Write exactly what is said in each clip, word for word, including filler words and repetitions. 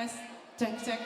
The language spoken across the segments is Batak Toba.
Tes, cek, cek.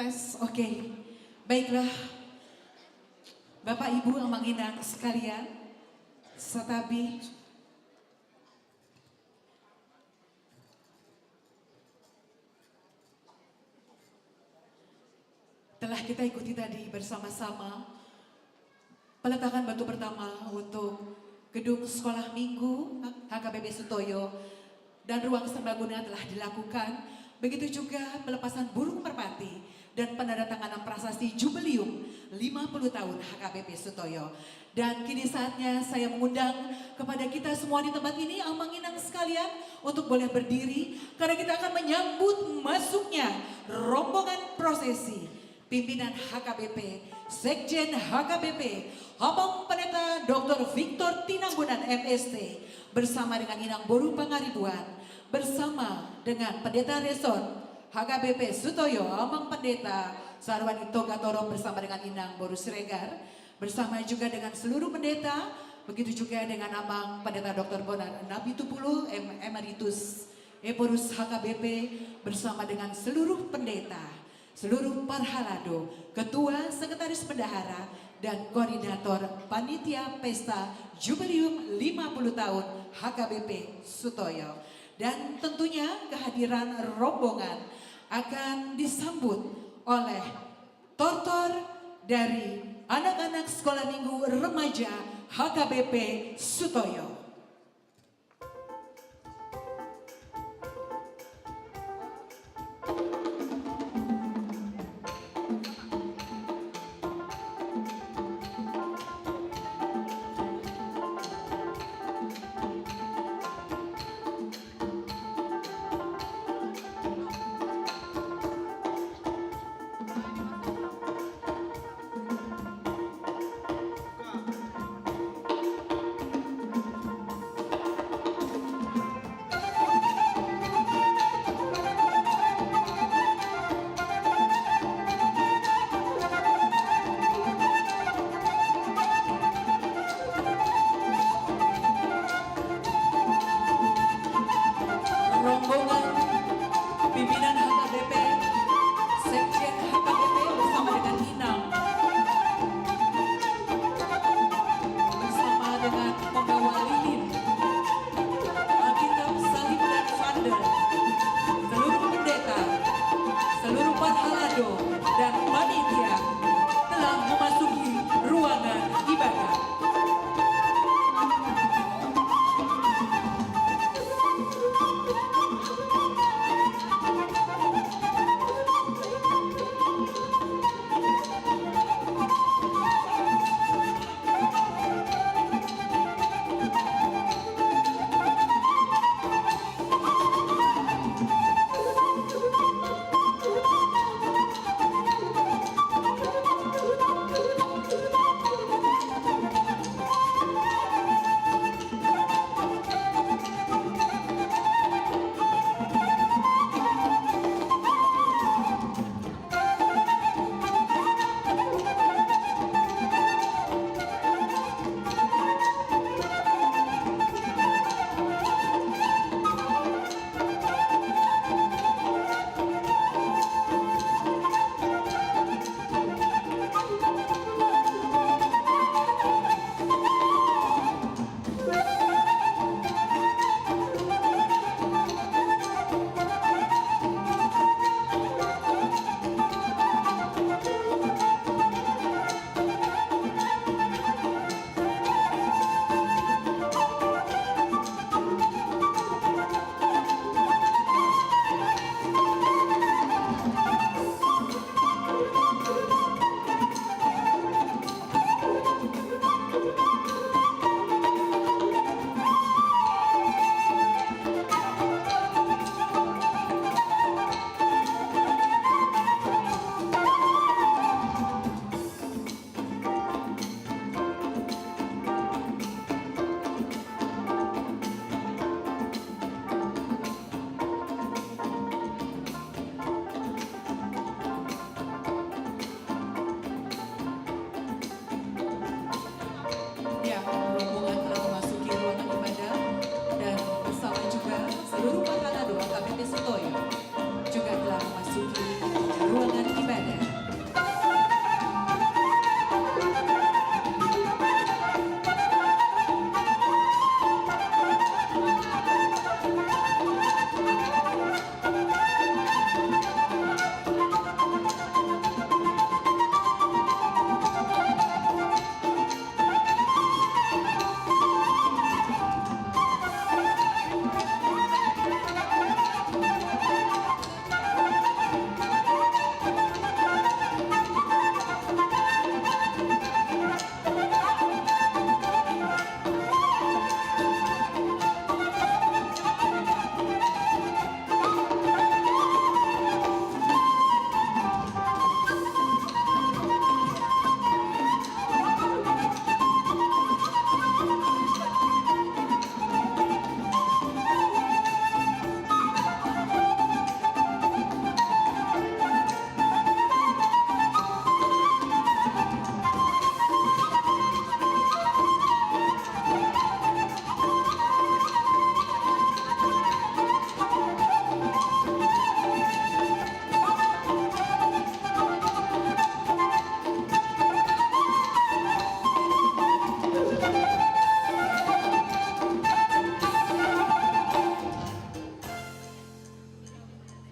Tes, oke. Baiklah. Bapak, Ibu, Amang, Inang sekalian, santabi. Telah kita ikuti tadi bersama-sama peletakan batu pertama untuk gedung sekolah minggu H K B P Sutoyo dan ruang serbaguna telah dilakukan. Begitu juga pelepasan burung merpati dan penandatanganan prasasti jubilium lima puluh tahun H K B P Sutoyo. Dan kini saatnya saya mengundang kepada kita semua di tempat ini, Amang Inang sekalian, untuk boleh berdiri, karena kita akan menyambut masuknya rombongan prosesi pimpinan H K B P, Sekjen H K B P, Amang Pendeta Doktor Victor Tinambunan, M S T, bersama dengan Inang Boru Pangaribuan, bersama dengan Pendeta Resort H K B P Sutoyo, Amang Pendeta Sarwani Togatorop, bersama dengan Inang Boru Siregar, bersama juga dengan seluruh pendeta, begitu juga dengan Amang Pendeta Doktor Bonar Napitupulu, M-, Emeritus Ephorus H K B P, bersama dengan seluruh pendeta, seluruh parhalado, ketua, sekretaris bendahara, dan koordinator panitia pesta jubilium lima puluh tahun H K B P Sutoyo. Dan tentunya kehadiran rombongan akan disambut oleh tortor dari anak-anak Sekolah Minggu Remaja H K B P Sutoyo.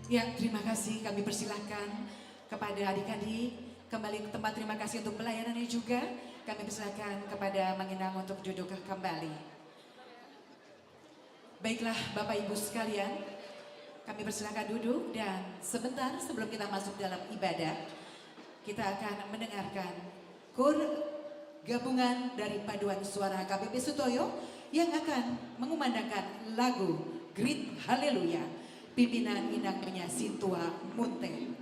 Ya, terima kasih. Kami persilahkan kepada adik-adik kembali ke tempat. Terima kasih untuk pelayanannya juga. Kami persilahkan kepada Mang Inang untuk duduk kembali. Baiklah, Bapak Ibu sekalian, kami persilahkan duduk, dan sebentar sebelum kita masuk dalam ibadah, kita akan mendengarkan kor gabungan dari Paduan Suara H K B P Sutoyo yang akan mengumandangkan lagu Great Hallelujah, pimpinan Inang Nyonya Sintua Munte.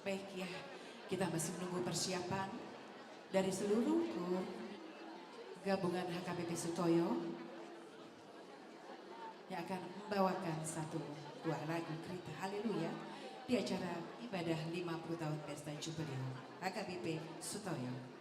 Baik, ya, kita masih menunggu persiapan dari seluruh kor gabungan H K B P Sutoyo yang akan membawakan satu buah lagu Great Hallelujah di acara ibadah lima puluh tahun Pesta Jubileo H K B P Sutoyo.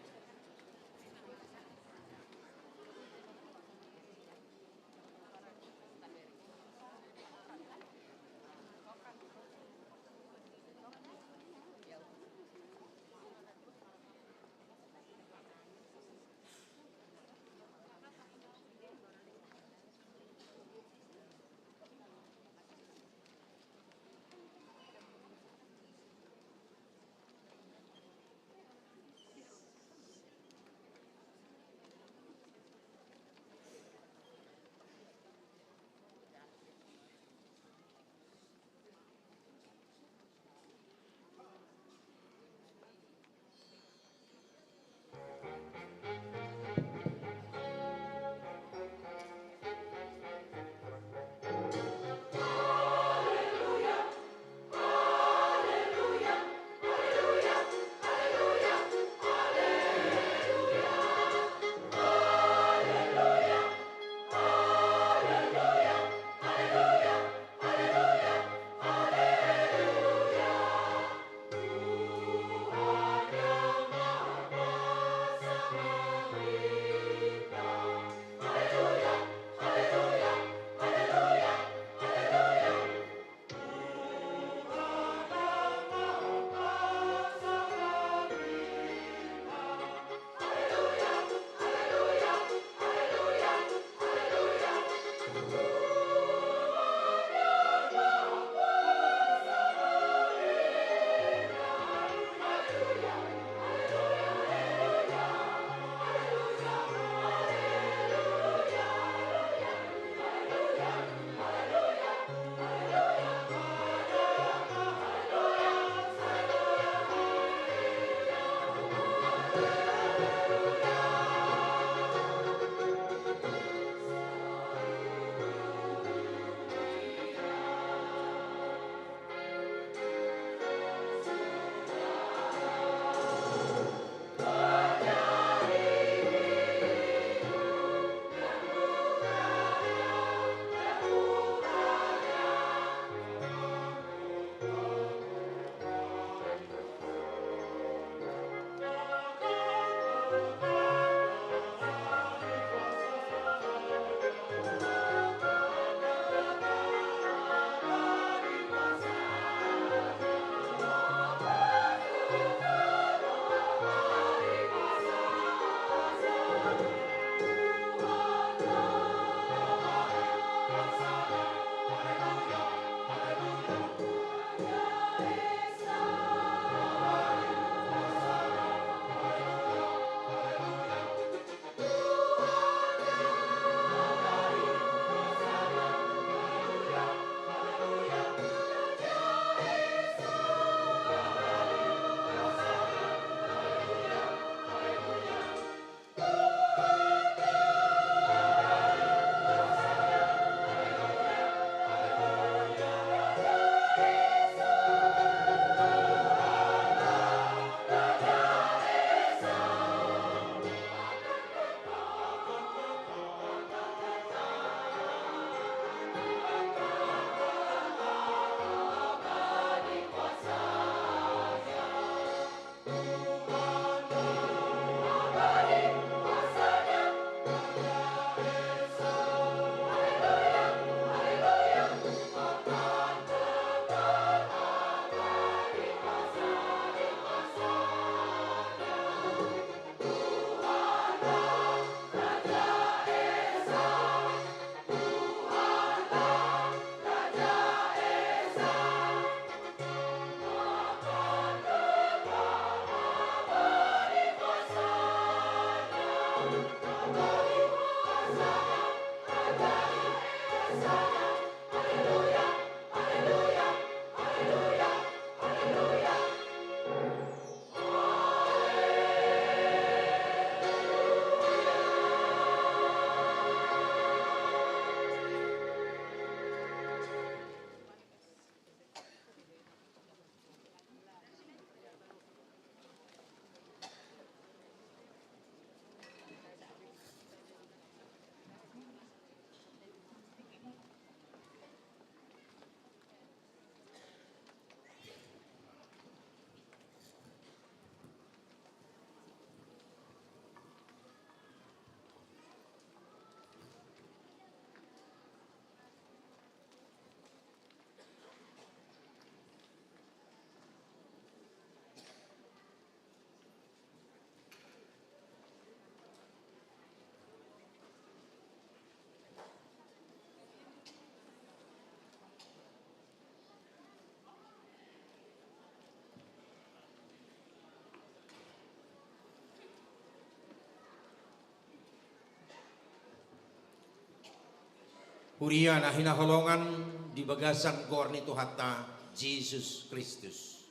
Huria na hinaholongan di bagasan goar ni Tuhanta Jesus Kristus.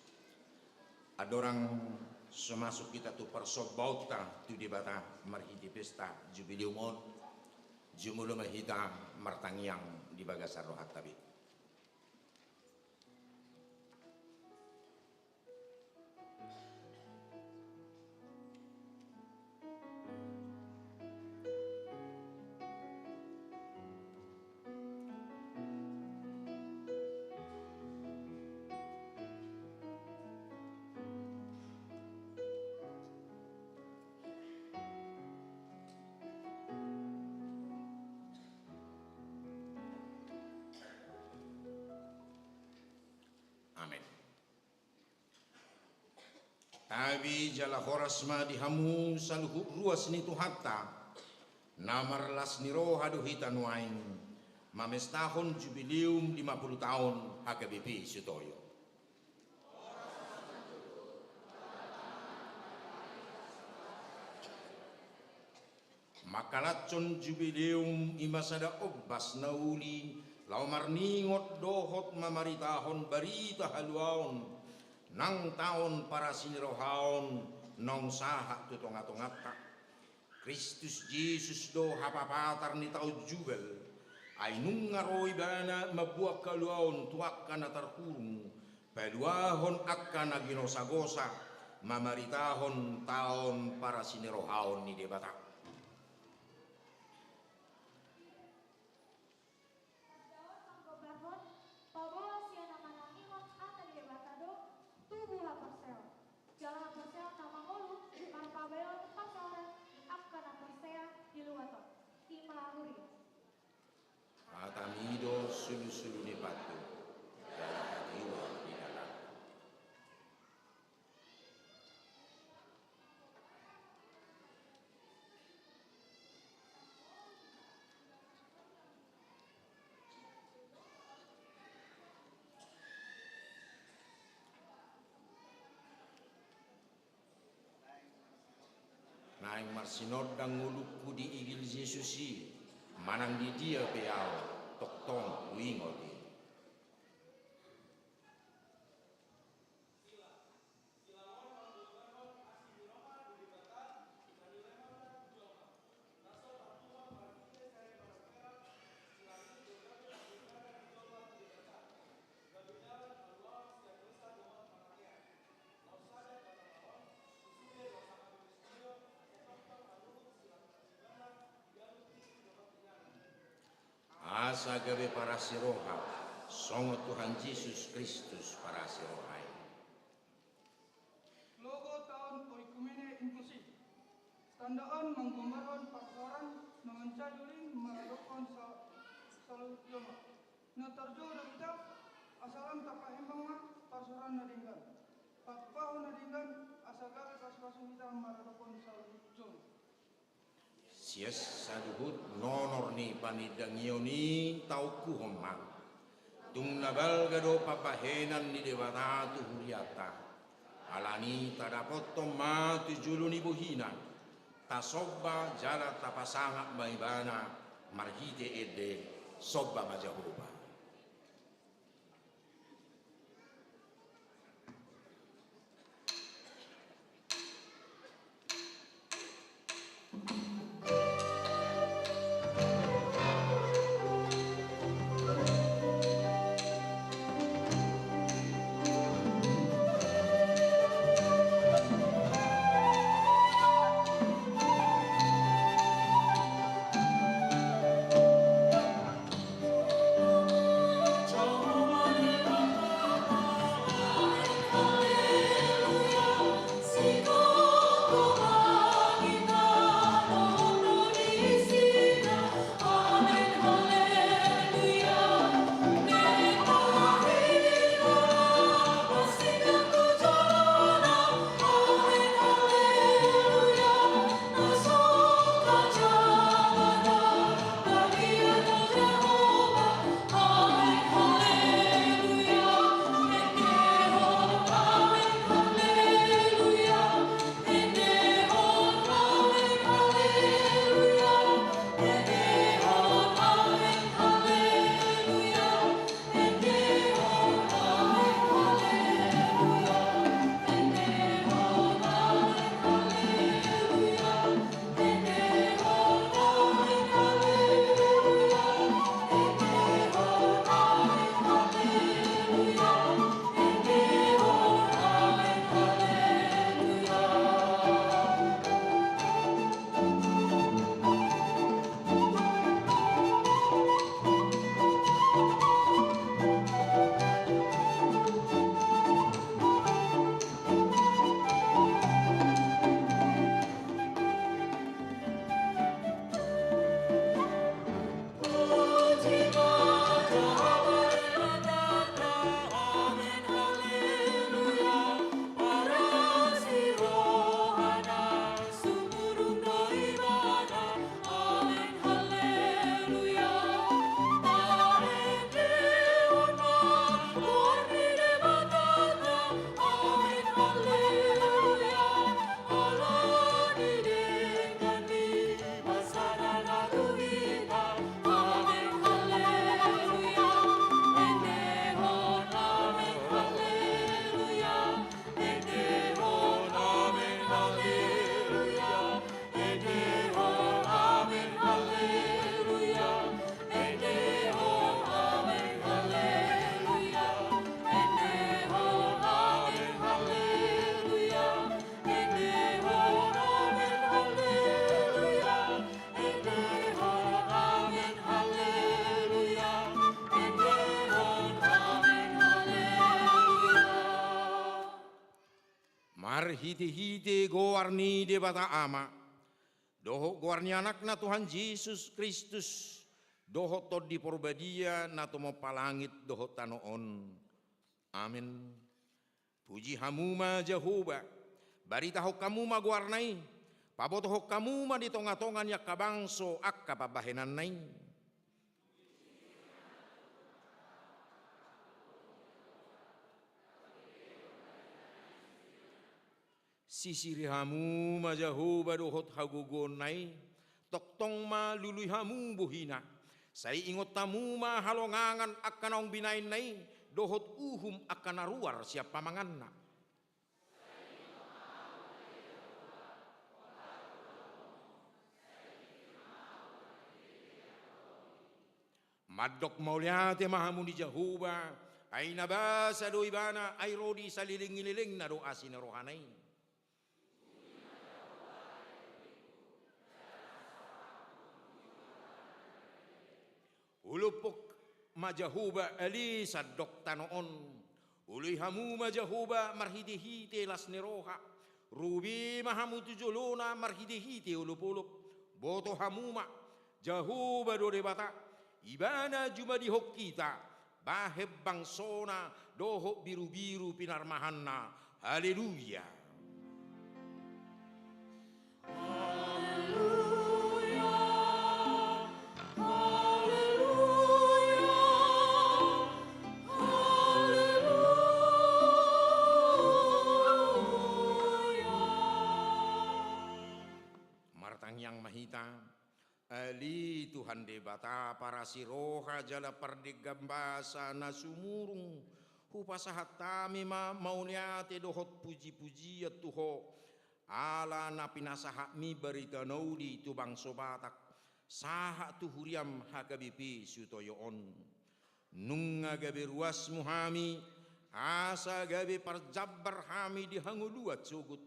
Andorang so masuk hita tu parsombaonta tu Debata marhite pesta Jubileum on, jumolo ma hita martangiang di bagasan rohanta be. Amen. Tabi jala horas ma di hamu saluhut ruas ni Tuhanta, na marlas ni roha do hita nuaeng, mamestahon Jubileum lima puluh taon H K B P Sutoyo. Mangkalashon Jubileum i ma sada ombas na uli, laho marningot dohot mamaritahon barita haluaon, nang taon parasi ni roha on naung sahat tu tonga-tonganta. Kristus Jesus do hapapatar ni taon Jubel, ai nunga ro Ibana mamboan haluaon tu angka na tarhurung, paluahon angka na ginosagosa, mamaritahon taon parasi ni rohaon ni Debata. Pardaon manggombarhon, paboa sian na manangihon hata ni Debata do tubu haporseaon. Jala haporseaon na mangolu marpaboaon parsaoran di angka na porsea di luat on. I ma huria. Hatami do sulusulu ni panduan, jala hatiuron ni dalan. Naeng marsinondang ngolungku di igil Jesus i, manang di dia pe ahu, tongtong huingot i. Asa gabe parasi roha, songon Tuhan Jesus Kristus parasi roha i. Logo taon oikumene inklusif. Tanda on manggombarhon parsaoran na mansai uli maradophon sa-, saluhut jolma. Na tarjou do hita, asa lam tapahimbang ma parsaoran na denggan. Patupahu na denggan, asa gabe pasupasu hita maradophon saluhut jolma. Sian saluhut nonor ni panindangion i taokuhon ma. Tung na balga do pambahenan ni Debata tu hurianta. Alani i tadapothon ma tu jolo ni bohina. Tasomba jala tapasangap ma Ibana marhite ende, somba ma Jahowa. Hite-hite goar ni Debata Ama, dohot goar ni Anakna Tuhan Jesus Kristus, dohot Tondi Porbadia na tumompa langit dohot tano on. Amen. Puji hamu ma Jahowa, baritahon hamu ma goarna i, pabotohon hamu ma di tonga-tonga ni angka bangso angka pambahenanna i. Sisiri hamu ma Jahowa dohot hagogoonna i, tongtong ma lului hamu bohina. Sai ingot hamu ma halongangan angka naung binahenna i, dohot uhum angka na ruar sian pamanganna. Mandok mauliate ma hamu di Jahowa, ai na basa do ibana, ai ro di saleleng ni lelengna do asi ni rohana i. Ulompok ma Jahowa ale sandok tano on. Oloi hamu ma Jahowa marhite-hite las ni roha. Ro be ma hamu tu jolona marhite-hite olop-olop. Boto hamu ma, Jahowa do Debata, ibana jumadihon hita, bahen bangsona dohot birubiru pinarmahanna. Haleluya. Haleluya, haleluya, haleluya. Martangiang ma hita. Ale Tuhan Debata parasi roha jala pardenggan basa na sumurung, hupasahat hami ma mauliate dohot puji-pujian tu Ho, ala na pinasahatmi barita na uli tu bangso Batak, sahat tu huriam H K B P Sutoyo on. Nunga gabe ruasmu hami, asa gabe parjambar hami di hangoluan sogot.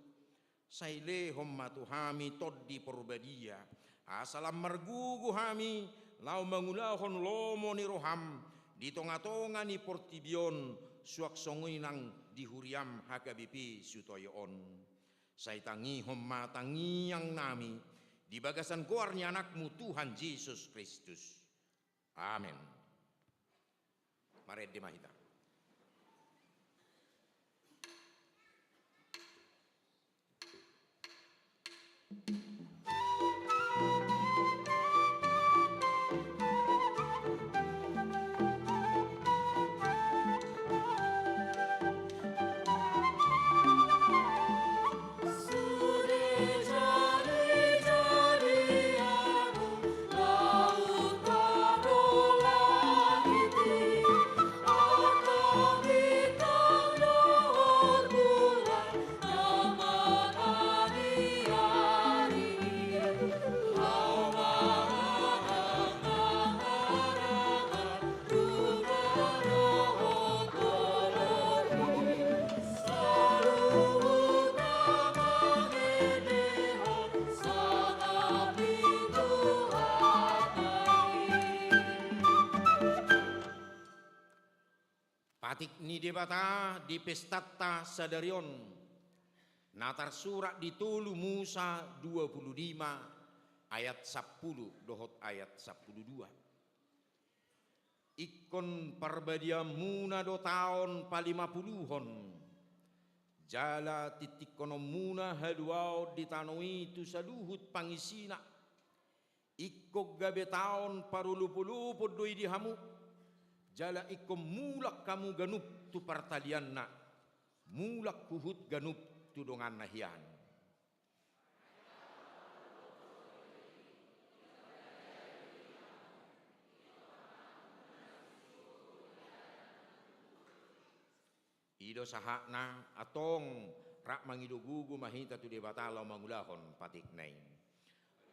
Sai lehon ma tu hami Tondi Porbadia, asa lam margogo hami laho mangulahon lomo ni roham di tonga-tonga ni portibi on, suang songon i nang di huriam H K B P Sutoyo on. Sai tangihon ma tangiangnami di bagasan goar ni Anakmu Tuhan Jesus Kristus. Amen. Marende ma hita. Patik ni Debata di pestanta sadari on, na tarsurat di tolu Musa dua pulu lima ayat sampulu dohot ayat sampulu dua. Ingkon parbadiaonmuna do taon palimapuluhon, jala tintingkononmuna haluaon di tano i tu saluhut pangisina. Ingkon gabe taon parolopolopon do i di hamu, jala ingkon mulak hamu ganup tu partalianna, mulak huhut ganup tu donganna hian. I do sahatna, antong rap mangido gogo ma hita tu Debata laho mangulahon patikna i.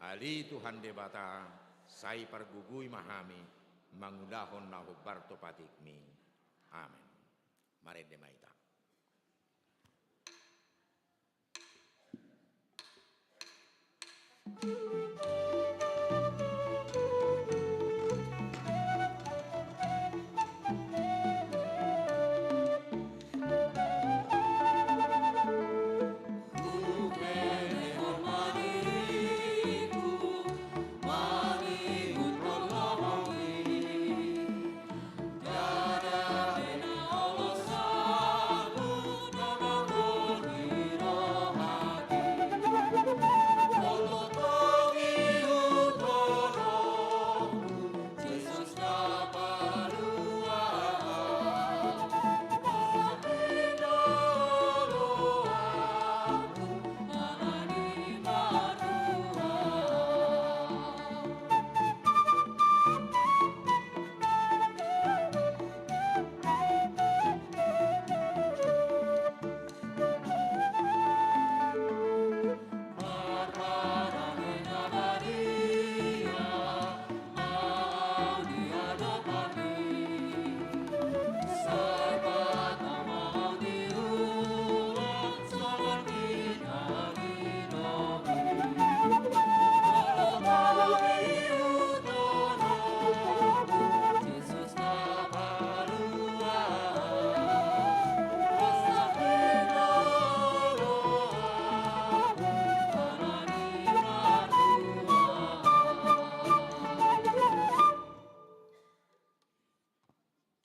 Ale Tuhan Debata, sai pargogoi ma hami mangulahon na hombar tu patikmi. Amen. Marende ma hita.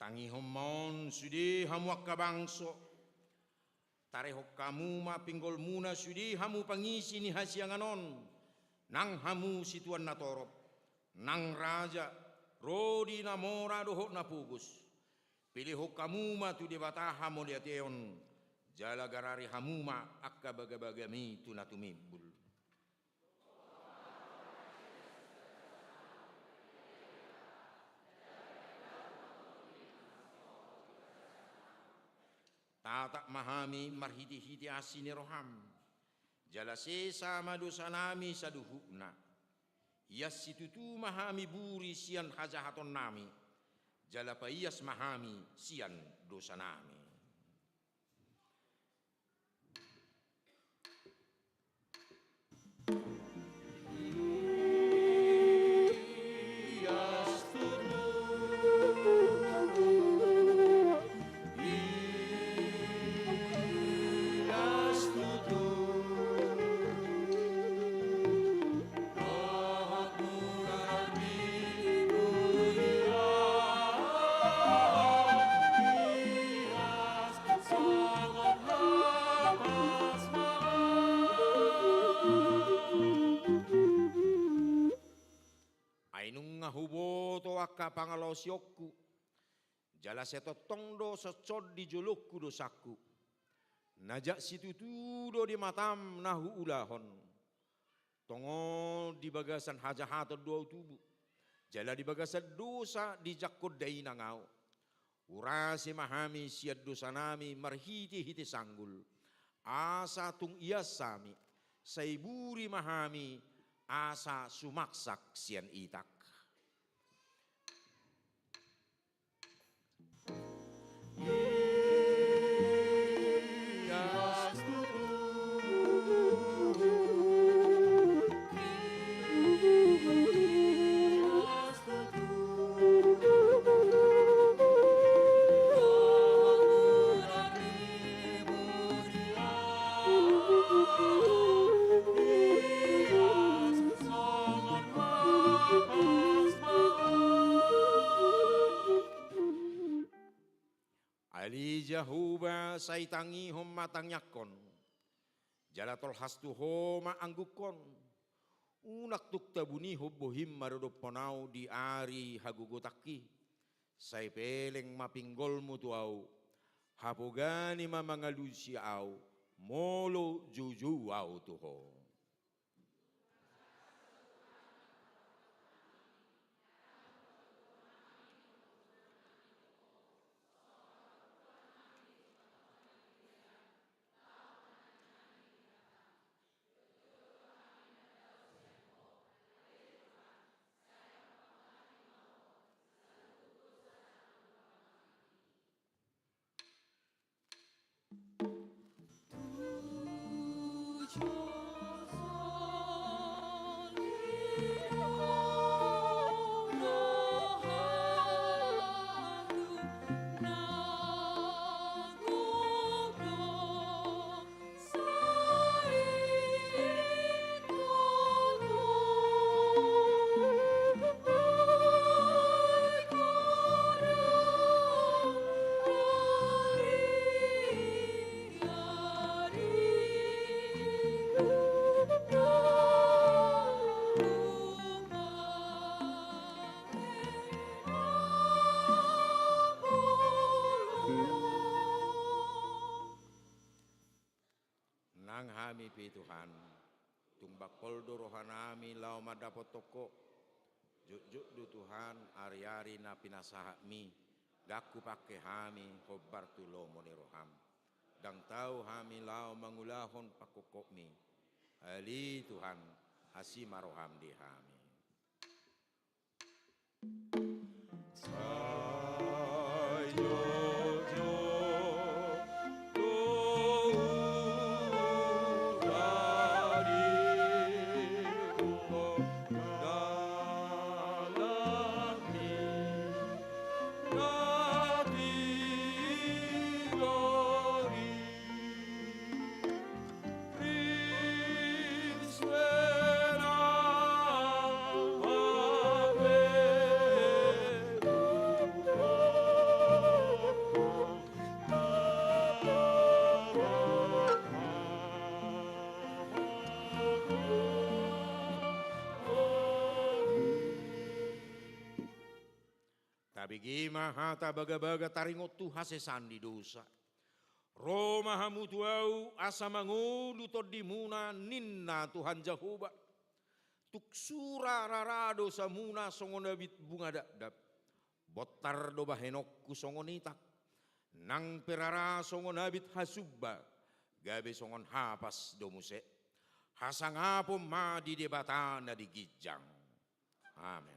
Tangihon ma on sude hamu angka bangso, tarehon hamu ma pinggolmuna sude hamu pangisi ni hasiangan on, nang hamu situan na torop, nang raja, ro di na mora dohot na pogos. Pelehon hamu ma tu Debata hamauliateon, jala garari hamu ma angka bagabagami tu na tumimbul. Tatap ma hami marhitehite asi ni roham, jala sesa ma dosanami saluhutna. Ias situtu ma hami buri sian hajahatonnami, jala paias ma hami sian dosanami. Ai nunga huboto angka pangalaosionku, jala sai tongtong do songon di jolongku dosangku. Na jak situtu do di matam na huulahon. Tongon di bagasan hajahaton do ahu tubu, jala di bagasan dosa dijangkon dainang ahu. Urase ma hami sian dosanami marhitehite sanggul, asa tung ias hami, sai buri ma hami asa sumaksak sian itak. Ale Jahowa, sai tangihon ma tangiangkon, jala tolhas tu Ho ma anggukon. Unang tung tabunihon bohim maradophon ahu di ari hagogotanki. Sai peleng ma pinggolmu tu ahu, hapogani ma mangalusi ahu, molo joujou ahu tu Ho. Nang hami pe Tuhan, tung bangkol do rohanami laho mandapothon Ho. Jotjot do Tuhan ari-ari na pinasahatmi, ndang hupangke hami hombar tu lomo ni roham. Ndang tau hami laho mangulahon pangkophopmi. Ale Tuhan, asi ma roham di hami. Bege ma hata bagabaga taringot tu hasesaan ni dosa. Ro ma hamu tu Ahu asa mangolu tondimuna, ninna Tuhan Jahowa. Tung sura rara dosamuna songon abit bunga dakdak. Bontar do bahenonku songon itak. Nang pe rara songon abit hasumba, gabe songon hapas do muse. Hasangapon ma di Debata na di ginjang. Amen.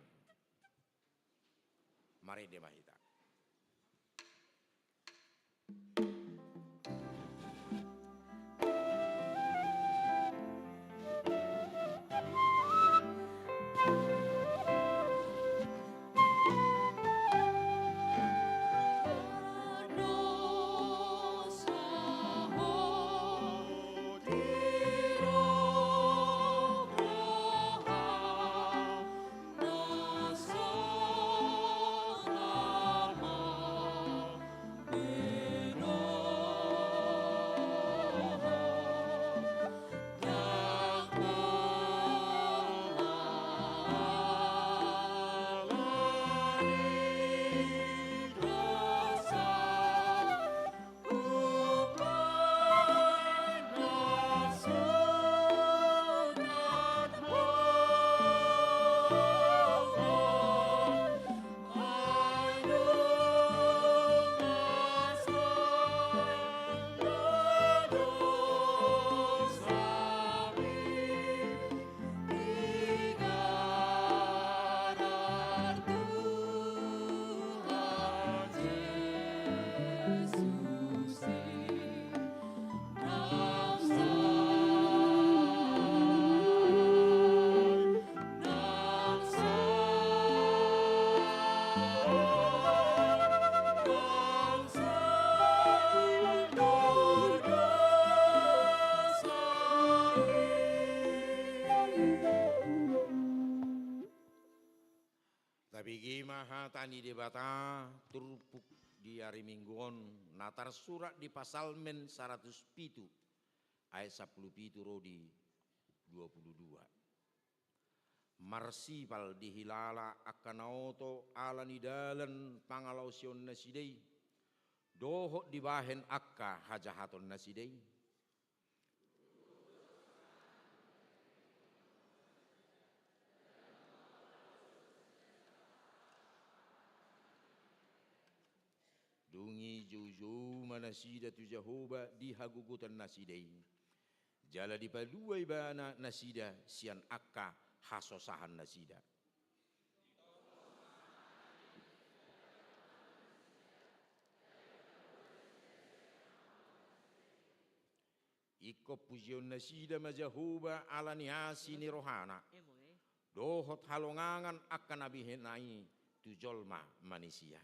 Marende ma hita. Tabege ma hata ni Debata turpuk di ari Minggu on, na tarsurat di Psalmen saratus pitu, ayat sampulu pitu ro di dua pulu dua. Marsipal dihilala angka na oto ala ni dalan pangalaosion nasida i, dohot dibahen angka hajahaton nasida i. Dung i joujou ma nasida tu Jahowa di hagogotan nasida i. Jala dipalua ibana nasida sian angka hasosahan nasida. Ingkon pujion nasida ma Jahowa ala ni asi ni rohana, dohot halongangan angka na binahen i tu jolma manisia.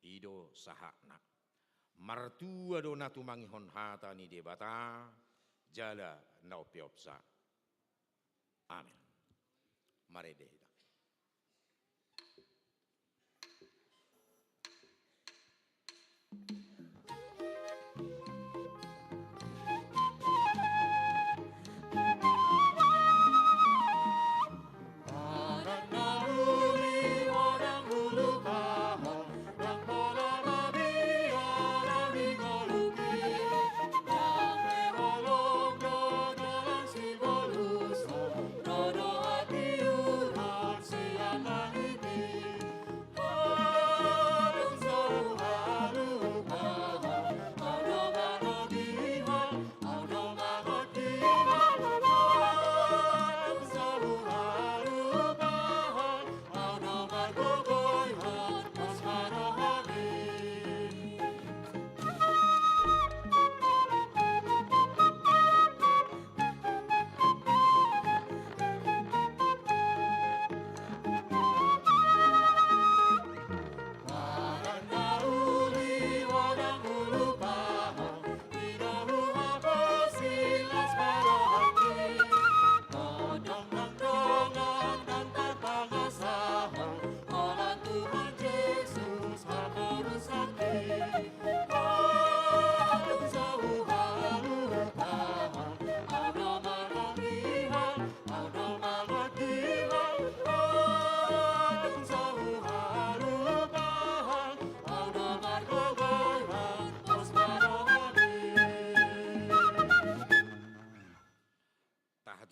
I do sahatna. Martua do na tumangihon hata ni Debata, jala na umpeopsa. Amen. Marende hita.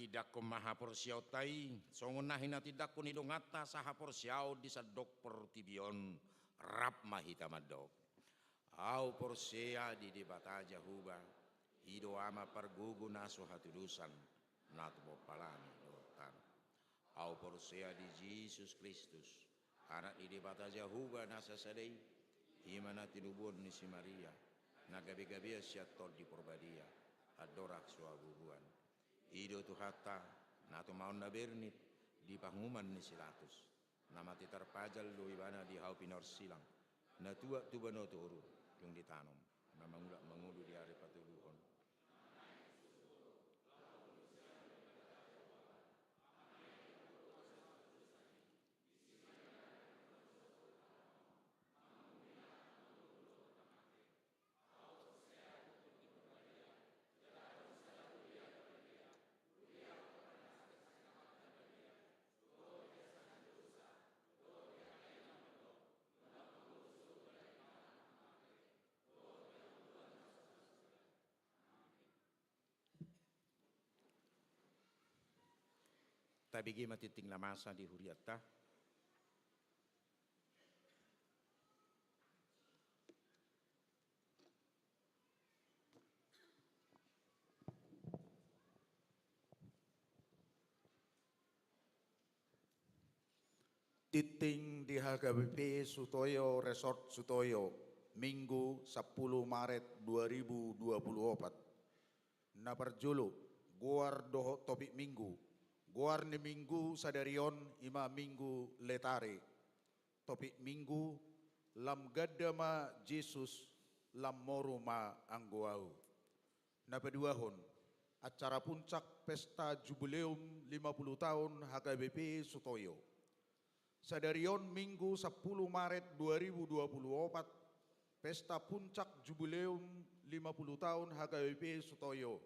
Tindanghon ma haporseaonta i songon na hinatindangkon ni donganta sahaporseaon di sandok portibi on. Rap ma hita mandok: Ahu porsea di Debata Jahowa, i do Ama pargogo na so hatudosan, na tumompa langit dohot tano. Ahu porsea di Jesus Kristus, Anak ni Debata Jahowa na sasada i, i ma na tinubuan ni si Maria, na gabegabean sian Tondi Porbadia, andorang so habubuan. I do Tuhanta, na tumaon na bernit di panguhuman ni si Latus, na mate tarpajal do Ibana di hau pinorsilang, na tuat tu banua toru, dung ditanom, na mangulak mangolu di ari patoluhon. Tabege ma tingting na masa di hurianta. Tingting di H K B P Sutoyo, Resort Sutoyo, Minggu, sampulu Maret dua ribu dua puluh opat. Na parjolo, goar dohot topik Minggu. Goar ni Minggu sadari on i ma Minggu Letare. Topik Minggu: Lam ganda ma Jesus, lam moru ma anggo ahu. Na paduahon, acara puncak pesta jubileum lima puluh taon H K B P Sutoyo. Sadari on Minggu sampulu Maret dua ribu dua puluh opat, pesta puncak jubileum lima puluh taon H K B P Sutoyo.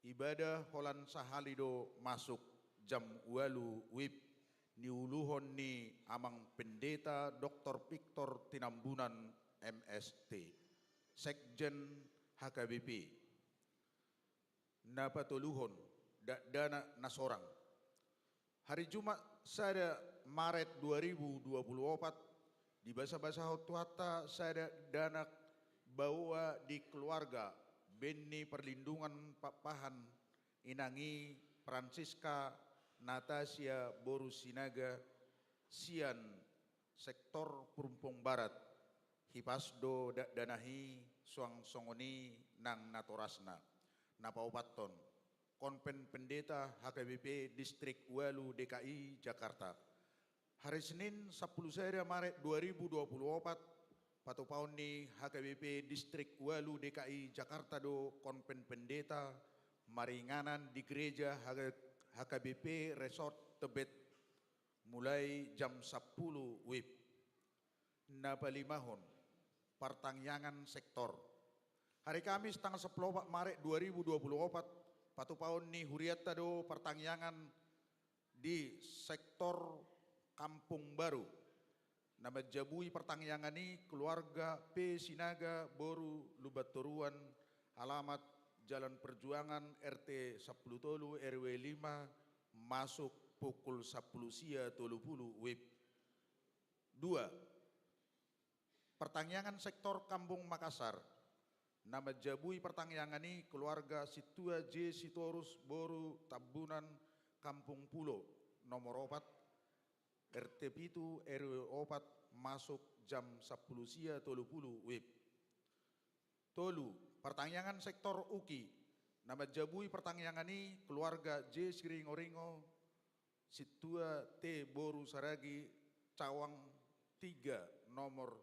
Ibadah holan sahali do masuk jam ualu WIB, niuluhon ni Amang Pendeta Doktor Victor Tinambunan, M S T, Sekjen H K B P. Na patoluhon, dakdanak na sorang. Hari Jumat sada Maret dua ribu dua puluh opat, dibasabasahon Tuhanta sada dakdanak baoa di keluarga, baen ni Perlindungan Pakpahan, inang i Francisca Natasia boru Sinaga, sian sektor Perumpong Barat. Hipas do dakdanak i, suang songon i nang natorasna. Na paopathon, Konven Pendeta H K B P Distrik ualu D K I Jakarta. Hari Senin sampulu sada Maret dua ribu dua puluh opat, patupaon ni H K B P Distrik ualu D K I Jakarta do Konven Pendeta maringanan di gereja H K B P Resort Tebet, mulai jam sampulu WIB. Na palimahon, partangiangan sektor. Hari Kamis tanggal sampulu opat Maret dua ribu dua puluh opat, patupaon ni hurianta do partangiangan di sektor Kampung Baru. Na manjabui partangiangan i keluarga P Sinaga boru Lumbantoruan, alamat Jalan Perjuangan, R T sampulu tolu, R W lima, masuk pukul sampulu sia tolu pulu WIB. Dua, partangiangan sektor Kampung Makassar. Na manjabui partangiangan i keluarga Sintua J Sitorus boru Tambunan, Kampung Pulo, nomor opat, R T pitu, R W opat, masuk jam sampulu sia tolu pulu WIB. Tolu, partangiangan sektor Uki. Na manjabui partangiangan i keluarga J Siringoringo, Sintua T boru Saragi, Cawang tiga, nomor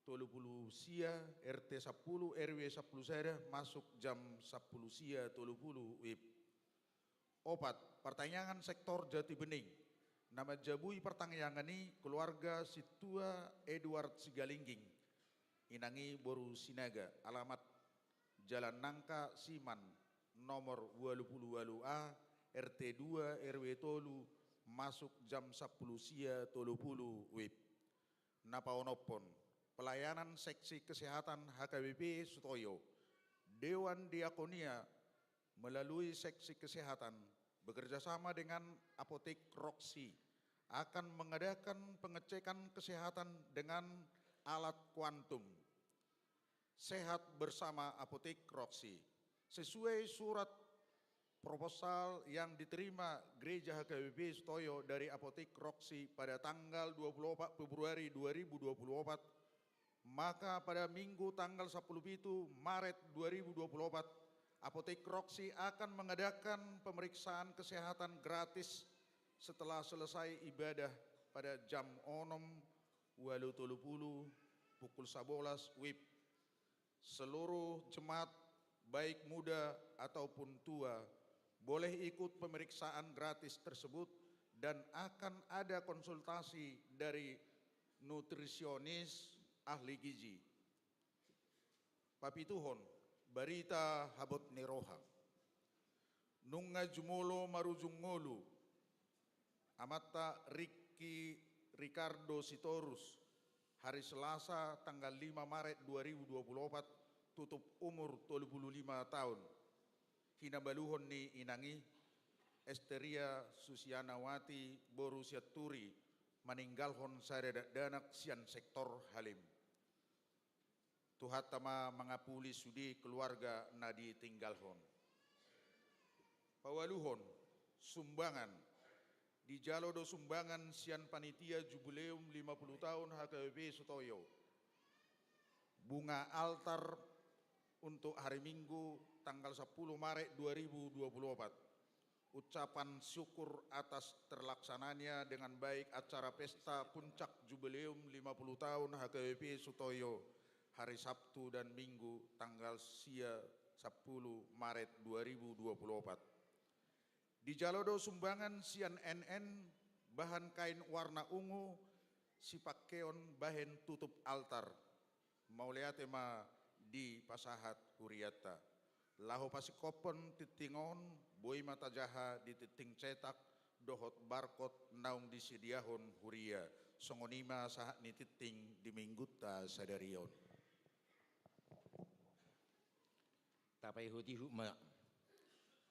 tolu pulu sia, R T sampulu, R W sampulu sada, masuk jam sampulu sia tolu pulu WIB. Opat, partangiangan sektor Jatibening. Na manjabui partangiangan i keluarga Sintua Edward Sigalingging, inang i boru Sinaga, alamat Jalan Nangka Siman, nomor ualu pulu ualu A, R T dua, R W tolu, masuk jam sampulu sia tolu pulu WIB. Na paonomhon, pelayanan seksi kesehatan H K B P Sutoyo. Dewan Diakonia melalui seksi kesehatan bekerjasama dengan Apotek Roxy, akan mengadakan pengecekan kesehatan dengan alat kuantum. Sehat bersama Apotek Roxy. Sesuai surat proposal yang diterima Gereja H K B P Sutoyo dari Apotek Roxy pada tanggal dua puluh empat Februari dua ribu dua puluh empat, maka pada Minggu tanggal sepuluh pitu Maret dua ribu dua puluh empat, Apotek Roxy akan mengadakan pemeriksaan kesehatan gratis setelah selesai ibadah pada jam onom, walu tolu pulu, pukul sebelas wib. Seluruh jemaat, baik muda ataupun tua, boleh ikut pemeriksaan gratis tersebut dan akan ada konsultasi dari nutrisionis ahli gizi. Papituhon, barita habot ni roha. Nunga jumolo marujung ngolu amanta Ricky Ricardo Sitorus, hari Selasa tanggal lima Maret dua ribu dua puluh empat, tutup umur tolu puluh lima taon. Hinabaluhon ni inang i, Esteria Susianawati boru Sianturi, maninggalhon sada dakdanak sian sektor Halim. Tuhanta ma mangapuli sude keluarga na ditinggalhon. Pawaluhon, sumbangan. Dijalo do sumbangan sian panitia Jubileum lima puluh taon H K B P Sutoyo. Bunga altar untuk hari Minggu tanggal sepuluh Maret dua ribu dua puluh empat. Ucapan syukur atas terlaksananya dengan baik acara pesta puncak Jubileum lima puluh tahun H K B P Sutoyo, hari Sabtu dan Minggu tanggal sia sepuluh Maret dua ribu dua puluh empat. Dijalo do sumbangan sian N N, bahan kain warna ungu, sipangkeon bahen tutup altar. Mauliate ma dipasahat hurianta. Laho pasingkophon tingting on, boi ma tajaha di tingting cetak dohot barkot naung disediahon huria. Songon i ma sahat ni tingting di Minggunta sadari on. Tapaihut-ihut ma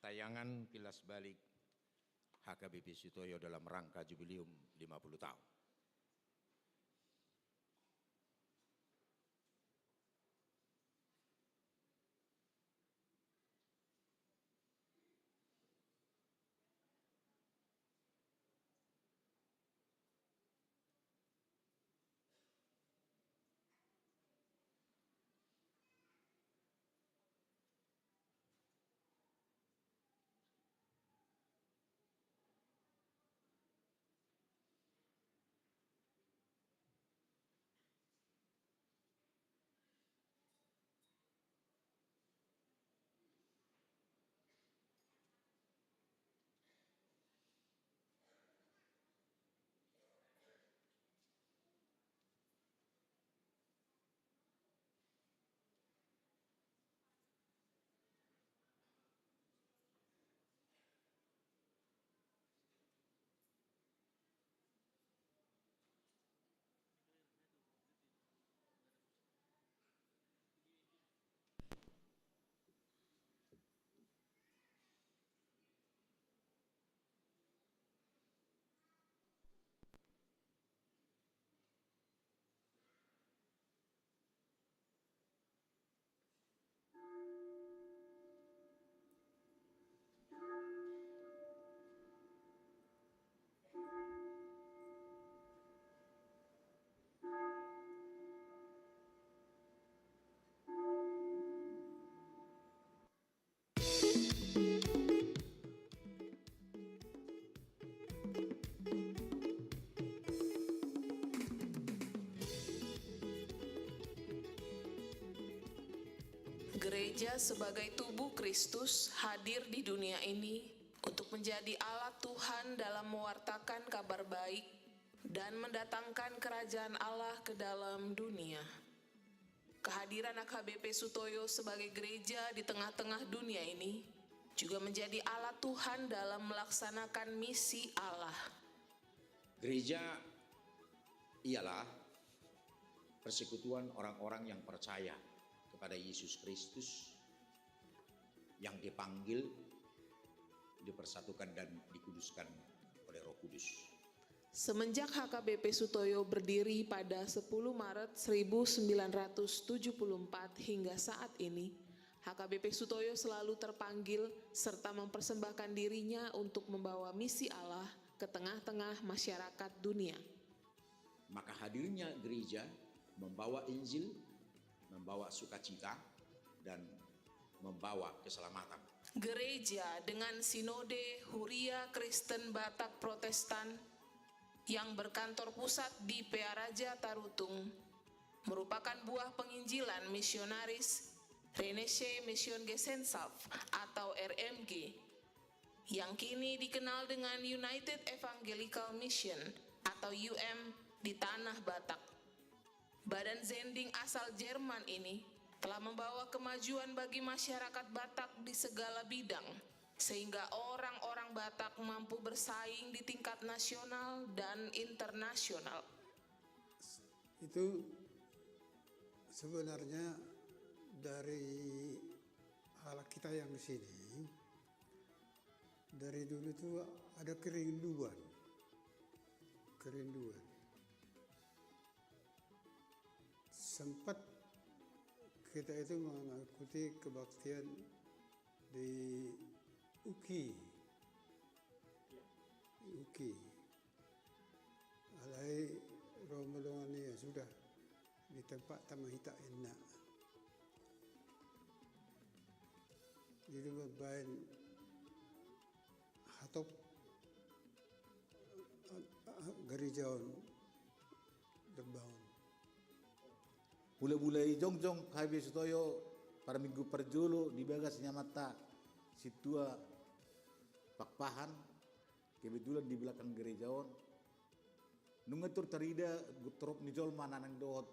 tayangan kilas balik H K B P Sutoyo dalam rangka Jubileum lima puluh tahun. Gereja sebagai tubuh Kristus hadir di dunia ini untuk menjadi alat Tuhan dalam mewartakan kabar baik dan mendatangkan kerajaan Allah ke dalam dunia. Kehadiran H K B P Sutoyo sebagai gereja di tengah-tengah dunia ini juga menjadi alat Tuhan dalam melaksanakan misi Allah. Gereja ialah persekutuan orang-orang yang percaya kepada Yesus Kristus, yang dipanggil dipersatukan dan dikuduskan oleh Roh Kudus. Semenjak H K B P Sutoyo berdiri pada sepuluh Maret seribu sembilan ratus tujuh puluh empat hingga saat ini, H K B P Sutoyo selalu terpanggil serta mempersembahkan dirinya untuk membawa misi Allah ke tengah-tengah masyarakat dunia. Maka hadirnya gereja membawa Injil, membawa sukacita, dan membawa keselamatan. Gereja dengan Sinode Huria Kristen Batak Protestan yang berkantor pusat di Pearaja Tarutung merupakan buah penginjilan misionaris Rheinische Missionsgesellschaft atau R M G, yang kini dikenal dengan United Evangelical Mission atau U M di Tanah Batak. Badan zending asal Jerman ini telah membawa kemajuan bagi masyarakat Batak di segala bidang, sehingga orang-orang Batak mampu bersaing di tingkat nasional dan internasional. Itu sebenarnya dari halak kita yang di sini, dari dulu itu ada kerinduan. Kerinduan. Sempat kita itu mengikuti kebaktian di Uki. Uki. Alai ro ma dongan i, ya sudah, di tempat ta ma hita, inna. Jadi mambaen hatop gereja on, terbangun. Mulai-mulai jongjong H K B P Sutoyo parminggu parjolo di bagas ni amanta sintua Pakpahan, kebetulan di belakang gereja on. Nunga tor tarida torop ni jolma na naeng dohot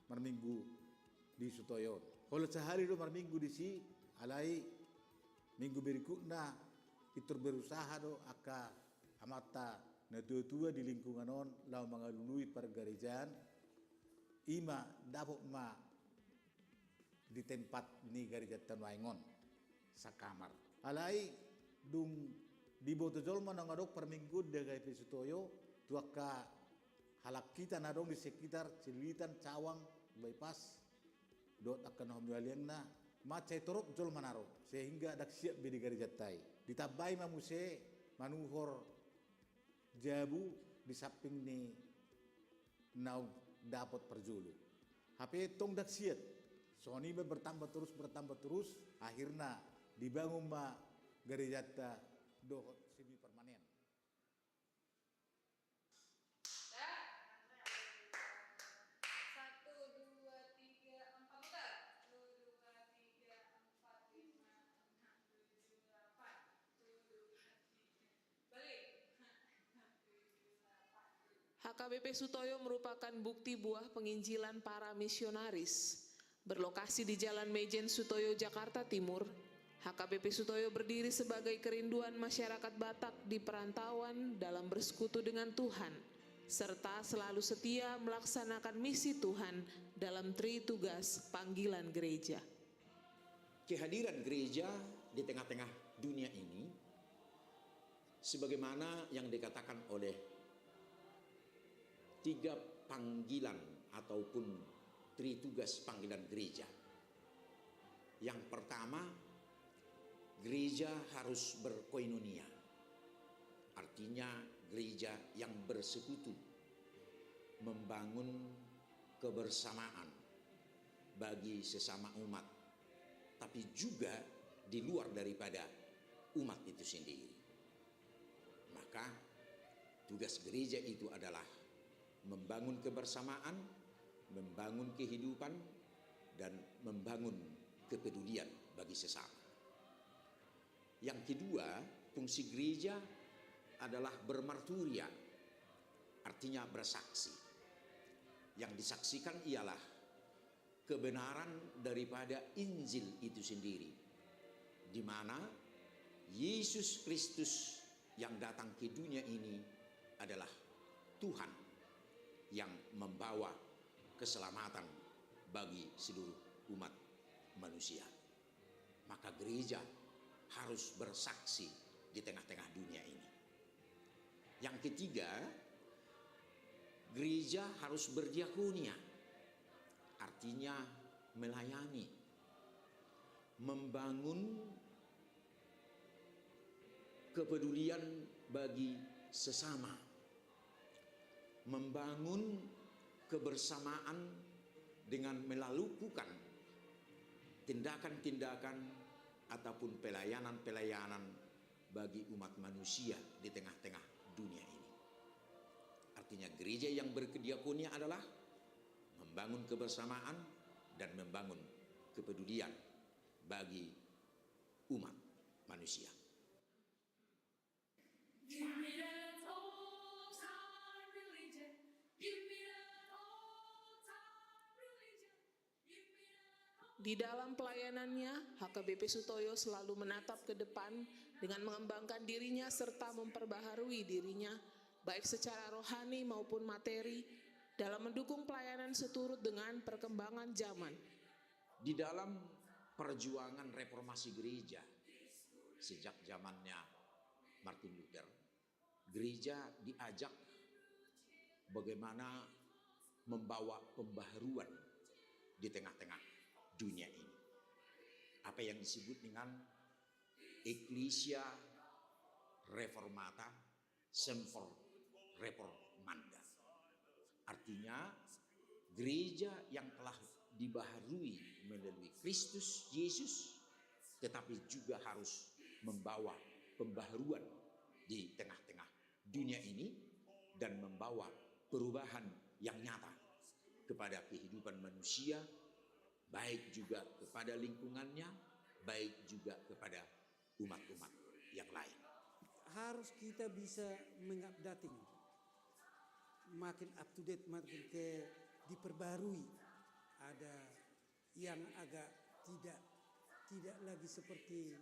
marminggu di Sutoyo on. Holan sahali do marminggu disi, alai minggu berikutna pintor berusaha do angka amanta na tua-tua di lingkungan on laho mangalului pargarejaan, ima dapot ma di tempat ni garejanta nuaeng on sakamar. Alai dung diboto jolma naung adong parmingguon di H K B P Sutoyo tu angka halak hita na adong di sekitar Cililitan, Cawang, Bypass dohot angka na hombar ni haliangna, mansai torop jolma na ro sehingga ndang siap be di garejanta i. Ditambai ma muse manuhor jabu di samping ni naung dapot parjolo. Hape tong ndang siat, songon i ma bertambah terus, bertambah terus, akhirna dibangun ma garejanta dohot semi permanen. Satu, dua, tiga, empat, putar. Satu, dua, tiga, empat, lima, enam, tujuh, delapan. Satu, dua, tiga. Balik. H K B P Sutoyo merupakan bukti buah penginjilan para misionaris. Berlokasi di Jalan Mejen Sutoyo, Jakarta Timur, H K B P Sutoyo berdiri sebagai kerinduan masyarakat Batak di perantauan dalam bersekutu dengan Tuhan, serta selalu setia melaksanakan misi Tuhan dalam tritugas panggilan gereja. Kehadiran gereja di tengah-tengah dunia ini, sebagaimana yang dikatakan oleh tiga panggilan ataupun tritugas panggilan gereja. Yang pertama, gereja harus berkoinonia, artinya gereja yang bersekutu, membangun kebersamaan bagi sesama umat, tapi juga di luar daripada umat itu sendiri. Maka, tugas gereja itu adalah membangun kebersamaan, membangun kehidupan, dan membangun kepedulian bagi sesama. Yang kedua, fungsi gereja adalah bermarturia, artinya bersaksi. Yang disaksikan ialah kebenaran daripada Injil itu sendiri, di mana Yesus Kristus yang datang ke dunia ini adalah Tuhan yang membawa keselamatan bagi seluruh umat manusia. Maka gereja harus bersaksi di tengah-tengah dunia ini. Yang ketiga, gereja harus berdiakonia, artinya melayani, membangun kepedulian bagi sesama, membangun kebersamaan dengan melakukan tindakan-tindakan ataupun pelayanan-pelayanan bagi umat manusia di tengah-tengah dunia ini. Artinya, gereja yang berkediakonia adalah membangun kebersamaan dan membangun kepedulian bagi umat manusia. Di dalam pelayanannya, H K B P Sutoyo selalu menatap ke depan dengan mengembangkan dirinya serta memperbaharui dirinya, baik secara rohani maupun materi, dalam mendukung pelayanan seturut dengan perkembangan zaman. Di dalam perjuangan reformasi gereja sejak zamannya Martin Luther, gereja diajak bagaimana membawa pembaharuan di tengah-tengah dunia ini. Apa yang disebut dengan Ecclesia Reformata, Semper Reformanda. Artinya, gereja yang telah dibaharui melalui Kristus Yesus, tetapi juga harus membawa pembaharuan di tengah-tengah dunia ini dan membawa perubahan yang nyata kepada kehidupan manusia, baik juga kepada lingkungannya, baik juga kepada umat-umat yang lain. Harus kita bisa mengupdating, makin up to date, makin ke diperbarui. Ada yang agak tidak tidak lagi seperti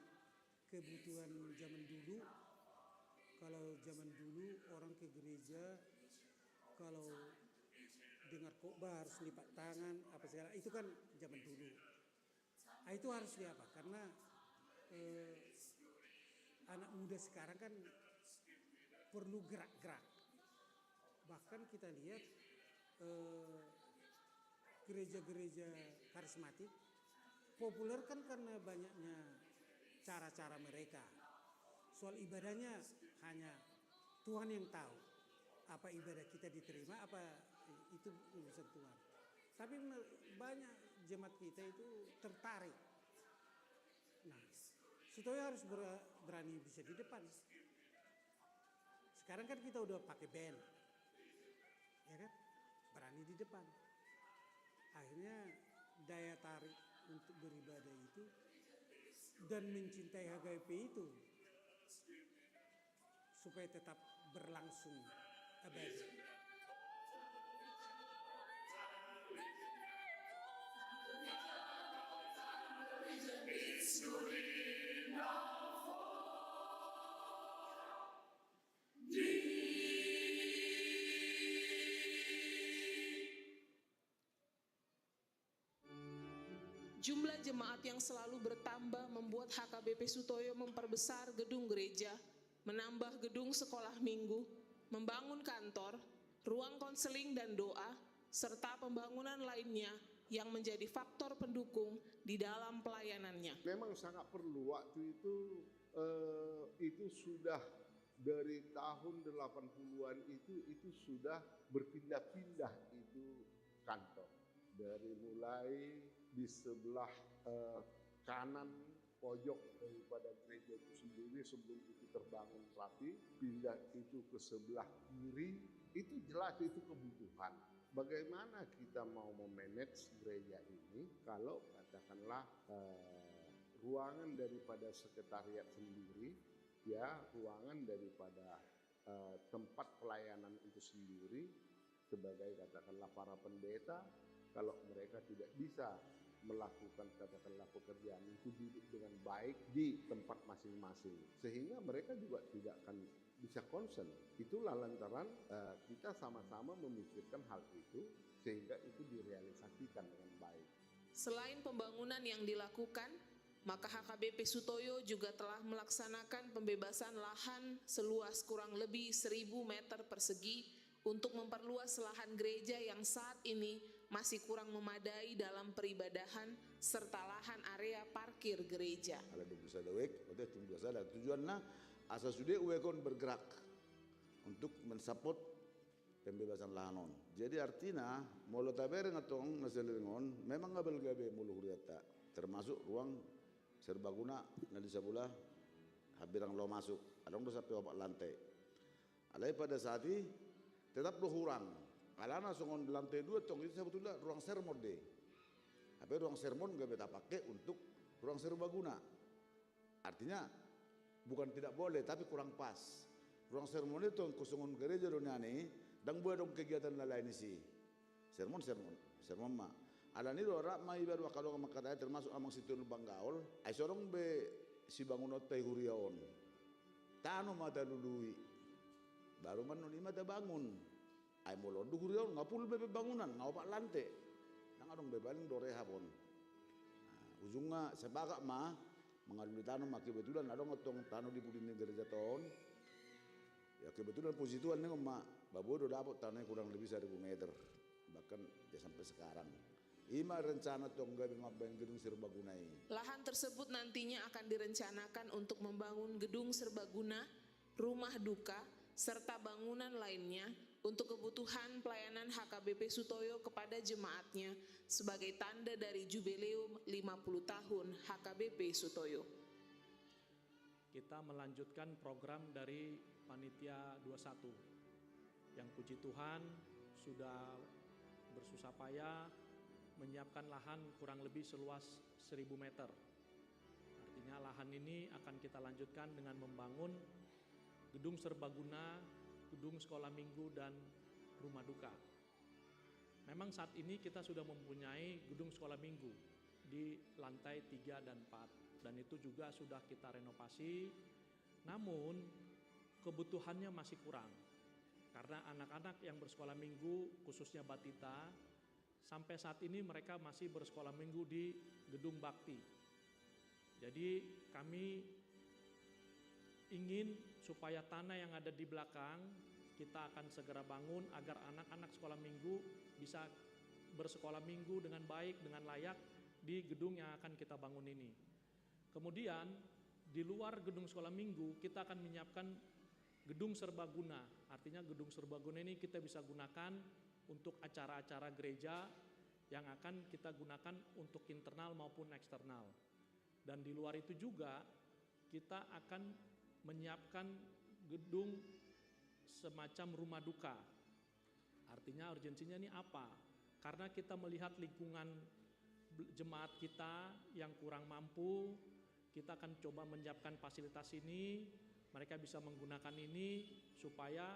kebutuhan zaman dulu. Kalau zaman dulu orang ke gereja, kalau dengar khotbah harus lipat tangan apa segala, itu kan zaman dulu. Nah, itu harus diapa? Karena eh, anak muda sekarang kan perlu gerak-gerak. Bahkan kita lihat eh, gereja-gereja karismatik populer kan karena banyaknya cara-cara mereka. Soal ibadahnya hanya Tuhan yang tahu apa ibadah kita diterima, apa itu urusan Tuhan. Tapi banyak jemaat kita itu tertarik. Nah, Sutoyo harus berani bisa di depan. Sekarang kan kita udah pakai band, ya kan? Berani di depan. Akhirnya daya tarik untuk beribadah itu dan mencintai H K B P itu supaya tetap berlangsung abadi. Jumlah jemaat yang selalu bertambah membuat H K B P Sutoyo memperbesar gedung gereja, menambah gedung sekolah minggu, membangun kantor, ruang konseling dan doa, serta pembangunan lainnya yang menjadi faktor pendukung di dalam pelayanannya. Memang sangat perlu. Waktu itu eh, itu sudah dari tahun delapan puluhan itu itu sudah berpindah-pindah itu kantor. Dari mulai di sebelah eh, kanan pojok daripada gereja itu sendiri sebelum itu terbangun rapi, pindah itu ke sebelah kiri, itu jelas itu kebutuhan. Bagaimana kita mau memanage gereja ini kalau katakanlah eh, ruangan daripada sekretariat sendiri, ya ruangan daripada eh, tempat pelayanan itu sendiri sebagai katakanlah para pendeta, kalau mereka tidak bisa melakukan katakanlah pekerjaan itu duduk dengan baik di tempat masing-masing, sehingga mereka juga tidak akan bisa concern. Itulah lantaran uh, kita sama-sama memikirkan hal itu sehingga itu direalisasikan dengan baik. Selain pembangunan yang dilakukan, Maka H K B P Sutoyo juga telah melaksanakan pembebasan lahan seluas kurang lebih seribu meter persegi untuk memperluas lahan gereja yang saat ini masih kurang memadai dalam peribadahan serta lahan area parkir gereja. Ala dua puluh sada wijk, oke, dua puluh sada. Tujuanna asa sude wijk on bergerak untuk mensupport pembebasan lahan on. Jadi artina, molo tabereng antong na saleleng on, memang abal gabe molo hurianta, termasuk ruang serbaguna na di sabola hambirang laho masuk, adong do sampe opat lantai. Alai pada saat i tetap do hurang. Alana songon lantai dua antong i sebetulna ruang sermon do i. Hape ruang sermon gabe tapake untuk ruang serbaguna. Artinya, bukan tidak boleh, tapi kurang pas. Ruang sermon i antong anggo songon gereja do nian i, ndang boi adong kegiatan lain-lain disi. Sermon, sermon, sermon ma. Alani do rap ma iba dua angka dongan mangkatai, termasuk Amang Situnu Banggaol, ai so adong be sibangunonta i huria on. Tano ma talului. Baru ma annon i ma tabangun. Ai molo on do huria on, nga full be pembangunan, nga opat lante. Ndang adong be, paling do rehab on. Nah, ujungna sepakat ma, mangalului tano ma, kebetulan adong antong tano di pudi ni gerejanta on. Ya, kebetulan puji Tuhan, ninna ma, ba boi do dapot tano i kurang lebih seribu meter. Bahkan, ya, sampai sekarang. I ma rencana antong gabe mambaen gedung serbaguna i. Lahan tersebut nantinya akan direncanakan untuk membangun gedung serbaguna, rumah duka, serta bangunan lainnya untuk kebutuhan pelayanan H K B P Sutoyo kepada jemaatnya sebagai tanda dari jubileum lima puluh tahun H K B P Sutoyo. Kita melanjutkan program dari Panitia dua satu, yang puji Tuhan sudah bersusah payah menyiapkan lahan kurang lebih seluas seribu meter. Artinya, lahan ini akan kita lanjutkan dengan membangun gedung serbaguna, gedung sekolah minggu, dan rumah duka. Memang saat ini kita sudah mempunyai gedung sekolah minggu di lantai tiga dan empat, dan itu juga sudah kita renovasi. Namun, kebutuhannya masih kurang, karena anak-anak yang bersekolah minggu, khususnya batita, sampai saat ini mereka masih bersekolah minggu di gedung bakti. Jadi, kami ingin supaya tanah yang ada di belakang kita akan segera bangun agar anak-anak sekolah minggu bisa bersekolah minggu dengan baik, dengan layak di gedung yang akan kita bangun ini. Kemudian, di luar gedung sekolah minggu, kita akan menyiapkan gedung serbaguna. Artinya, gedung serbaguna ini kita bisa gunakan untuk acara-acara gereja yang akan kita gunakan untuk internal maupun eksternal. Dan di luar itu juga, kita akan menyiapkan gedung semacam rumah duka. Artinya, urgensinya ini apa? Karena kita melihat lingkungan bel-, jemaat kita yang kurang mampu, kita akan coba menyiapkan fasilitas ini, mereka bisa menggunakan ini supaya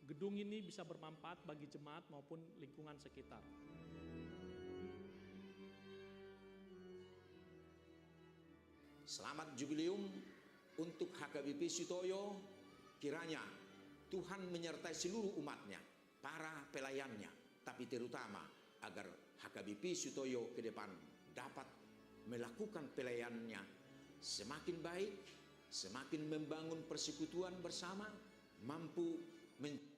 gedung ini bisa bermanfaat bagi jemaat maupun lingkungan sekitar. Selamat Jubileum untuk H K B P Sutoyo, kiranya Tuhan menyertai seluruh umat-Nya, para pelayan-Nya, tapi terutama agar H K B P Sutoyo ke depan dapat melakukan pelayan-Nya semakin baik, semakin membangun persekutuan bersama, mampu men-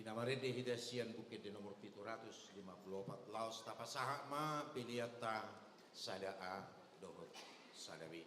Na marende hita sian Buku Ende nomor pitu ratus lima pulu opat, laos tapasahat ma peleanta sada A dohot sada B.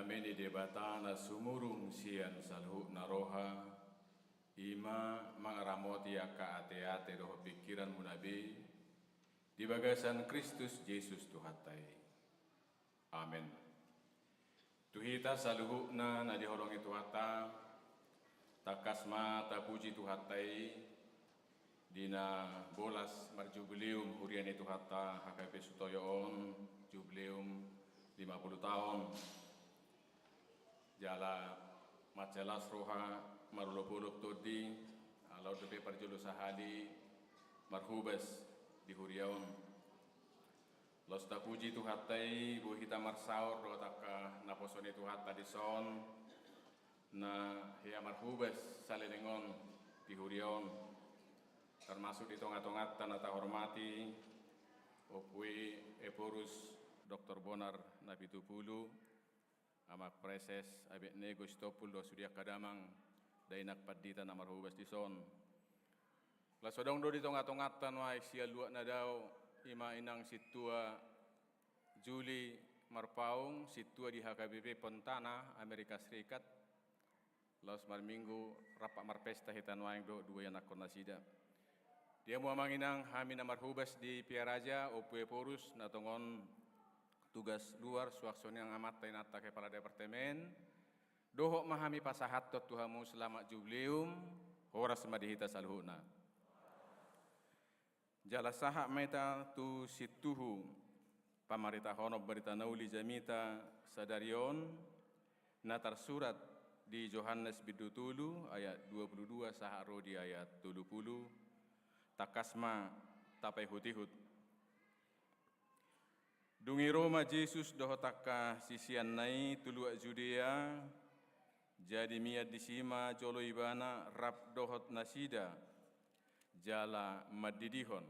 Dame ni Debata na sumurung sian saluhutna roha, i ma mangaramoti angka ateate dohot pingkiranmuna be di bagasan Kristus Jesus Tuhanta i. Amen. Tu hita saluhutna na diholongi Tuhanta, tangkas ma tapuji Tuhanta i, di na bolas marjubileum huria ni Tuhanta H K B P Sutoyo on, jubileum lima puluh taon. Jala mansai las roha, marolopolop tondi, ala on dope parjolo sahali marhobas di huria on. Laos tapuji Tuhanta i, boi hita marsaor dohot angka naposo ni Tuhanta dison, na hea marhobas saleleng on di huria on, termasuk di tongatonganta na tahormati Ompu Ephorus Doktor Bonar Napitupulu, Amang Praeses Abednego Sitompul dohot sude angka damang, dainang pandita na marhobas dison. Laos adong do di tongatonganta nuaeng sian luat na dao, i ma Inang Sintua Juli Marpaung, sintua di H K B P Fontana, Amerika Serikat. Laos marminggu rap marpesta hita nuaeng dohot dua ianakhon nasida. Di hamu amang inang, hami na marhobas di Pia Raja, Ompu Ephorus, na tongon tugas luar, suang songon i amanta inanta kepala departemen, dohot ma hami pasahathon tu hamu selamat jubileum, horas ma di hita saluhutna. Jala sahat ma hita tu sintuhu pamaritahonon Barita Na Uli jamita sadari on, na tarsurat di Johannes bindu tolu ayat dua puluh dua sahat ro di ayat tolu puluh, tangkas ma tapaihutihut. Dung i ro ma Jesus dohot angka siseanna i tu luat Judea, jadi mian disi ma jolo Ibana rap dohot nasida, jala mandidihon.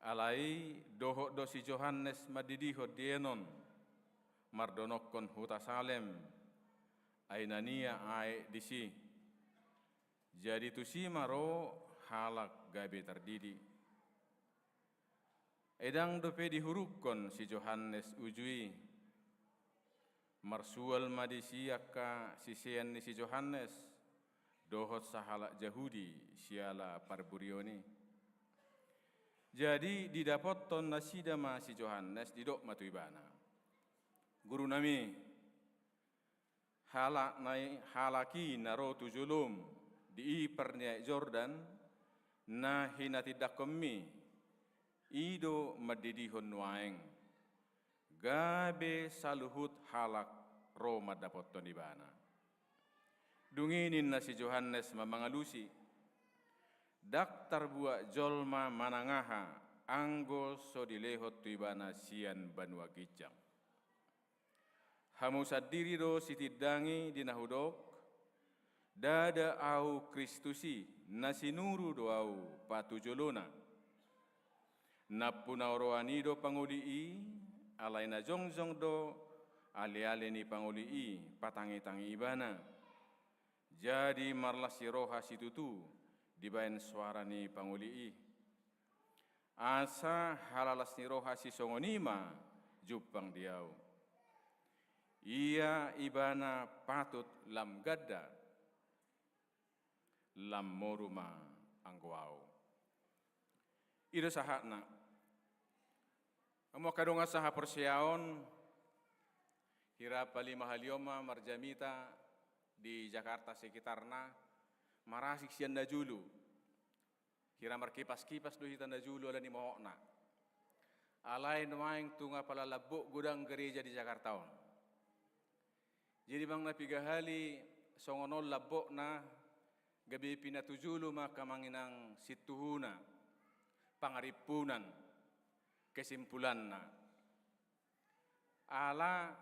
Alai dohot do si Johannes mandidihon di Enon, mardonokkon huta Salem, ai na nian aek disi. Jadi tusi ma ro halak gabe tardidi. Ai ndang dope dihurungkon si Johannes uju i. Marsual ma disi angka sisean ni si Johannes dohot sahalak Jahudi siala parburion i. Jadi didapothon nasida ma si Johannes, didok ma tu Ibana: Gurunami, halak na i, halak i na ro tu jolom di ipar ni aek Jordan, na hinatindangkonmi, i do mandidihon nuaeng. Gabe saluhut halak ro mandapothon Ibana. Dung i ninna si Johannes ma mangalusi: Ndang tarbuat jolma manang aha, anggo so dilehon tu ibana sian banua ginjang. Hamu sandiri do sitindangi di na hudok, ndada ahu Kristus i, na sinuru do ahu patujolona. Nampuna oroan i do pangoli i, alai na jongjong do aleale ni pangoli i patangitangi ibana. Jadi marlas ni roha situtu dibaen soara ni pangoli i. Asa halalas ni roha sisongon i ma jumpang di ahu. Ia ibana patut lam ganda, lam moru ma anggo ahu. I do sahatna. Hamu angka dongan sahaporseaon, hira palimahalion ma marjamita di Jakarta sekitarna, marasing sian na jolo. Hira markipaskipas do hita na jolo ala ni mohopna. Alai nuaeng tung apala lambok godang gareja di Jakarta on. Jadi manang na piga hali songon on lambokna, gabe pinatujolo ma angka amang inang sintuhuna, pangarimpunan, kesimpulanna. Ala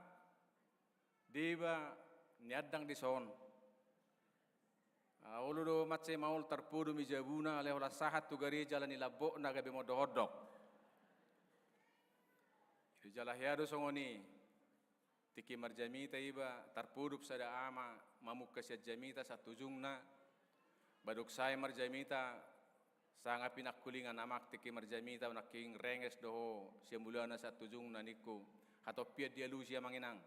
deba niandang dison. Ah, olo do mansai maol tarpodom i jabuna, alai holan sahat tu gareja ala ni lambokna gabe mondokondok. Jala hea do songon i. Tingki marjamita iba, tarpodom sada ama mamungka sian jamita sahat tu ujungna. Ba dung sae marjamita, sanga pinangkulingan, amang, tingki marjamita nangkin renges do ho sian mulana sahat tu ujungna, ningku. Hatompian dialusi amang inang.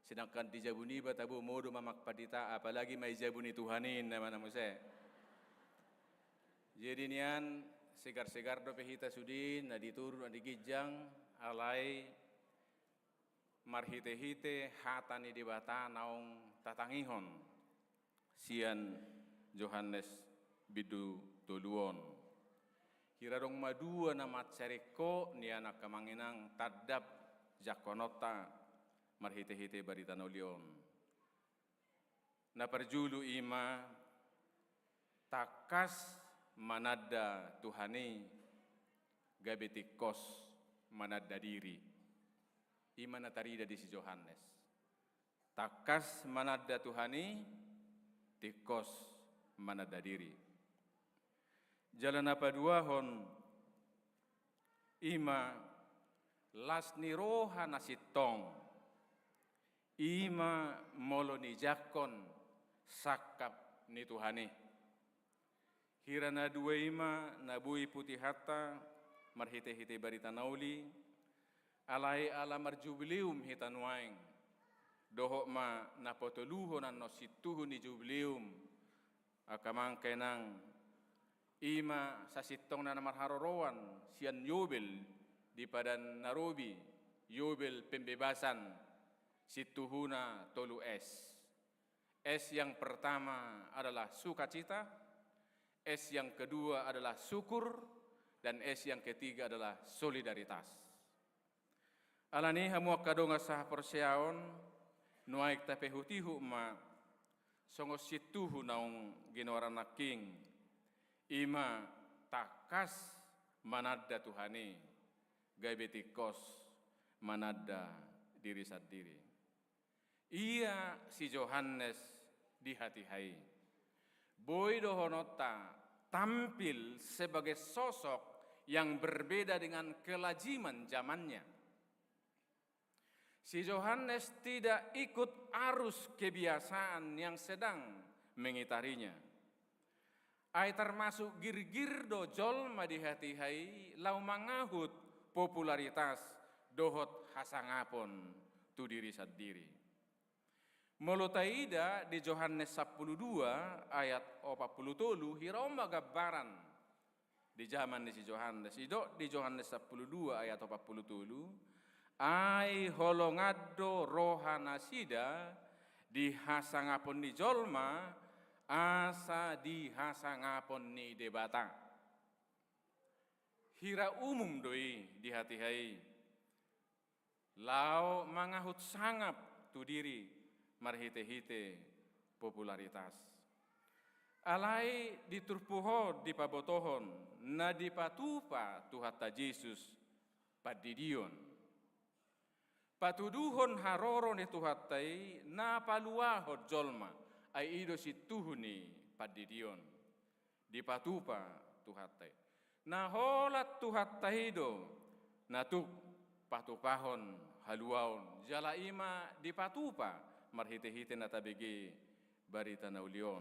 Sedangkan di jabu niba tabo modom amang pandita, apalagi ma di jabu ni Tuhan i, na mana muse. Jadi nian, segar-segar dope hita sude na di toru na di ginjang, alai marhite-hite hata ni Debata naung tatangihon sian Johannes bindu tolu on. Hira adong ma dua na mansai ringkot nian angka amang inang tanda jangkononta marhite-hite barita na uli on. Na parjolo i ma tangkas mananda Tuhan i gabe tingkos mananda diri. I ma na tarida di si Johannes. Tangkas mananda Tuhan i, tingkos mananda diri. Jala na paduahon i ma las ni roha na sintong, i ma molo nijangkon sangkap ni Tuhan i. Hira na dua i ma na boi putihonta marhite-hite barita na uli, alai ala marjubileum hita nuaeng. Dohot ma na patoluhon annon sintuhu ni jubileum, angka amang inang, i ma sasintongna na marharoroan sian Yobel di Padan na Robi, Yobel pembebasan, sintuhuna tolu S. S yang pertama adalah sukacita, S yang kedua adalah syukur, dan S yang ketiga adalah solidaritas. Alani i hamu angka dongan sahaporseaon, nuaeng tapaihut-ihut ma songon sintuhu naung ginoaran nangkin, i ma tangkas mananda Tuhan i, gabe tingkos mananda diri sandiri. Ia si Johannes di hatiha i. Boi dohononta tampil sebagai sosok yang berbeda dengan kelaziman zamannya. Si Johannes tidak ikut arus kebiasaan yang sedang mengitarinya. Ai termasuk girgir do jolma di hatiha i laho mangahut popularitas dohot hasangapon tu diri sandiri. Molo taida di Johannes sampulu dua ayat opat pulu tolu, hira on ma gambaran di zaman ni si Johannes. Didok di Johannes sampulu dua ayat opat pulu tolu, ai holongan do rohanasida di hasangapon ni jolma, asa di hasangapon ni Debata. Hira umum do i di hatiha i. Laho mangahut sangap tu diri marhite-hite popularitas. Alai di turpuk on dipabotohon na dipatupa Tuhanta Jesus pandidion. Patuduhon haroro ni Tuhanta i na paluahon jolma, ai i do sintuhu ni pandidion. Dipatupa Tuhanta i. Na holan Tuhanta i do na tuk patupahon haluaon, jala i ma dipatupa marhite-hite na tabege barita na uli on.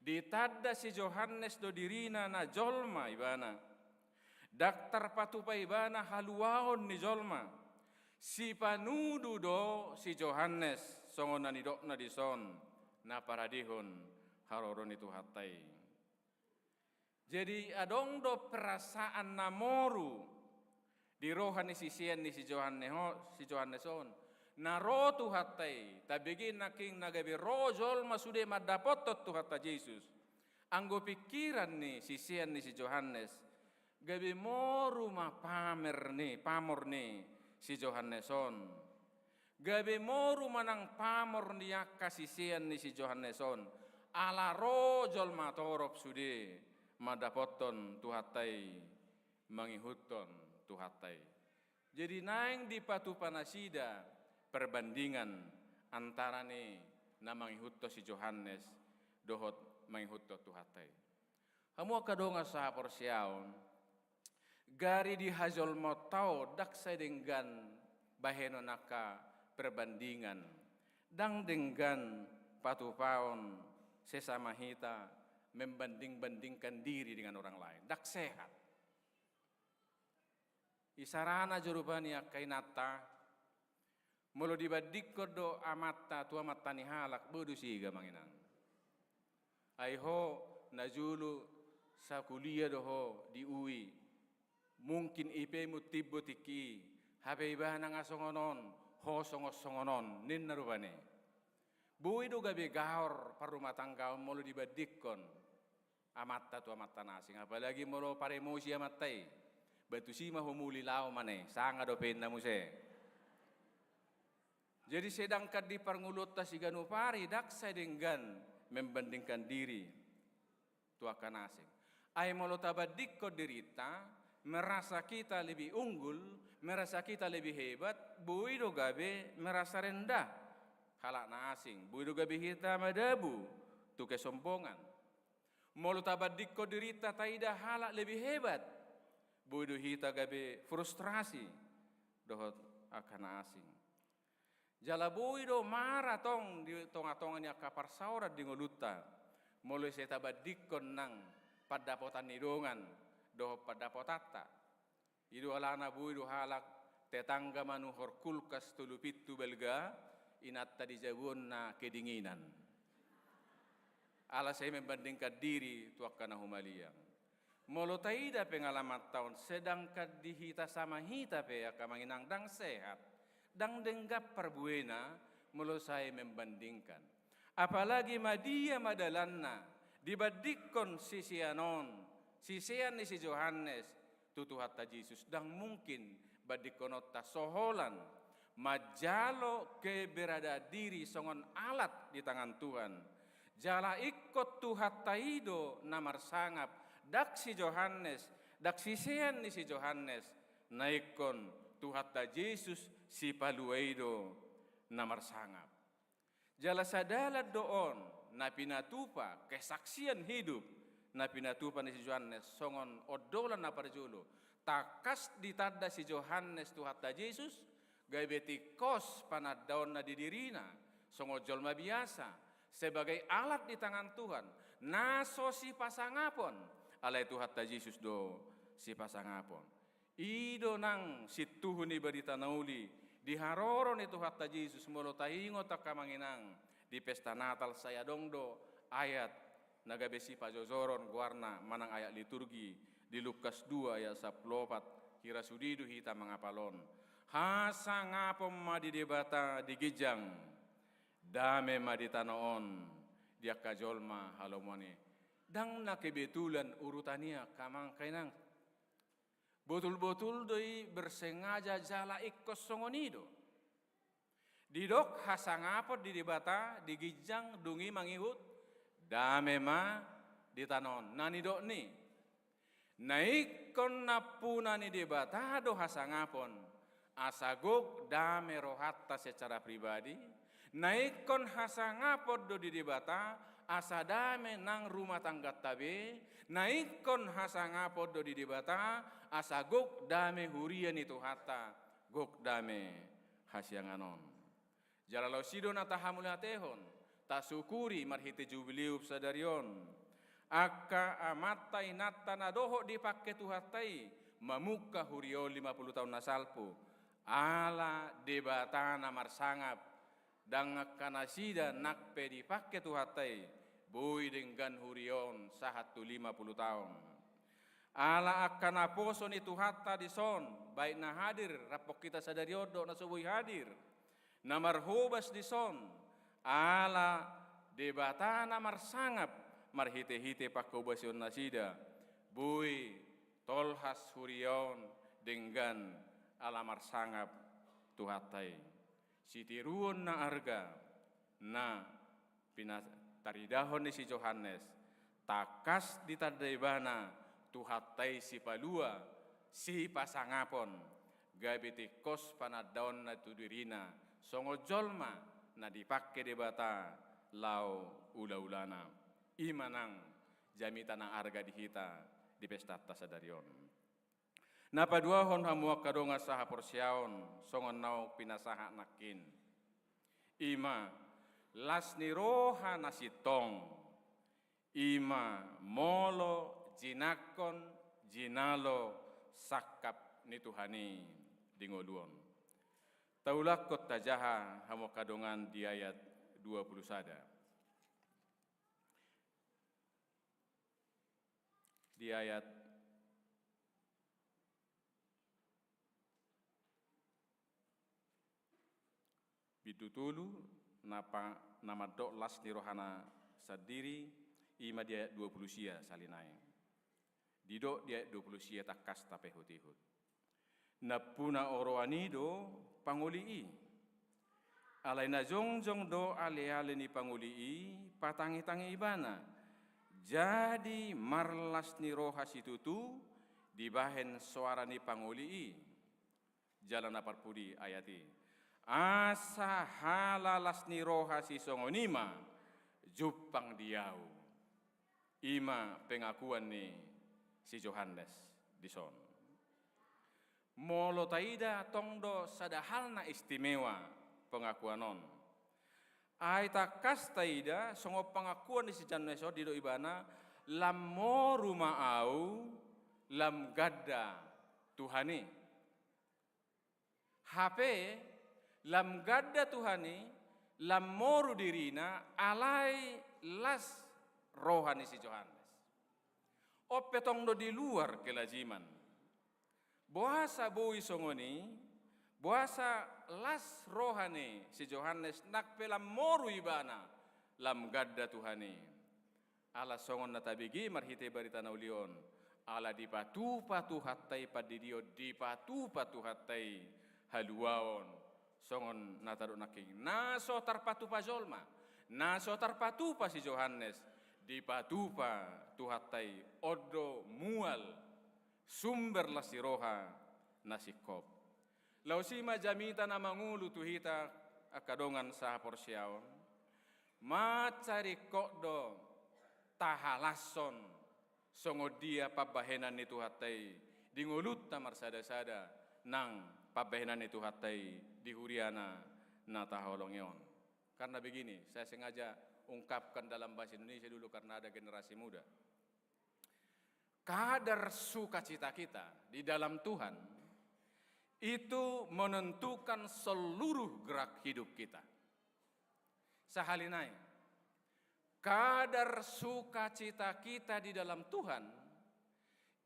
Ditanda si Johannes do dirina na jolma ibana. Ndang tarpatupa ibana haluaon ni jolma. Sipanudu do si Johannes, songon na nidokna dison, na paradehon haroro ni Tuhanta i. Jadi adong do perasaan na moru di roha ni sisean ni si Johannes ho-, si Johannes on. Na ro Tuhanta i, tabege nangkin na gabe ro jolma sude mandapothon Tuhanta Jesus. Anggo pingkiran ni sisean ni si Johannes, gabe moru ma pamer ni, pamor ni si Johannes on. Gabe moru ma nang pamor ni angka sisean ni si Johannes on. Ala ro jolma torop sude mandapothon Tuhanta i, mangihuthon Tuhanta i. Jadi naeng dipatupa nasida perbandingan antara ni na mangihuthon si Johannes dohot mangihuthon Tuhanta i. Hamu angka dongan sahaporseaon, gari di hajolmaonta on ndang sai denggan bahenon angka perbandingan, ndang denggan patupaon sesama hita membanding-bandingkan diri dengan orang lain. Ndang sehat. Isarana jo rupani angka inanta, Molo dibandingkon do amanta tu amanta ni halak, boi do sega, amang inang. Ai ho na jolo sakuliah do ho di U I, mungkin I P-mu timbo tingki i, hape ibana nga songon on, ho songon songon on, ninna rupani. Boi do gabe gaor parrumatanggaon molo dibandingkon amanta tu amanta na asing, apalagi molo paremosi amanta i. Ba tusi ma ho muli, laho ma ne, sanga dope inna muse. Jadi sedangkan di parngoluonta siganup ari ndang sai denggan membandingkan diri tu angka na asing. Ai molo tabandingkon dirinta, merasa kita lebih unggul, merasa kita lebih hebat, boi do gabe merasa rendah halak na asing, boi do gabe hita madabu tu kesombongan. Molo tabandingkon dirinta taida halak lebih hebat, boi do hita gabe frustrasi dohot angka na asing. Jala boi do mara tong di tongatonga ni angka parsaoran di ngolunta, molo sai tabandingkon nang pandapotan ni dongan dohot pandapotanta. I do alana boi do halak tetangga manuhor kulkas tolu pitu balga, inanta di jabuonna kedinginan. Ala sai membandingkan diri tu angka na humaliang. Molo taida pengalamanta on, sedangkan di hita sama hita pe angka amang inang ndang sehat, ndang denggan parbuena molo sai membandingkan. Apalagi ma dia ma dalanna dibandingkon sisean on, sisean ni si Johannes, tu Tuhanta Jesus. Ndang mungkin bandingkononta so holan manjalo keberadaan diri songon alat di tangan Tuhan. Jala ingkon Tuhanta i do na marsangap, ndang si Johannes, ndang sisean ni si Johannes, na ingkon Tuhanta Jesus Sipalua i do na marsangap. Jala sadalan do on na pinatupa, kesaksian hidup na pinatupa ni si Johannes songon ondolan na parjolo. Tangkas ditanda si Johannes Tuhanta Jesus, gabe tingkos panandaonna di dirina songon jolma biasa, sebagai alat di tangan Tuhan, na so sipasangapon, alai Tuhanta Jesus do sipasangapon. I do nang sintuhu ni barita na uli di haroro ni Tuhanta Jesus, molo taingot angka amang inang di pesta Natal, sai adong do ayat na gabe sipajojoron goarna manang ayat liturgi di Lukas dua ayat sampulu opat, hira sude do hita mangapal on. Hasangapon ma di Debata di ginjang, dame ma di tano on di angka jolma halomoan i. Ndang na kebetulan urutan i angka amang, angka inang. Botul-botul do i bersengaja jala ingkon songon i do. Didok hasangapon di Debata di ginjang, dung i mangihut dame ma di tano on. Na nidok ni, na ingkon nampuna ni Debata do hasangapon, asa gok dame rohanta secara pribadi. Na ingkon hasangapon do di Debata, asa dame nang rumah tangganta be. Na ingkon hasangapon do di Debata, asa gok dame huria ni Tuhanta, gok dame hasiangan on. Jala laos i do na tahamauliatehon, tasukuri marhite jubileum sadari on angka amanta inanta na dohot dipangke Tuhanta i mamungka huria on lima puluh taon na salpu. Ala Debata na marsangap, ndang angka nasida nang pe dipangke Tuhanta i boi denggan huria on sahat tu lima puluh taon. Ala angka naposo ni Tuhanta dison, baik na hadir rap hita sadari on dohot na so boi hadir, na marhobas dison, ala Debata na marsangap marhite-hite pangkobasion nasida, boi tolhas huria on denggan ala marsangap Tuhanta i. Sitiruon na arga na pinataridahon ni si Johannes, tangkas ditanda ibana Tuhanta i Sipalua, sipasangapon, gabe tingkos panandaonna tu dirina songon jolma na dipangke Debata laho ula-ulana. I ma nang jamita na arga di hita di pestanta sadari on. Na paduahon, hamu angka dongan sahaporseaon, songon naung pinasahat nangkin, i ma las ni roha na sintong, i ma molo jinangkon jinalo sangkap ni Tuhan i di ngolu on. Taulakhon tajaha hamu angka dongan di ayat dua puluh sada. Di ayat bindu tolu, na pa-, na mandok las ni rohana sandiri, i ma di ayat dua puluh sia sahali nai. Didok di ayat dua puluh sia tangkas tapehutihut. Nampuna oroan i do pangoli i. Alai na jongjong do aleale ni pangoli i patangitangi ibana. Jadi marlas ni roha situtu dibahen soara ni pangoli i. Jala na parpudi ayat i. Asa halalas ni roha sisongon i ma jumpang di ahu. I ma pengakuan ni si Johannes dison. Molo taida tong do sada hal na istimewa pengakuan on. Ai tangkas taida songon pengakuan ni si Johannes on, didok ibana, lam moru ma ahu, lam ganda Tuhan i. Hape, lam ganda Tuhan i, lam moru dirina, alai las roha ni si Johannes. On pe tong do di luar kelajiman. Boasa boi songon i, boasa las roha ni si Johannes nang pe lam moru ibana, lam ganda Tuhan i. Ala songon na tabege marhite barita na uli on, ala dipatupa Tuhanta i pandidion, dipatupa Tuhanta i haluaon, songon na tadok nangkin. Na so tarpatupa jolma, na so tarpatupa si Johannes, dipatupa Tuhanta i, on do mual sumber las ni roha na singkop. Laos i ma jamita na mangolu tu hita angka dongan sahaporseaon, mansai ringkot do tahalashon songon dia pambahenan ni Tuhanta i di ngolunta marsadasada nang pambahenan ni Tuhanta i di huriana na tahaholongi on. Karena begini, saya sengaja ungkapkan dalam bahasa Indonesia dulu karena ada generasi muda. Kadar sukacita kita di dalam Tuhan itu menentukan seluruh gerak hidup kita. Sahali nai, kadar sukacita kita di dalam Tuhan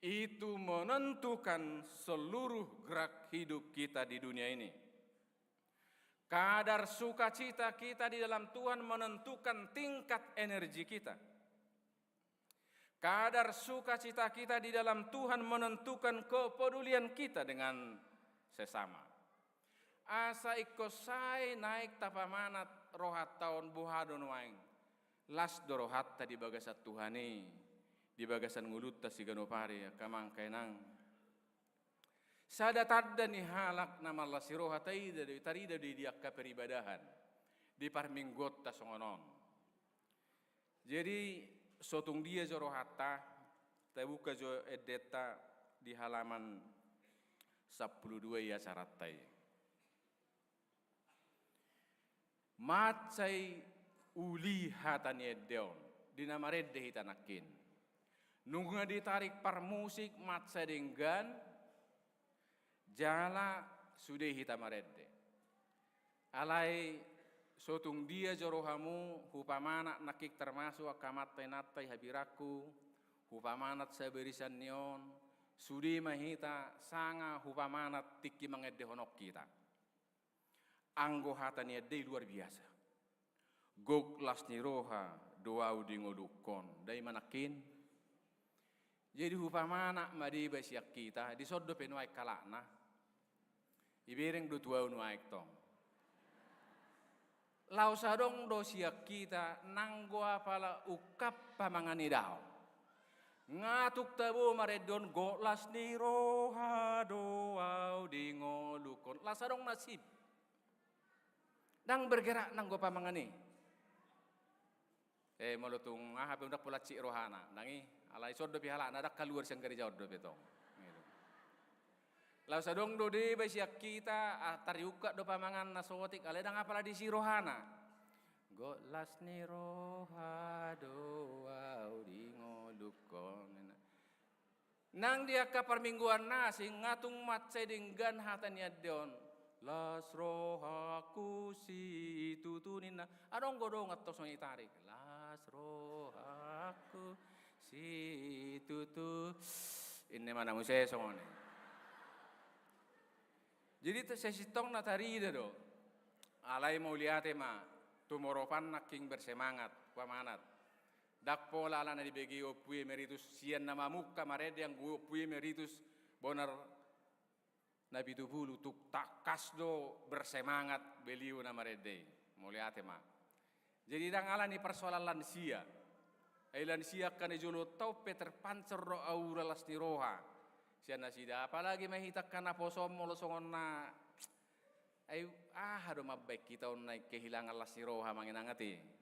itu menentukan seluruh gerak hidup kita di dunia ini. Kadar sukacita kita di dalam Tuhan menentukan tingkat energi kita. Kadar sukacita kita di dalam Tuhan menentukan kepedulian kita dengan sesama. Asa ingkon sai naeng tapamanat rohanta on, boha do nuaeng? Las do rohanta di bagasan Tuhan i, di bagasan ngolunta siganup ari, angka amang, angka inang. Sada tanda ni halak na marlas ni roha taida do, tarida do i di angka peribadahan, di parmingguonta songon on. Jadi, so tung dia jo rohanta, tabuka jo endenta di halaman sampulu dua i acaranta i. Mansai uli hata ni ende on, di na marende hita nangkin. Nunga ditarik parmusik mansai denggan, jala sude hita marende. Alai so tung dia jo rohamu, hupamanat nangkin termasuk angka amanta inanta i habirangku, hupamanat sabarisan ni on, sude ma hita sanga hupamanat tingki mangendehon on hita. Anggo hata ni ende i luar biasa. Gok las ni roha do ahu di ngolungkon. Dai ma nangkin. Jadi hupamanat ma deba sian hita, dison dope nuaeng halakna. Ibereng do tu ahu nuaeng tong. Laos adong do sian hita, nanggo apala ungkap pamangan i daong. Nga tung tabo marende on, gok las ni roha do ahu di ngolungkon. Laos adong na sip. Ndang bergerak nanggo pamangan i. Eh, molo tung aha pe ndang pola sip rohana, ndang i. Alai ison dope halakna, ndang kaluar sian gareja on dope tong. Laos adong do deba sian hita, ah, tariungkap do pamangan na saotik, alai ndang apala disi rohana. Gok las ni roha do ahu di ngolungkon. Nang di angka parmingguan na asing, nga tung mansai denggan hata ni ende on. Las rohangku situtu ninna. Adong godongan tong songon i tarik. Las rohangku situtu. Ini mana muse songon i. Jadi tu sesitong na tarida do. Alai mauliate ma, tumoropan nangkin bersemangat, pamanat. Ndang pola ala na dibege Ompu Emeritus sian na mamungka marende anggo Ompu Emeritus bonar na pitu pulu tung tangkas do bersemangat beliau na marende i. Mauliate ma. Jadi ndang ala ni persoalan lansia. Ai lansia angka na jolo taon pe terpancar do aura las ni roha. Sian nasida apalagi ma hita angka na poso molo songon na ai aha do mambaen hita on na kehilangan las ni roha manginang ate.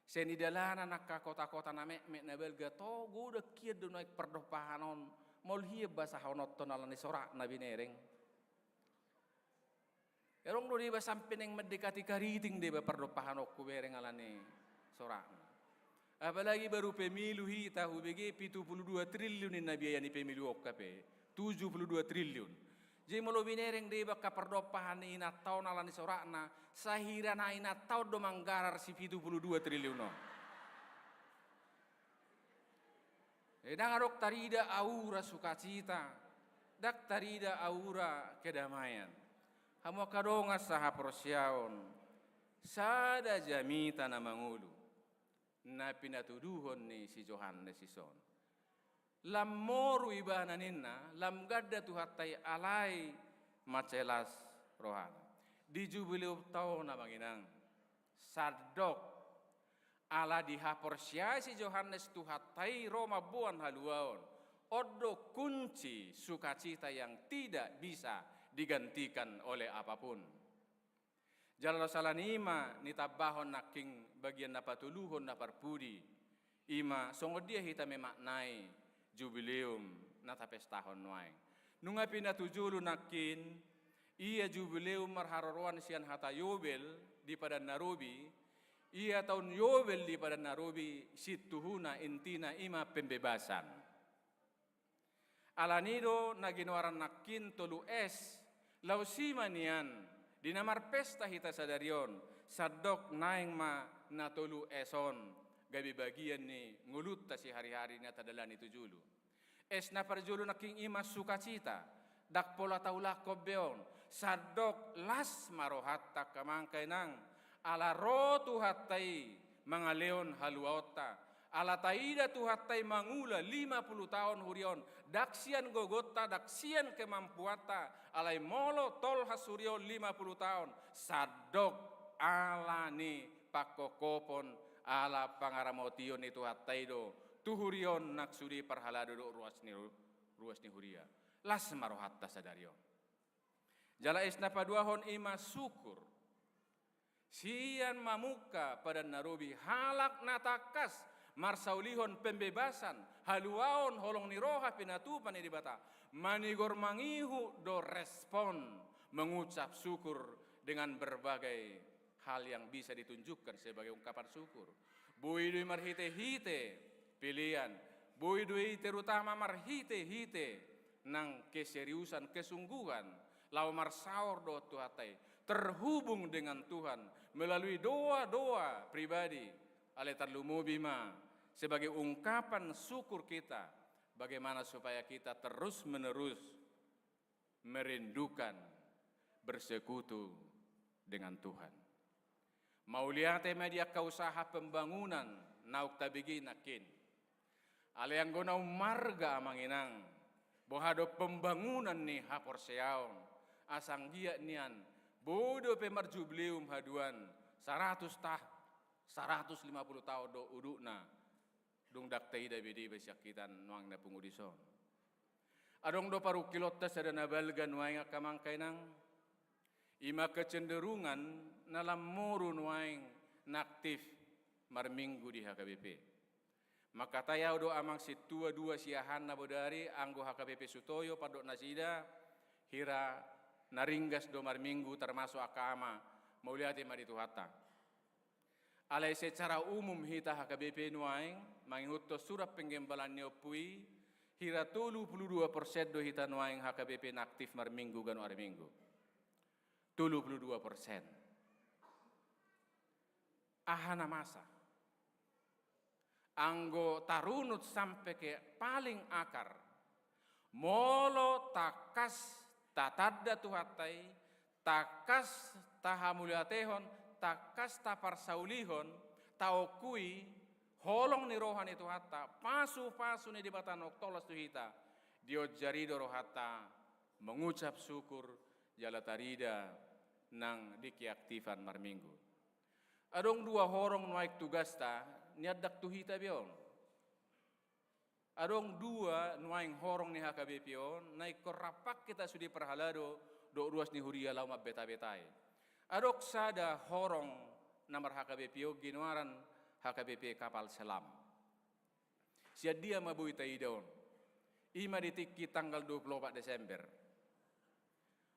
Sian i dalanan angka kota-kota na metmet na balga to godang hian do nuaeng pardompahan on. Maol hian basahononton ala ni soratna binereng. Adong do deba sampe naeng mandekati kariting deba pardompahanonku bereng ala ni soratna. Apalagi baru pemilu hita hubege pitu pulu dua triliun ninna biaya ni pemilu on hape. Tujuh puluh dua triliun. Jadi molo binereng deba angka pardompahan ni inanta on ala ni soratna, sahira na inanta on do manggarar si pitu puluh dua triliun on. Ndang adong tarida aura sukacita, ndang tarida aura kedamaian. Hamu angka dongan sahaporseaon, sada jamita na mangolu na pinatuduhon ni si Johannes ison. Lam moru ibana ninna, lam ganda Tuhanta i alai mansai las rohana. Di jubileum taon amang inang, sandok ala dihaporseai si Johannes Tuhanta i ro mamboan haluaon, on do kunci sukacita yang tidak bisa digantikan oleh apapun. Jala laos ala ni i ma nitambahon nangkin bagian na patoluhon na parpudi, i ma songon dia hita memaknai jubileum na tapestahon nuaeng. Nunga pinatujolo nangkin, ia jubileum marharoroan sian hata Yobel di Padan na Robi, ia taon Yobel di Padan na Robi, sintuhuna intina i ma pembebasan. Ala ni do na ginoaran nangkin tolu S, laos i ma nian, di na marpesta hita sadari on, sandok naeng ma na tolu S on, gabe bagian ni ngolunta sihari-hari na tadalani tu julu. S na parjolo nangkin i ma sukacita, ndang pola taulakhon be on, sandok las ma rohanta angka amang inang, ala ro Tuhanta i mangalehon haluaonta, ala taida Tuhanta i mangula lima puluh taon huria on, ndang sian gogonta, ndang sian kemampuanta, alai molo tolhas huria on lima puluh taon, sandok ala ni pangkophopon, ala pangaramotion ni Tuhanta i do, tu huria on nang sude parhalado dohot ruas ni, ruas ni huria. Las ma rohanta sadari on. Jala S na paduahon i ma syukur. Sian mamungka Padan na Robi halak na tangkas marsaulihon pembebasan, haluaon holong ni roha pinatupa ni Debata, manigor mangihut do respon mengucap syukur dengan berbagai hal yang bisa ditunjukkan sebagai ungkapan syukur. Boi do i marhite-hite pelean, boi do i terutama marhite-hite nang keseriusan, kesungguhan, laho marsaor dohot Tuhanta i, terhubung dengan Tuhan melalui doa-doa pribadi, alai tarlumobi ma sebagai ungkapan syukur kita, bagaimana supaya kita terus-menerus merindukan bersekutu dengan Tuhan. Mauliate ma di angka usaha pembangunan naung tabege nangkin. Alai anggo na ummarga amang inang, boha do pembangunan ni haporseaon, asa anggiat nian, boi dope marjubileum haduan, saratus tah, saratus lima puluh taon do udutna, dung ndang taida be deba sian hita nuaeng na pungu dison. Adong do parungkilonta sada na balga nuaeng angka amang inang, i ma kecenderungan na lam moru nuaeng na aktif marminggu di H K B P. Mangkatai ahu do amang sintua dua siahaan na bodari anggo H K B P Sutoyo pandok nasida, hira na ringgas do marminggu termasuk angka ama, mauliate ma di Tuhanta. Alai secara umum hita H K B P nuaeng, mangihuthon surat penggembalaan ni ompu i, hira tolu puluh dua persen do hita nuaeng H K B P na aktif marminggu ganup ari Minggu. tolu pulu dua persen. Aha na masa? Anggo tarunut sampe ke paling akar, molo tangkas tatanda Tuhanta i, tangkas tahamuliatehon, tangkas taparsaulihon, taongkui holong ni roha ni Tuhanta, pasupasu ni Debata na tolhas tu hita, dionjari do rohanta mengucap syukur jala tarida nang di keaktifan marminggu. Adong dua horong nuaeng tugasta niandak tu hita be on. Adong dua nuaeng horong ni H K B P on na ingkon rap hita sude parhalado dohot ruas ni huria laho mambetabetai. Adong sada horong na mar-H K B P on, ginoaran H K B P Kapal Selam. Sian dia ma boi taida on? I ma di tingki tanggal dua pulu opat Desember.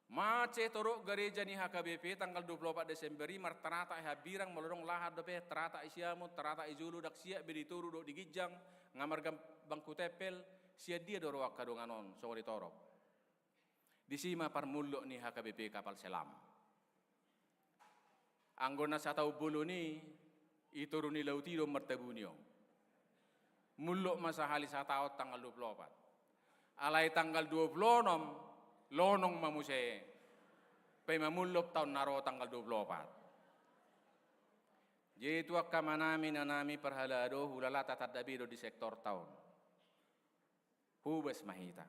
Mansai torop gareja ni H K B P tanggal dua pulu opat Desember i martaratak i hambirang, molo adong lahan dope taratak i siamun, taratak i jolo, ndang siap be di toru dohot di ginjang, nga margam-, bangku tempel. Sian dia do ro angka dongan on songon i torop? Disi ma parmullok ni H K B P Kapal Selam. Anggo na sataon bolon i, i toru ni laut i do martabuni on. Mullok ma sahali sataon tanggal dua pulu opat. Alai tanggal dua pulu onom, lonong ma muse. Paima mullok taon na ro tanggal dua pulu opat. Jadi tu angka amanami, inanami parhalado, hulala tatanda be do di sektorta on. Hobas ma hita.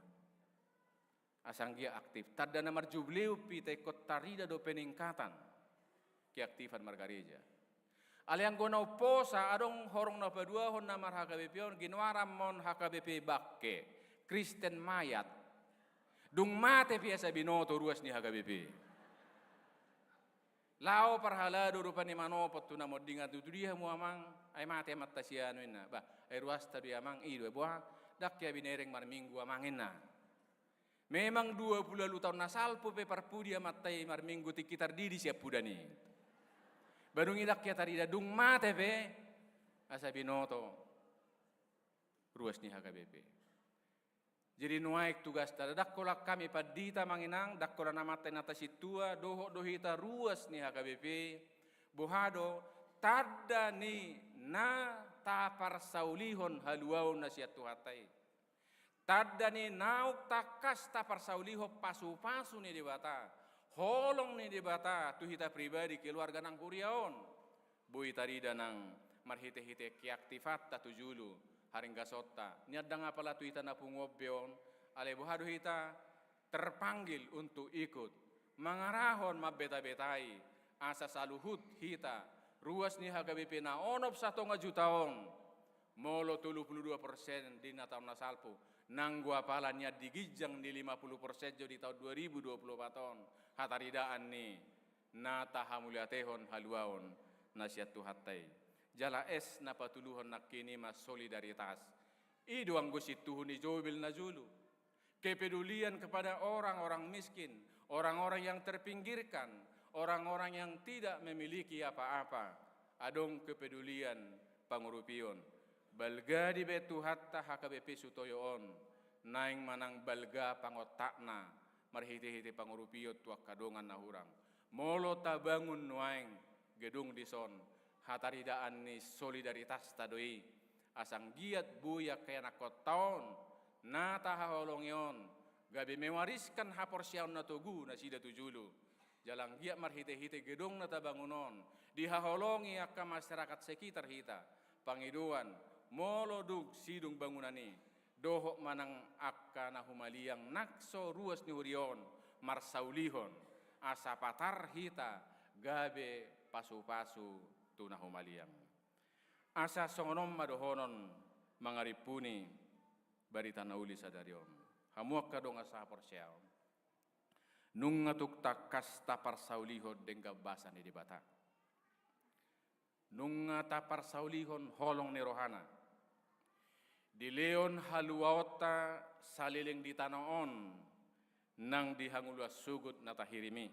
Asa anggiat aktif. Tanda na marjubileum pe hita ingkon tarida do peningkatan keaktifan margareja. Alai anggo na umposa, adong horong na paduahon na mar-H K B P on, ginoaran ma on H K B P bangke, Kristen mayat. Dung mate pe asa binoto ruas ni H K B P. Laho parhalado rupani manopot tu na monding, "Tutu dia hamu amang, ai mate amanta si anu," ninna. "Bah, ai ruasta do i amang." "I do, boha?" "Ndang hea binereng marminggu amang," ninna. Memang dua pulu ualu taon na salpu pe parpudi amanta i marminggu tingki tardidi sian pudan i. Ba dung i ndang hea tarida, dung mate pe asa binoto ruas ni H K B P. Jadi nuaeng tugasta, ndang holan hami pandita amang inang, ndang holan amanta inanta sintua, dohot do hita ruas ni H K B P, boha do, tanda ni na taparsaulihon haluaon na sian Tuhanta i. Tanda ni naung tangkas taparsaulihon pasupasu ni Debata, holong ni Debata tu hita pribadi, keluarga nang huria on. Boi tarida nang marhitehite keaktifanta tu julu, haringgasonta. Nian ndang apala tu hita na punguan be on, alai boha do hita terpanggil untuk ikut mangarahon, mambetabetai, asa saluhut hita ruas ni H K B P na onom satonga juta on, molo tolu pulu dua persen di na taon na salpu, nanggo apala nian di ginjang ni lima pulu persen jo di taon dua ribu dua pulu opat on, hataridaan ni na tahamuliatehon haluaon na sian Tuhanta i. Jala es na patoluhon nangkin i ma solidaritas. I do anggo sintuhu ni jobil na jolo. Kepedulian kepada orang-orang miskin, orang-orang yang terpinggirkan, orang-orang yang tidak memiliki apa-apa. Adong kepedulian pangurupion. Balga dibahen Tuhanta H K B P Sutoyo on, naeng manang balga pangontakna marhitehite pangurupion tu angka dongan na hurang. Molo tabangun nuaeng gedung dison, hataridaan ni solidaritasta do i, asa anggiat boi angka ianakkonta on na tahaholongi on gabe mewariskan haporseaon na togu nasida tu julu. Jala anggiat marhitehite gedung na tabangun on, dihaholongi angka masyarakat sekitar hita, pangidoan, molo dung sidung bangunan i, dohot manang angka na humaliang nang so ruas ni huria on marsaulihon, asa patar hita gabe pasupasu tu na humaliang. Asa songon on ma dohonon mangarimpuni barita na uli sadari on. Hamu angka dongan sahaporseaon. Nunga tung tangkas taparsaulihon denggan basa ni Debata. Nunga taparsaulihon holong ni rohana. Dilehon haluaonta saleleng di tano on nang di hangoluan sogot na tahirim i.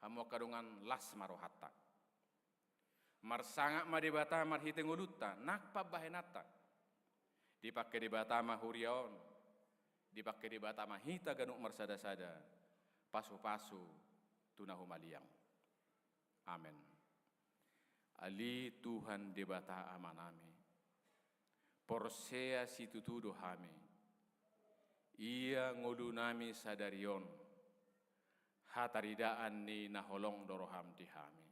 Hamu angka dongan, las ma rohanta. Marsangap ma Debata marhite ngolunta nang pambahenanta. Dipangke Debata ma huria on. Dipangke Debata ma hita ganup marsadasada pasupasu tu na humaliang. Amen. Ale Tuhan Debata Amanami, porsea situtu do hami, ia ngolunami sadari on hataridaan ni na holong do roham di hami.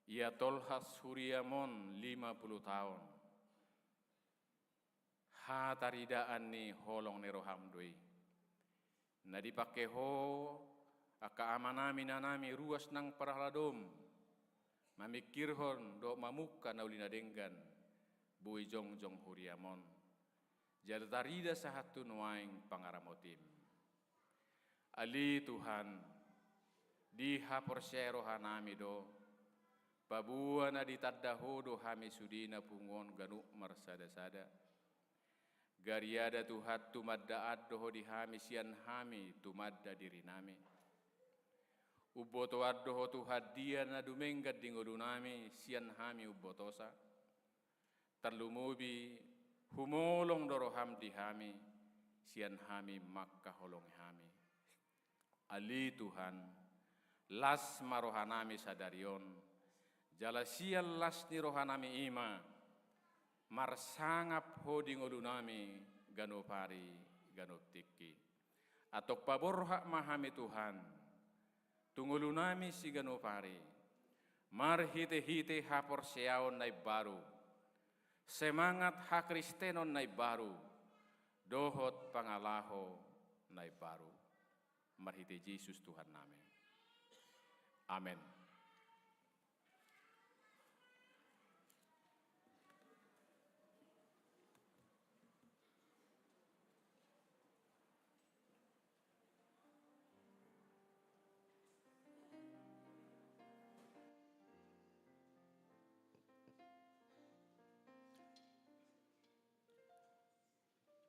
Ia tolhas huriam on lima pulu taon, hataridaan ni holong ni roham do i. Na dipangke ho angka amanami inanami ruas nang parhaladom, mamingkirhon dohot mamungka na uli na denggan, boi jongjong huriam on. Jala tarida sahat tu nuaeng pangaramotim. Ale Tuhan, dihaporseai rohanami do, paboa na ditanda ho do hami sudena pungu on ganup marsadasada. Gariada Tuhan tumandaan do ho di hami sian hami tumanda dirinami. Umbotoan do ho Tuhan dia na dumenggan di ngolunami sian hami umbotosa. Tarlumobi humolong do roham di hami sian hami mangkaholongi hami. Ale Tuhan, las ma rohanami sadari on, jala sian las ni rohanami i ma marsangap ho di ngolunami ganup ari ganup tingki. Antong paborhat ma hami Tuhan tu ngolunami siganup ari, marhitehite haporseaon na imbaru, semangat hakristenon na imbaru, dohot pangalaho na imbaru. Marhite Jesus Tuhannami. Amen.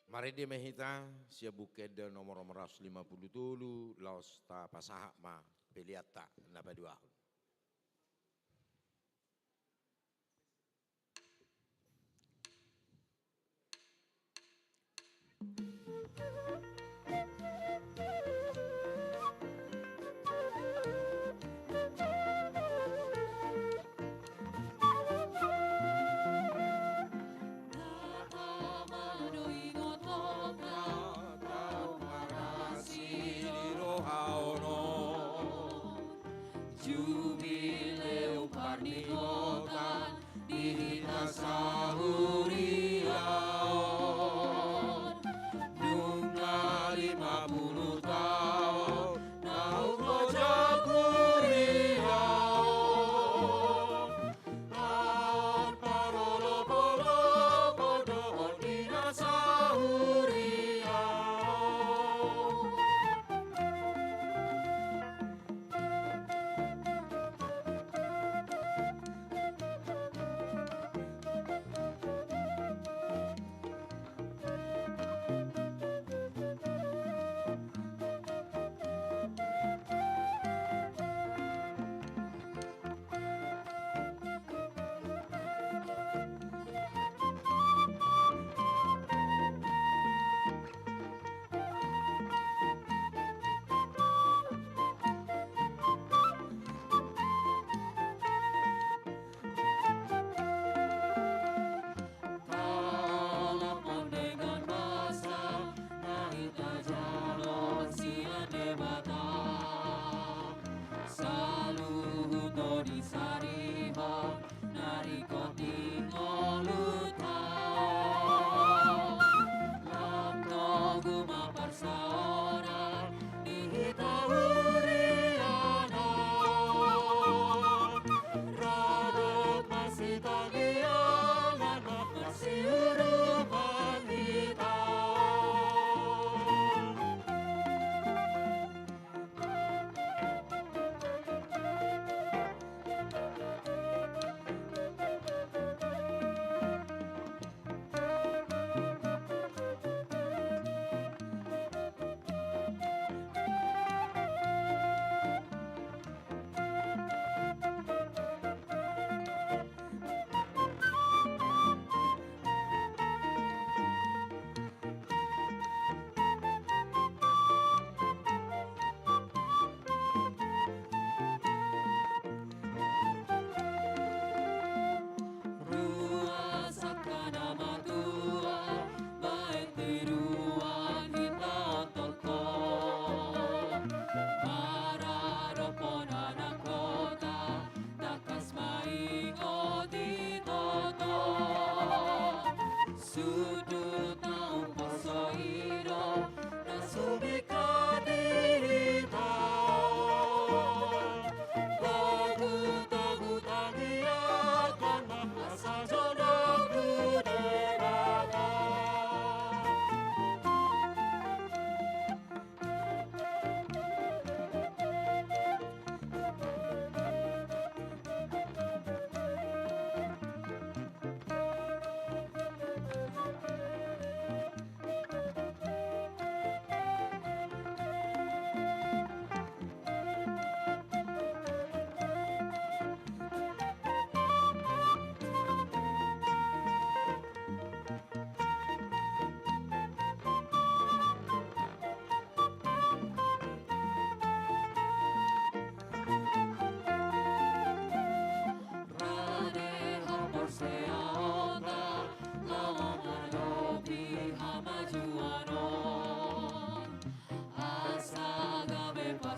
Marende ma hita sian Buku Ende nomor onom ratus lima pulu tolu, laos tapasahat ma peleanta na paduahon.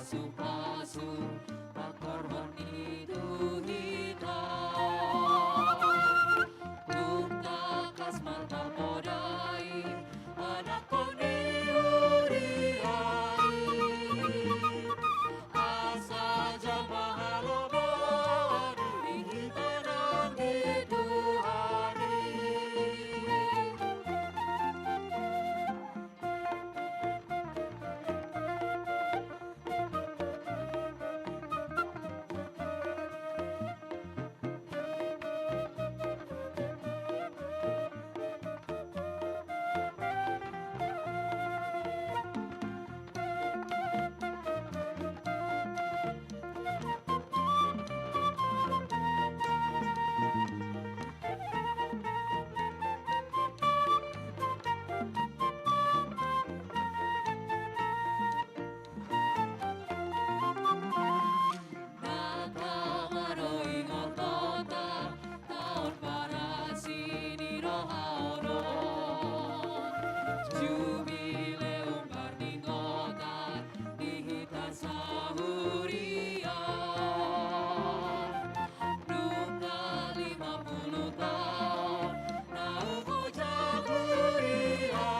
Pasu-pasu, pangkorhon i tu hita. Tung tangkas martapodai, anakkon ni huria i. Asa jala mangalo ma di hita nang di Tuhan i. Na tama do ingotota, taon parasi ni roha on. Jubileum pardinggotan di hita sahuria. Nunga lima pulu taon na hujalo huria.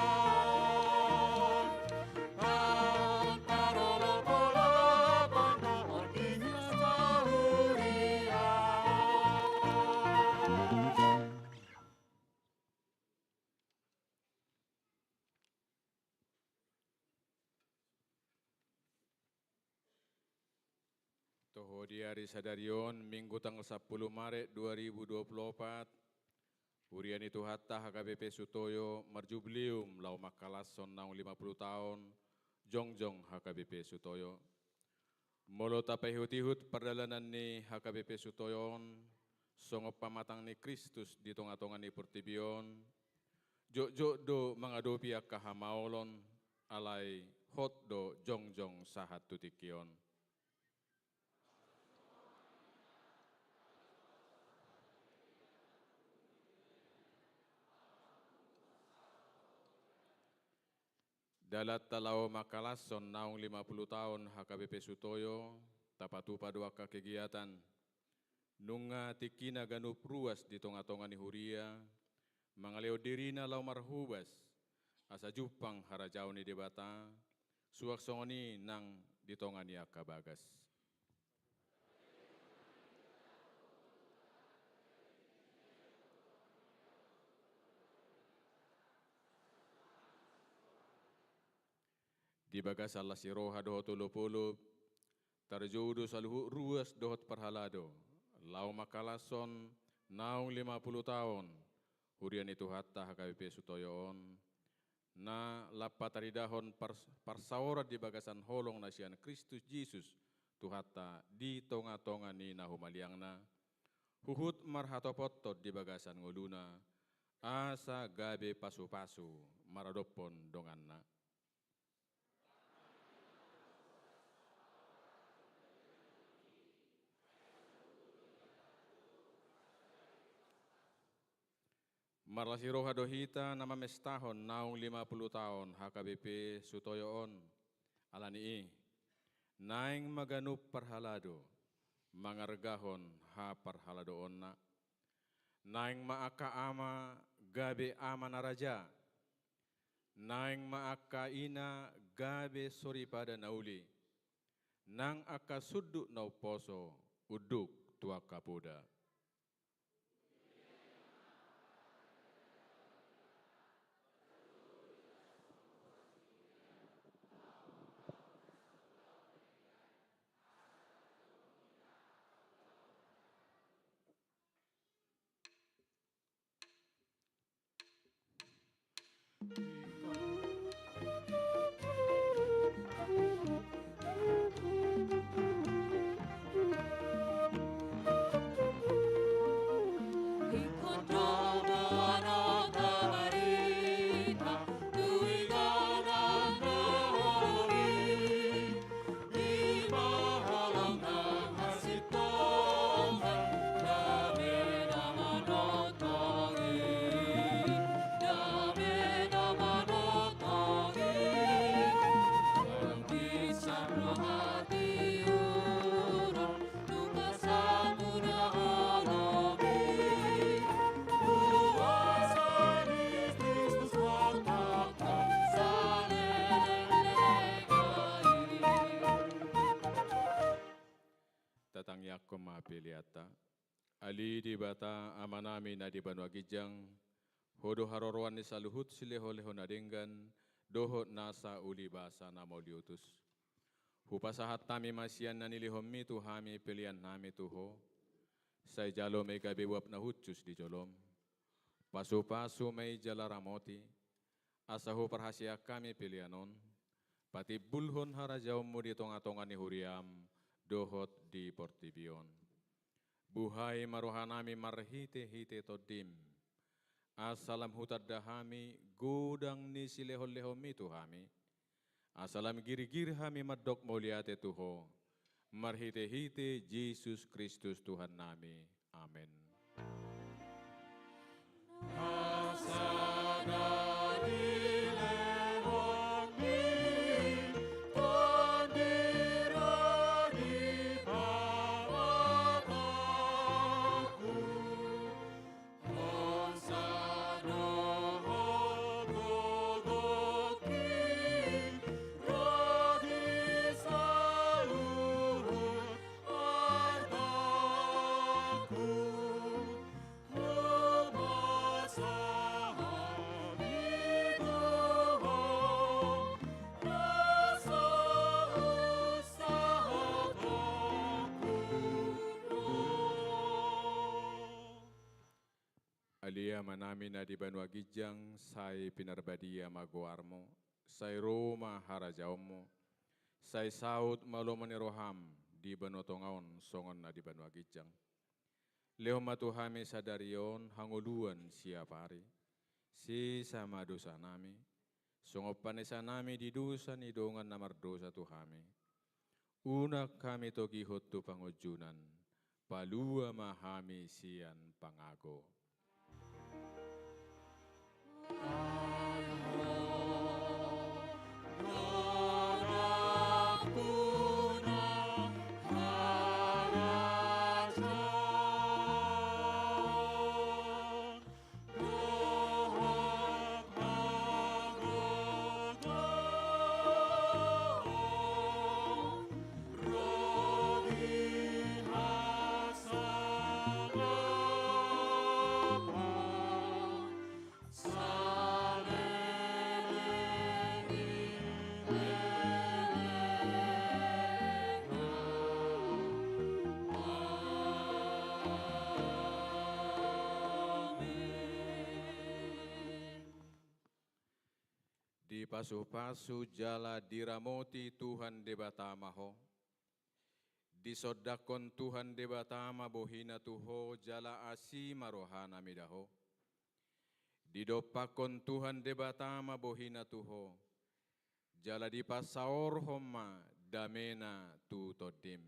Taon parolopolopon do on di hita sahuria. Toho di ari sadari on, Minggu tanggal sampulu Maret dua ribu dua pulu opat, Huria ni Tuhanta H K B P Sutoyo marjubileum laho mangkalashon naung lima pulu taon jongjong H K B P Sutoyo. Molo tapaihutihut pardalanan ni H K B P Sutoyo on, songon pamatang ni Kristus di tongatonga ni portibi on, jotjot do mangadopi angka hamaolon, alai hot do jongjong sahat tu tingki on. Dalanta laho mangkalashon naung lima pulu taon H K B P Sutoyo, tapatupa do angka kegiatan. Nunga tingkina ganup ruas di tongatonga ni huria, mangalehon dirina laho marhobas, asa jumpang harajaon ni Debata, suang songon i nang di tonga ni angka bagas. Di bagasan las ni roha dohot olopolop, tarjou do saluhut ruas dohot parhalado, laho mangkalashon naung lima pulu taon, Huria ni Tuhanta H K B P Sutoyo on, na lam pataridahon pars-, parsaoran di bagasan holong na sian Kristus Jesus, Tuhanta, di tongatonga ni na humaliangna, huhut marhatopothon di bagasan ngoluna, asa gabe pasupasu maradophon donganna. Marlas ni roha do hita na mamestahon naung lima pulu taon H K B P Sutoyo on. Ala ni i, naeng ma ganup parhalado mangargahon haparhaladoonna. Naeng ma angka ama gabe ama na raja. Naeng ma angka ina gabe soripada na uli. Nang angka sundut na umposo unduk tu angka poda. peleanta. Ale Debata Amanami na di banua ginjang, Ho do haroroan ni saluhut silehonlehon na denggan dohot nasa uli basa na mauliutus. Hupasahat hami ma sian na nilehonmi tu hami peleannami tu Ho. Sai jalo ma i gabe uap na hushus di jolom. Pasupasu ma i jala ramoti, asa huparhaseang hami pelean on patimbulhon harajaonmu di tongatonga ni huriam dohot di portibi on. Buhai ma rohanami marhitehite Tondim, asa lam hutanda hami godang ni silehonlehonmi tu hami, asa lam girgir hami mandok mauliate tu Ho, marhitehite Jesus Kristus Tuhannami. Amen. Ale Amanami na di banua ginjang, sai pinarbadia ma goarmu, sai ro ma harajaonmu, sai saut ma lomo ni roham di banua tonga on songon na di banua ginjang. Lehon ma tu hami sadari on hangoluan siap ari. Sesa ma dosanami, songon panesanami di dosa ni dongan na mardosa tu hami. Unang hami togihon tu pangunjunan, palua ma hami sian pangago. Dipasupasu jala diramoti Tuhan Debata ma ho. Disondangkon Tuhan Debata ma bohina tu ho jala asi ma rohana mida ho. Didompakkon Tuhan Debata ma bohina tu ho, jala dipasaorhon ma damena tu tondim.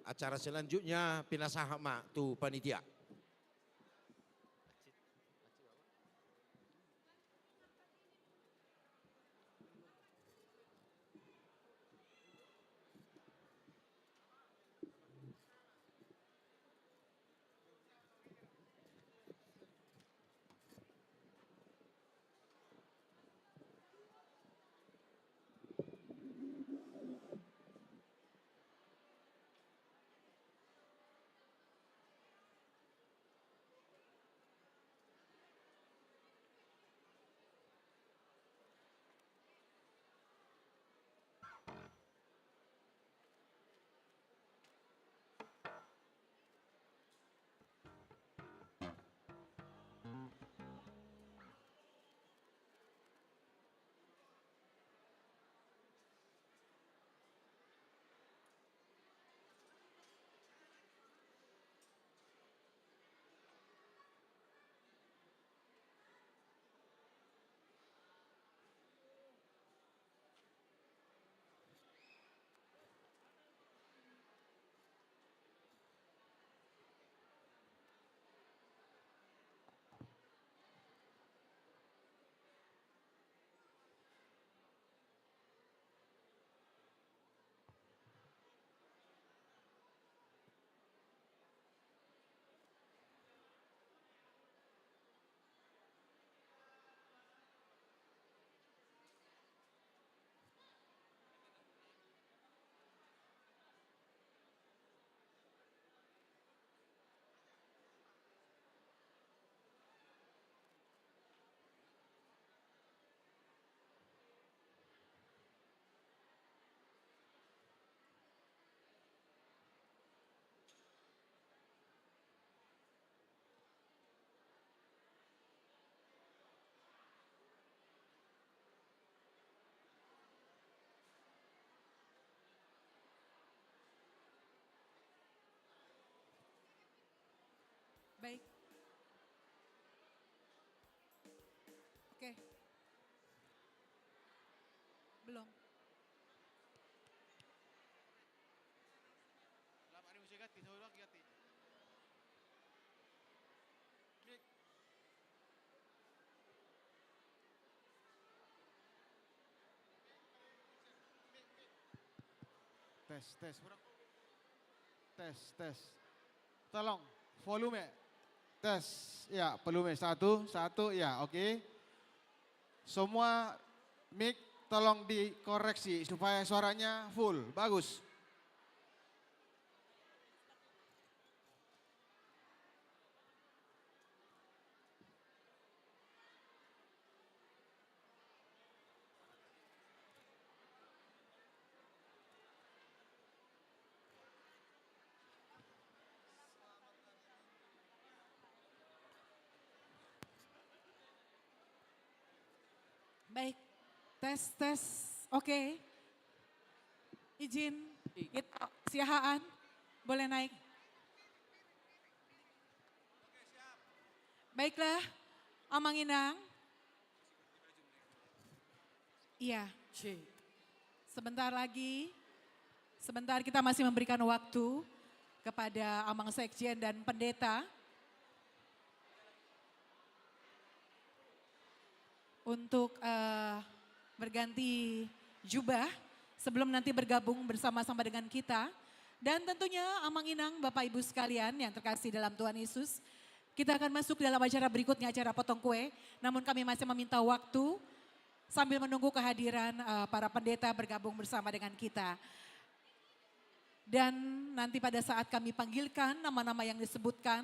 Acara selanjutnya pinasahat ma tu panitia. Oke. Belum. Lama ni mesti ganti, saya ulang ganti. Mik. Tes, tes. Kurang. Tes, tes. Tolong, volume. Tes. Ya, volume. Satu, satu, ya, oke. Semua mic tolong dikoreksi supaya suaranya full. Bagus. Baik, tes, tes. Oke. Izin, Ito Siahaan, boleh naik. Baiklah, Amang Inang. Iya. Sebentar lagi, sebentar, kita masih memberikan waktu kepada Amang Sekjen dan Pendeta untuk, eh, berganti jubah sebelum nanti bergabung bersama-sama dengan kita. Dan tentunya Amang Inang, Bapak Ibu sekalian yang terkasih dalam Tuhan Yesus, kita akan masuk dalam acara berikutnya, acara potong kue. Namun kami masih meminta waktu sambil menunggu kehadiran, eh, para pendeta bergabung bersama dengan kita. Dan nanti pada saat kami panggilkan nama-nama yang disebutkan,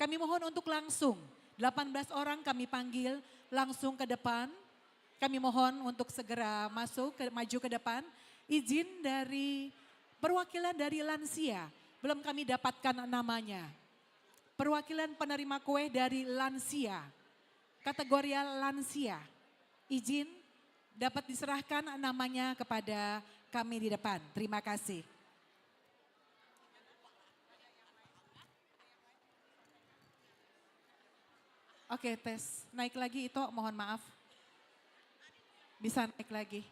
kami mohon untuk langsung, delapan belas orang kami panggil langsung ke depan. Kami mohon untuk segera masuk, ke, maju ke depan. Izin dari perwakilan dari lansia, belum kami dapatkan namanya. Perwakilan penerima kue dari lansia, kategorial lansia. Izin dapat diserahkan namanya kepada kami di depan. Terima kasih. Oke, tes. Naik lagi, Ito, mohon maaf. Bisa naik lagi.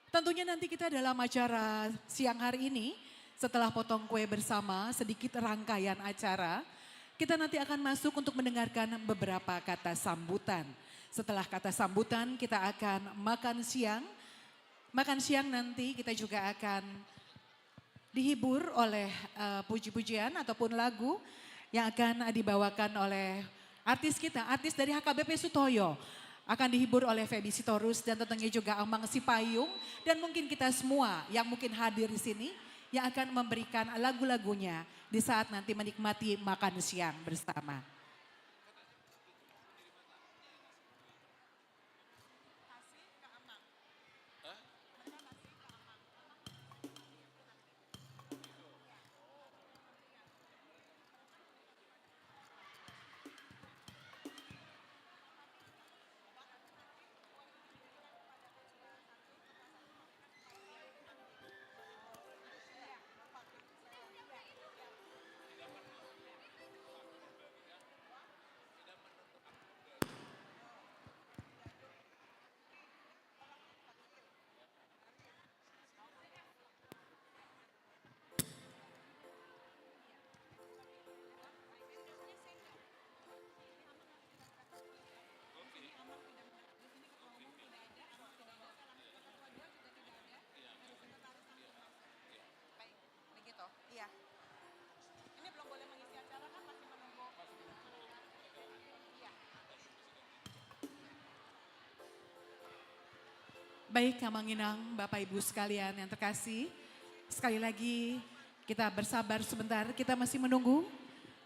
Tentunya nanti kita dalam acara siang hari ini, setelah potong kue bersama, sedikit rangkaian acara, kita nanti akan masuk untuk mendengarkan beberapa kata sambutan. Setelah kata sambutan, kita akan makan siang. Makan siang nanti kita juga akan dihibur oleh, eh, puji-pujian ataupun lagu yang akan dibawakan oleh artis kita, artis dari H K B P Sutoyo. Akan dihibur oleh Feby Sitorus dan tentunya juga Amang Sipayung. Dan mungkin kita semua yang mungkin hadir di sini yang akan memberikan lagu-lagunya di saat nanti menikmati makan siang bersama. Begitu. Iya. Ini belum boleh mengisi acara kan, masih menunggu. Iya. Baik, Amang Inang, Bapak Ibu sekalian yang terkasih, sekali lagi kita bersabar sebentar, kita masih menunggu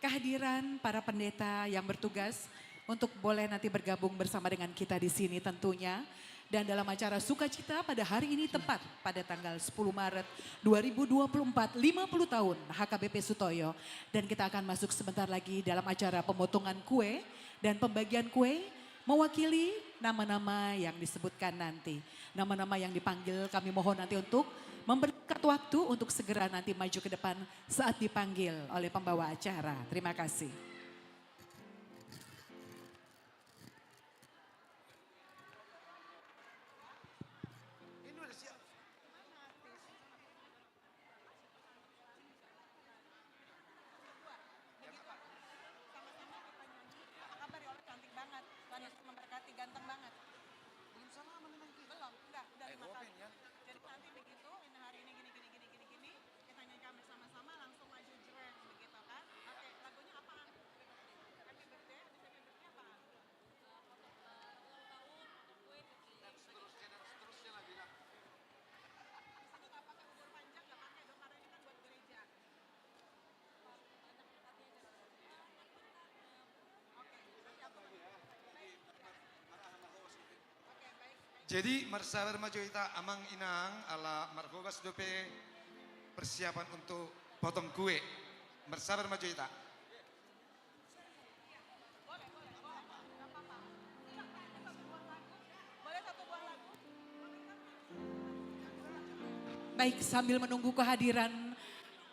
kehadiran para pendeta yang bertugas untuk boleh nanti bergabung bersama dengan kita di sini tentunya. Dan dalam acara sukacita pada hari ini, tepat pada tanggal sepuluh Maret dua ribu dua puluh empat, lima puluh tahun H K B P Sutoyo. Dan kita akan masuk sebentar lagi dalam acara pemotongan kue dan pembagian kue mewakili nama-nama yang disebutkan nanti. Nama-nama yang dipanggil kami mohon nanti untuk memperdekat waktu untuk segera nanti maju ke depan saat dipanggil oleh pembawa acara. Terima kasih. Jadi, marsabar ma jo hita, Amang Inang, ala marhobas dope persiapan untuk potong kue. Marsabar ma jo hita. Baik, sambil menunggu kehadiran,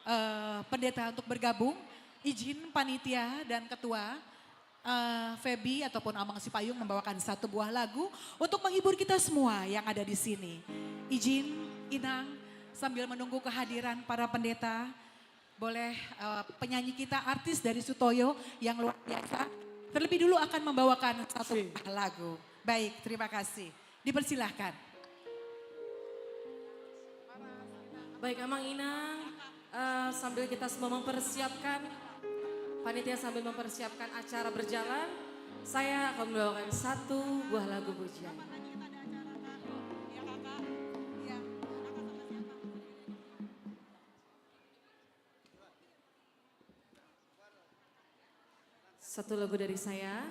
eh, pendeta untuk bergabung, izin panitia dan ketua, eh, Feby ataupun Amang Sipayung membawakan satu buah lagu untuk menghibur kita semua yang ada di sini. Izin, Inang, sambil menunggu kehadiran para pendeta, boleh, eh, penyanyi kita, artis dari Sutoyo yang luar biasa, terlebih dulu akan membawakan satu buah lagu. Baik, terima kasih. Dipersilahkan. Baik, Amang Inang, eh, sambil kita semua mempersiapkan, panitia sambil mempersiapkan acara berjalan, saya akan membawakan satu buah lagu pujian. Satu lagu dari saya.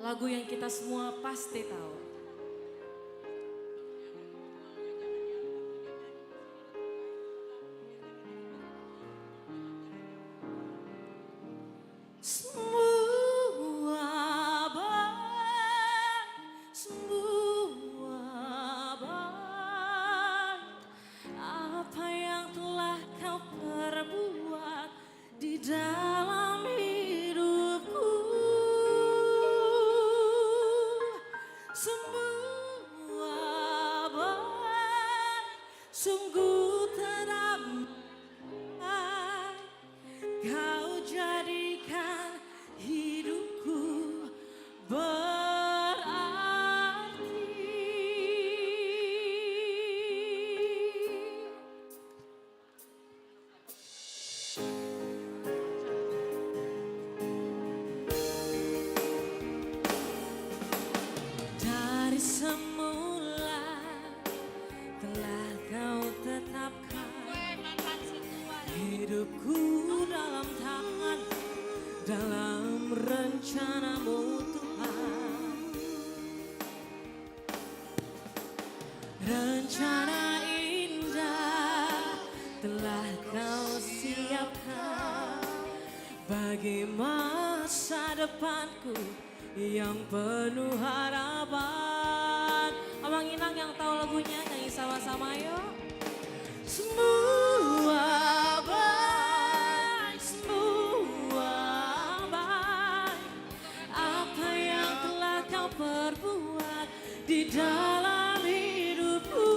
Lagu yang kita semua pasti tahu. Semua baik, semua baik, apa yang telah kau perbuat di dalam hidupku. Semua baik, sungguh teramat Kau jadikan hidupku berarti. Dari semula telah kau tetapkan hidupku dalam tangan, dalam rencana-Mu, Tuhan. Rencana indah telah kau siapkan bagi masa depanku yang penuh harapan. Amang Inang yang tahu lagunya, nyanyi sama-sama, yuk. Semua baik, semua baik. Apa yang telah kau perbuat di dalam hidupku,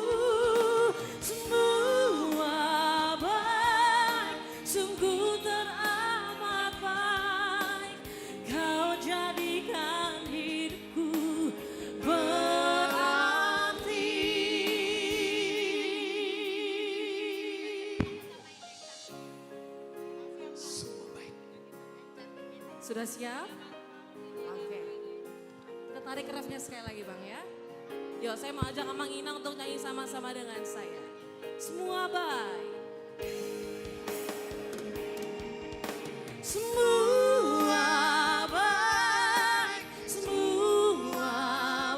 semua baik, sungguh teramat baik. Kau jadikan hidupku berarti. Semua baik. Sudah siap? Oke. Kita tarik refnya sekali lagi, Bang, ya. Yo, saya mau ajak Amang Inang untuk nyanyi sama-sama dengan saya. Semua baik. Semua baik, semua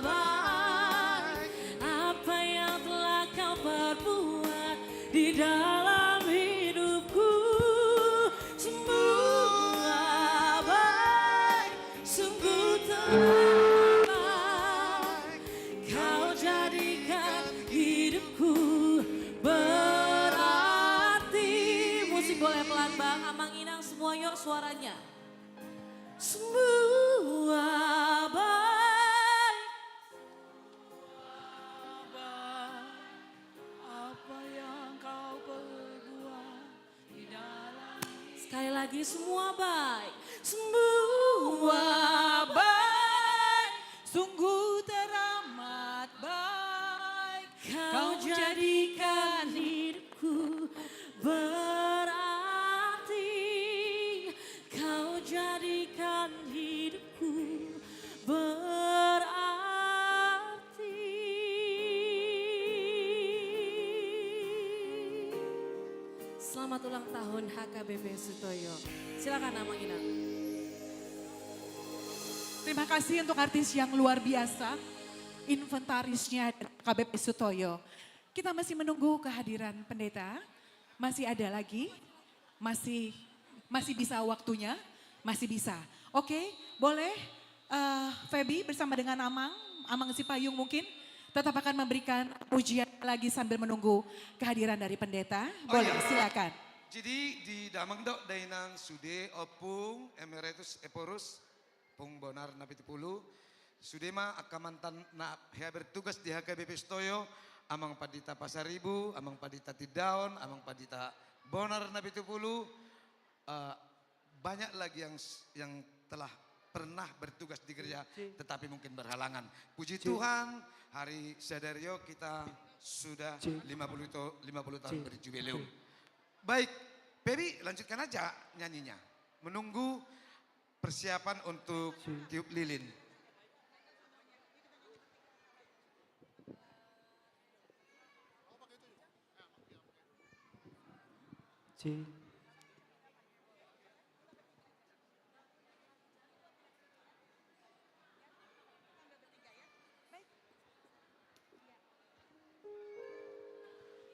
baik. Apa yang telah kau perbuat di dalam hidupku, semua baik, sungguh teramat. Kau jadikan hidupku berarti. Musik boleh pelan, Bang. Amang Inang semua, yuk, suaranya. Semua baik. Apa yang kau perbuat di dalam. Sekali lagi, semua baik. Semua baik, sungguh teramat baik. Kau jadikan hidupku berarti. Kau jadikan hidupku berarti. Selamat ulang tahun H K B P Sutoyo. Silakan, Amang Inang. Terima kasih untuk artis yang luar biasa, inventarisnya H K B P Sutoyo. Kita masih menunggu kehadiran pendeta. Masih ada lagi? Masih, masih bisa waktunya? Masih bisa. Oke, boleh, eh, Feby bersama dengan Amang, Amang Sipayung mungkin tetap akan memberikan pujian lagi sambil menunggu kehadiran dari pendeta. Oh, boleh, iya, silakan. Jadi di damang dohot dainang sude, Ompung Emeritus Ephorus, Ompung Bonar Napitupulu, sude ma angka mantan na hea bertugas di H K B P Sutoyo, Amang Pandita Pasaribu, Amang Pandita Tindaon, Amang Pandita Bonar Napitupulu, eh, banyak lagi yang s-, yang telah pernah bertugas di gereja, tetapi mungkin berhalangan. Puji Tuhan, hari sadari on kita sudah lima puluh to-, lima puluh tahun berjubileum. Baik, Feby, lanjutkan aja nyanyinya. Menunggu persiapan untuk tiup lilin.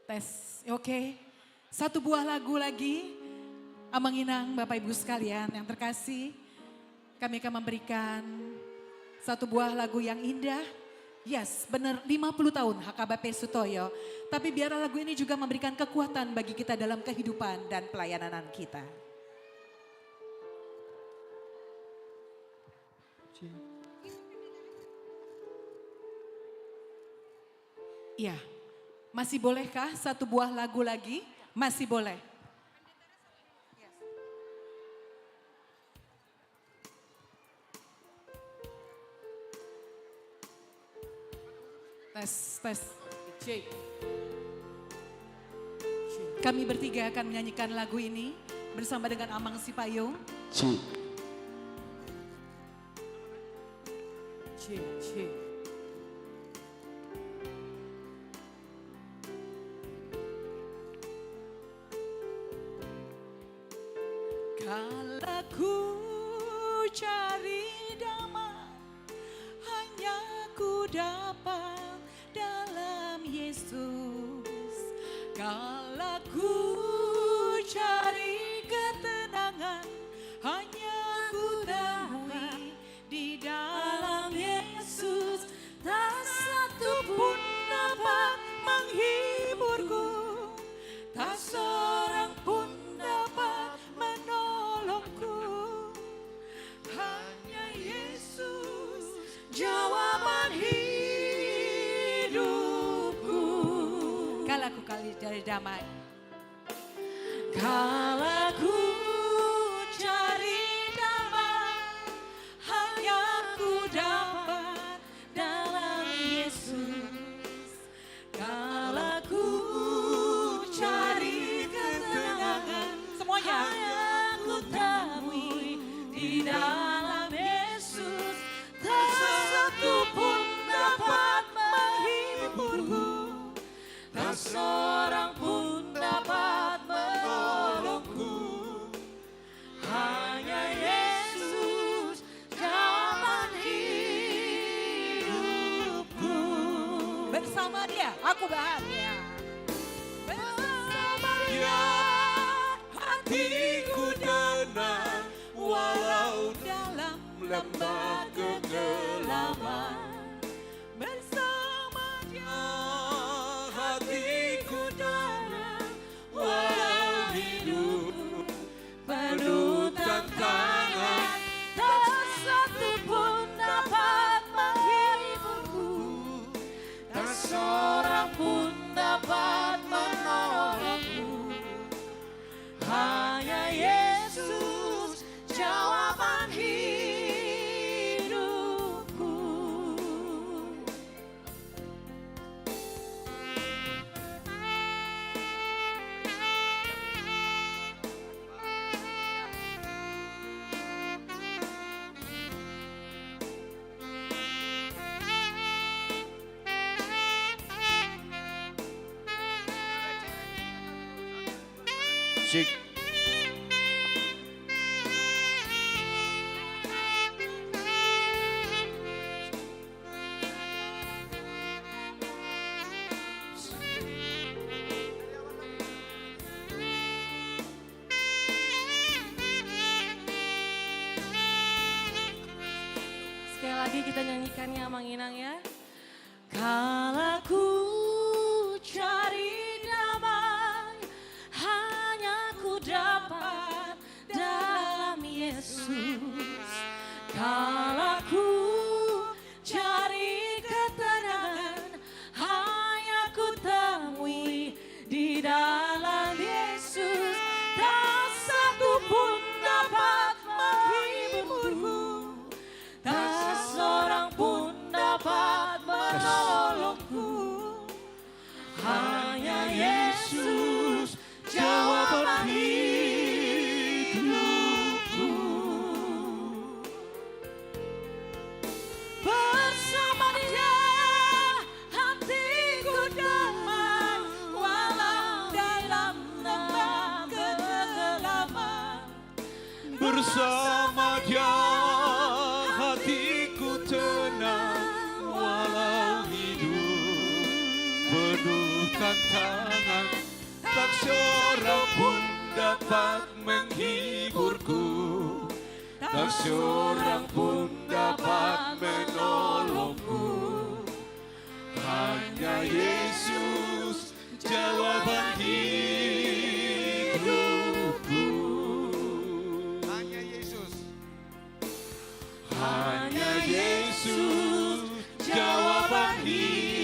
Tes, oke. Satu buah lagu lagi, Amang Inang, Bapak Ibu sekalian yang terkasih, kami akan memberikan satu buah lagu yang indah. Yes, benar, lima puluh tahun H K B P Sutoyo. Tapi biarlah lagu ini juga memberikan kekuatan bagi kita dalam kehidupan dan pelayanan kita. Iya. Masih bolehkah satu buah lagu lagi? Masih boleh. Tes, tes. Cek. Kami bertiga akan menyanyikan lagu ini bersama dengan Amang Sipayung. Cek. Cek, cek. Kala ku cari damai, hanya ku dapat dalam Yesus. Kala ku cari ketenangan, hanya ku temui di dalam Yesus. Tak satu pun dapat menghiburku, tak seorang pun dapat menolongku. Hanya Yesus jawaban hidupku. Kala ku cari damai. Kala ku cari damai, hanya ku dapat dalam Yesus. Kala ku cari ketenangan, semuanya, hanya ku temui di dalam Yesus. Tak satu pun dapat menghiburku, tak seorang pun dapat menolongku. Hanya Yesus jawaban hidupku. Bersama Dia aku bahagia. Bersama Dia hatiku tenang, walau dalam lembah kegelapan. Bersama Dia hatiku tenang, walau hidup penuh tantangan. Tak satu pun dapat menghiburku, tak seorang pun dapat menolongku. Hanya Yesus jawaban hidupku. Musik. Sekali lagi kita nyanyikan ya, Amang Inang ya. Kala ku cari damai, hanya ku dapat dalam Yesus. Kala ku cari ketenangan, hanya ku temui di dalam Yesus. Tak satu pun dapat menghiburku, tak seorang pun dapat menolongku. Hanya Yesus jawaban hidupku. Bersama Dia hatiku damai, walau dalam lembah kegelapan. Bersama Dia hatiku tenang, walau hidup penuh tantangan. Tak seorang pun dapat menghiburku, tak seorang pun dapat menolongku. Hanya Yesus jawaban hidupku. Hanya Yesus. Hanya Yesus jawaban hidupku.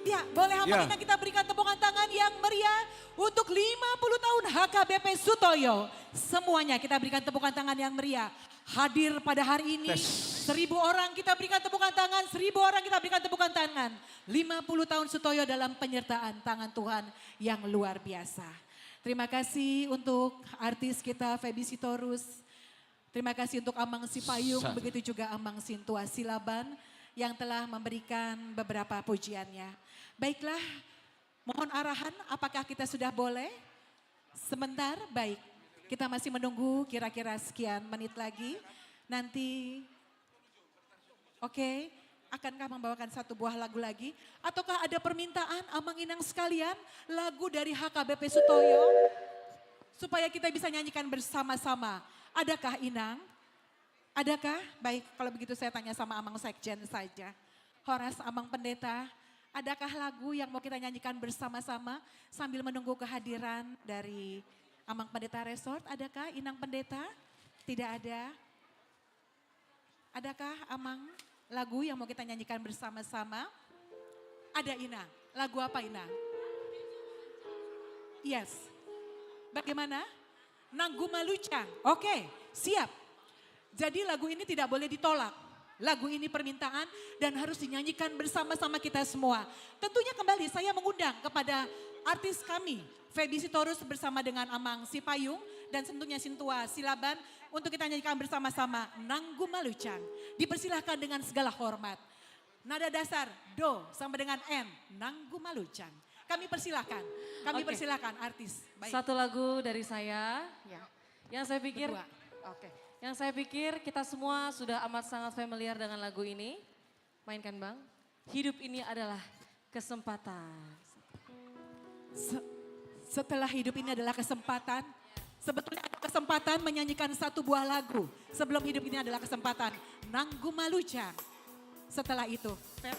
Ya, boleh Amang Inang kita berikan tepukan tangan yang meriah untuk lima puluh tahun H K B P Sutoyo. Semuanya kita berikan tepukan tangan yang meriah. Hadir pada hari ini, seribu orang kita berikan tepukan tangan, seribu orang kita berikan tepukan tangan. Lima puluh tahun Sutoyo dalam penyertaan tangan Tuhan yang luar biasa. Terima kasih untuk artis kita Feby Sitorus. Terima kasih untuk Amang Sipayung, begitu juga Amang Sintua Silaban yang telah memberikan beberapa pujiannya. Baiklah, mohon arahan, apakah kita sudah boleh? Sebentar, baik. Kita masih menunggu kira-kira sekian menit lagi. Nanti, oke, akankah membawakan satu buah lagu lagi? Ataukah ada permintaan, Amang Inang sekalian, lagu dari H K B P Sutoyo? Supaya kita bisa nyanyikan bersama-sama. Adakah, Inang? Adakah? Baik, kalau begitu saya tanya sama Amang Sekjen saja. Horas, Amang Pendeta, adakah lagu yang mau kita nyanyikan bersama-sama sambil menunggu kehadiran dari Amang Pendeta Resort? Adakah, Inang Pendeta? Tidak ada. Adakah, Amang, lagu yang mau kita nyanyikan bersama-sama? Ada, Inang. Lagu apa, Inang? Yes. Bagaimana? Nanggu Malucang. Oke, siap. Jadi lagu ini tidak boleh ditolak. Lagu ini permintaan dan harus dinyanyikan bersama-sama kita semua. Tentunya kembali saya mengundang kepada artis kami, Feby Sitorus bersama dengan Amang Sipayung dan tentunya Sintua Silaban untuk kita nyanyikan bersama-sama Nanggu Malucang. Dipersilahkan dengan segala hormat. Nada dasar do sama dengan N, Nanggu Malucang. Kami persilahkan, kami persilahkan artis. Baik. Satu lagu dari saya. Ya. Yang saya pikir, berdua. Oke. Yang saya pikir kita semua sudah amat sangat familiar dengan lagu ini. Mainkan, Bang. Hidup ini adalah kesempatan. Se-, setelah hidup ini adalah kesempatan, sebetulnya ada kesempatan menyanyikan satu buah lagu sebelum hidup ini adalah kesempatan. Nanggu Malucang. Setelah itu, Fer.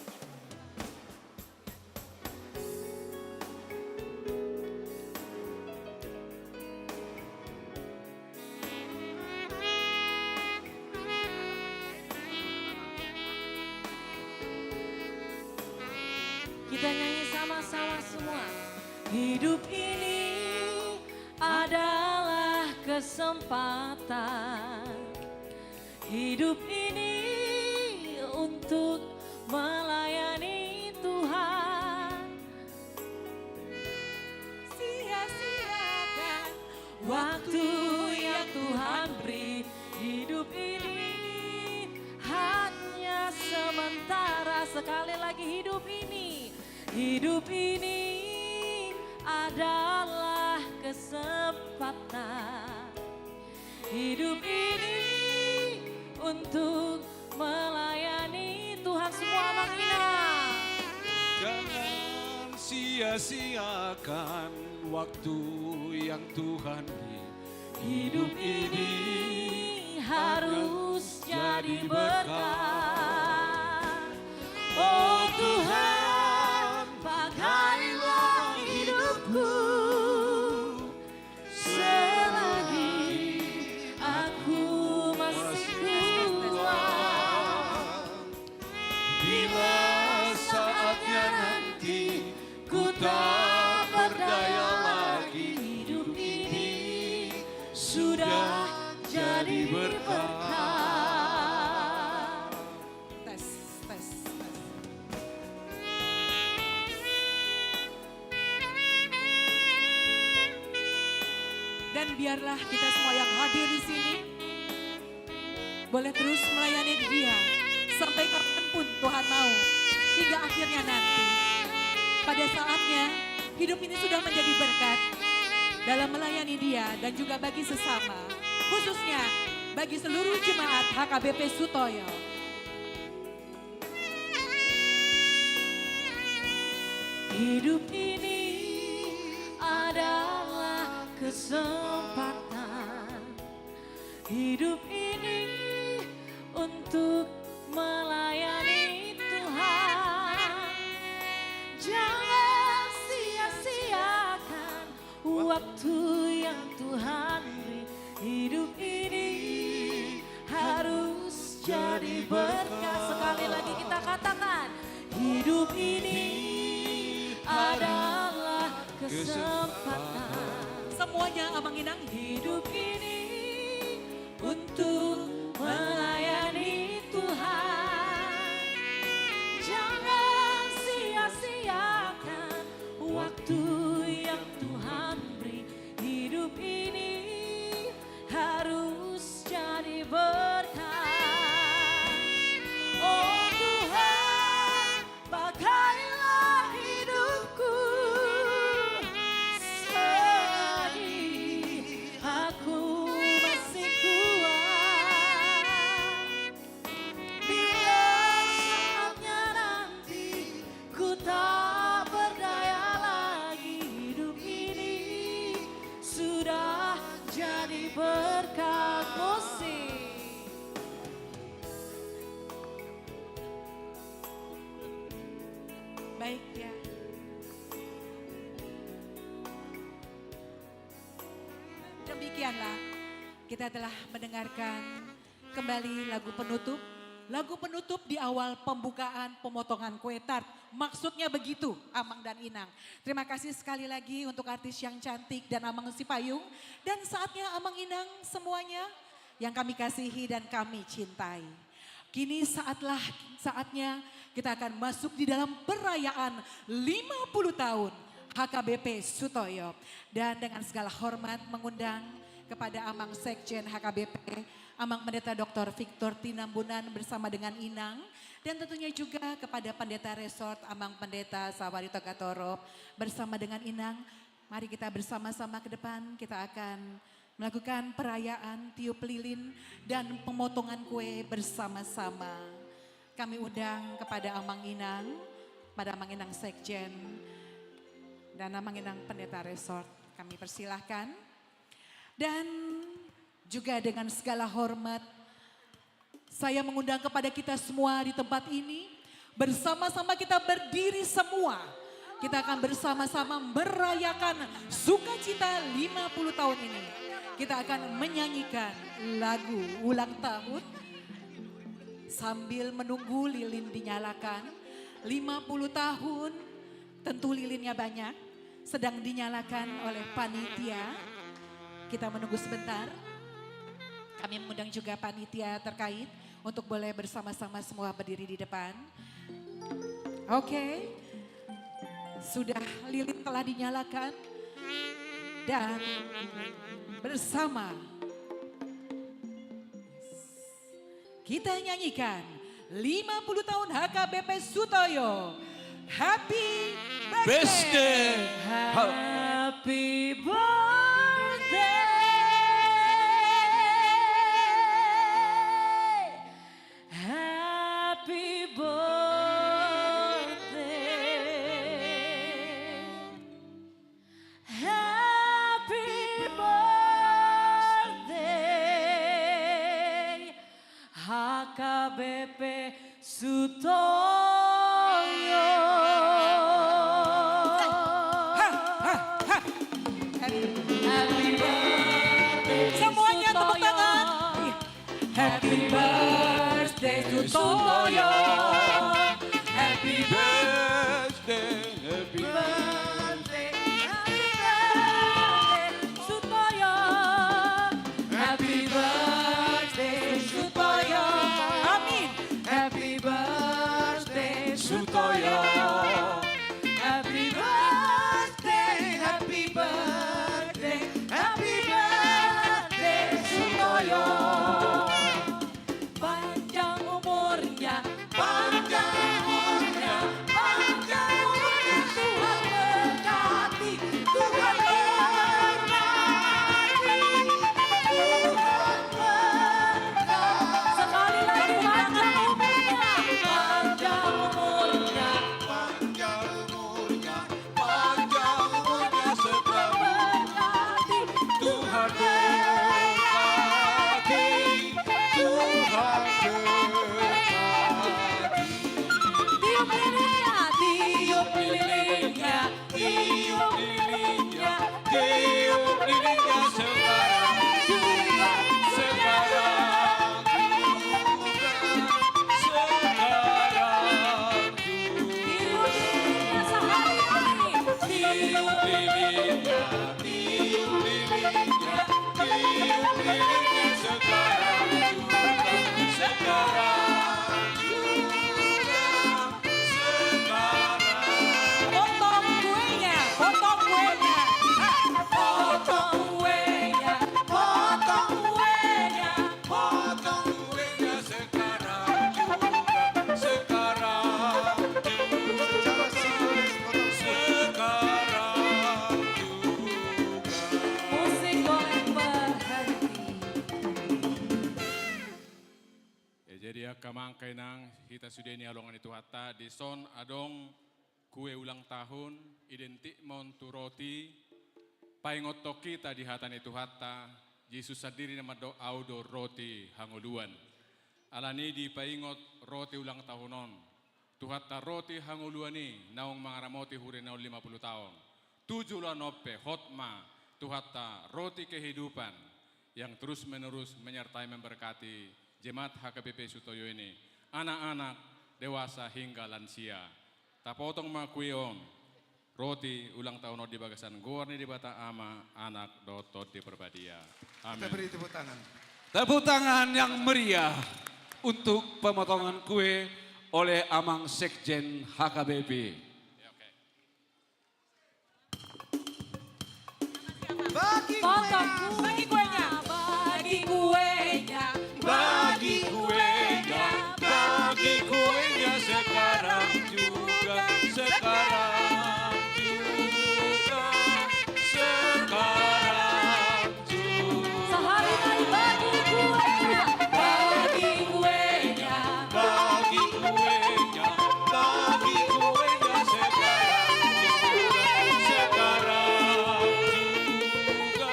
Kita nyanyi sama-sama semua. Hidup ini adalah kesempatan. Hidup ini untuk melayani Tuhan. Sia-siakan waktu yang Tuhan beri. Hidup ini hanya sementara sekali. Sekali lagi, hidup ini, hidup ini adalah kesempatan. Hidup ini untuk melayani Tuhan, semua Amang Inang. Jangan sia-siakan waktu yang Tuhan beri. Hidup ini harus jadi berkat. Oh Tuhan, pakailah hidupku selagi aku masih kuat. Bila saatnya nanti ku tak berdaya lagi, hidup ini sudah jadi berkat. Tes, tes, tes. Dan biarlah kita semua yang hadir di sini boleh terus melayani Dia sampai kapanpun Tuhan mau, hingga akhirnya nanti. Pada saatnya, hidup ini sudah menjadi berkat dalam melayani Dia dan juga bagi sesama, khususnya bagi seluruh jemaat H K B P Sutoyo. Hidup ini adalah kesempatan. Hidup ini untuk melayani Tuhan. Jangan sia-siakan waktu yang Tuhan beri. Hidup ini harus jadi berkat. Sekali lagi kita katakan, hidup ini adalah kesempatan. Semuanya, Amang Inang. Hidup ini untuk melayani Tuhan. Jangan sia-siakan waktu yang Tuhan beri. Hidup ini harus jadi berkat. Oh Tuhan, pakailah hidupku selagi aku masih kuat. Bila saatnya nanti ku tak berdaya lagi, hidup ini sudah jadi berkat. Musik. Baik, ya. Demikianlah kita telah mendengarkan kembali lagu penutup. Lagu penutup di awal pembukaan pemotongan kue tart. Maksudnya begitu, Amang dan Inang. Terima kasih sekali lagi untuk artis yang cantik dan Amang Sipayung. Dan saatnya Amang Inang semuanya yang kami kasihi dan kami cintai. Kini saatlah, saatnya kita akan masuk di dalam perayaan lima puluh tahun H K B P Sutoyo. Dan dengan segala hormat mengundang kepada Amang Sekjen H K B P, Amang Pendeta Doktor Victor Tinambunan bersama dengan Inang, dan tentunya juga kepada Pendeta Resort, Amang Pendeta Sawari Togatorop bersama dengan Inang. Mari kita bersama-sama ke depan, kita akan melakukan perayaan tiup lilin dan pemotongan kue bersama-sama. Kami undang kepada Amang Inang, pada Amang Inang Sekjen, dan Amang Inang Pendeta Resort. Kami persilahkan. Dan juga dengan segala hormat, saya mengundang kepada kita semua di tempat ini, bersama-sama kita berdiri semua. Kita akan bersama-sama merayakan sukacita lima puluh tahun ini. Kita akan menyanyikan lagu ulang tahun sambil menunggu lilin dinyalakan. Lima puluh tahun, tentu lilinnya banyak, sedang dinyalakan oleh panitia. Kita menunggu sebentar. Kami mengundang juga panitia terkait untuk boleh bersama-sama semua berdiri di depan. Oke. Sudah, lilin telah dinyalakan. Dan bersama kita nyanyikan Lima puluh tahun H K B P Sutoyo. Happy birthday. Birthday. Ha- Happy birthday. Happy birthday. Happy birthday, H K B P Sutoyo. Happy birthday, semuanya tepuk tangan. Sutoyo. Happy birthday to Sutoyo. Happy birthday, happy birthday, happy birthday, Sutoyo. Happy birthday, Sutoyo. Amin. Happy birthday, Sutoyo. Happy birthday, happy birthday, happy birthday, Sutoyo. Panjang umurnya, panjang umurnya, panjang umurnya, Tuhan berkati, Tuhan berkati, Tuhan berkati. Sekali lagi, panjang umurnya, panjang umurnya, panjang umurnya, panjang umurnya, Tuhan berkati, Tuhan berkati, Tuhan berkati. Tiup lilinnya, tiup lilinnya, tiup lilinnya, tiup lilinnya sekarang juga, sekarang juga, sekarang juga. Tiup lilinnya sehari-hari. Tiup lilinnya, tiup lilinnya, tiup lilinnya sekarang juga, sekarang juga, sekarang. Potong kuenya, potong kuenya. Potong kuenya, potong kuenya, potong kuenya sekarang juga, sekarang juga, sekarang juga. Musik boleh berhenti. Ya, jadi angka amang, inang, hita sude ni halongan ni Tuhanta, dison adong kue ulang tahun, identik ma on tu roti, paingothon hita di hata ni Tuhanta, Jesus sandiri na mandok, "Ahu do roti hangoluan." Alani i dipaingot roti ulang tahun on, Tuhanta roti hangoluan i naung mangaramoti huria na on lima puluh taon. Tu joloan on pe hot ma Tuhanta roti kehidupan yang terus-menerus menyertai, memberkati jemaat H K B P Sutoyo ini, anak-anak, dewasa hingga lansia. Tapotong ma kue on, roti ulang tahun on di bagasan goar ni Debata Ama, Anak dohot Tondi Parbadia. Amin. Kita beri tepuk tangan. Tepuk tangan yang meriah untuk pemotongan kue oleh Amang Sekjen H K B P. Ya, oke. Bagi kuenya. Bagi kuenya. Bagi kuenya. Bagi kuenya. Bagi kuenya sekarang juga. Sekarang juga. Sekarang. Sehari-hari bagi kuenya, bagi kuenya, bagi kuenya, bagi kuenya sekarang juga, sekarang juga,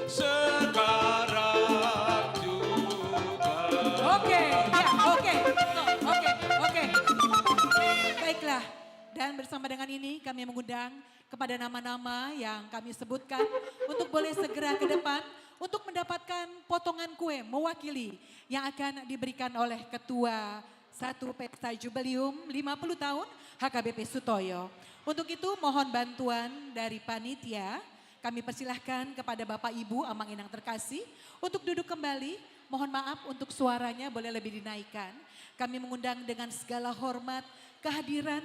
sekarang juga. Oke, ya, oke, oke, oke. Baiklah, dan bersama dengan ini kami mengundang kepada nama-nama yang kami sebutkan untuk boleh segera ke depan untuk mendapatkan potongan kue mewakili yang akan diberikan oleh Ketua Satu Pesta Jubileum lima puluh tahun H K B P Sutoyo. Untuk itu mohon bantuan dari panitia. Kami persilahkan kepada Bapak Ibu, Amang Inang terkasih, untuk duduk kembali. Mohon maaf untuk suaranya boleh lebih dinaikkan. Kami mengundang dengan segala hormat kehadiran.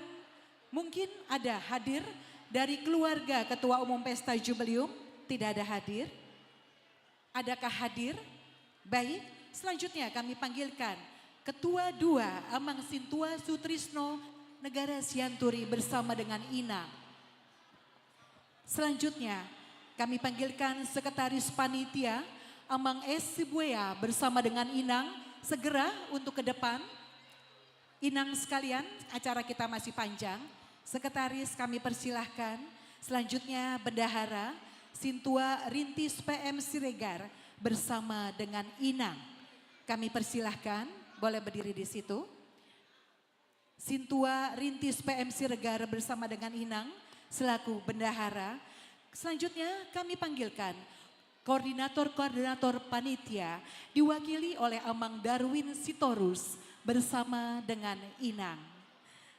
Mungkin ada hadir dari keluarga Ketua Umum Pesta Jubileum? Tidak ada hadir. Adakah hadir? Baik, selanjutnya kami panggilkan Ketua dua, Amang Sintua Sutrisno, Negara Sianturi, bersama dengan Inang. Selanjutnya, kami panggilkan Sekretaris Panitia, Amang S. Sibuea, bersama dengan Inang, segera untuk ke depan. Inang sekalian, acara kita masih panjang. Sekretaris, kami persilahkan. Selanjutnya, Bendahara Sintua Rintis P M Siregar bersama dengan Inang. Kami persilahkan, boleh berdiri di situ. Sintua Rintis P M Siregar bersama dengan Inang selaku bendahara. Selanjutnya, kami panggilkan koordinator-koordinator panitia, diwakili oleh Amang Darwin Sitorus bersama dengan Inang.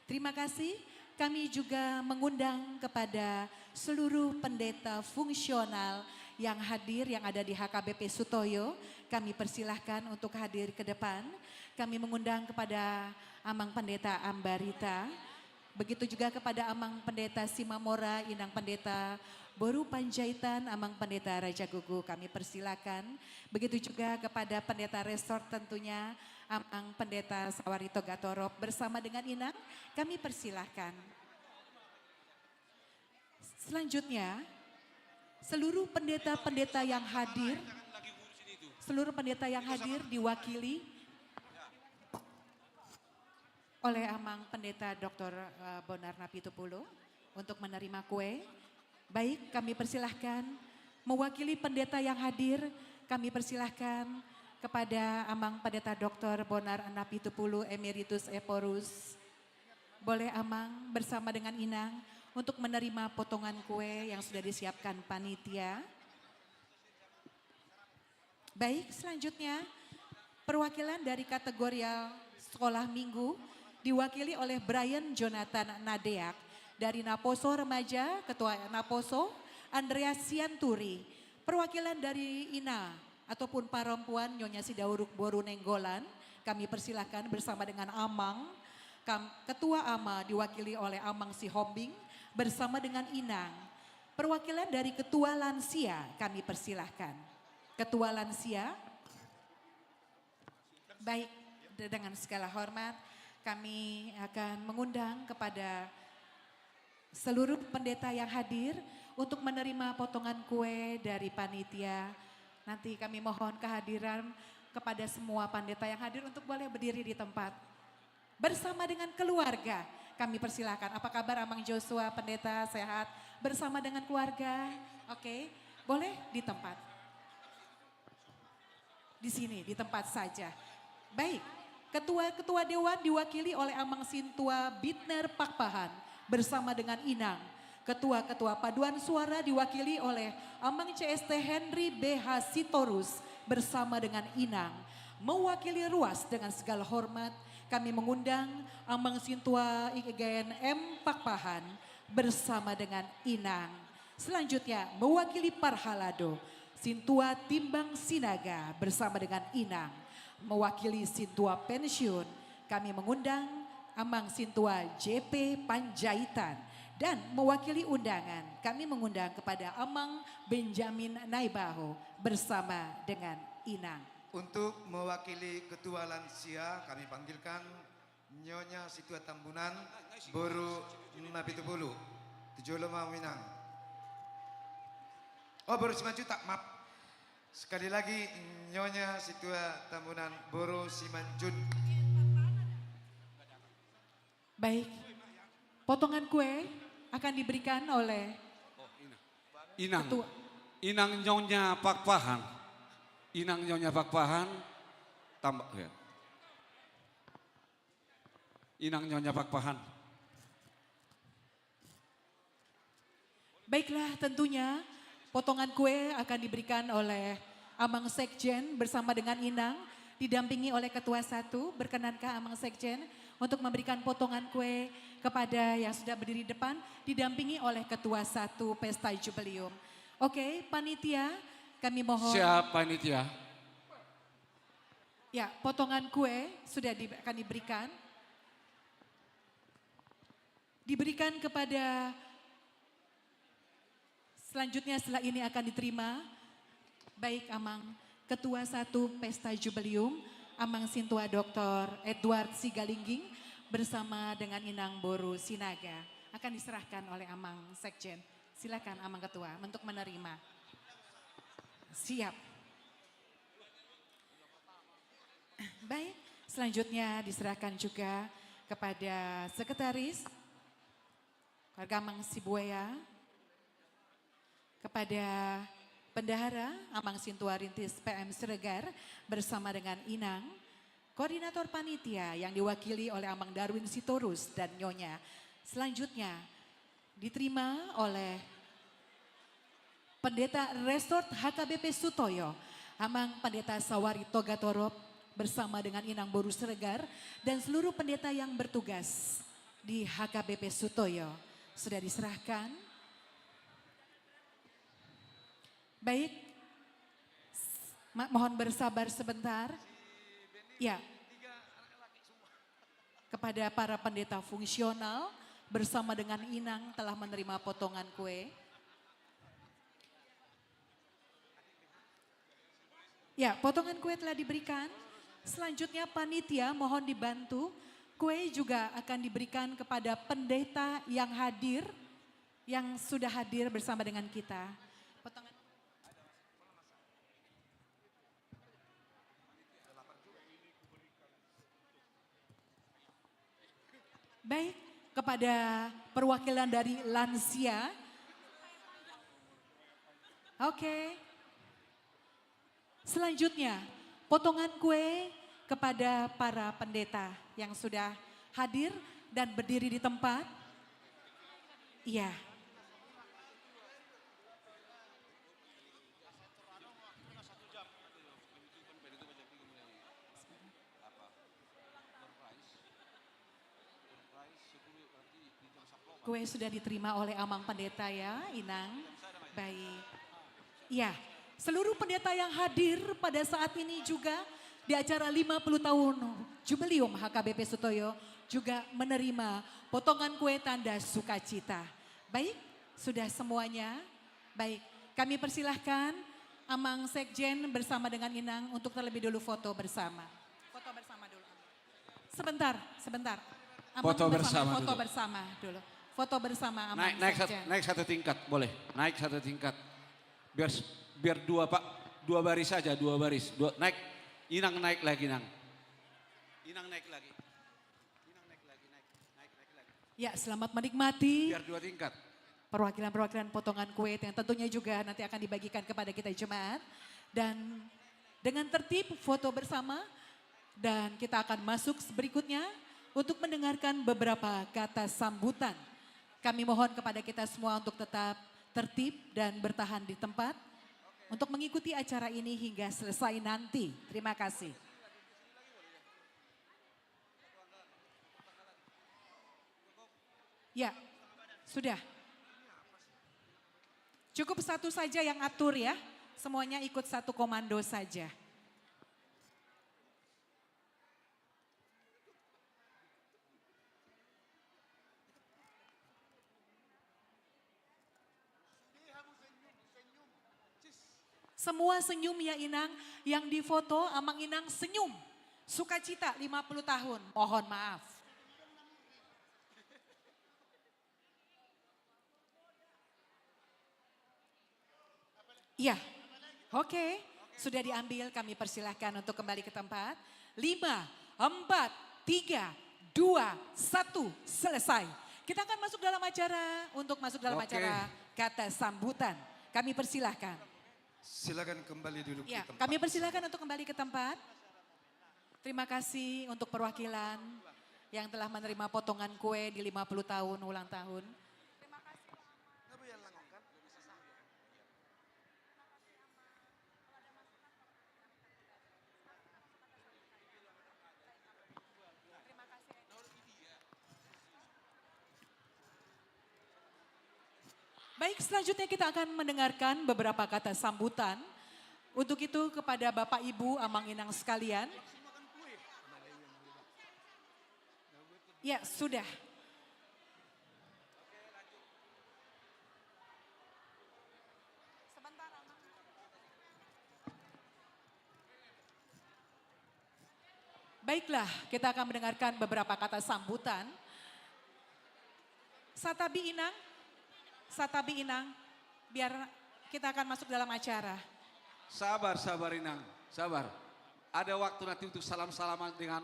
Terima kasih. Kami juga mengundang kepada seluruh pendeta fungsional yang hadir, yang ada di H K B P Sutoyo. Kami persilahkan untuk hadir ke depan. Kami mengundang kepada Amang Pendeta Ambarita. Begitu juga kepada Amang Pendeta Simamora, Inang Pendeta Boru Panjaitan, Amang Pendeta Raja Gugu, kami persilakan. Begitu juga kepada Pendeta Resort tentunya, Amang Pendeta Sawarito Gatorop bersama dengan Inang, kami persilakan. Selanjutnya, seluruh pendeta-pendeta yang hadir, seluruh pendeta yang hadir diwakili oleh Amang Pendeta Doktor, eh, Bonar Napitupulu untuk menerima kue. Baik, kami persilahkan mewakili pendeta yang hadir, kami persilahkan kepada Amang Pendeta Doktor Bonar Napitupulu Emeritus Ephorus. Boleh Amang bersama dengan Inang untuk menerima potongan kue yang sudah disiapkan panitia. Baik, selanjutnya perwakilan dari kategorial sekolah minggu diwakili oleh Brian Jonathan Nadeak dari Naposo Remaja, Ketua Naposo, Andreas Sianturi. Perwakilan dari Ina ataupun perempuan, Nyonya Sidauruk Boru Nenggolan, kami persilahkan bersama dengan Amang. Kam-, Ketua Ama diwakili oleh Amang Sihombing bersama dengan Inang. Perwakilan dari Ketua Lansia kami persilahkan. Ketua Lansia. Baik, de-, dengan segala hormat, kami akan mengundang kepada seluruh pendeta yang hadir untuk menerima potongan kue dari panitia. Nanti kami mohon kehadiran kepada semua pendeta yang hadir untuk boleh berdiri di tempat. Bersama dengan keluarga, kami persilakan. Apa kabar Amang Joshua, pendeta, sehat? Bersama dengan keluarga, oke? Boleh di tempat. Di sini, di tempat saja. Baik, ketua-ketua dewan diwakili oleh Amang Sintua Bitner Pakpahan bersama dengan Inang. Ketua-ketua paduan suara diwakili oleh Amang C S T Henry B H Sitorus bersama dengan Inang. Mewakili ruas dengan segala hormat, kami mengundang Amang Sintua I G N M Pakpahan bersama dengan Inang. Selanjutnya, mewakili parhalado, Sintua Timbang Sinaga bersama dengan Inang. Mewakili Sintua pensiun, kami mengundang Amang Sintua J P Panjaitan. Dan mewakili undangan, kami mengundang kepada Amang Benjamin Naibaho bersama dengan Inang. Untuk mewakili ketua lansia, kami panggilkan Nyonya Sintua Tambunan, Boru Napitupulu. Tu jolo ma hamu Inang. Oh, Boru Simanjuntak, maaf. Sekali lagi, Nyonya Sintua Tambunan, Boru Simanjuntak. Baik. Potongan kue akan diberikan oleh Inang. Ketua. Inang Nyonya Pakpahan. Inang Nyonya Pakpahan. Tambah, ya. Inang Nyonya Pakpahan. Baiklah, tentunya potongan kue akan diberikan oleh Amang Sekjen bersama dengan Inang, didampingi oleh Ketua Satu. Berkenankah Amang Sekjen untuk memberikan potongan kue kepada yang sudah berdiri depan, didampingi oleh Ketua Satu Pesta Jubileum? Oke, panitia, kami mohon. Siap, panitia. Ya, potongan kue sudah di-, akan diberikan. Diberikan kepada, selanjutnya setelah ini akan diterima. Baik, Amang. Ketua Satu Pesta Jubileum, Amang Sintua Doktor Edward Sigalingging bersama dengan Inang Boru Sinaga akan diserahkan oleh Amang Sekjen. Silakan Amang Ketua untuk menerima. Siap. Baik, selanjutnya diserahkan juga kepada Sekretaris Keluarga Amang Sibuea, kepada Bendahara Amang Sintua Rintis P M Siregar bersama dengan Inang, Koordinator Panitia yang diwakili oleh Amang Darwin Sitorus dan Nyonya. Selanjutnya diterima oleh Pendeta Resort H K B P Sutoyo, Amang Pendeta Sawari Togatorop bersama dengan Inang Boru Siregar dan seluruh pendeta yang bertugas di H K B P Sutoyo. Sudah diserahkan? Baik, s-, ma-, mohon bersabar sebentar. Ya. Kepada para pendeta fungsional bersama dengan Inang telah menerima potongan kue. Ya, potongan kue telah diberikan. Selanjutnya panitia mohon dibantu. Kue juga akan diberikan kepada pendeta yang hadir, yang sudah hadir bersama dengan kita. Potongan. Baik, kepada perwakilan dari lansia. Oke. Selanjutnya, potongan kue kepada para pendeta yang sudah hadir dan berdiri di tempat. Iya. Kue sudah diterima oleh Amang Pendeta ya, Inang. Baik. Ya, seluruh pendeta yang hadir pada saat ini juga di acara lima puluh tahun Jubileum H K B P Sutoyo juga menerima potongan kue tanda sukacita. Baik, sudah semuanya. Baik, kami persilahkan Amang Sekjen bersama dengan Inang untuk terlebih dulu foto bersama. Foto bersama dulu, Amang. Sebentar, sebentar. Amang bersama, foto bersama dulu. Foto bersama, Amang Sekjen. Naik, naik sat-, naik satu tingkat, boleh. Naik satu tingkat. Biar s-, biar dua, Pak, dua baris saja, dua baris. Dua, naik. Inang naik lagi, Nang. Inang naik lagi. Ya, selamat menikmati. Biar dua tingkat. Perwakilan-perwakilan potongan kue yang tentunya juga nanti akan dibagikan kepada kita jemaat. Dan dengan tertib foto bersama, dan kita akan masuk berikutnya untuk mendengarkan beberapa kata sambutan. Kami mohon kepada kita semua untuk tetap tertib dan bertahan di tempat untuk mengikuti acara ini hingga selesai nanti. Terima kasih. Ya, sudah. Cukup satu saja yang atur ya. Semuanya ikut satu komando saja. Semua senyum ya Inang, yang difoto Amang Inang senyum. Sukacita lima puluh tahun, mohon maaf. Iya, oke. Sudah diambil, kami persilahkan untuk kembali ke tempat. Lima, empat, tiga, dua, satu, selesai. Kita akan masuk dalam acara, untuk masuk dalam acara kata sambutan. Kami persilahkan. Silakan kembali duduk di tempat. Ya, kami persilahkan untuk kembali ke tempat. Terima kasih untuk perwakilan yang telah menerima potongan kue di lima puluh tahun ulang tahun. Baik, selanjutnya kita akan mendengarkan beberapa kata sambutan. Untuk itu, kepada Bapak, Ibu, Amang Inang sekalian. Ya, sudah. Sebentar, Amang. Baiklah, kita akan mendengarkan beberapa kata sambutan. Satabi Inang, satabi Inang, biar kita akan masuk dalam acara. Sabar, sabar, Inang, sabar. Ada waktu nanti untuk salam-salaman dengan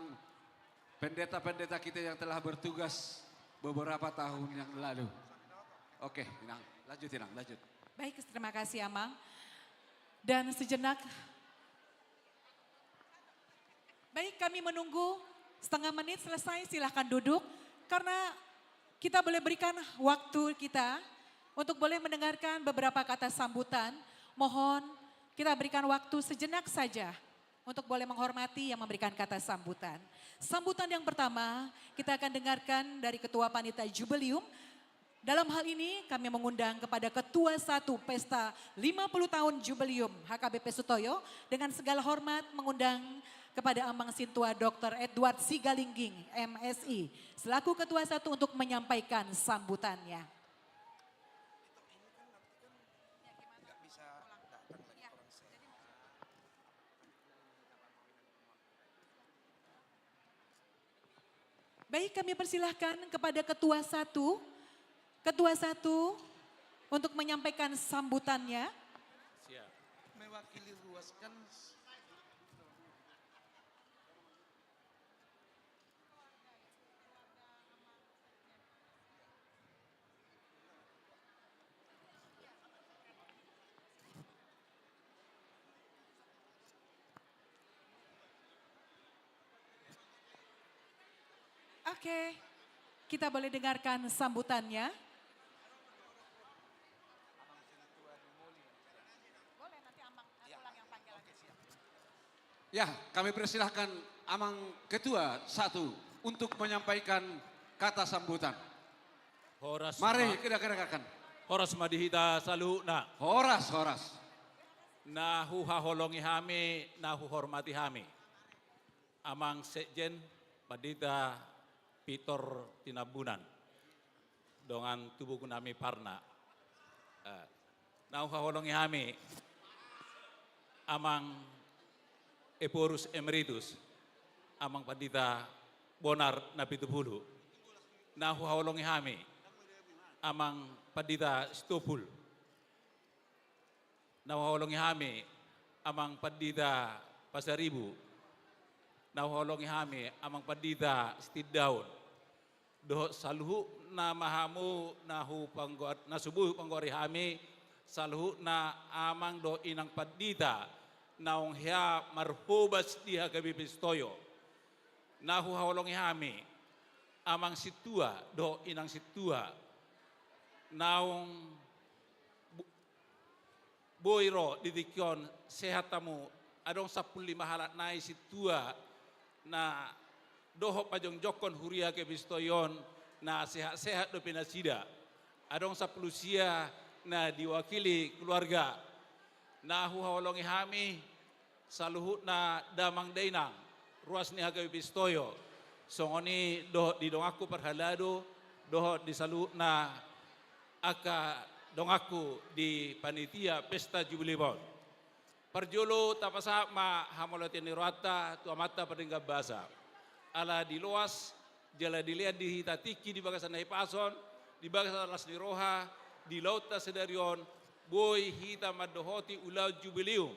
pendeta-pendeta kita yang telah bertugas beberapa tahun yang lalu. Oke, Inang, lanjut, Inang, lanjut. Baik, terima kasih, Amang. Dan sejenak, baik, kami menunggu setengah menit selesai, silahkan duduk. Karena kita boleh berikan waktu kita untuk boleh mendengarkan beberapa kata sambutan. Mohon kita berikan waktu sejenak saja untuk boleh menghormati yang memberikan kata sambutan. Sambutan yang pertama, kita akan dengarkan dari Ketua Panitia Jubileum. Dalam hal ini, kami mengundang kepada Ketua Satu Pesta lima puluh Tahun Jubileum H K B P Sutoyo, dengan segala hormat mengundang kepada Amang Sintua Doktor Edward Sigalingging, M Si, selaku Ketua Satu untuk menyampaikan sambutannya. Baik, kami persilahkan kepada Ketua Satu, Ketua Satu untuk menyampaikan sambutannya. Siap. Mewakili ruas kan. Oke, kita boleh dengarkan sambutannya. Ya, kami persilahkan Amang Ketua Satu untuk menyampaikan kata sambutan. Horas. Mari ma-, kita gerakkan. Horas ma di hita saluhutna. Horas, horas. Na huhaholongi hami, na huhormati hami, Amang Sekjen Pandita Pitor Tinambunan, dongan tubu nami Parna. Eh, na huhaholongi hami, Amang Ephorus Emeritus, Amang Pandita Bonar Napitupulu. Na huhaholongi hami, Amang Pandita Sitompul. Na huhaholongi hami, Amang Pandita Pasaribu. Na huhaholongi hami, Amang Pandita Sitindaun. Dohot saluhutna ma hamu na hupanggoar-, na so boi hupanggoari hami, saluhutna amang dohot inang pandita, naung hea marhobas di H K B P Sutoyo. Na huhaholongi hami, Amang Sintua dohot Inang Sintua, naung bo-, boi ro di tingki on, sehat hamu. Adong sampulu lima halak nai sintua na dohot pajongjongkon huria H K B P Sutoyo on, na sehat-sehat dope nasida. Adong sampulu sia na diwakili keluarga. Na huhaholongi hami, saluhutna damang dainang, ruas ni H K B P Sutoyo, songon i dohot di donganku parhalado, dohot di saluhutna angka donganku di panitia pesta jubileum on. Parjolo tapasahat ma hamauliateon ni rohanta tu Amanta Pardenggan Basa. Ala diloas jala dilean di hita tingki di bagasan na hipas on, di bagasan las ni roha, di ulaonta sadari on, boi hita mandohoti ulaon jubileum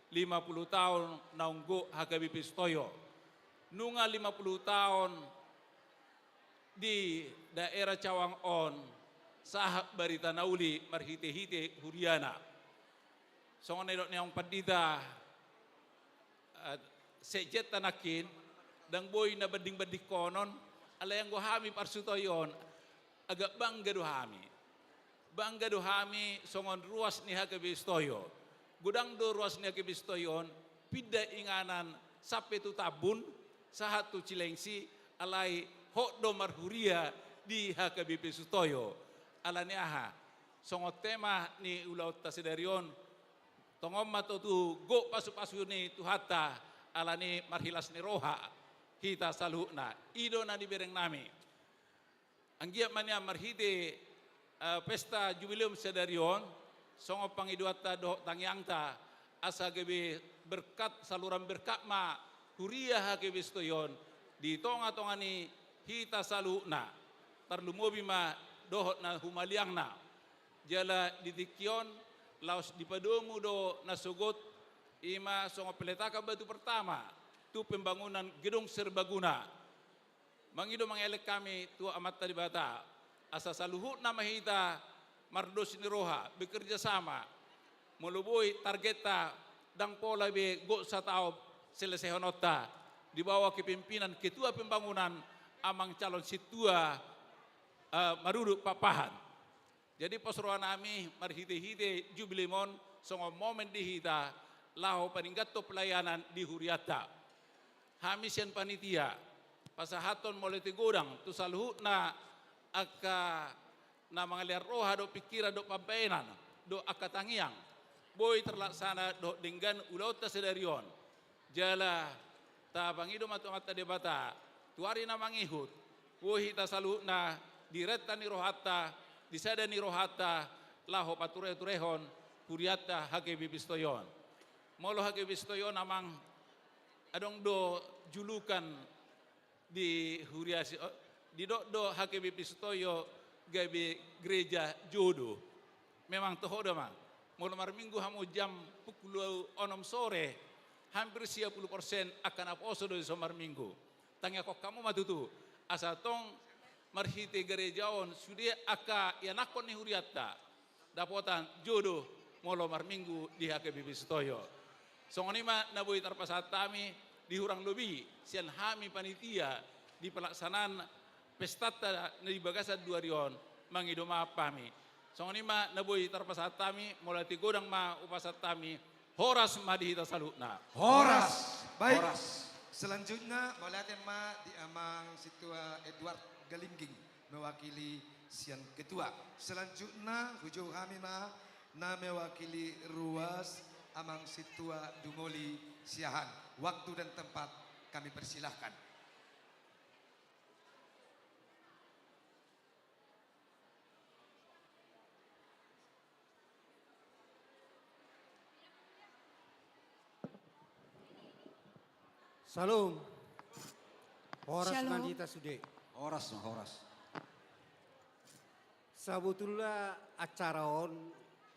lima puluh taon naung gok H K B P Sutoyo. Nunga lima puluh taon di daerah Cawang on sahat barita na uli marhite-hite huriana. Songon na nidok ni Amang Pandita, eh, sekjenta nangkin, ndang boi na banding-bandingkonon, alai anggo hami parsutoion, agak bangga do hami. Bangga do hami songon ruas ni H K B P Sutoyo. Godang do ruas ni H K B P Sutoyo on, pinda inganan sampe tu Tambun, sahat tu Cilengsi, alai hot do marhuria di H K B P Sutoyo. Ala ni aha? Songon tema ni ulaonta sadari on, tongon ma tutu gok pasu-pasu ni Tuhanta, ala ni marhilas ni roha hita saluhutna. I do na nibereng nami. Anggiat ma nian marhite, eh, pesta jubileum sadari on, songon pangidoanta dohot tangiangta, asa gabe berkat, saluran berkat ma huria H K B Sitoion di tonga-tonga ni hita saluhutna, tarlumobi ma dohot na humaliangna. Jala di tingki on laos dipadomu do na sogot, i ma songon peletakan batu pertama tu pembangunan gedung serbaguna. Mangido mangelek hami tu Amanta Debata, asa saluhutna ma hita mardos ni roha, bekerja sama. Molo boi targetta, ndang pola be gok sataon selesehononta, di bawah kepemimpinan Ketua Pembangunan, Amang Calon Sintua, eh, Marudut Pakpahan. Jadi pos rohanami marhite-hite jubileum on songon momen di hita laho paninggathon pelayanan di hurianta. Hami sian panitia pasahathon mauliate godang tu saluhutna angka na mangalean roha dohot pingkiran dohot pambaenan dohot angka tangiang boi terlaksana dohot denggan ulaonta sadari on. Jala tapangido ma tu Amanta Debata, tu ari na mangihut, boi hita saluhutna di renta ni rohanta, di sada ni rohanta, laho pature-turehon hurianta H K B P Sitoion. Molo H K B Sitoion, Amang, adong do julukan di huria si, oh, didok do H K B P Sitoion gabe gereja jodoh. Memang toho do, Amang. Molo marminggu hamu jam pukul onom sore, hampir sia puluh persen angka naposo do dison marminggu. Tangiangkon hamu ma tutu, asa tong marhite gereja on sude angka ianakhon ni hurianta dapotan jodoh molo marminggu di H K B P Sitoion. Songon i ma na boi tarpasahat hami di hurang lobi sian hami panitia di pelaksanaan pestanta na di bagasan dua ari on, mangido maaf hami. Songon i ma na boi tarpasahat hami, mauliate godang ma hupasahat hami, horas ma di hita saluhutna. Horas. Baik. Horas. Selanjutnya, mauliate ma di Amang Sintua Edward Galingging, mewakili sian ketua. Selanjutnya, hujou hami ma na mewakili ruas, Amang Sintua Dumoli Siahaan. Waktu dan tempat kami persilahkan. Syalom. Horas ma di hita sude. Horas ma, horas. Sabotulna acara on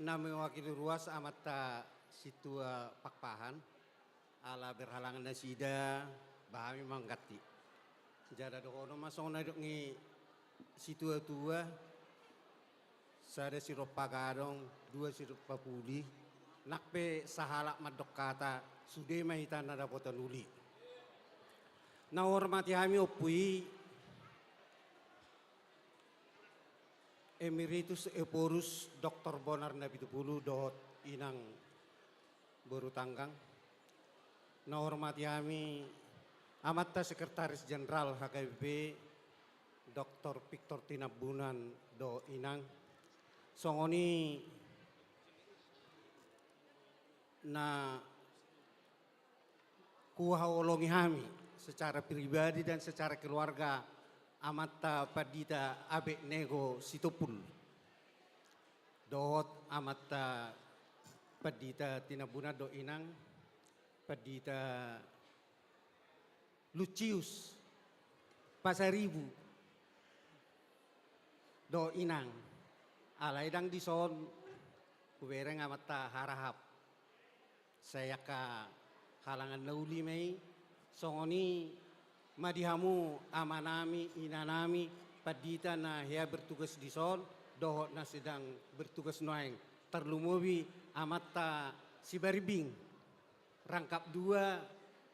na mewakili ruas Amanta Sintua Pakpahan, ala berhalangan nasida, ba hami mangganti. Jala dohonon ma songon na didok ni situa-tua, sada sidompak gadong, dua sidompak puli, nang pe sahalak mandok hata, sude ma hita na dapotan uli. Na huhormati hami ompu i, Emeritus Ephorus Doktor Bonar Napitupulu dohot inang boru tanggang. Na huhormati hami Amanta Sekretaris Jenderal H K B P, Doktor Victor Tinambunan dohot inang. Songon i na huhaholongi hami secara pribadi dan secara keluarga Amanta Pandita Abed Nego Sitompul dohot Amanta Pandita Tinambunan dohot inang, Pandita Lucius Pasaribu dohot inang. Alai ndang dison hubereng Amanta Harahap. Sai angka halangan na uli ma i. Songon i ma di hamu amanami, inanami, pandita na hea bertugas dison dohot na sedang bertugas nuaeng, tarlumobi Amanta Sibarimbing, rangkap dua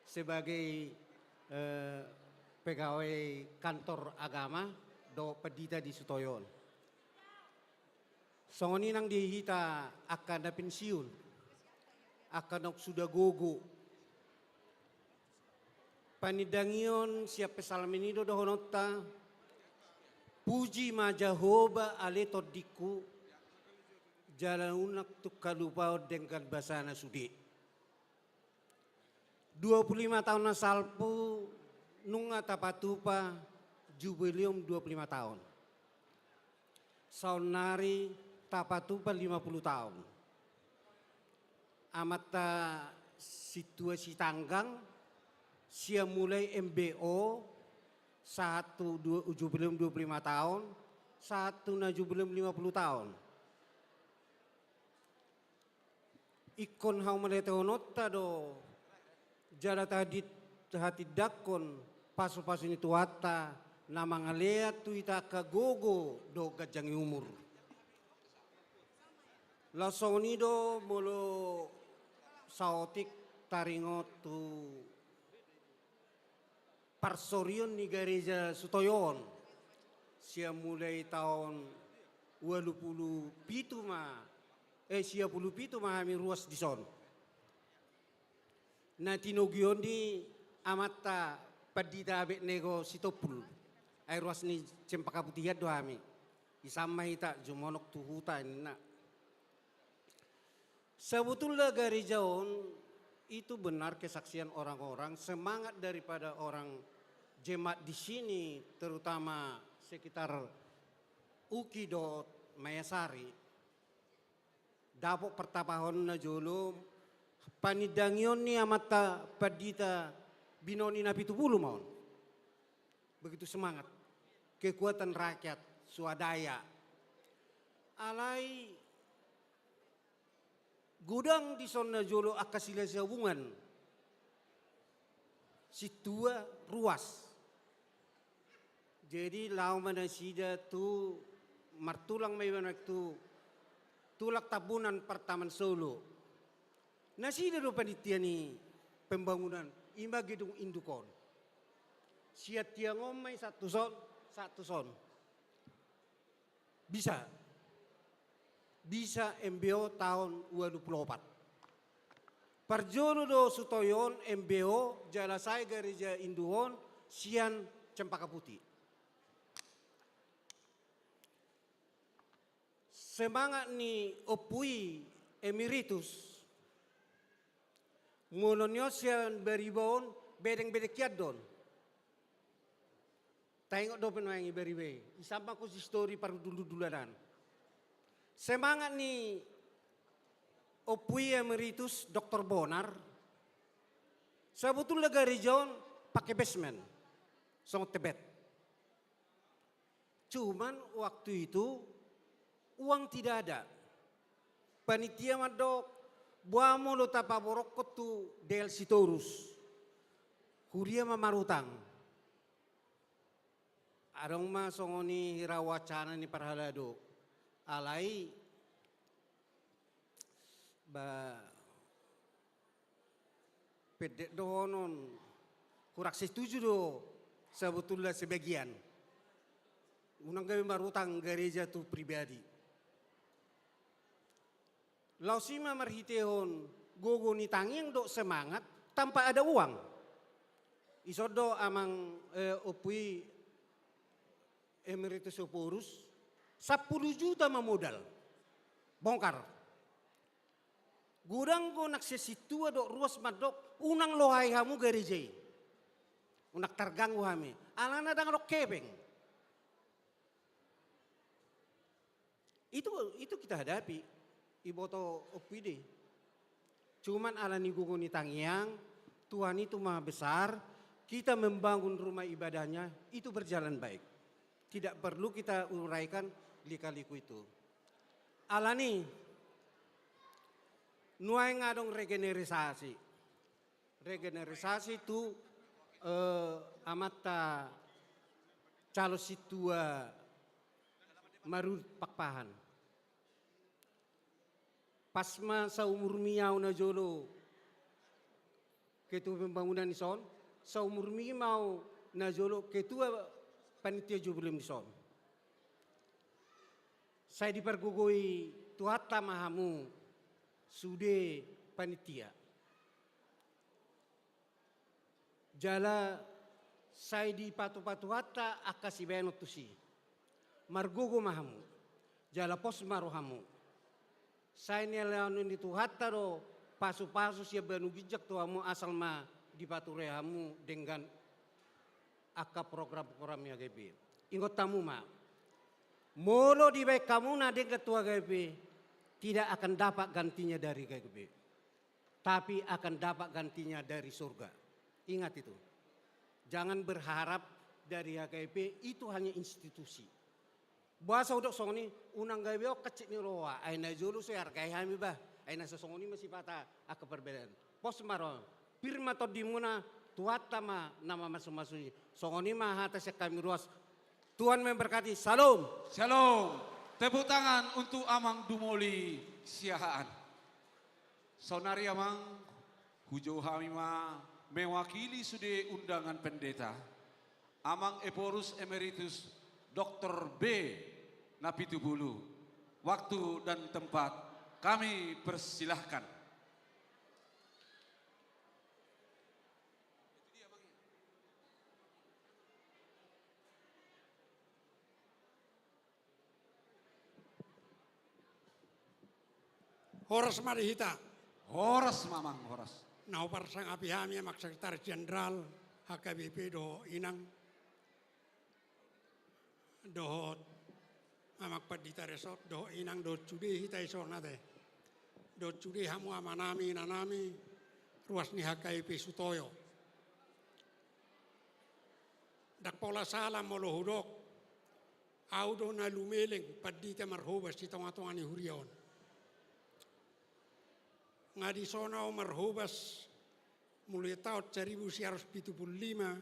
sebagai, eh, pegawai kantor agama dohot pandita di Sitoion. Songon i nang di hita angka na pensiun, angka naung suda gogo. Panindangion sian Psalmen i do dohononta, puji ma Jahowa ale tondingku, jala unang tung halupaon denggan basana sude. Dua puluh lima taon na salpu nunga tapatupa jubileum dua puluh lima taon. Saonnari tapatupa lima puluh taon. Amanta Sintua Sitanggang Sian mulai M B O, sahat tu dua, jubileum dua puluh lima taon, sahat tu na jubileum lima puluh taon. Ingkon haumauliatehononta do jala tahati-, tahatindangkon pasupasu ni Tuhanta na mangalean tu hita angka gogo dohot ganjang ni umur. Laos songon i do molo saotik taringot tu parsorion ni gareja Sutoyo on. Sian mulai taon ualu pulu pitu ma, eh, sia pulu pitu ma hami ruas dison. Na tinogihon ni amanta Pandita Abed Nego Sitompul. Ai ruas ni Cempaka Putih an do hami. Isan ma hita jumonok tu huta ninna. Sebetulna gareja on itu benar kesaksian orang-orang, semangat daripada orang jemaat di sini, terutama sekitar Uki dohot Maiasari. Dapot partapahon na jolo, panindangion ni amanta Pandita Binoni Napitupulu ma on. Begitu semangat, kekuatan rakyat swadaya. Alai godang dison na jolo angka silasihabungan. Sintua ruas. Jadi laho ma nasida tu martulang ma iba na tu tulang Tambunan Partaman Solo. Nasida do panitia ni pembangunan, ima gedung induk on. Sian tiang on ma i sahat tu son, sahat tu son. Bisa. Bisa M B O taon ualu pulu opat. Parjolo do Sutoyo on M B O, jala sae gareja induk on sian Cempaka Putih. Semangat ni Ompu i Emeritus. Molo nion sian Bariba on, bedeng-bedeng hian do on. Taingot dope nuaeng i Bariba i, isan ma konsistori parhundul-hundulan an. Semangat ni Ompu i Emeritus Doktor Bonar. Sebetulna gareja on pake basement. Songon tebet. Cuman waktu itu uang tidak ada. Panitia mandok, boha molo tapaborongkon tu D L Sitorus. Huria ma marutang. Adong ma songon i hira wacana ni parhalado. Alai, ba, pendek dohonon, kurang setuju do sebetulna sebagian. Unang gabe marutang gareja tu pribadi. Laos i ma marhitehon gogo ni tangiang dohot semangat tanpa ada uang. Ison do amang, eh, Ompu i Emeritus Ephorus, sampulu juta ma modal. Bongkar. Godang do nang sian sintua dohot ruas mandok, unang lohai hamu gareja i. Unang targanggu hami. Alana ndang adong hepeng. Itu, itu kita hadapi. Iboto Ompu i do i. Cuman ala ni gogo ni tangiang, Tuhan itu maha besar, kita membangun rumah ibadahnya, itu berjalan baik. Tidak perlu kita uraikan lika-liku itu. Alani, nuaeng adong regenerasi. Regenerasi tu, eh, amanta calon sintua Marudut Pakpahan. Pas ma saumurmi au na jolo ketua pembangunan dison, saumurmi ma au na jolo ketua panitia jubileum dison. Sai dipargogoi Tuhanta ma hamu sude panitia. Jala sai dipatupa Tuhanta angka sibahenon tusi. Margogo ma hamu. Jala pos ma rohamu. Sai nialean ni Tuhanta do pasupasu sian banua ginjang tu hamu asal ma dipature hamu denggan angka program-program ni H K B I. Ingot hamu ma. Molo dibaen hamu na denggan tu H K B I, tidak akan dapat gantinya dari H K B I. Tapi akan dapat gantinya dari surga. Ingat itu. Jangan berharap dari H K I P itu hanya institusi. Boasa hudok songon i, unang gabe on hansit ni roha, ai na jolo so dihargai hami bah, ai na so songon i ma sipata angka perbedaan. Pos ma roha, pir ma tondimuna, Tuhanta ma na mamasumasu i. Songon i ma hata sian hami ruas. Tuhan memberkati. Syalom. Syalom. Tepuk tangan untuk Amang Dumoli Siahaan. Saonari Amang, hujou hami ma mewakili sude undangan pendeta, Amang Ephorus Emeritus Doktor B Napitupulu. Waktu dan tempat kami persilahkan. Horas ma di hita. Horas ma Amang, horas. Na huparsangapi hami Amang Sekretaris Jenderal H K B P dohot Inang, dohot Amang Pandita Resort dohot Inang, dohot sude hita dison ate, dohot sude hamu amanami inanami ruas ni H K B P Sutoyo. Ndang pola sala molo hudok, ahu do na lumeleng pandita marhobas di tongatonga ni huria on. Nga dison ahu marhobas mulai taon saribu sia ratus pitu pulu lima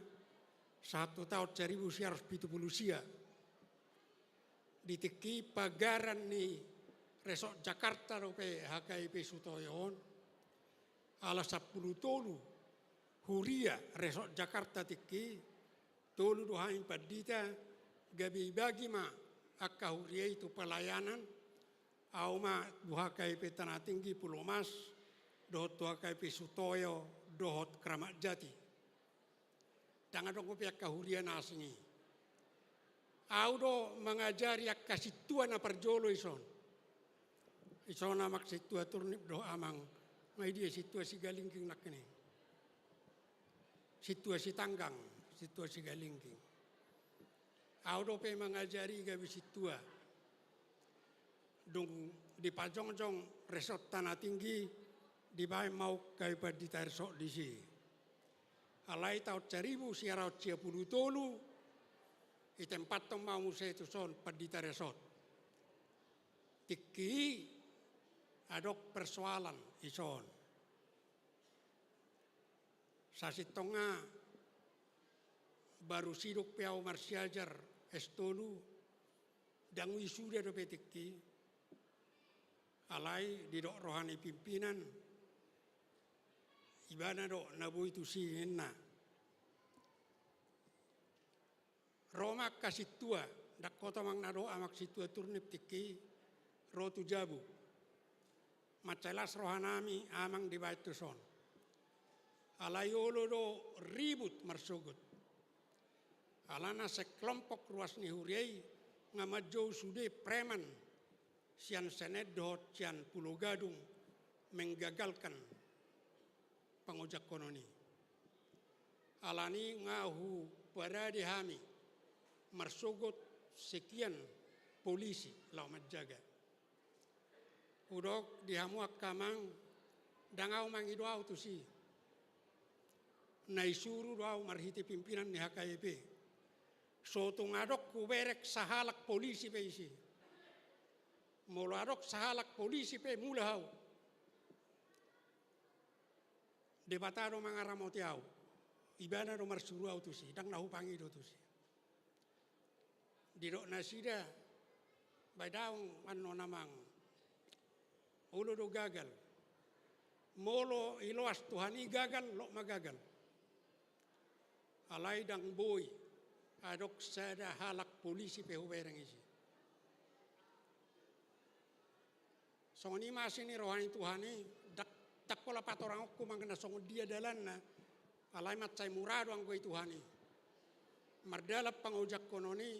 sahat tu taon saribu sia ratus pitu pulu sia. Di tingki i pagaran ni Resort Jakarta dope H K B P Sutoyo on, ala sampulu tolu huria Resort Jakarta tingki i, tolu do hami pandita gabe ibagi ma angka huria i tu pelayanan, ahu ma tu H K B P Tana Tinggi Pulau Mas, dohot tu H K B P Sutoyo, dohot Kramat Jati. Ndang adong dope angka huria na asing i. Ahu do mangajari angka sintua na parjolo dison. Dison Amang sintua Turnip dohot Amang, nga i dia, sintua Sigalingging nangkin i. Sintua Sitanggang, sintua Sigalingging. Ahu dope mangajari gabe sintua. Dung dipajongjong Resort Tana Tinggi, dibaen ma ahu gabe pandita resort disi. Alai taon saribu sia ratus sia pulu tolu, ditempathon ma ahu muse tuson pandita resort. Tingki i adong persoalan dison. Sasintongna baru sidung pe ahu marsiajar S tolu, ndang wisuda dope tingki i. Alai didok roha ni pimpinan, ibana do na boi tusi ninna. Ro ma angka sintua, ndang hot Amang na dohot Amang sintua Turnip tingki i, ro tu jabu. Mansai las rohanami Amang dibaen tuson. Alai olo do ribut marsogot. Alana sekelompok ruas ni huria i nga manjou sude preman sian Senen dohot sian Pulo Gadung menggagalkan pangojakkonon i. Alani nga huparade hami marsogot sekian polisi laho manjaga. Hudok di hamu angka Amang, ndang ahu mangido ahu tusi. Na disuru do ahu marhite pimpinan ni H K B P. So tung adong hubereng sahalak polisi pe disi. Molo adong sahalak polisi pe mula ahu. Debata do mangaramoti ahu. Ibana do marsuru ahu tusi, ndang na hupangido tusi. Didok nasida, baen daong annon Amang. Olo do gagal. Molo diloas Tuhan i gagal, lot ma gagal. Alai ndang boi adong sada halak polisi pe hubereng disi. Songon i ma asi ni roha ni Tuhan i, ndang, ndang pola patorangonku manang na songon dia dalanna, alai mansai mura do anggo i Tuhan i. Mardalan pangojakkonon i,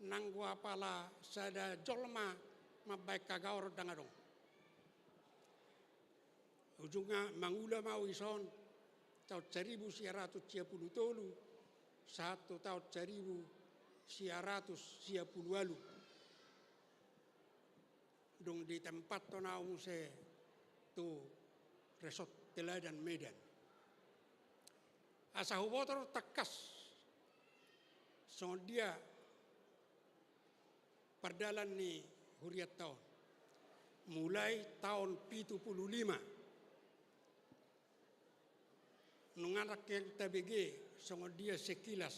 nanggo apala sada jolma mambaen hagaoron ndang adong. Ujungna mangula ma ahu dison, taon saribu sia ratus sia pulu tolu, sahat tu taon saribu sia ratus sia pulu ualu. Dung ditempathon ahu muse tu Resort Teladan Medan. Asa huboto tangkas songon dia pardalan ni hurianta on. Mulai taon pitu pulu lima. Nunga nangkin tabege songon dia sekilas.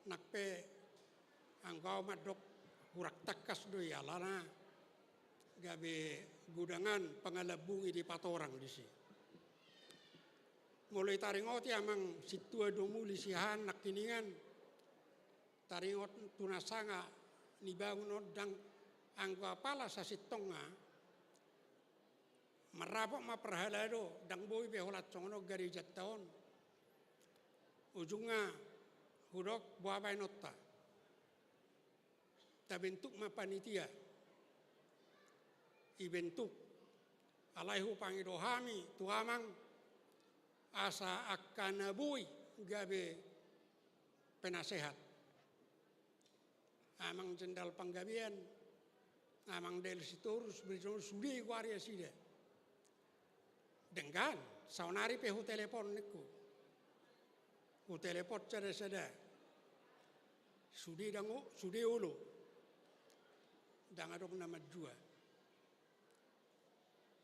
Nang pe anggo au mandok hurang tangkas do i alana gabe gudangan pangalambungi di patorang disi. Molo taringoti amang sintua domu di siahaan nangkiningan, taringot tu na sanga nibangun on ndang anggo apala sasintongna, marrapot ma parhalado, ndang boi be holan songon on garejanta on. Ujungna hudok boha baenonta. Tabentuk ma panitia. Ibentuk. Alai hupangido hami tu amang asa angka na boi gabe penasehat. Amang Jenderal Panggabean, amang Daniel Sitorus, beri sude goari nasida. Denggan, saonari pe hutelepon ningku. Hutelepon sada-sada. Sude ndang o-, sude olo. Ndang adong na manjua.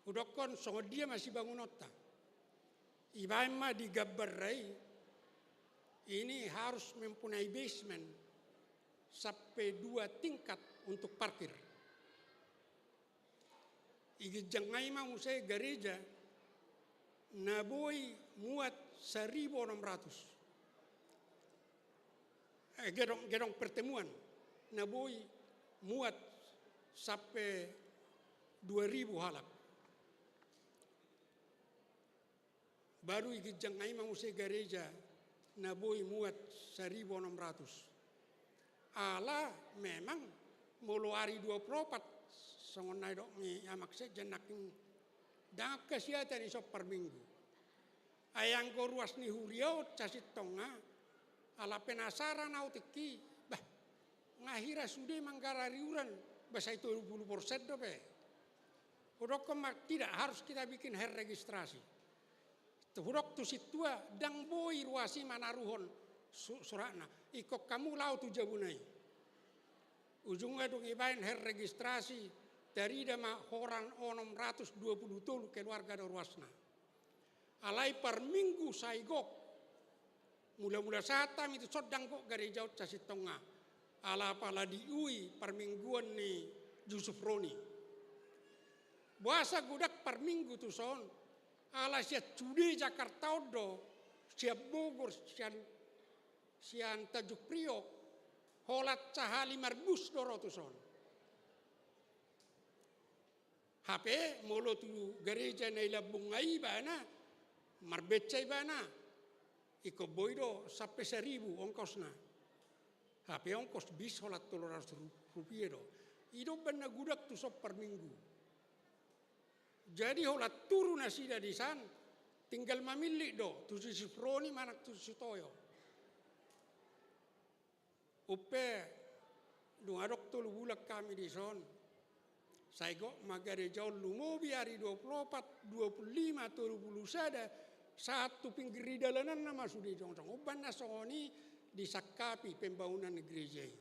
Hudokkon songon dia ma sibangunonta. Ibaen ma di gambarna i, ini harus mempunyai basement sampai dua tingkat untuk parkir. Iginjang nai ma muse gareja na boi muat saribu onom ratus. Eh, gedong, gedong pertemuan na boi muat sampe dua ribu halak. Baru iginjang nai ma muse gareja na boi muat saribu onom ratus. Ala memang molo ari dua pulu opat, songon na didok ni amang sekjen nangkin, ndang angka siata dison parminggu. Ai anggo ruas ni huria on sasintongna, ala penasaran au tingki, bah, nga hira sude manggarar iuran, bah, sai tolu pulu persen dope. Hudokkon ma, tidak, harus kita bikin her registrasi. Hudok tu sintua, ndang boi ruas i manaruhon su-, suratna. Ingkon hamu laho tu jabuna i. Ujungna dung ibaen her registrasi, tarida ma holan onom ratus dua pulu tolu keluarga do ruasna. Alai parminggu sai gok. Mula-mula sahat hami tu son ndang gok gareja on sasintongna. Ala pala diui parmingguan ni Jusuf Roni. Boasa godang parminggu tu son? Ala sian sude Jakarta on do, sian Bogor, sian, sian Tanjung Priok, holan sahali marbus do ro tu son. Hape molo tu gareja na i lambungna i ibana, marbenca ibana, ingkon boi do sampe saribu ongkosna. Hape ongkos bis holan tolu ratus ru-, rupia do. I do umbahen na godang tu son parminggu. Jadi holan turu nasida di san, tinggal mamillit do tu si Sifroni manang tu si Toyo. Umpe, dung adong tolu bulan hami di son, sai gok ma gareja on lumobi ari dua pulu opat, dua pulu lima, tolu pulu sada, sahat tu pinggir ni dalananna ma sude jongjong. Umbahen na songon i disangkapi pembangunan ni gareja i.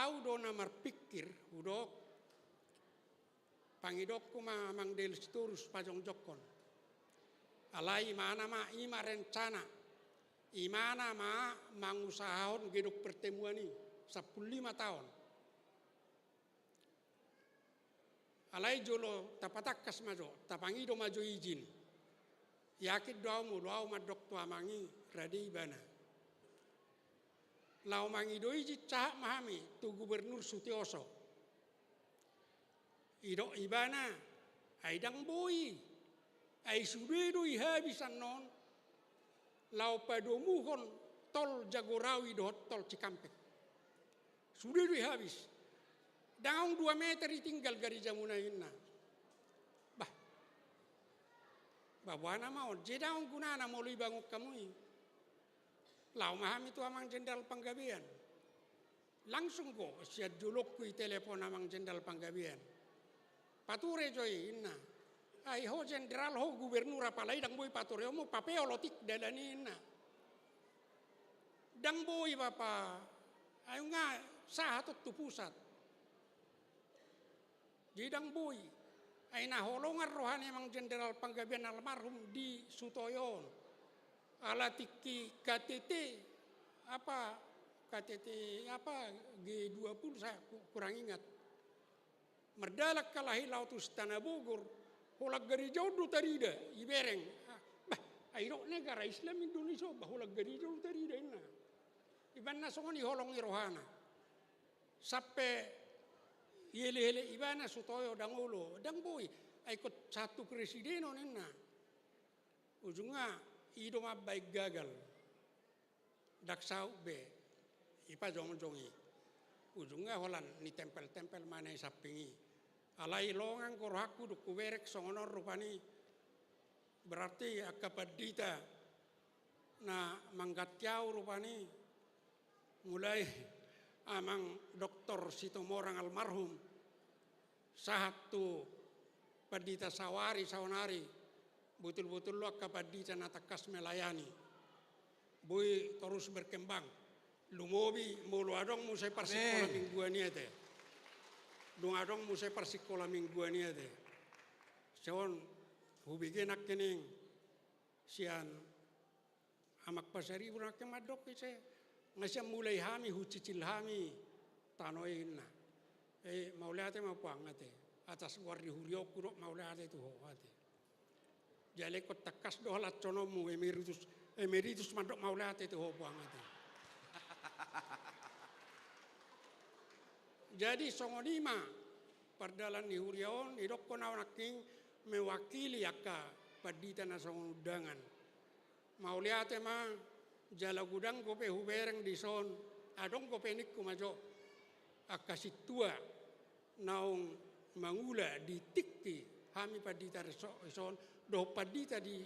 Au do na marpingkir, hudok, pangidokku ma amang Daniel Sitorus pajongjongkon. Alai imana ma, ima rencana. Imana ma mangusahahon gedong pertemuan i, sampulu lima taon. Alai jolo tapatangkas ma jo, tapangido ma jo izin. Yakin do au molo au mandok tu amang i, rade ibana. Laho mangido izin sahat ma hami tu Gubernur Sutioso. Didok ibana, ai ndang boi. Ai sude do i habis annon. Laho padomuhon tol Jagorawi dohot tol Cikampek. Sude do i habis. Ndang adong dua meter i tinggal garejamuna inna. Bah. Bah, boha nama on. Jadi ndang adong gunana molo ibangun hamu i. Laho ma hami tu amang Jenderal Panggabean. Langsung do sian jolongku i telepon amang Jenderal Panggabean. Pature jo i inna. Ai ho jenderal, ho gubernur, apala i ndang boi patureonmu, papeol otik dalan i, ninna. Ndang boi, Bapa. Ai nunga sahat on tu pusat. Jadi ndang boi. Ai na holongan roha ni amang Jenderal Panggabean almarhum di Sutoyo on. Ala tingki K T T apa, K T T apa, G dua puluh, saya ku-, kurang ingat. Mardalan halak i laho tu Istana Bogor, holan gareja on do tarida, ibereng. Ah, bah, ai dok negara Islam Indonesia on, bah, holan gareja on do tarida, ninna. Ibana songon i holong ni rohana. Sampe ielehele ibana Sutoyo, ndang olo, ndang boi. Ai ingkon sahat tu presiden on, ninna. Ujungna i do mambaen gagal. Ndang saut be, ipajongjong i. Ujungna holan nitempel-tempel ma na i samping i. Alai longang do rohangku dung hubereng songon on rupani. Berarti angka pandita na mangganti ahu rupani, mulai amang Doktor Situmorang almarhum, sahat tu pandita saonari, saonari, botul-botul do angka pandita na tangkas melayani. Boi torus berkembang. Lumobi molo adong muse parsikola mingguan i ate. Dung adong muse parsikola mingguan i ate. Songon hubege nangkining sian Amang Pasaribu nangkin mandok ise, nga sian mulai hami, hucicil hami tano i, ninna. E, mauliate ma puang ate. Atas goar ni huriaonku dok mauliate tu ho ate. Jala ingkon tangkas do halashononmu, emeritus, emeritus mandok mauliate tu ho puang ate. Jadi songon i ma pardalan ni huria on, idokkon ahu nangkin mewakili angka pandita na songon undangan. Mauliate ma, jala godang dope hubereng dison, adong dope ningku ma jo angka sintua naung mangula di tingki hami pandita reso-, dison, dohot pandita di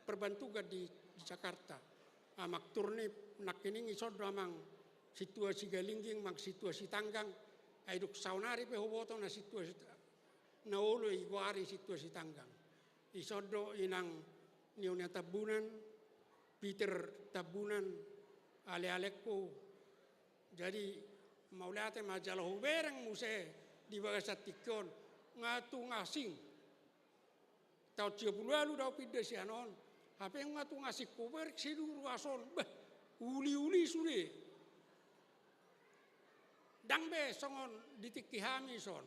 perbantugan di, di Jakarta. Amang Turnip, nangkining ison do amang sintua Sigalingging, amang sintua Sitanggang, ai dung saonari pe huboto na sintua Sita-, na olo i goari sintua Sitanggang. Ison do inang Nyonya Tambunan, Peter Tambunan, ale-alengku. Jadi, mauliate ma jala hubereng muse di bagasan tingki on, nga tung asing. Taon sia pulu ualu do ahu pinda sian on, hape nga tung asing hubereng sian ruas on, bah, uli-uli sude. Ndang be songon di tingki hami son.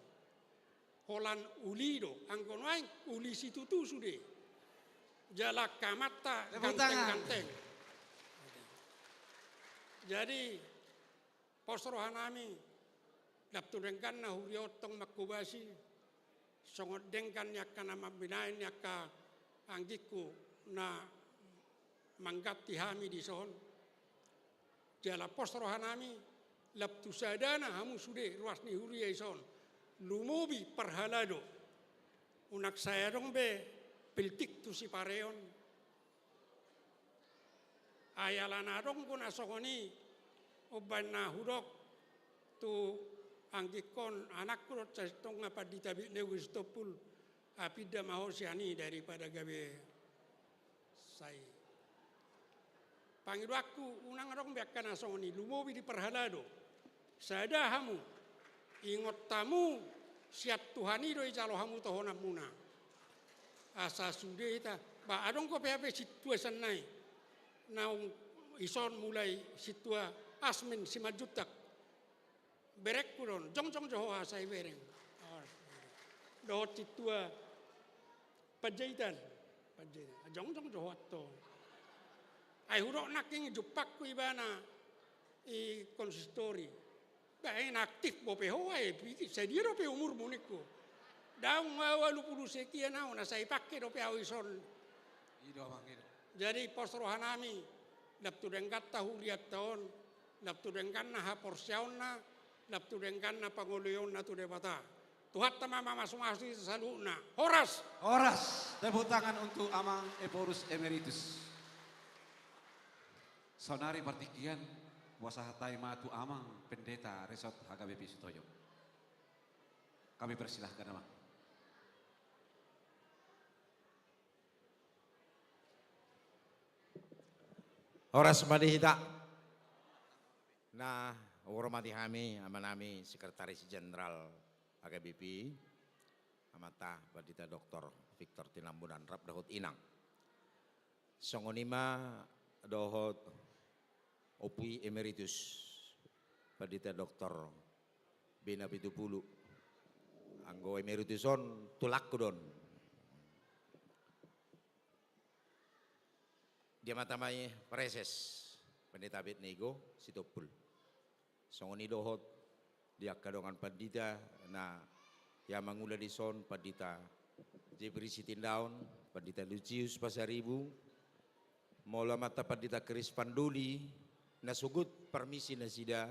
Holan uli do, anggo nuaeng uli situtu sude. Jala angka amanta ganteng-ganteng. Jadi, pos rohanami, lam tu dengganna huria on tong manghobasi, songon denggan ni angka na mambinaen ni angka anggingku na mangganti hami dison. Jala pos rohanami, lam tu sadana hamu sude ruas ni huria ison, lumobi parhalado. Unang sai adong be piltik tu sipareon. Ai alana adong do na songon i, umbaen na hudok tu anggingkon, anakku dohot sasintongna Pandita Bikneu Gesitompul, a pinda ma ho sian i daripada gabe sai. Pangidoanku, unang adong be angka na songon i, lumobi di parhalado. Sada hamu, ingot hamu, sian Tuhan i do ijalo hamu tohonanmuna. Asa sude hita, ba adong dope hape sintua sian na i. Naung ison mulai sintua Asmin Simanjuntak. Berengku do on, jongjong jo ho asa ibereng. Dohot sintua Panjaitan. Panjaitan. Jongjong jo ho antong. Ai hudok nangkin jumpangku ibana i konsistori. Ba, e, na aktif dope ho, e, sadia dope umurmu ningku. Daong ma ualu pulu sekian ahu, na sai pangke dope ahu ison. I do, amang, i do. Jadi pos rohanami, lam tu dengganta hurianta on, lam tu dengganna haporseaonna, lam tu dengganna pangoloionna tu Debata. Tuhanta ma mamasumasu hita saluhutna. Horas! Horas! Tepuk tangan untuk Amang Ephorus Emeritus. Saonari partingkian, hupasahat hami ma tu Amang Pendeta Resort H K B P Sutoyo. Kami persilahkan, Amang. Horas ma di hita. Na hormati hami amanami Sekretaris Jenderal H K B P, Amanta Pandita Doktor Victor Tinambunan, rap dohot inang. Songon i ma dohot Ompu i Emeritus Pandita Doktor Bina Pitupulu. Anggo emeritus on tulangku do on. Dia ma tamai Praeses Pandita Abed Nego Sitompul. Songon i dohot di angka dongan pandita na hea mangula dison, Pandita Jepri Sitindaon, Pandita Lucius Pasaribu, molo amanta Pandita Krispan Doli, na sogot parmisi nasida,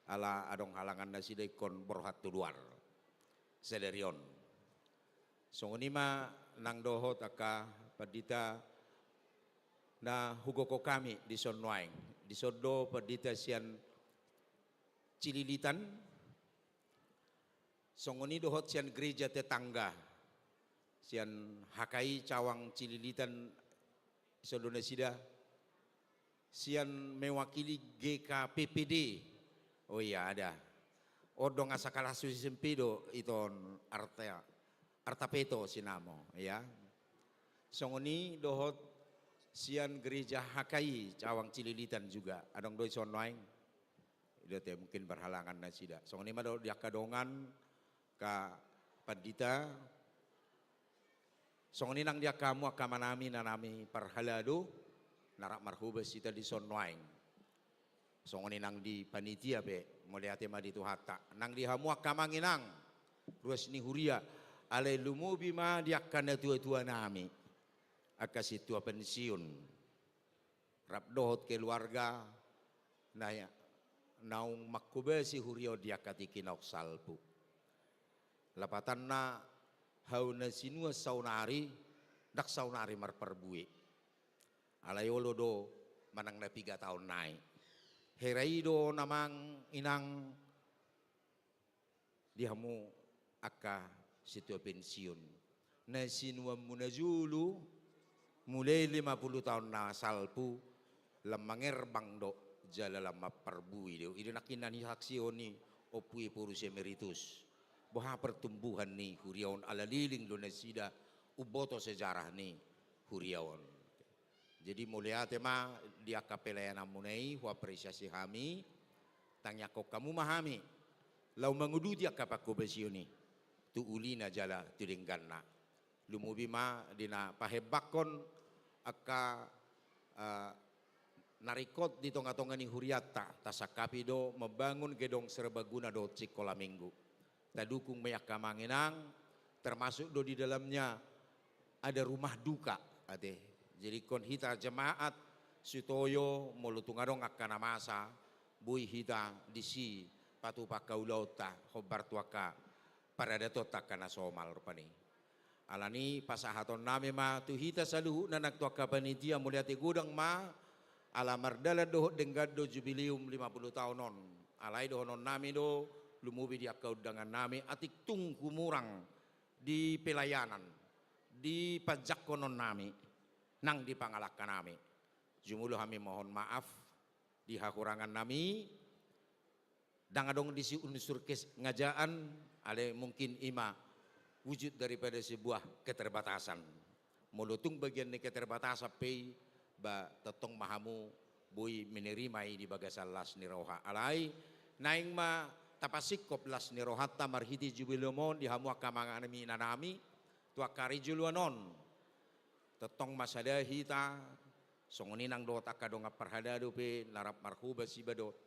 ala adong halangan nasida ingkon borhat tu luar sadari on. Songon i ma nang dohot angka pandita na hugokhon hami dison nuaeng. Dison do pandita sian Cililitan, songon i dohot sian gereja tetangga, sian H K I cawang Cililitan, dison do nasida, sian mewakili G K P P D. Oh iya, ada. Odong asa kalas S M P do iton Arta, Arta Peto sinamo, ya. Songon i dohot sian gereja H K I cawang Cililitan juga. Adong do dison nuaeng. Ido te mungkin berhalangan nasida. Songon i ma dohot di angka dongan, angka pandita. Songon i nang di angka hamu angka amanami na nami parhalado, na rap marhobas hita dison nuaeng. Songon i nang di panitia pe, mauliate ma di Tuhanta. Nang di hamu angka amang inang, ruas ni huria, alai lumobi ma di angka natuatua nami, angka sintua pensiun, rap dohot keluarga na naung manghobasi huria on di angka tingki naung salpu. Lapatanna, hau na sinuan saonari, ndang saonari marparbue. Alai olo do manang na piga taon nai. Hera i do on amang inang, di hamu angka sintua pensiun. Na sinuanmuna jolo, mulai lima pulu taon na salpu, lam mangerbang do, jala lam marparbue do. I do nangkin na nisaksihon ni Ompu i Paulus Emeritus. Boha pertumbuhan ni huria on, ala leleng do nasida umboto sejarah ni huria on. Jadi mauliate ma di angka pelayananmuna i, huapresiasi hami, tangiangkon hamu ma hami laho manguduti angka panghobasion i tu ulina jala tu dengganna. Lumobi ma di na pahembangkon angka, eh, na ringkot di tongatonga ni hurianta, tasangkapi do membangun gedong serbaguna dohot sikola minggu. Tadukung ma i angka amang inang, termasuk do di dalamnya ada rumah duka, ate. Jadi ingkon hita jemaat Sitoyo, molo tung adong angka na masa, boi hita disi patupa angka ulaonta, hombar tu angka paradatonta angka na somal rupani. Alani pasahatonnami ma tu hita saluhutna nang tu angka panitia, mauliate godang ma, ala mardalan dohot denggan do jubileum lima pulu taon on. Alai dohononnami do, lumobi di angka undangannami, atik tung humurang di pelayanan, di panjangkononnami, nang di pangalangkanami. Jumolo hami mohon maaf di hahurangannami, ndang adong disi unsur kesengajaan, alai mungkin i ma wujud daripada sebuah keterbatasan. Molo tung bagian ni keterbatasan pe i, ba tongtong ma hamu boi menerima i di bagasan las ni roha. Alai, naeng ma tapasingkop las ni rohanta marhite jubileum on di hamu angka amangnami inanami, tu angka ari joloan on. Tongtong ma sada hita, songon i nang dohot angka dongan parhalado pe, na rap marhobas iba dohot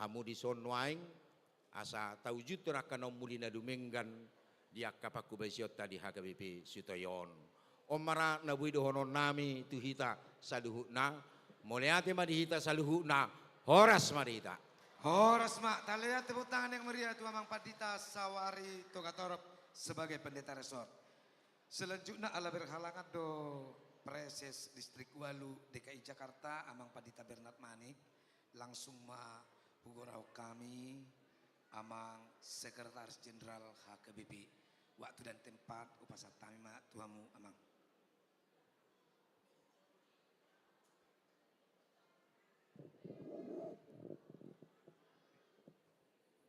hamu dison nuaeng, asa taujuthon angka na umuli na dumenggan di angka panghobasionta di H K B P Sitoyo on. On ma ra na boi dohononnami tu hita saluhutna, mauliate ma di hita saluhutna, horas ma di hita. Horas ma, tahalehon tepuk tangan yang meriah tu Amang Pandita Sawari Togatorop sebagai pendeta resort. Selanjutna ala berhalangan do Praeses Distrik Walu D K I Jakarta, Amang Pandita Bernard Manik, langsung ma hugorahon hami Amang Sekretaris Jenderal H K B P. Waktu dan tempat hupasahat hami ma tu hamu, Amang.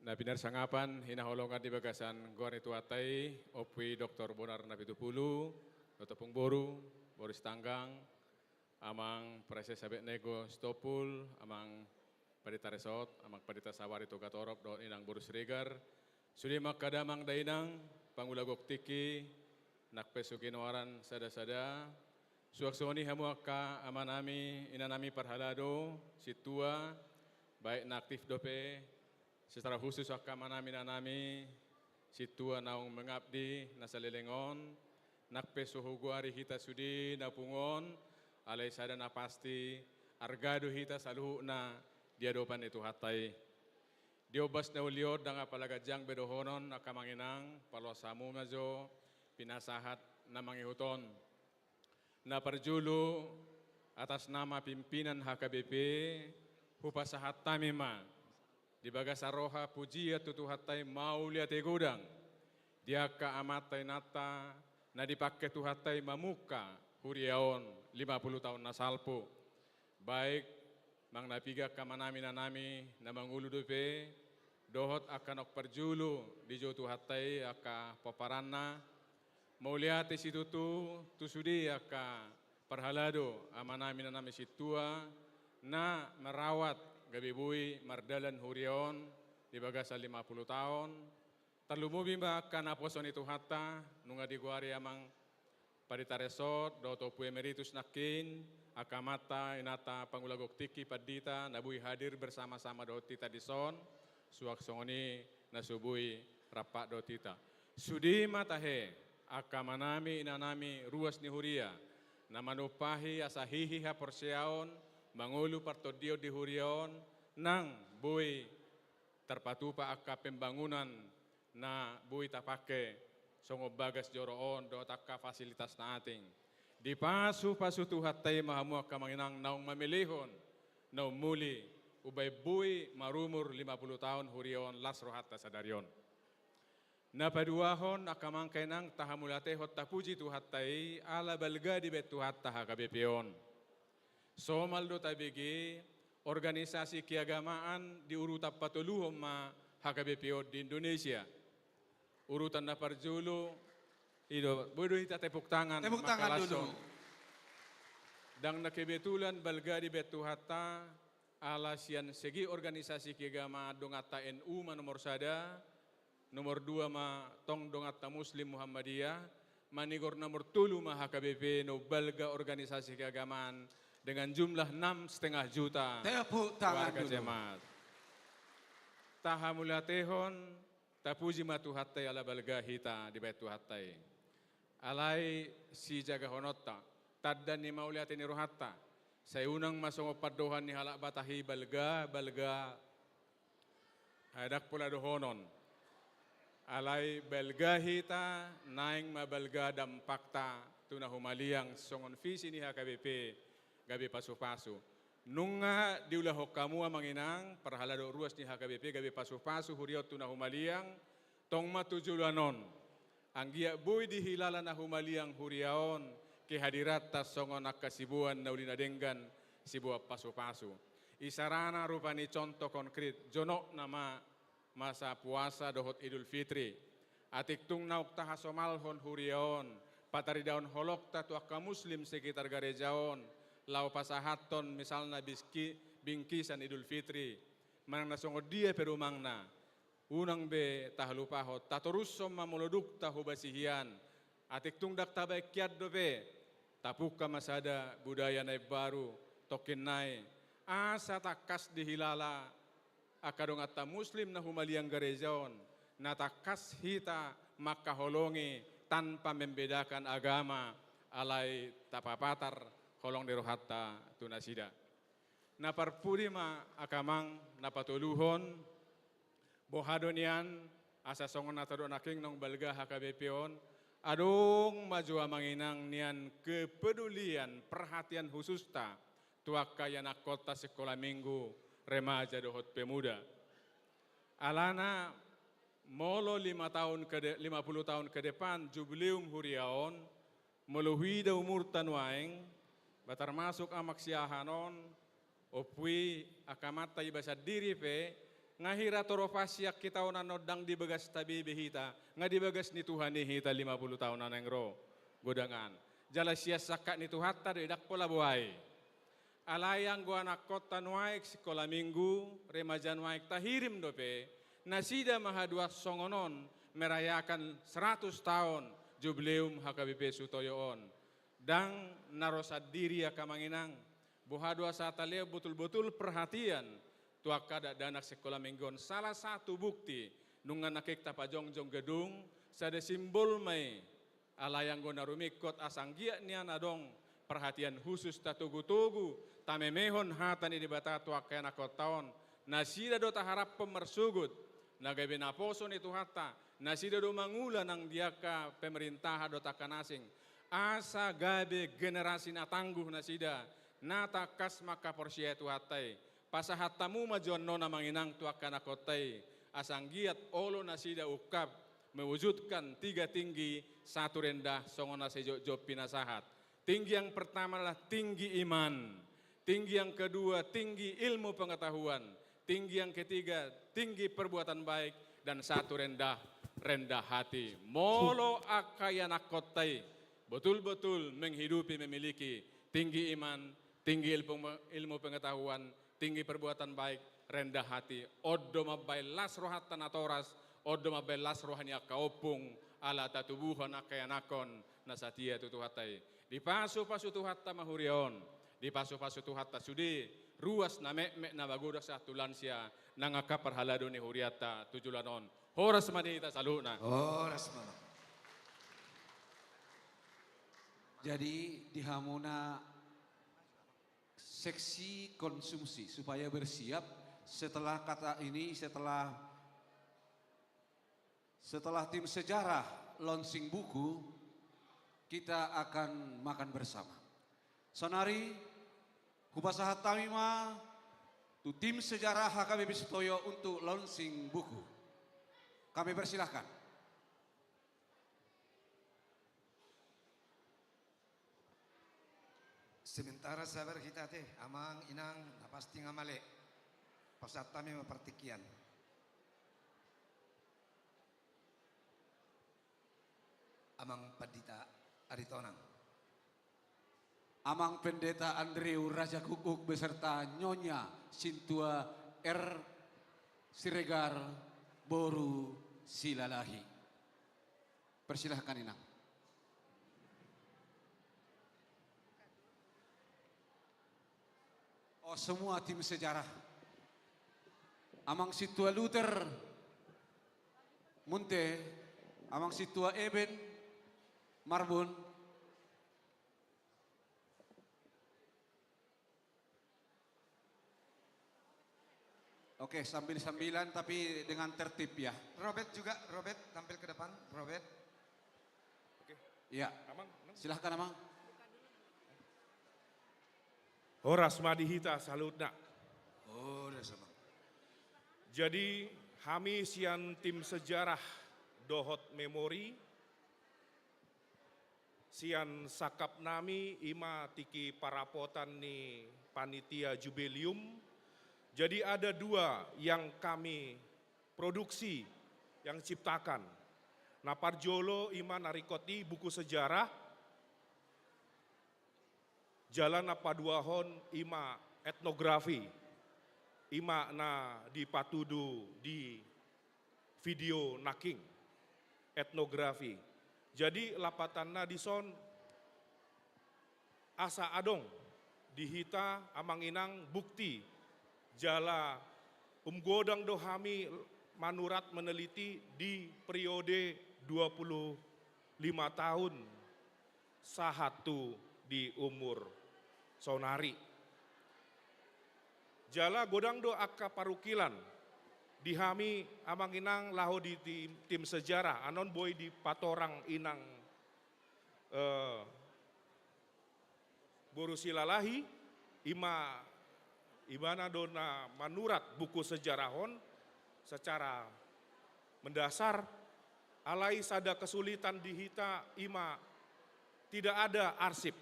Na pinarsangapan hinaholongan di bagasan goar ni Tuhanta i, Ompu i Doktor Bonar Napitupulu, dohot ompung boru, boru Sitanggang, Amang Praeses Abed Nego Sitompul, Amang Pandita Resort, Amang Pandita Sawari Togatorop, dohot Inang boru Siregar, sude ma angka damang dainang, pangula gok tingki, nang pe so ginoaran sada-sada, suang songon i hamu angka amanami, inanami parhalado, sintua, baik na aktif dope, secara khusus angka amanami, inanami, sintua naung mengabdi na saleleng on, nang pe so hugoari hita sude na pungu on, alai sada na pasti, arga do hita saluhutna di adopan ni Tuhanta i. Di ombas na uli on ndang apala ganjang be dohonon angka amang inang, paloas hamu ma jo pinasahat na mangihut on. Na parjolo, atas nama pimpinan H K B P, hupasahat hami ma di bagasan roha pujian tu Tuhanta i mauliate godang di angka amanta inanta na dipangke Tuhanta i mamungka huria on lima puluh taon na salpu. Baik manang na piga angka amanami, inanami na mangolu dope, dohot angka naung parjolo dijou Tuhanta i angka pomparanna, mauliate situtu tu sude angka parhalado, amanami, inanami sintua, na merawat gabe boi mardalan huria on di bagasan lima puluh taon, tarlumobi ma angka naposo ni Tuhanta, nunga digoari Amang Pandita Resort, dohot Ompu Emeritus nangkin, angka amanta, inanta, pangula gok tingki, pandita, na boi hadir bersama-sama dohot hita dison, suang songon i na so boi rap dohot hita. Sude ma tahe, angka amanami, inanami, ruas ni huria, na manumpahi asa hihi haporseaon, mangolu partondion di huria on, nang boi tarpatupa angka pembangunan na boi tapangke songon bagas joro on dohot angka fasilitas na asing. Dipasu-pasu Tuhanta i ma hamu angka amang inang naung mamelehon, naung muli, umbaen boi marumur lima puluh taon huria on las rohanta sadari on. Na paduahon angka amang inang tahamauliatehon tapuji Tuhanta i ala balga dibaen Tuhanta H K B P on. Somal do tabege organisasi keagamaan di urutan patoluhon ma H K B P on di Indonesia. Urutan na parjolo, i do, boi do hita tepuk tangan, tepuk tangan dulu. Ndang na kebetulan balga dibaen Tuhanta, ala sian segi organisasi keagamaan donganta N U ma nomor sada, nomor dua ma tong donganta Muslim Muhammadiyah, manigor nomor tolu ma H K B P, na balga organisasi keagamaan dengan jumlah enam setengah juta warga jemaat. Tepuk tangan dulu. Tahamauliatehon, tapuji ma Tuhanta i ala balga hita dibaen Tuhanta i. Alai sijagahononta, tanda ni mauliate ni rohanta, sai unang ma songon pandohan ni halak Batak i balga, balga, ai ndang pola dohonon. Alai balga hita, naeng ma balga dampakta tu na humaliang songon visi ni H K B P gabe pasu-pasu. Nunga diulahon hamu amang inang, parhalado ruas ni H K B P gabe pasu-pasu huria on tu na humaliang, tong ma tu joloan on. Anggiat boi dihilala na humaliang huria on, kehadiranta songon angka siboan na uli na denggan, siboan pasu-pasu. Isarana rupani contoh konkret, jonok nama masa puasa dohot Idul Fitri. Atik tung naung tahasomalhon huria on, pataridahon holongta tu angka Muslim sekitar gareja on, laho pasahathon misalna biski-, bingkisan Idul Fitri. Manang na songon dia pe rumangna. Unang be tahalupahon, tatorushon ma molo dung tahobasi hian. Atik tung ndang tabaen hian dope, tapungka ma sada budaya na imbaru, tongkin nai. Asa tangkas dihilala, angka donganta Muslim na humaliang gareja on, na tangkas hita mangkaholongi tanpa membedakan agama, alai tapapatar holong ni rohanta tu nasida. Na parpudi ma angka amang na patoluhon, boha do nian, asa songon na tadok nangkin naung balga H K B P on, adong ma jo amang inang nian kepedulian perhatian khususta, tu angka ianakhonta sikola minggu, remaja dohot pemuda. Alana, molo lima tahun ke de-, lima puluh tahun ke depan jubileum huria on, molo huida umurta nuaeng, ba termasuk amang Siahaan on, ompu i angka amanta iba sandiri pe, Nga hira toro pas sian hita on annon ndang di bagas tabebe hita, nga di bagas ni Tuhan i hita lima puluh taon na naeng ro godangan. Jala sian sangkap ni Tuhanta do i, ndang pola boai. Alai anggo anakkonta nuaeng sikola minggu, remaja nuaeng tahirim dope, nasida ma haduan songon on merayakan seratus taon jubileum H K B P Sutoyo on. Ndang na ro sandiri angka amang inang, boha do asa talehon botul-botul perhatian tu angka dakdanak sikola minggu on. Salah satu bukti, nunga nangkin tapajongjong gedung, sada simbol ma i. Alai anggo na rumingkot asa anggiat nian adong perhatian khusus tatogu-togu, tamemehon hata ni Debata tu angka anakkonta on, nasida do taharaphon marsogot, na gabe naposo ni Tuhanta, nasida do mangula nang di angka pemerintahan dohot angka na asing, asa gabe generasi na tangguh nasida, na tangkas mangkaporseai Tuhanta i. Pasahat hamu ma jo annon amang inang tu angka anakkonta i, asa anggiat olo nasida ungkap mewujudkan tiga tinggi satu rendah songon na sijotjot pinasahat. Tinggi yang pertama adalah tinggi iman, tinggi yang kedua tinggi ilmu pengetahuan, tinggi yang ketiga tinggi perbuatan baik, dan satu rendah, rendah hati. Molo angka anakkonta i betul-betul menghidupi, memiliki tinggi iman, tinggi ilmu, ilmu pengetahuan, tinggi perbuatan baik, rendah hati. On do mambahen las rohanta natoras, on do mambahen las roha ni angka ompung, ala tatubuhon angka anakkon na satia tu Tuhanta i. Dipasupasu Tuhanta ma huria on, dipasupasu Tuhanta sude ruas na metmet na magodang sahat tu lansia, nang angka parhalado ni hurianta tu joloan on. Horas ma di hita saluhutna. Horas ma. Jadi, di hamuna seksi konsumsi, supaya bersiap setelah kata ini, setelah, setelah tim sejarah launching buku, kita akan makan bersama. Saonari, hupasahat hami ma tu tim sejarah H K B P Sutoyo untuk launching buku. Kami persilahkan. Sementara sabar hita ate, amang inang, na pasti nga male. Pasahat hami ma partingkian. Amang Pandita Aritonang. Amang Pendeta Andrew Raja Kukkuk beserta Nyonya Sintua R Siregar boru Silalahi. Persilahkan, Inang. Oh, semua tim sejarah. Amang Sintua Luther Munte, Amang Sintua Eben Marbun. Oke, sambil-sambilan tapi dengan tertib ya. Robert juga, Robert tampil ke depan, Robert. Oke. Iya. Amang, Amang. Silahkan, Amang. Horas ma di hita saluhutna. Horas, Amang. Jadi, hami sian tim sejarah dohot memori, sian sangkap nami i ma tingki parapotan ni panitia jubileum. Jadi ada dua yang kami produksi, yang ciptakan. Na parjolo i ma na ringkot i buku sejarah, jala na paduahon i ma etnografi, i ma na dipatudu di video nangkin, etnografi. Jadi lapatanna dison asa adong di hita amang inang bukti jala umgodang do hami manurat meneliti di periode dua puluh lima tahun sahat tu di umur saonari. Jala godang do angka parungkilan di hami amang inang laho di tim, tim sejarah, annon boi dipatorang inang, eh, boru Silalahi, i ma ibana do na manurat buku sejarah on secara mendasar, alai sada kesulitan di hita i ma tidak ada arsip.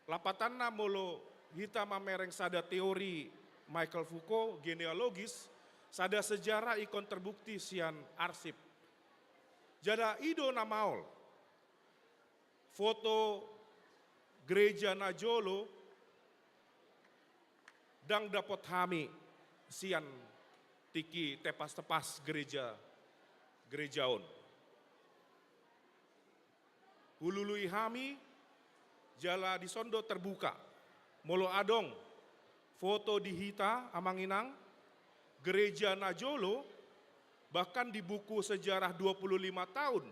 Lapatanna molo hita mamereng sada teori Michel Foucault, genealogis, Sada sejarah ingkon terbukti sian arsip. Jala i do na maol. Foto gereja na jolo ndang dapot hami sian tingki tepas-tepas gereja, gereja on. Hulului hami, jala dison do terbuka. Molo adong foto di hita, Amang Inang, gereja na jolo, bahkan di buku sejarah dua puluh lima tahun,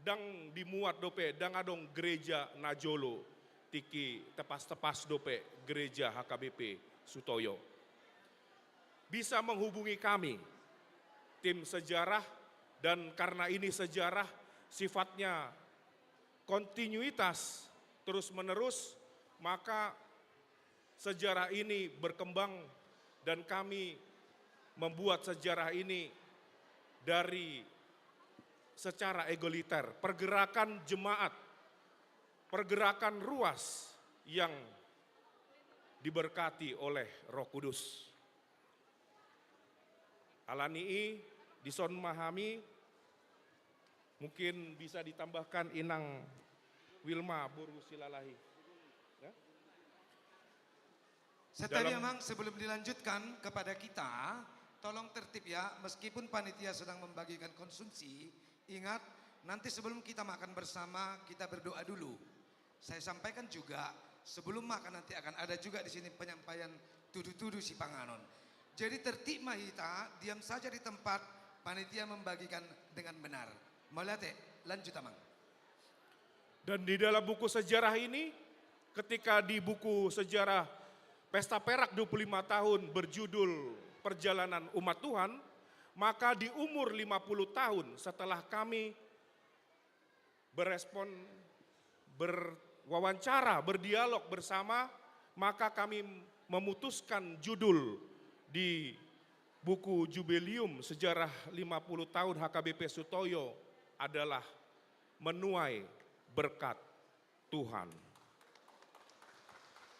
ndang dimuat dope, ndang adong gereja na jolo, tingki tepas-tepas dope gereja H K B P Sutoyo. Bisa menghubungi kami, tim sejarah, dan karena ini sejarah sifatnya kontinuitas terus-menerus, maka sejarah ini berkembang dan kami membuat sejarah ini dari secara egaliter, pergerakan jemaat, pergerakan ruas yang diberkati oleh Roh Kudus. Alani i, dison ma hami, mungkin bisa ditambahkan Inang Wilma boru Silalahi. Ya? Saya tadi, dalam Amang, sebelum dilanjutkan kepada kita, tolong tertib ya, meskipun panitia sedang membagikan konsumsi, ingat, nanti sebelum kita makan bersama, kita berdoa dulu. Saya sampaikan juga, sebelum makan nanti akan ada juga di sini penyampaian tudu-tudu sipanganon. Jadi tertib ma hita, diam saja di tempat, panitia membagikan dengan benar. Mauliate, lanjut Amang. Dan di dalam buku sejarah ini, ketika di buku sejarah Pesta Perak dua puluh lima tahun berjudul Perjalanan Umat Tuhan, maka di umur lima puluh tahun setelah kami berespon, berwawancara, berdialog bersama, maka kami memutuskan judul di buku jubileum sejarah lima puluh tahun H K B P Sutoyo adalah Menuai Berkat Tuhan.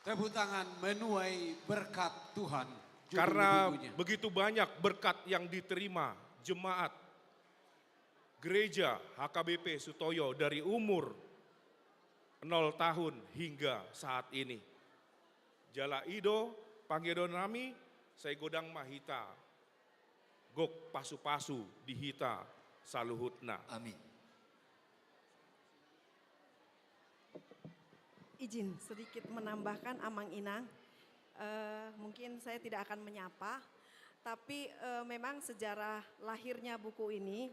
Tepuk tangan, Menuai Berkat Tuhan, judul bukunya. Karena begitu banyak berkat yang diterima jemaat gereja H K B P Sutoyo dari umur nol tahun hingga saat ini. Jala i do pangidoan nami, sai godang ma hita gok pasu-pasu di hita saluhutna. Amin. Izin sedikit menambahkan, Amang Inang. Eh, mungkin saya tidak akan menyapa, tapi, eh, memang sejarah lahirnya buku ini,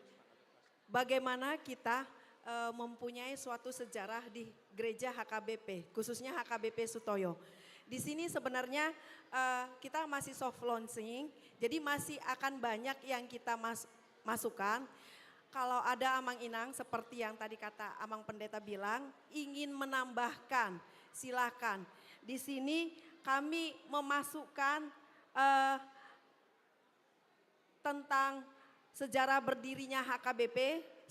bagaimana kita, eh, mempunyai suatu sejarah di gereja H K B P, khususnya H K B P Sutoyo. Di sini sebenarnya, eh, kita masih soft launching, jadi masih akan banyak yang kita mas-, masukkan. Kalau ada Amang Inang, seperti yang tadi kata Amang Pendeta bilang, ingin menambahkan, silakan. Di sini kami memasukkan, eh, tentang sejarah berdirinya H K B P,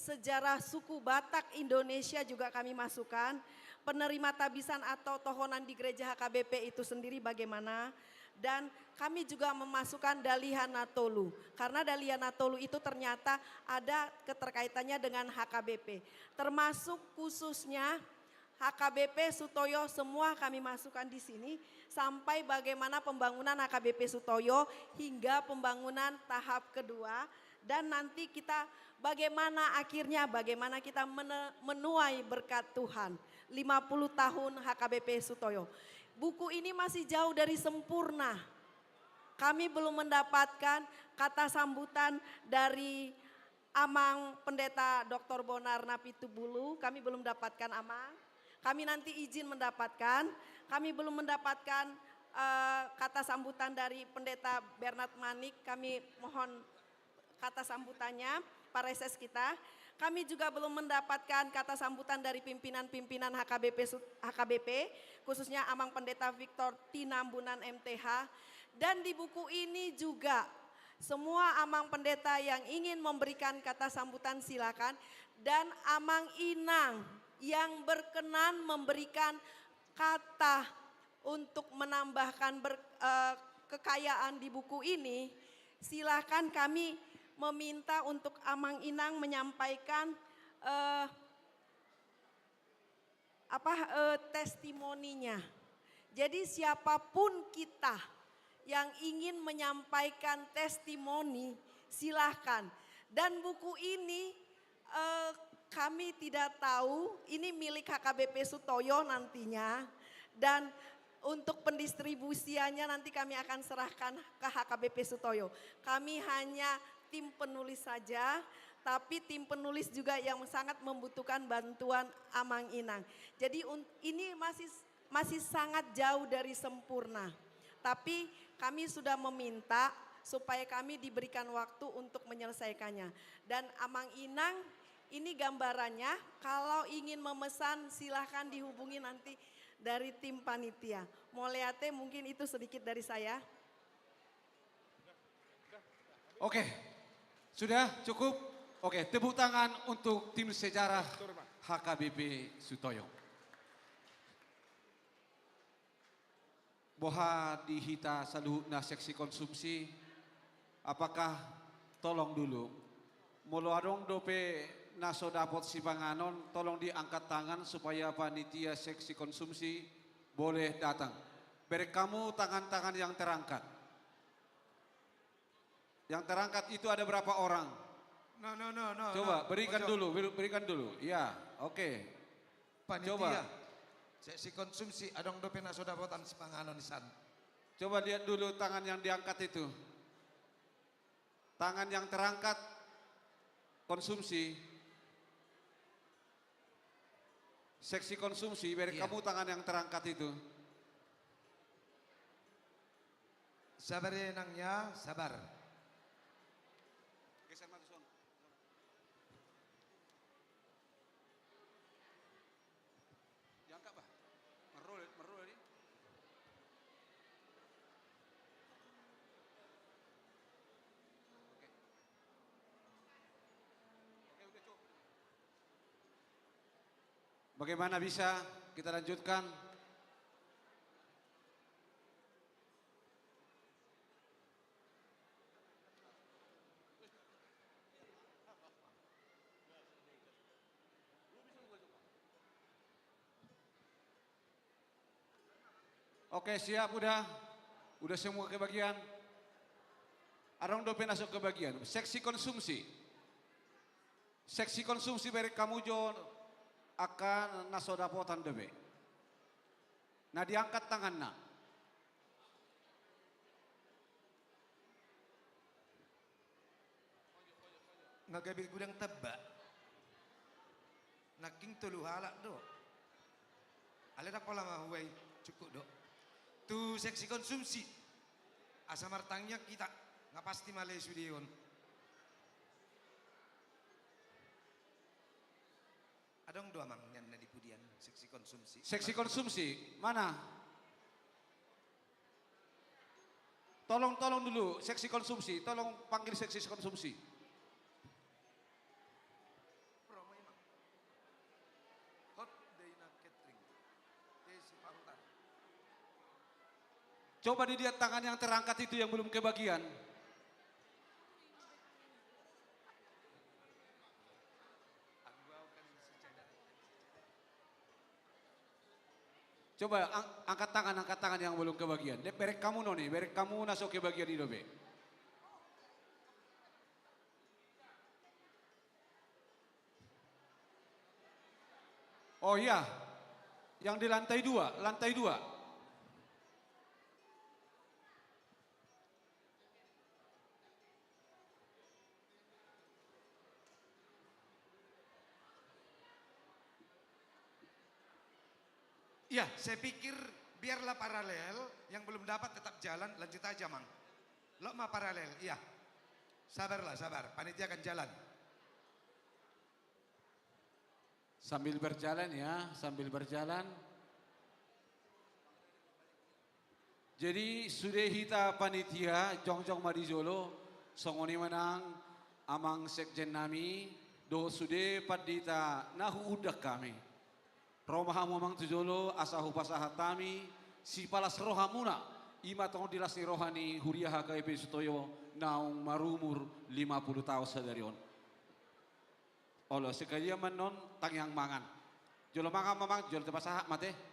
sejarah suku Batak Indonesia juga kami masukkan, penerima tabisan atau tohonan di gereja H K B P itu sendiri bagaimana, dan kami juga memasukkan Dalihan Na Tolu, karena Dalihan Na Tolu itu ternyata ada keterkaitannya dengan H K B P, termasuk khususnya H K B P Sutoyo, semua kami masukkan di sini, sampai bagaimana pembangunan H K B P Sutoyo hingga pembangunan tahap kedua, dan nanti kita bagaimana akhirnya, bagaimana kita mene-, menuai berkat Tuhan, lima puluh tahun H K B P Sutoyo. Buku ini masih jauh dari sempurna. Kami belum mendapatkan kata sambutan dari Amang Pendeta Doktor Bonar Napitupulu, kami belum dapatkan, Amang. Kami nanti izin mendapatkan. Kami belum mendapatkan, eh, kata sambutan dari Pendeta Bernard Manik. Kami mohon kata sambutannya, pareses kita. Kami juga belum mendapatkan kata sambutan dari pimpinan-pimpinan H K B P Sut-, H K B P, khususnya Amang Pendeta Victor Tinambunan M T H. Dan di buku ini juga, semua Amang Pendeta yang ingin memberikan kata sambutan, silakan. Dan Amang Inang yang berkenan memberikan kata untuk menambahkan ber-, eh, kekayaan di buku ini, silahkan kami meminta untuk Amang Inang menyampaikan, eh, apa, eh, testimoninya. Jadi, siapapun kita yang ingin menyampaikan testimoni, silahkan. Dan buku ini, eh, kami tidak tahu, ini milik H K B P Sutoyo nantinya. Dan untuk pendistribusiannya nanti kami akan serahkan ke H K B P Sutoyo. Kami hanya tim penulis saja, tapi tim penulis juga yang sangat membutuhkan bantuan Amang Inang. Jadi, un-, ini masih, masih sangat jauh dari sempurna. Tapi kami sudah meminta supaya kami diberikan waktu untuk menyelesaikannya. Dan Amang Inang, ini gambarannya. Kalau ingin memesan, silahkan dihubungi nanti dari tim panitia. Mauliate, mungkin itu sedikit dari saya. Oke, sudah cukup? Oke, tepuk tangan untuk tim sejarah H K B P Sutoyo. Boha di hita saluhutna seksi konsumsi, apakah, tolong dulu, molo adong dope na so dapot sipanganon, tolong diangkat tangan supaya panitia seksi konsumsi boleh datang. Bereng hamu tangan-tangan yang terangkat. Yang terangkat itu ada berapa orang? No, no, no, no, coba, no, berikan dulu, beri-, berikan dulu. Ya, oke. Panitia. Coba. Seksi konsumsi, adong dope na so dapotan sipanganon i san? Coba lihat dulu tangan yang diangkat itu. Tangan yang terangkat, konsumsi. Seksi konsumsi, bereng hamu tangan yang terangkat itu. Sabar ya, Nang, ya, sabar. Geser maju, Son. Diangkat, bah. Merol, merol tadi. Oke. Oke, udah, cukup. Bagaimana, bisa kita lanjutkan? Oke, siap, udah. Udah semua kebagian? Adong dope na so kebagian. Seksi konsumsi. Seksi konsumsi, bereng hamu jo angka na so dapotan dope. Na diangkat tanganna. Nga gabe godang tamba. Nangkin tolu halak do. Alai ndang pola mahua i, cukup do. Tu seksi konsumsi. Asa martangiang hita, nga pasti male sude on. Adong do, Amang, nian na di pudian seksi konsumsi? Seksi konsumsi, mana? Tolong, tolong dulu, seksi konsumsi, tolong panggil seksi konsumsi. Promo, Amang. Hot Day na Catering. Teh si pahutan. Coba dilihat tangan yang terangkat itu yang belum kebagian. Coba ang-, angkat tangan, angkat tangan yang belum kebagian. Bereng hamu noni, bereng hamu na so kebagian i dope. Oh iya, yang di lantai dua, lantai dua. Iya, saya pikir biarlah paralel, yang belum dapat tetap jalan, lanjut aja, Mang. Lo ma paralel, iya. Sabarlah, sabar. Panitia akan jalan. Sambil berjalan ya, sambil berjalan. Jadi, sude hita panitia, jongjong ma di jolo, songon i ma nang amang sekjen nami, dohot sude pandita na huundang hami. Ro ma hamu amang tu jolo, asa hupasahat hami sipalas rohamuna I ma tong di las ni roha ni huria H K B P Sutoyo naung marumur lima pulu taon sadari on. Olo, sekalian ma annon tangiang mangan. Jolo mangan ma amang, jolo tapasahat ma ate.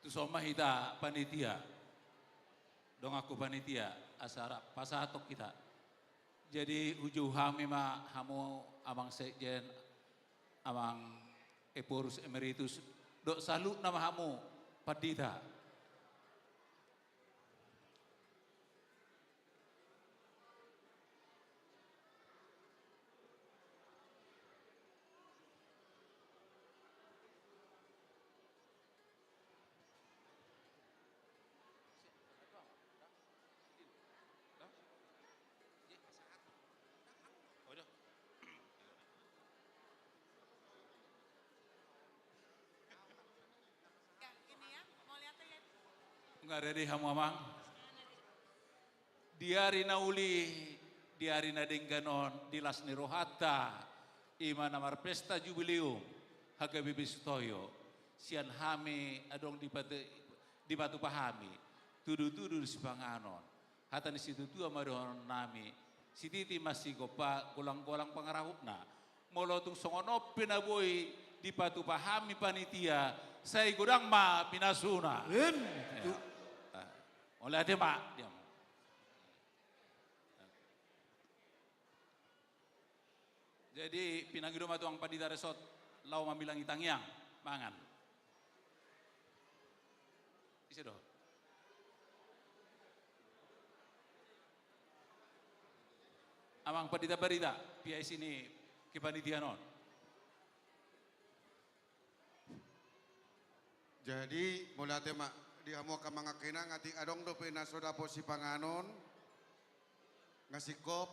Tuson ma hita panitia. Donganku panitia, asa rap pasahathon hita. Jadi hujou hami ma hamu amang sekjen, amang Ephorus Emeritus, dohot saluhutna ma hamu pandita. Nga ready hamu amang? Di ari na uli, di ari na denggan on, di las ni rohanta, i ma na marpesta jubileum H K B P Sutoyo, sian hami adong dipatupa hami tudutudu sipanganon. Hata ni situatua ma dohonon nami, sititi ma sigompa, golanggolang pangarahutna. Molo tung songon on pe na boi dipatupa hami panitia, sai godang ma pinasuna. Em, tu. Mauliate ma. Jadi pinangido ma tu amang pandita resort, laho mambilangi tangiang mangan. Ise do? Amang pandita barita, P I C ni kepanitiaan on. Jadi mauliate ma di hamu angka amang angka inang, atik adong dope na so dapot sipanganon, nga singkop,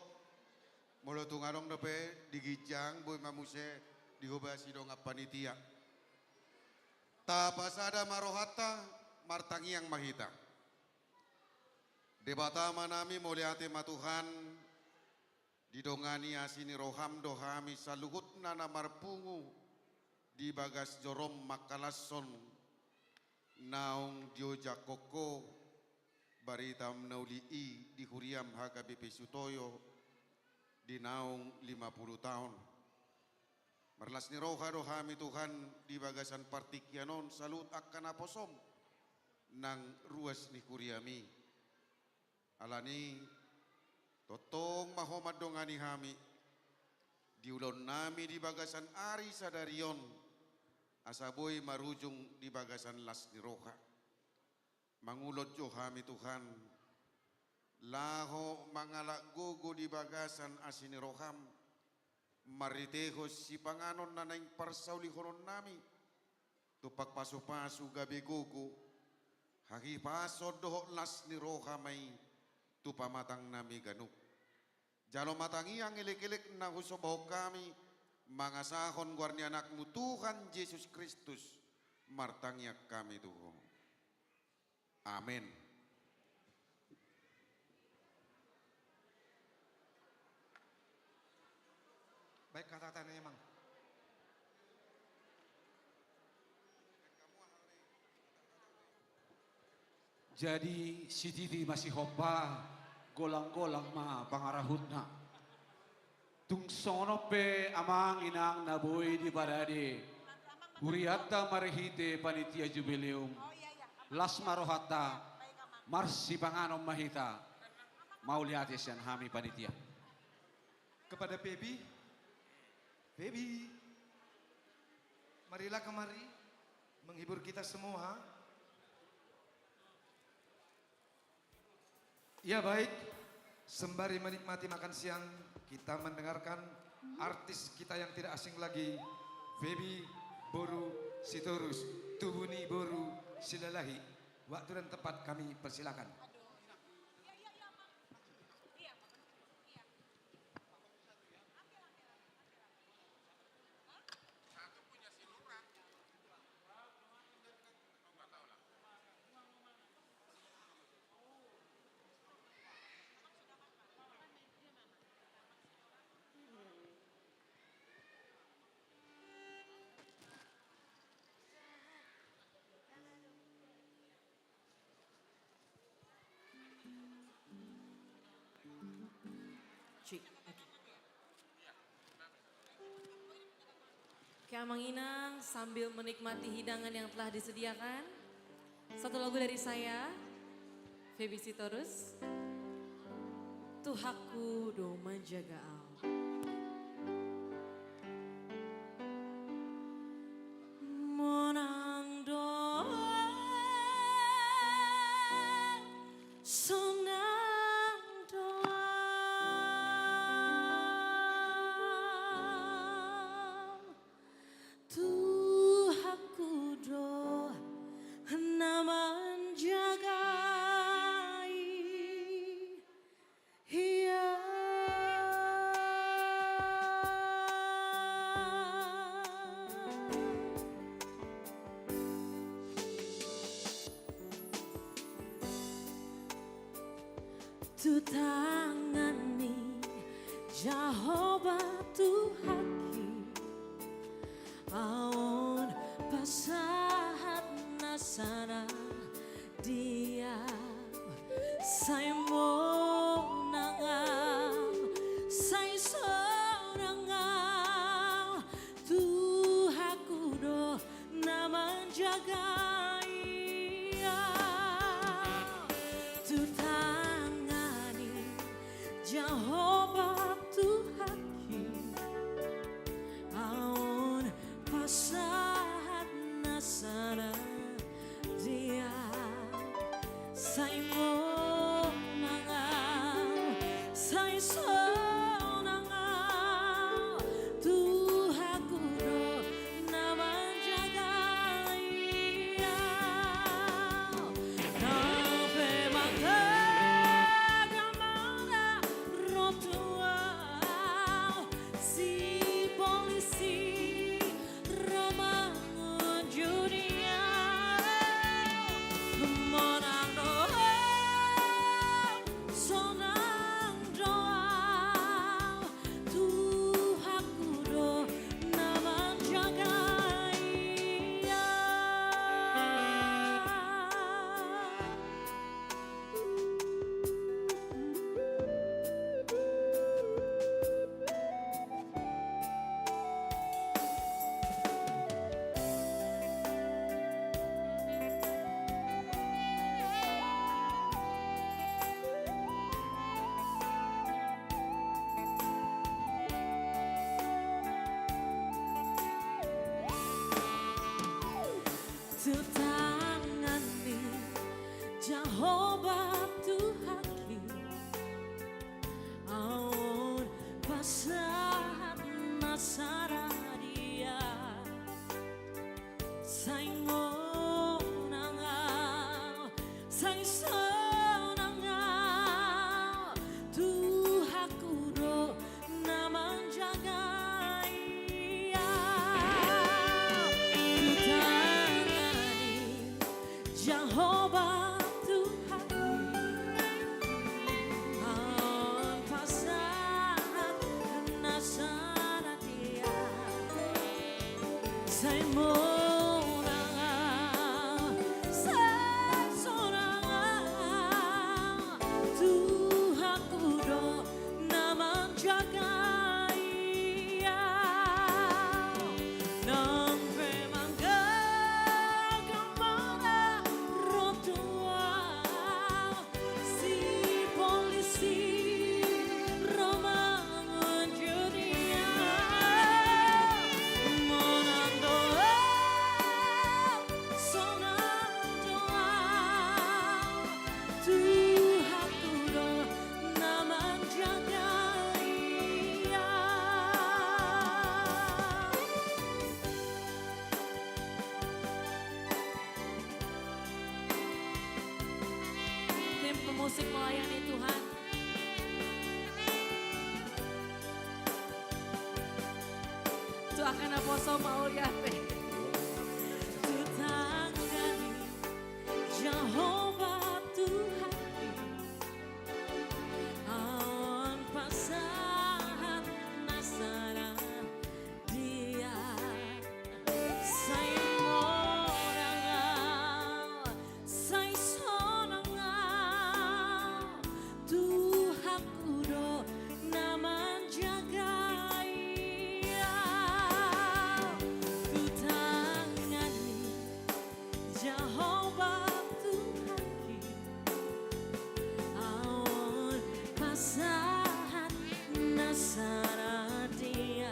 molo tung adong dope di ginjang, boi ma muse dihobasi dongan panitia. Tapasada ma rohanta, martangiang ma hita. Debata Amanami, mauliate ma Tuhan, didongani asi ni roham do hami saluhutna na marpungu di bagas jorom mangkalashon naung diojakhon Ho baritam na uli i di huriam H K B P Sutoyo di naung lima pulu taon. Marlas ni roha do hami Tuhan di bagasan partingkian on saluhut angka naposom nang ruas ni huriam i. Alani tongtong ma Ho mandongani hami di ulaonnami di bagasan ari sadari on, asa boi marujung di bagasan las ni roha. Mangulon jo hami Tuhan, laho mangalap gogo di bagasan asi ni roham, marhitehon sipanganon na naeng parsaulihononnami, tumpak pasupasu gabe gogo, hahipason dohot las ni roha ma i tu pamatangnami ganup. Jalo ma tangiang elekelek na husomba hon hami, mangasahon goar ni Anakmu Tuhan Jesus Kristus, martangiang hami tu Ho. Amen. Baik, kata-katanya, Amang. Jadi sititi ma sihompa, golang-golang ma pangarahutna. Tung songon on pe amang inang na boi diparade. Hurianta marhite panitia jubileum, las ma rohanta, marsipanganon ma hita, mauliate sian hami panitia. Kepada Feby, Feby, marilah kemari menghibur kita semua. Ya, baik, sembari menikmati makan siang, kita mendengarkan artis kita yang tidak asing lagi, Feby boru Sitorus, tubu ni boru Silalahi. Waktu dan tempat kami persilakan. Cik, oke. Oke, Amang Inang, sambil menikmati hidangan yang telah disediakan, satu lagu dari saya, Feby Sitorus, Tuhanku do manjaga au. Monang do, sonang do, Tuhanku do na manjagai. Ia. Tu tangan ni Jahowa Tuhanki, au on pasahat na sada di Au, sai monang au, sai sonang au, Tuhanku do na manjagai au. Tu tangan ni Jahowa Tuhanki, au on pasahat na sada di Au, sai monang au, sai sonang au, Tuhanku do na manjagai au. Nang pe mangkagamana ro tu au si polisi ro mangunjuni au. Monang do au, sonang do au, Tuhanku do na manjagai au. Tu tangan ni Jahowa Tuhanki, au on pasahat na sada di Au, sai monang au, sai sonang au, Tuhanku do na manjagai au. Tu tangan ni Jahowa Tuhanki, au on pasahat na sada di Au, sai monang au, sai sonang au, Tuhanku do na manjagai au. Nang pe mang Angka na poso mauliate. Tu tangan ni Jahowa Tuhan i, on pasahat na sada dia. Sai monang au, sai sonang au, Tuhanku do na manjagai au. Tu tangan ni Jahowa Tuhan i, on pasahat na sada dia.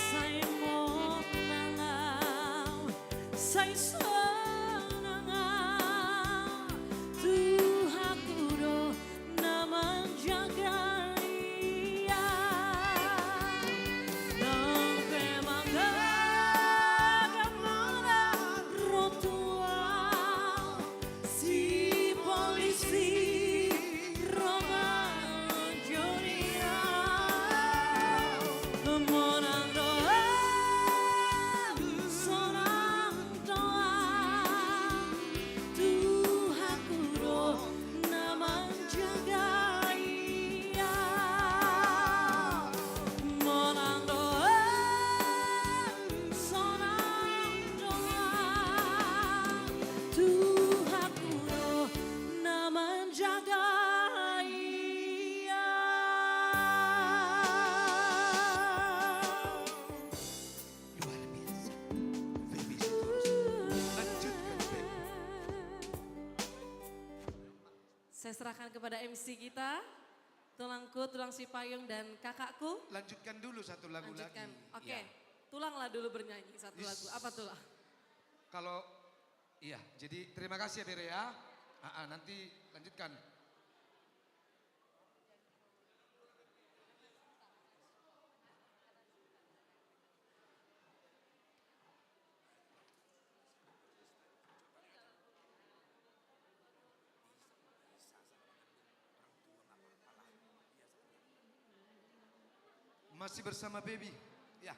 Sai monang au, sai sonang au, Tuhanku do na manjagai au. Nang pe manggagap monang ro tu au, si polisi ro manjou au. Monang do au, sonang do au, Tuhanku do na manjagai au. Monang do au, sonang do au, Tuhanku do na manjagai au. Luar biasa. Feby Sitorus. Lanjutkan, Feby. Saya serahkan kepada M C kita, tulangku, tulang Sipayung, dan kakakku. Lanjutkan dulu satu lagu lagi. Lanjutkan. Oke. Ya. Tulanglah dulu bernyanyi satu lagu. Apa, Tulang? Kalau, iya, jadi terima kasih ya, Bere, ya. Ah, ah, nanti lanjutkan. Masih bersama Feby. Ya.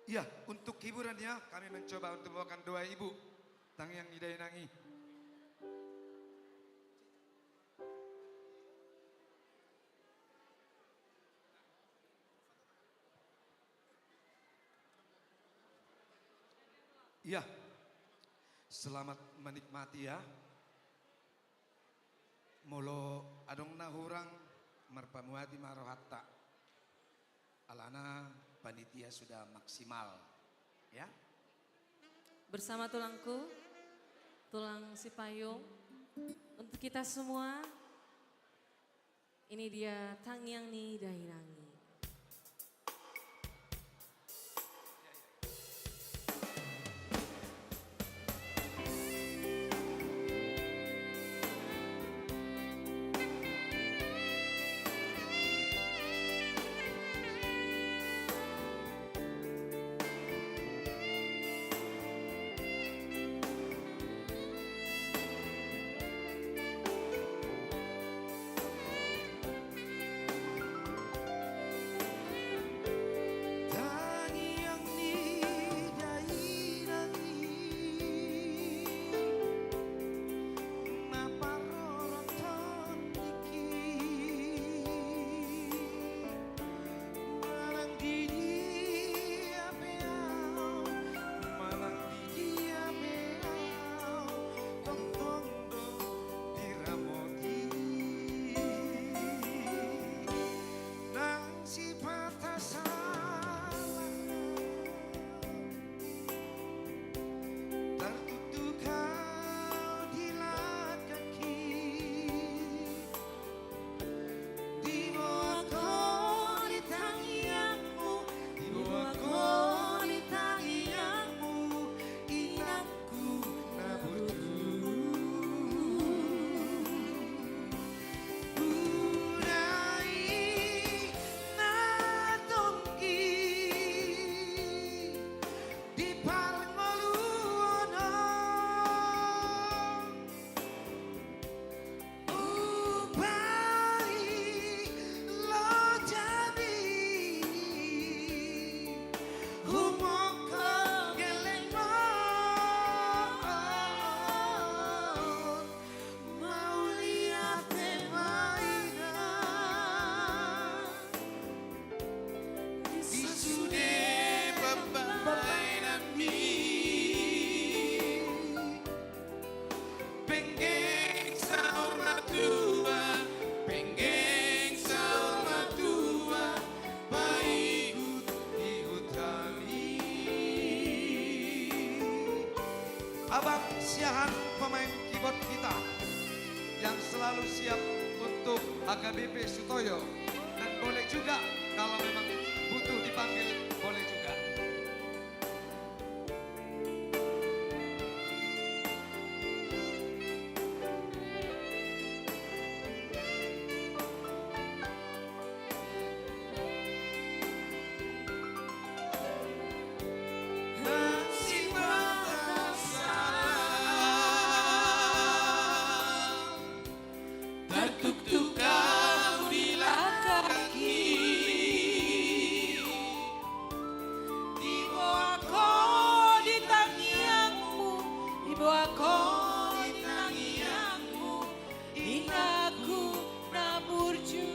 Iya, untuk hiburan ya, kami mencoba untuk membawakan doa ibu, tangiang ni dainang i. Iya. Selamat menikmati ya. Molo adong na hurang, marpamuati ma rohanta. Alana panitia sudah maksimal. Ya. Bersama tulangku, tulang Sipayung, untuk kita semua, ini dia tangiang ni dainang i. Abang Siahaan, pemain keyboard kita yang selalu siap untuk H K B P Sutoyo, dan boleh juga kalau memang butuh dipanggil, boleh juga. Tartuktuk au di langkangki, diboan ho di tangiangmu, diboan ho di tangiangmu, ingaku na burju.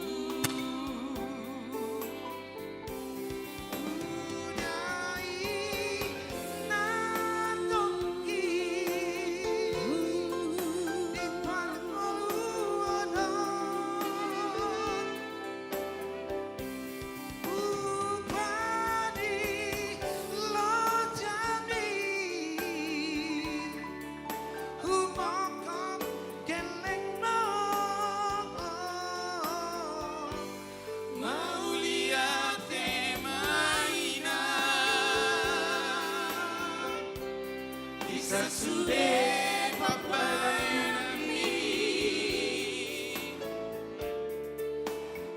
Mauliate ma inang di sasude pambahenanmi.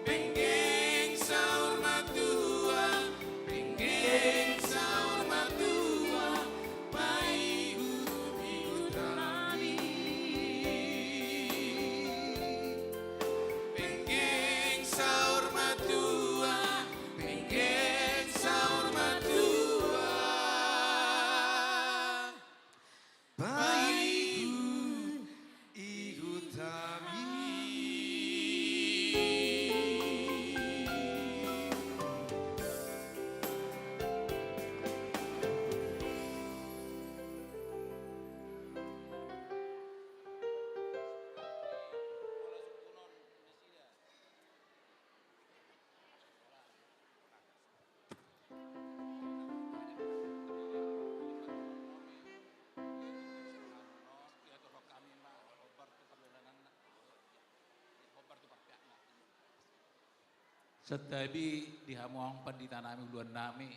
Penggeng saur matua, penggeng saur matua, paihut-ihut hami. Penggeng saur matua, penggeng saur matua, paihut-ihut hami. Santabi di hamu amang panditanami, uluannami,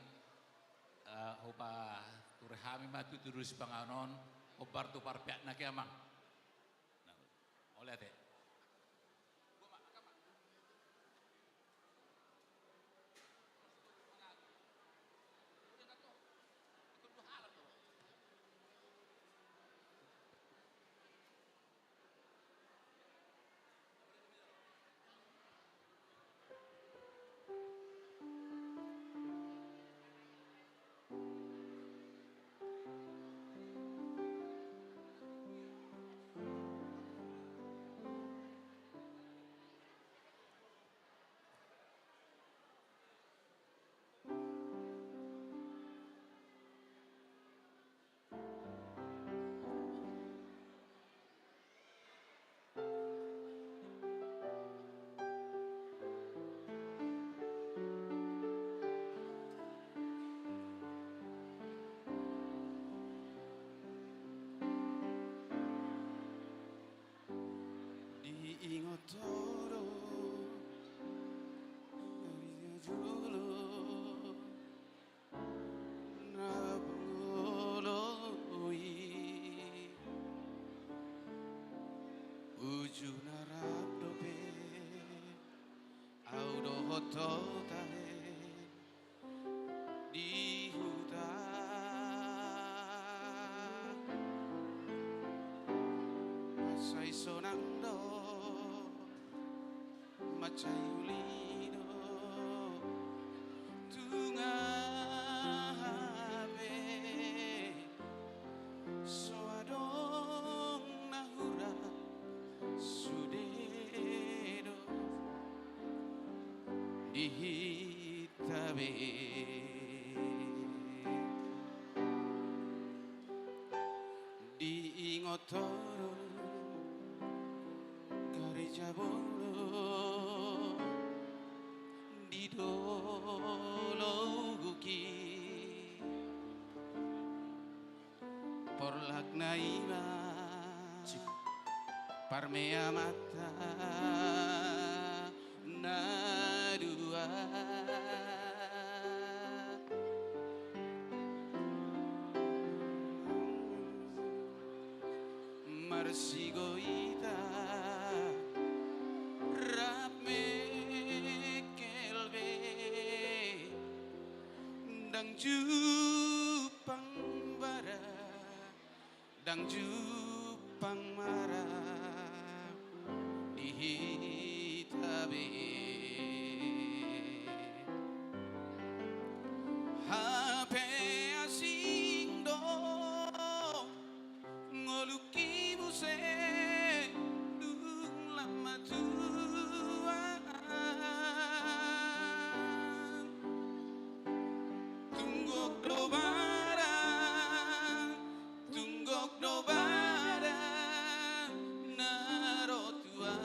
eh, hupature hami ma tutu dos panganon, hombar tu parpeakna ke amang. Nah, mauliate. Diingot ho do ari na jolo na pangoloi, uju na rap dope au dohot ho tahe di huta. Mansai sonang do, mansai uli do, tung hape so adong na hurang sude do di hita be. Diingot ho do gareja bolon di dolok i. Por Halak na ima parmeamanta na dua. Marsigoita rap mengkel be, ndang jumpang bara, ndang jumpang mara di hita be. Hape asing do ngolungki muse dung lam matua. Tung gok do bara, tung gok do bara na ro tua.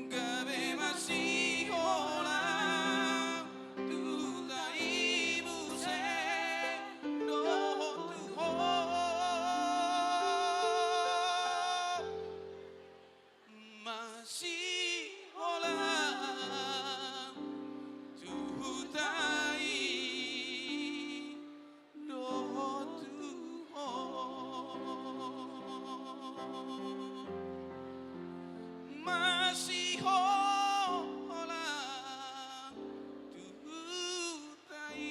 Gabe masihola tu huta i muse dohot tu ho. Masihola tu huta i dohot tu ho. Masihola tu huta i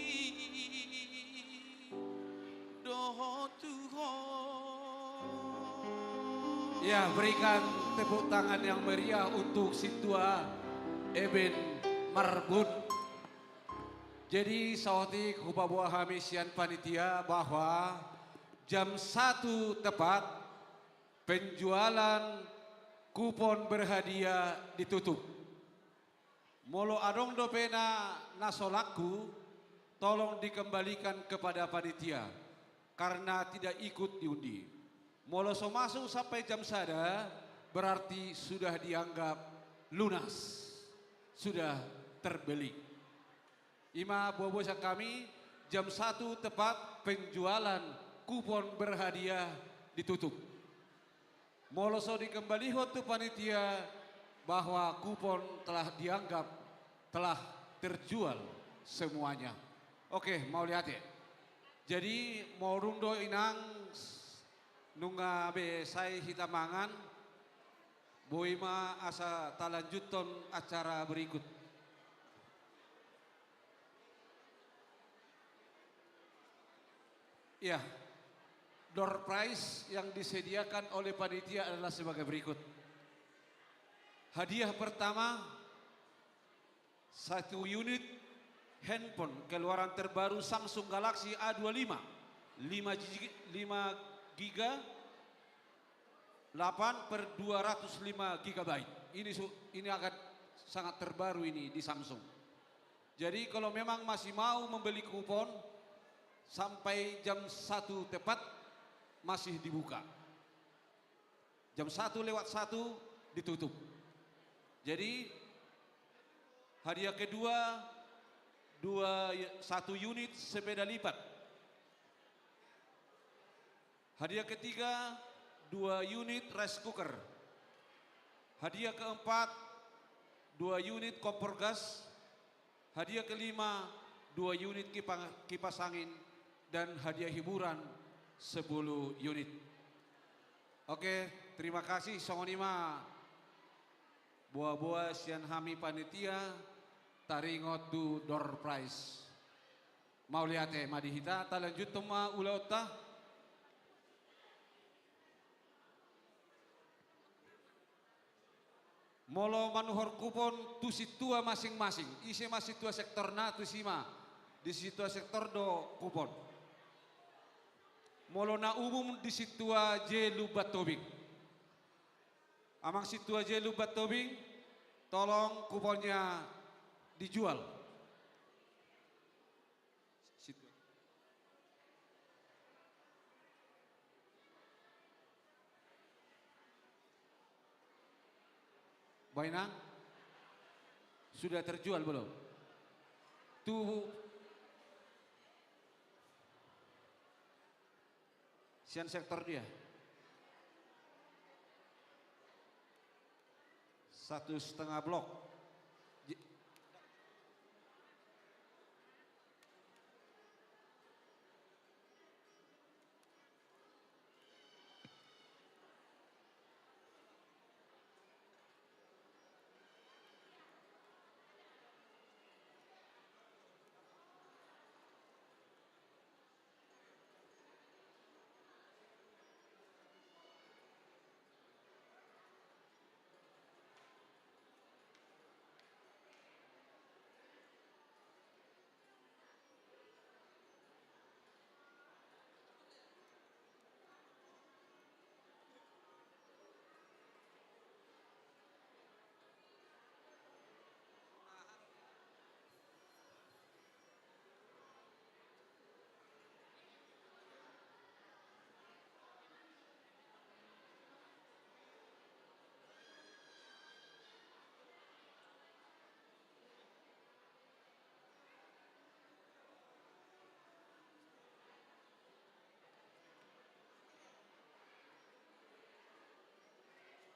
dohot tu ho. Ya, berikan tepuk tangan yang meriah untuk Sintua Eben Marbun. Jadi, saotik hupaboa hami sian panitia bahwa jam satu tepat penjualan kupon berhadiah ditutup. Molo adong dope na, na solangku, tolong dikembalikan kepada panitia, karena tidak ikut diundi. Molo so masuk sampai jam sada, berarti sudah dianggap lunas, sudah terbeli. I ma boa-boa sian hami, jam satu tepat penjualan kupon berhadiah ditutup. Molo so dikembalihon tu panitia bahwa kupon telah dianggap telah terjual semuanya. Oke, mauliate. Jadi, molo dung do inang s-, nunga be sae hita mangan, boi ma asa talanjuthon acara berikut. Ya, door prize yang disediakan oleh panitia adalah sebagai berikut. Hadiah pertama, satu unit handphone keluaran terbaru Samsung Galaxy A dua lima, lima gi-, lima giga, delapan per dua ratus lima gigabyte. Ini su-, ini akan sangat terbaru ini di Samsung. Jadi, kalau memang masih mau membeli kupon, sampai jam satu tepat masih dibuka. Jam satu lewat satu ditutup. Jadi, hadiah kedua, dua, satu unit sepeda lipat. Hadiah ketiga, dua unit rice cooker. Hadiah keempat, dua unit kompor gas. Hadiah kelima, dua unit kipa-, kipas angin. Dan hadiah hiburan, sepuluh unit. Oke, terima kasih. Songon i ma boa-boa sian hami panitia, taringot tu door prize. Mauliate ma di hita, talanjuthon ma ulaonta. Molo manuhor kupon tu sintua masing-masing, ise ma sintua sektorna, tusi ma di sintua sektor do kupon. Molo na umum di sintua J Lumban Tobing. Amang sintua J Lumban Tobing, tolong kuponnya dijual. Sintua. Boa, Inang? Sudah terjual belum? Tu Sian sektor dia. Satu setengah blok. J-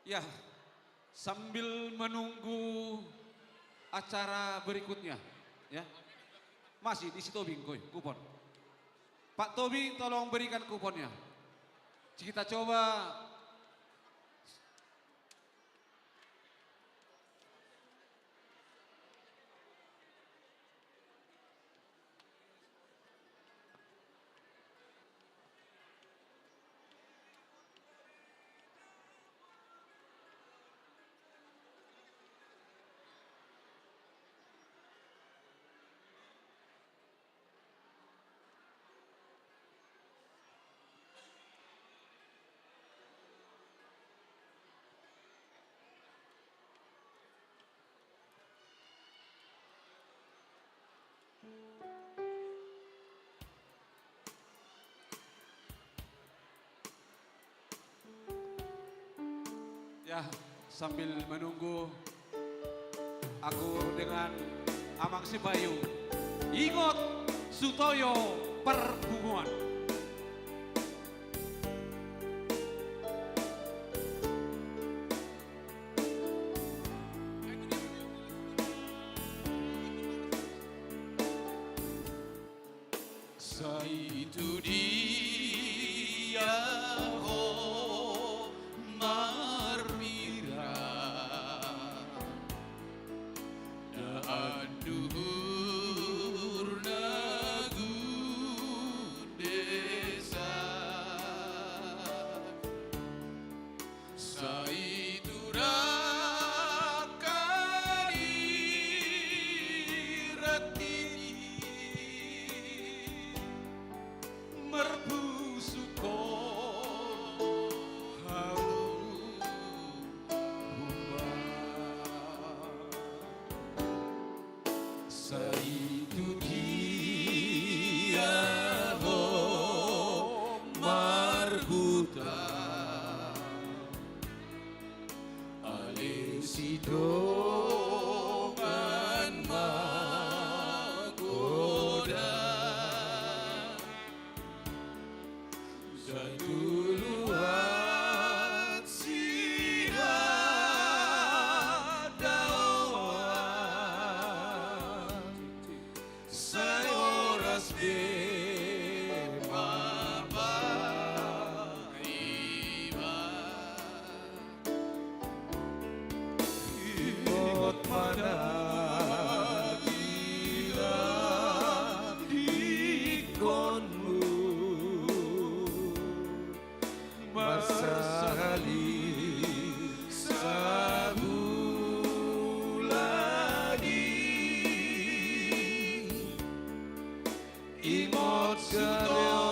Ya, sambil menunggu acara berikutnya, ya. Masih di si Tobing, koi, kupon. Pak Tobing, tolong berikan kuponnya. Kita coba. Ya, sambil menunggu, aku dengan Amang Sipayung, Ingot Sutoyo Parpunguan. Sai tu dia ho marmira, daan duhur na gundesa. Sai tu dangka ni rantini marpusuk ho hamu humbang. Sai tu dia ho marhuta, ale sidongan ma godang. Sai tu luat sihadaoan, sai horas be mapariban. Ingot ma na ingkon mu marsahali sabulan i. Ingot Sutoyo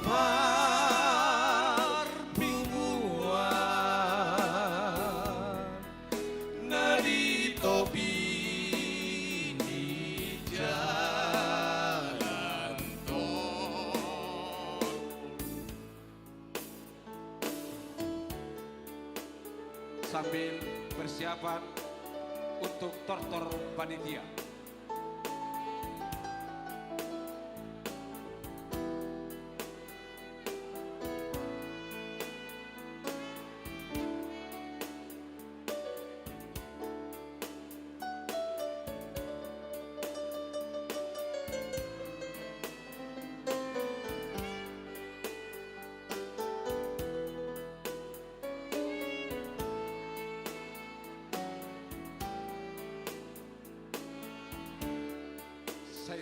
Parpunguan, na di topi ni jalan tol. Sambil persiapan untuk tortor panitia.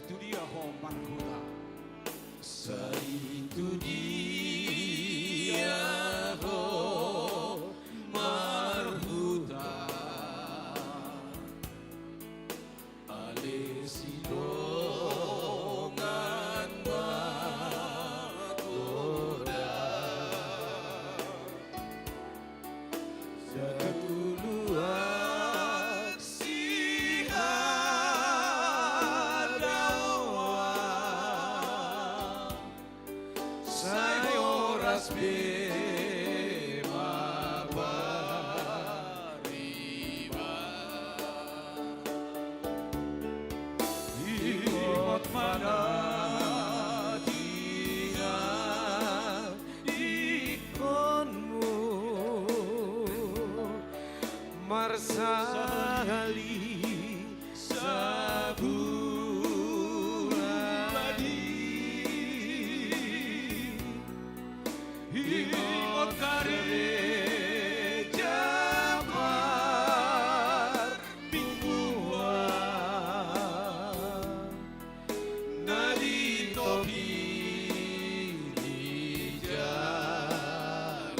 Tu dia ho marhuta? Sai tu dia ho marhuta? Ale sidongan ma godang, satuluak sihadaoan, sai horas be ma pariban. Ingot ma na tinadingkonmu, marsahali sabulan i. Ingot kareja parmingguan na di topi ni jalan.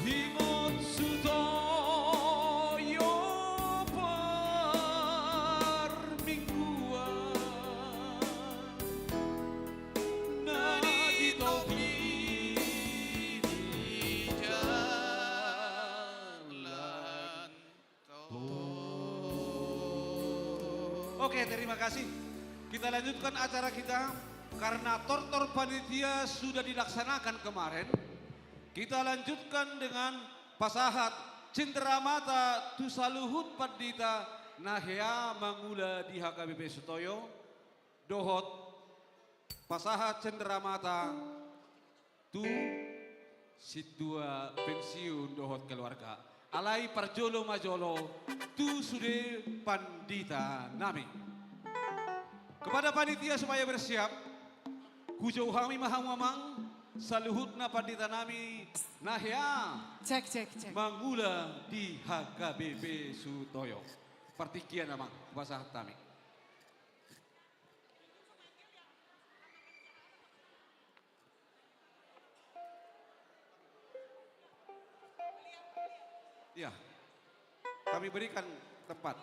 Ingot sutoyo parmingguan na di topi ni jalan. Oke, terima kasih. Kita lanjutkan acara kita. Karena tortor panitia sudah dilaksanakan kemarin, kita lanjutkan dengan pasahat cindera mata tu saluhut pandita na hea mangula di H K B P Sutoyo, dohot pasahat cindera mata tu sintua pensiun dohot keluarga. Alai parjolo ma jolo tu sude pandita nami. Kepada panitia supaya bersiap, hujou hami ma hamu amang, saluhutna pandita nami na hea, cek, cek, cek, mangula di H K B P Sutoyo. Partingkian amang, pasahat hami. Ya, kami berikan tempat.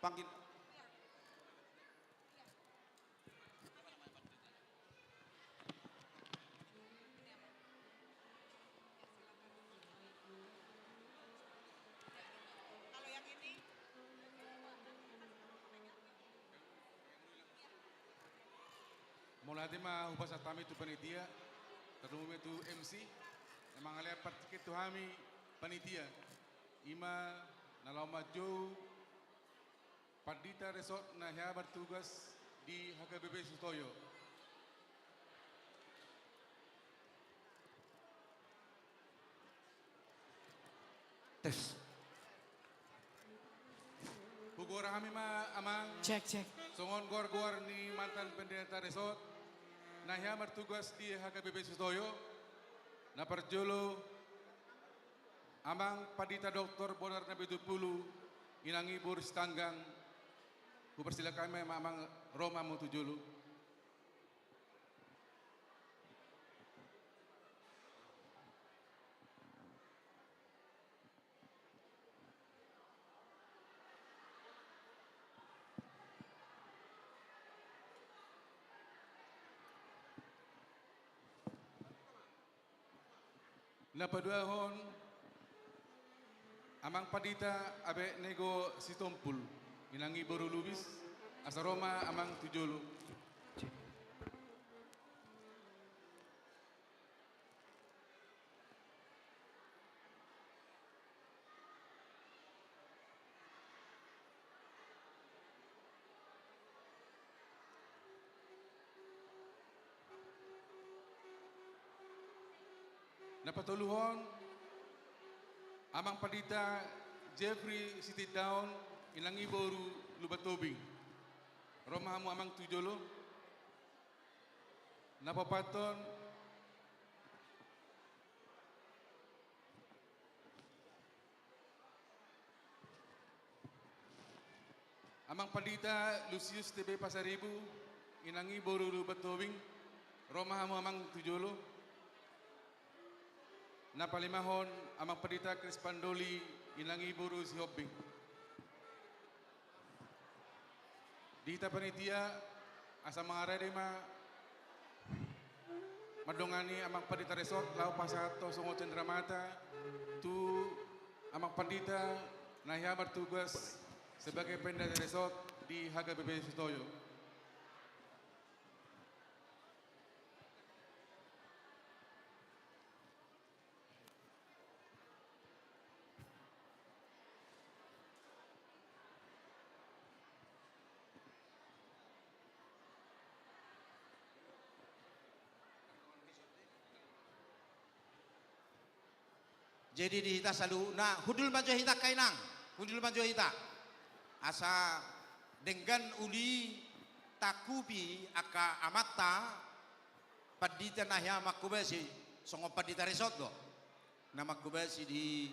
Panggil. Mauliate ma hupasahat hami tu panitia, tarlumobi tu M C, na mangalean partingkian tu hami panitia, i ma na laho manjou pandita resort na hea martugas di H K B P Sutoyo. Tes. Hugoar hami ma amang. Cek, cek. Songon goar-goar ni mantan pendeta resort na hea martugas di H K B P Sutoyo. Na parjolo amang pandita doktor Bonar Napitupulu, inang i boru Sitanggang. Hupersilakan ma amang ro ma hamu tu jolo. Na paduahon, amang pandita Abe Nego Sitompul, inang i boru Lubis, asa ro ma amang tu jolo. Na patoluhon, amang pandita Jeffrey Sitindaon, inang i boru Lumban Tobing. Ro ma hamu amang tu jolo. Na paopathon, Amang Pandita Lusius T B Pasaribu, inang i boru Lumban Tobing, ro ma hamu amang tu jolo. Na palimahon Amang Pandita Krispan Doli, inang i boru Sihombing. Di hita panitia, asa mangarade ma mandongani Amang Pandita Resort, laho pasahathon songon cenderamata tu Amang Pandita na hea martugas sebagai Pendeta Resort di H K B P Sutoyo. Jadi di hita saluhutna, hundul ma jo hita angka inang, hundul ma jo hita. Asa denggan uli tangkupi angka amanta, pandita na hea manghobasi, songon pandita resort do na manghobasi di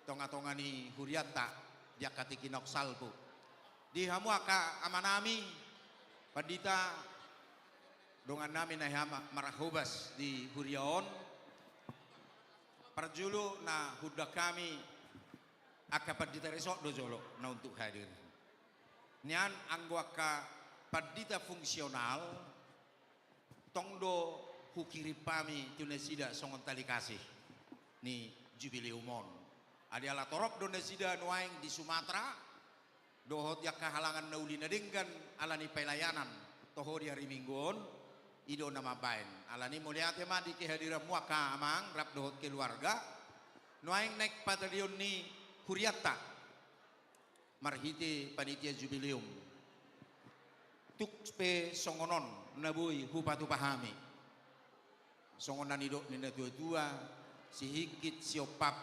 tonga-tonga ni hurianta di angka tingki naung salpu. Di hamu angka amanami, pandita, dongannami na hea ma-, marhobas di huria on, parjolo na huundang hami angka pandita resort do jolo na untuk hadir. Nian anggo angka pandita fungsional, tong do hukirim hami tu nasida songon tali kasih ni jubileum on. Alai ala torop do nasida nuaeng di Sumatera, dohot di angka halangan na uli na denggan ala ni pelayanan toho di ari Minggu on, i do na mambaen. Alani mauliate ma di kehadiranmu angka amang rap dohot keluarga, nuaeng naeng patalion ni hurianta marhite panitia jubileum. Tung pe songon on na boi hupatupa hami. Songon na nidok ni natua-tua, sihingkit siompat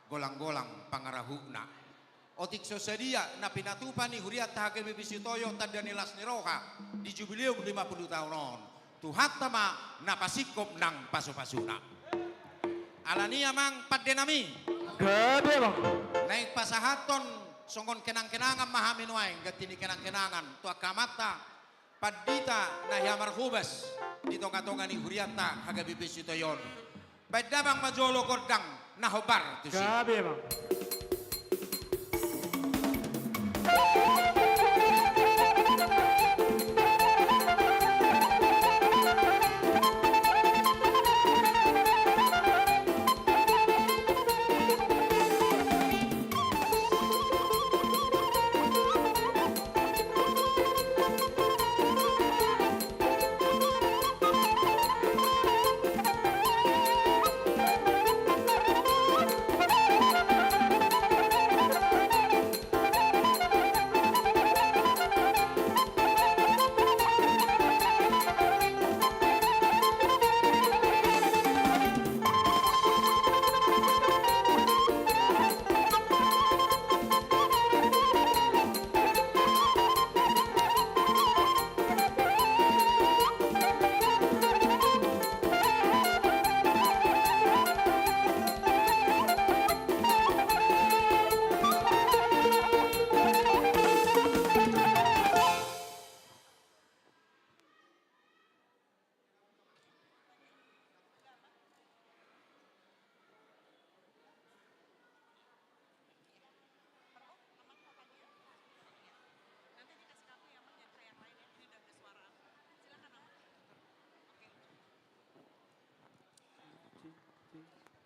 golang-golang pangarahutna. Otik so sadia na pinatupa ni hurianta H K B P Sutoyo tanda ni las ni roha di jubileum lima puluh taon on, Tuhanta ma na pasingkop nang pasu-pasuna. Alani amang pandenami, gabe amang, naeng pasahathon songon kenang-kenangan ma hami nuaeng, ganti ni kenang-kenangan tu angka amanta pandita na hea marhobas di tonga-tonga ni hurianta H K B P Sutoyo on. Baen damang ma jolo gondang na hombar tusi. Gabe amang.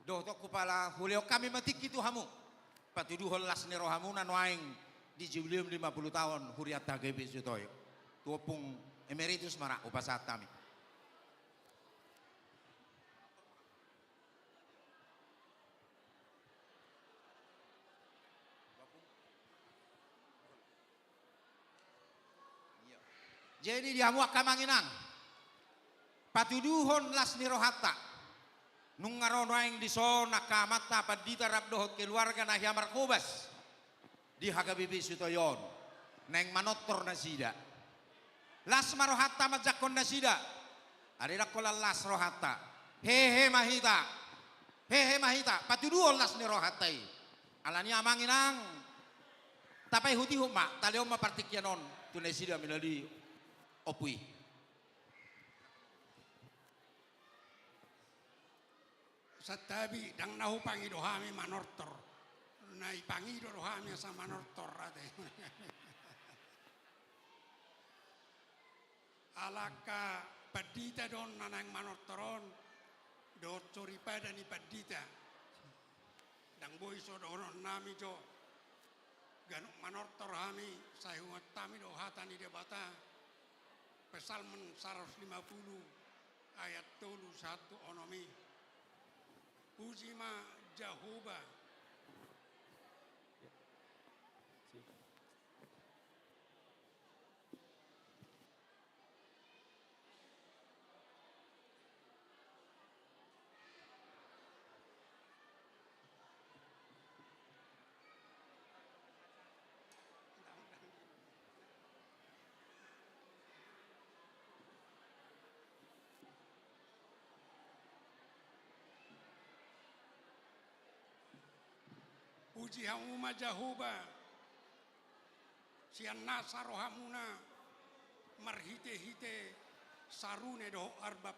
Dohot on hupala hulehon hami ma tingki tu hamu, patuduhon las ni rohamuna nuaeng di jubileum lima puluh taon hurianta H K B P Sutoyo. Tu ompung emeritus ma ra hupasahat hami. Jadi di hamu angka amang inang, patuduhon las ni rohanta. Nunga ro nuaeng dison angka amanta pandita rap dohot keluarga na hea marhobas di H K B P Sutoyo on, naeng manortor nasida. Las ma rohanta manjangkon nasida. Alai ndang holan las rohanta. Hehe ma hita. Hehe ma hita. Patuduhon las ni rohanta i. Alani amang inang, tapaihut-ihut ma, talehon ma partingkian on Tu nasida melalui ompu i. Santabi, ndang na hupangido hami manortor. Na dipangido do hami asa manortor ate. Ala angka pandita do on na naeng manortor on, dohot soripada ni pandita. Ndang boi so dohonon nami jo. Ganup manortor hami, sai huingot hami do hata ni Debata. Psalmen saratus lima pulu ayat tolu sahat tu onom i. Puji ma Jahowa. Puji hamu ma Jahowa, sian nasa rohamuna marhitehite sarune dohot arbab.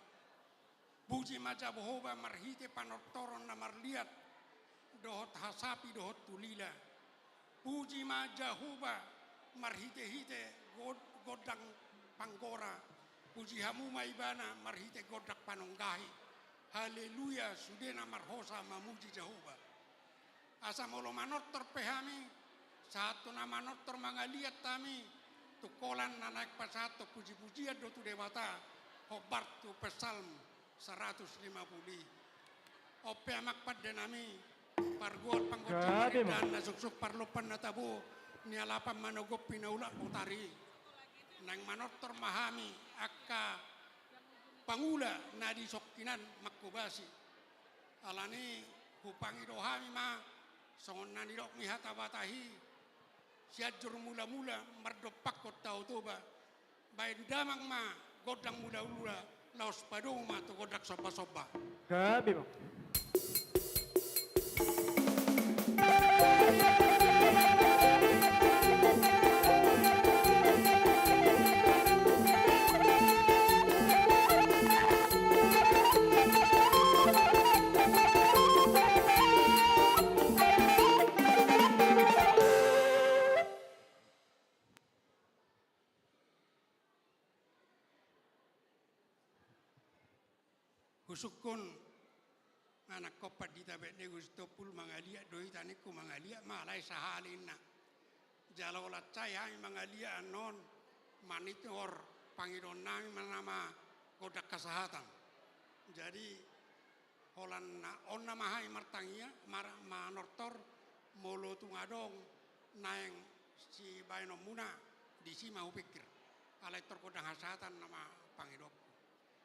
Puji ma Jahowa marhite panortoron na marliat, dohot hasapi dohot tulila. Puji ma Jahowa marhitehite god-, gondang panggora. Puji hamu ma Ibana marhite gondang panonggahi. Haleluya, sude na marhosa mamuji Jahowa. Asa molo manortor pe hami, sahat tu na manortor mangaliat hami, tu holan na naeng pasahathon pujipujian do tu Debata, hombar tu Psalm saratus lima pulu i. On pe amang pande nami, pargual panggonsi, gabe ma, parindahan na suksuk, parlompan na tabo, nialapan manogop pinaulak botari. Naeng manortor ma hami angka pangula na disongkinan manghobasi. Alani hupangido hami ma songon na nidok ni hata Batak i, Sianjur Mulamula mardompakhon Tao Toba. Baen damang ma gondang mulamula, laos padomu ma tu gondang sombasomba. Gabe ma. Husungkun, nangkon pandita baen ni Gustompul, mangaliat do hita ningku, mangaliat ma alai sahali inna. Jala holan sai hami mangaliat annon, manihor pangidoan nami ma nama gondang hasahatan. Jadi, holan na on nama hami martangiang, mar-, manortor, molo tung adong naeng sibaenonmuna, disi ma hupingkir. Alai tor gondang hasahatan nama pangidoanku.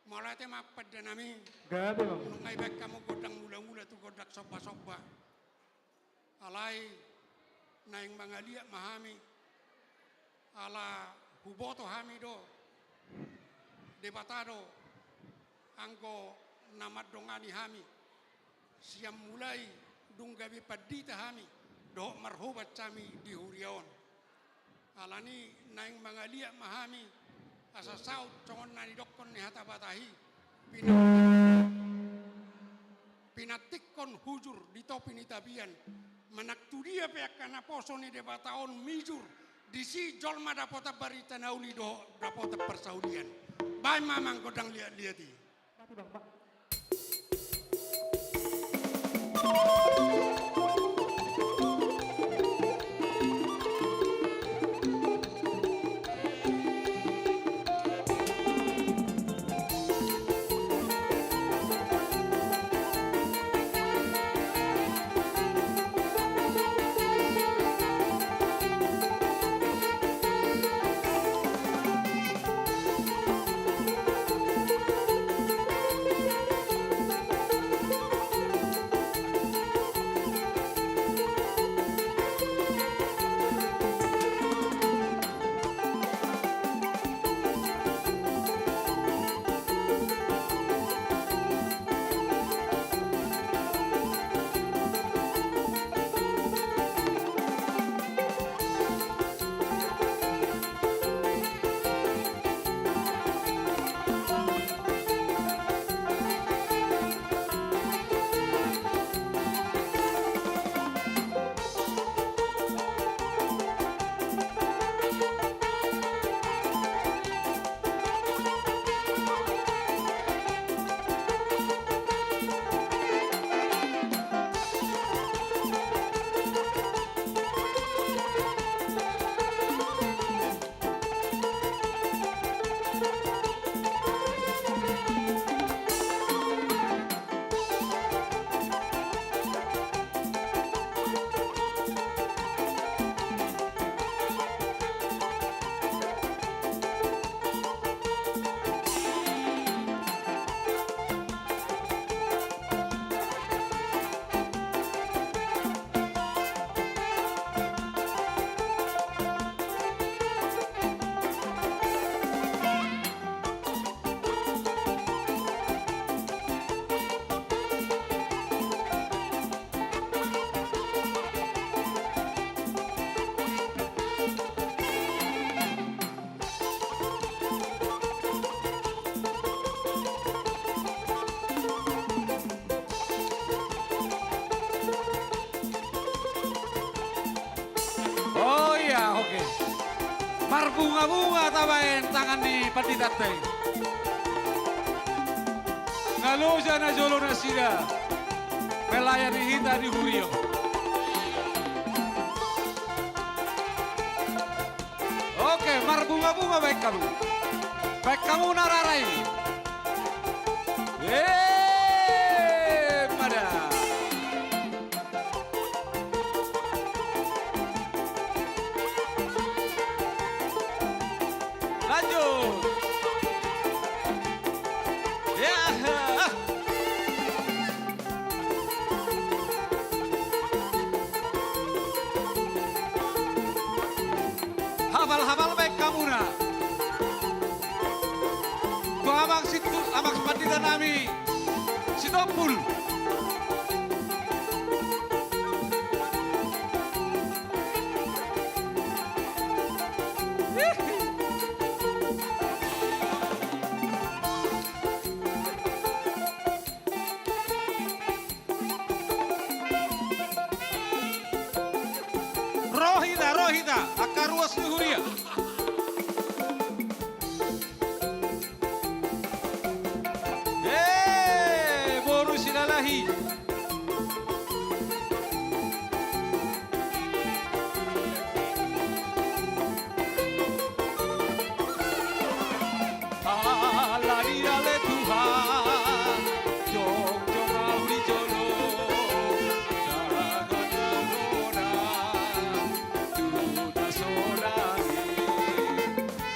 Mauliate ma pande nami. Gabe ma. Nunga dibaen hamu gondang mulamula tu gondang sombasomba. Alai naeng mangaliat ma hami, ala huboto hami do, Debata do anggo na mandongani hami. Sian mulai dung gabe pandita hami, dohot marhobat hami di huria on. Alani naeng mangaliat ma hami, asa saut songon na nidokkon ni hata Batak i, pina-, pinantikhon hujur di topi ni tapian, manang tu dia pe angka naposo ni Debata on mijur, disi jolma dapotan barita na uli dohot dapotan parsaulian. Baen ma amang gondang liatliat i. Marbunga-bunga tabaen tangan ni panditanta i. Nga loja na jolo nasida melayani hita di huria on. Oke, marbunga-bunga baen hamu. Baen hamu na rara i. Eee, mada. Lanjut. Ya. Hafal-hafal baen hamuna. Tu amang situ, amang pandita nami Sitompul. Ro hita, ro hita, angka ruas ni huria. Eee, boru Silalahi. Ala ni ale Tuhan, jongjong ahu di jolo, dangana bona tu na sonang i.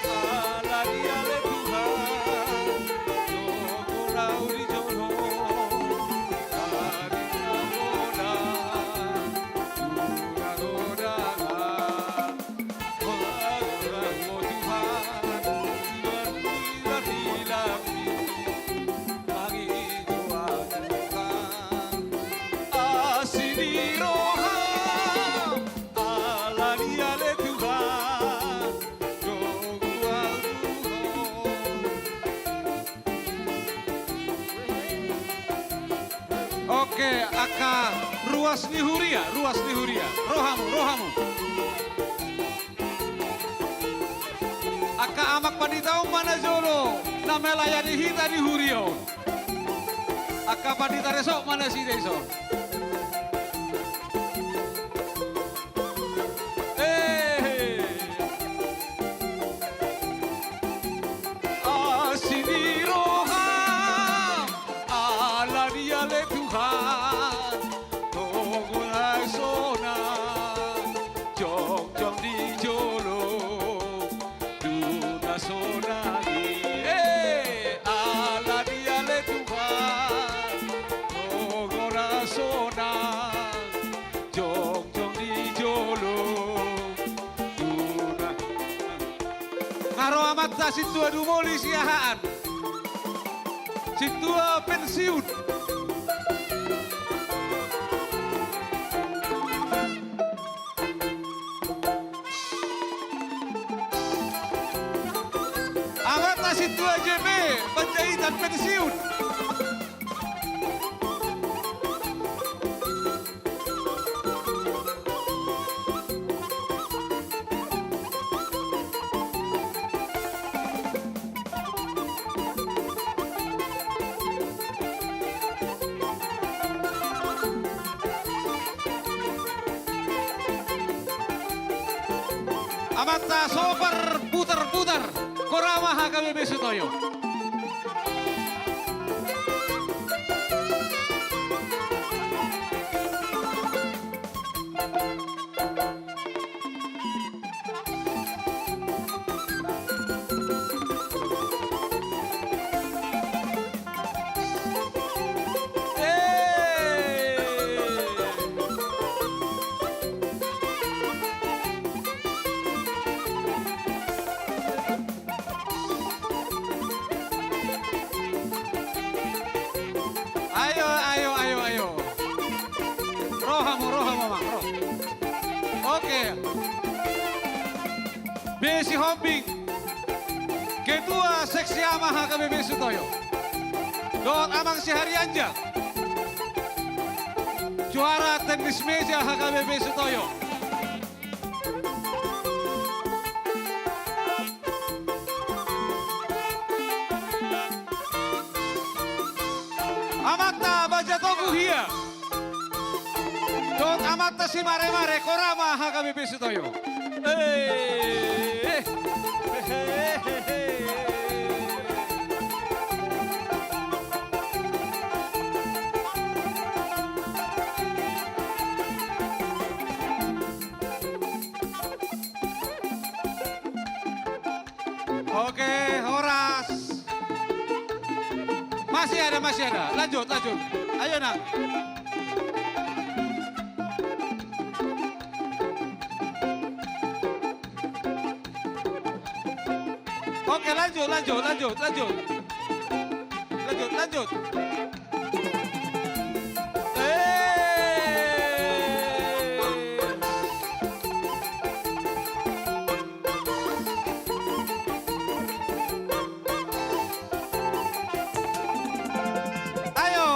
Ala ni ale Tuhan, jongjong ahu di jolo, dangana bona tu na sonang i. Oke, angka ruas ni huria, ruas ni huria. Ro hamu, ro hamu. Angka amang pandita on ma na jolo na melayani hita di huria on. Angka pandita resort ma nasida dison. Ehe. Asi ni roha, ala ni ale Tuhan, tongon ahu sonang, jongjong di jolo tu na sonang i. Eh, ala ni ale Tuhan, tongon ahu sonang, jongjong di jolo tu na. Nga ro amanta sintua Dumoli Siahaan. Sintua pensiun. Amanta sintua J P Panjaitan pensiun. Amanta Sopar Putar-putar, Korama H K B P Sutoyo. Ayo, ayo, ayo, ayo. Ro hamu, ro hamu, amang, ro. Oke. B Sihombing, ketua seksi ama H K B P Sutoyo. Dohot amang Siharianja, juara tenis meja H K B P Sutoyo. Amanta Baja Togu hia. Dohot amanta Simaremare, Korama H K B P Sitoyo. Eh. Oke, horas. Masih ada, masih ada. Lanjut, lanjut. Ayo, Nang. Oke, lanjut, lanjut, lanjut, lanjut. Lanjut, lanjut. Eh. Ayo.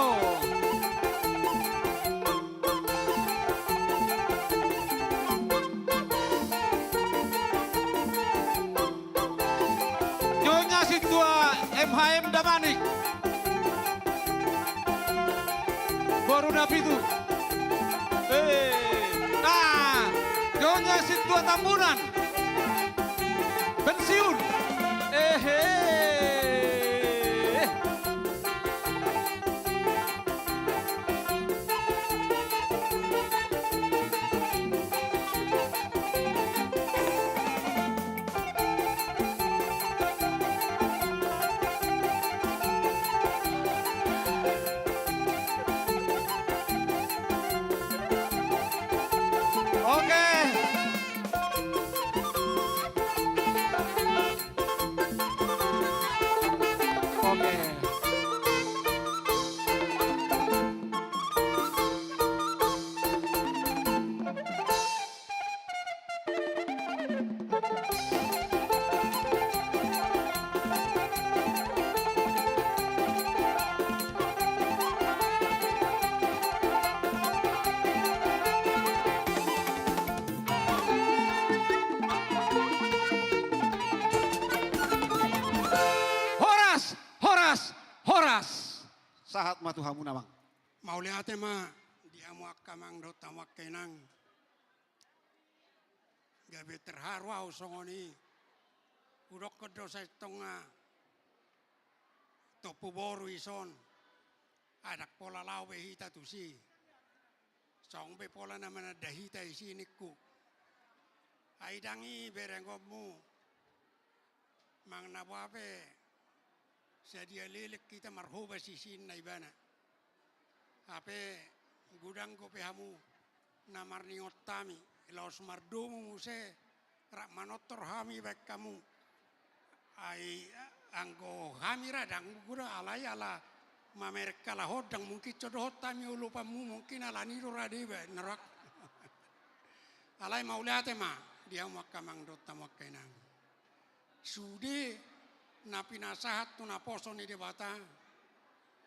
Nyonya Sintua M H M Damanik. Boru Napitu. Eh. Ah, Nyonya Sintua Tambunan. Pensiun. Eh, eh. Oke. Oke. Horas, horas, horas. Sahat ma tu hamu, Amang. Mauliate ma di hamu angka amang dohot hamu angka inang. Gabe terharu ahu songon i. Hudokkon do sai tong nga tompu boru ison. Ai ndang pola laho be hita tusi. Songon be pola na mananda hita isi ningku. Ai ndang i berengonmu. Manang na boha pe sadia leleng hita marhobas isiinna ibana. Hape godang dope hamu na marningot hami, laos mardomu muse rap manortor hami baen hamu. Ai anggo hami ra ndang godang alai ala mamereng halak on ndang mungkin so dohot hami olopanmu mungkin alani do ra deba na rohangku. Alai mauliate ma di hamu angka amang dohot hamu angka inang. Sude na pinasahat tu naposo ni Debata,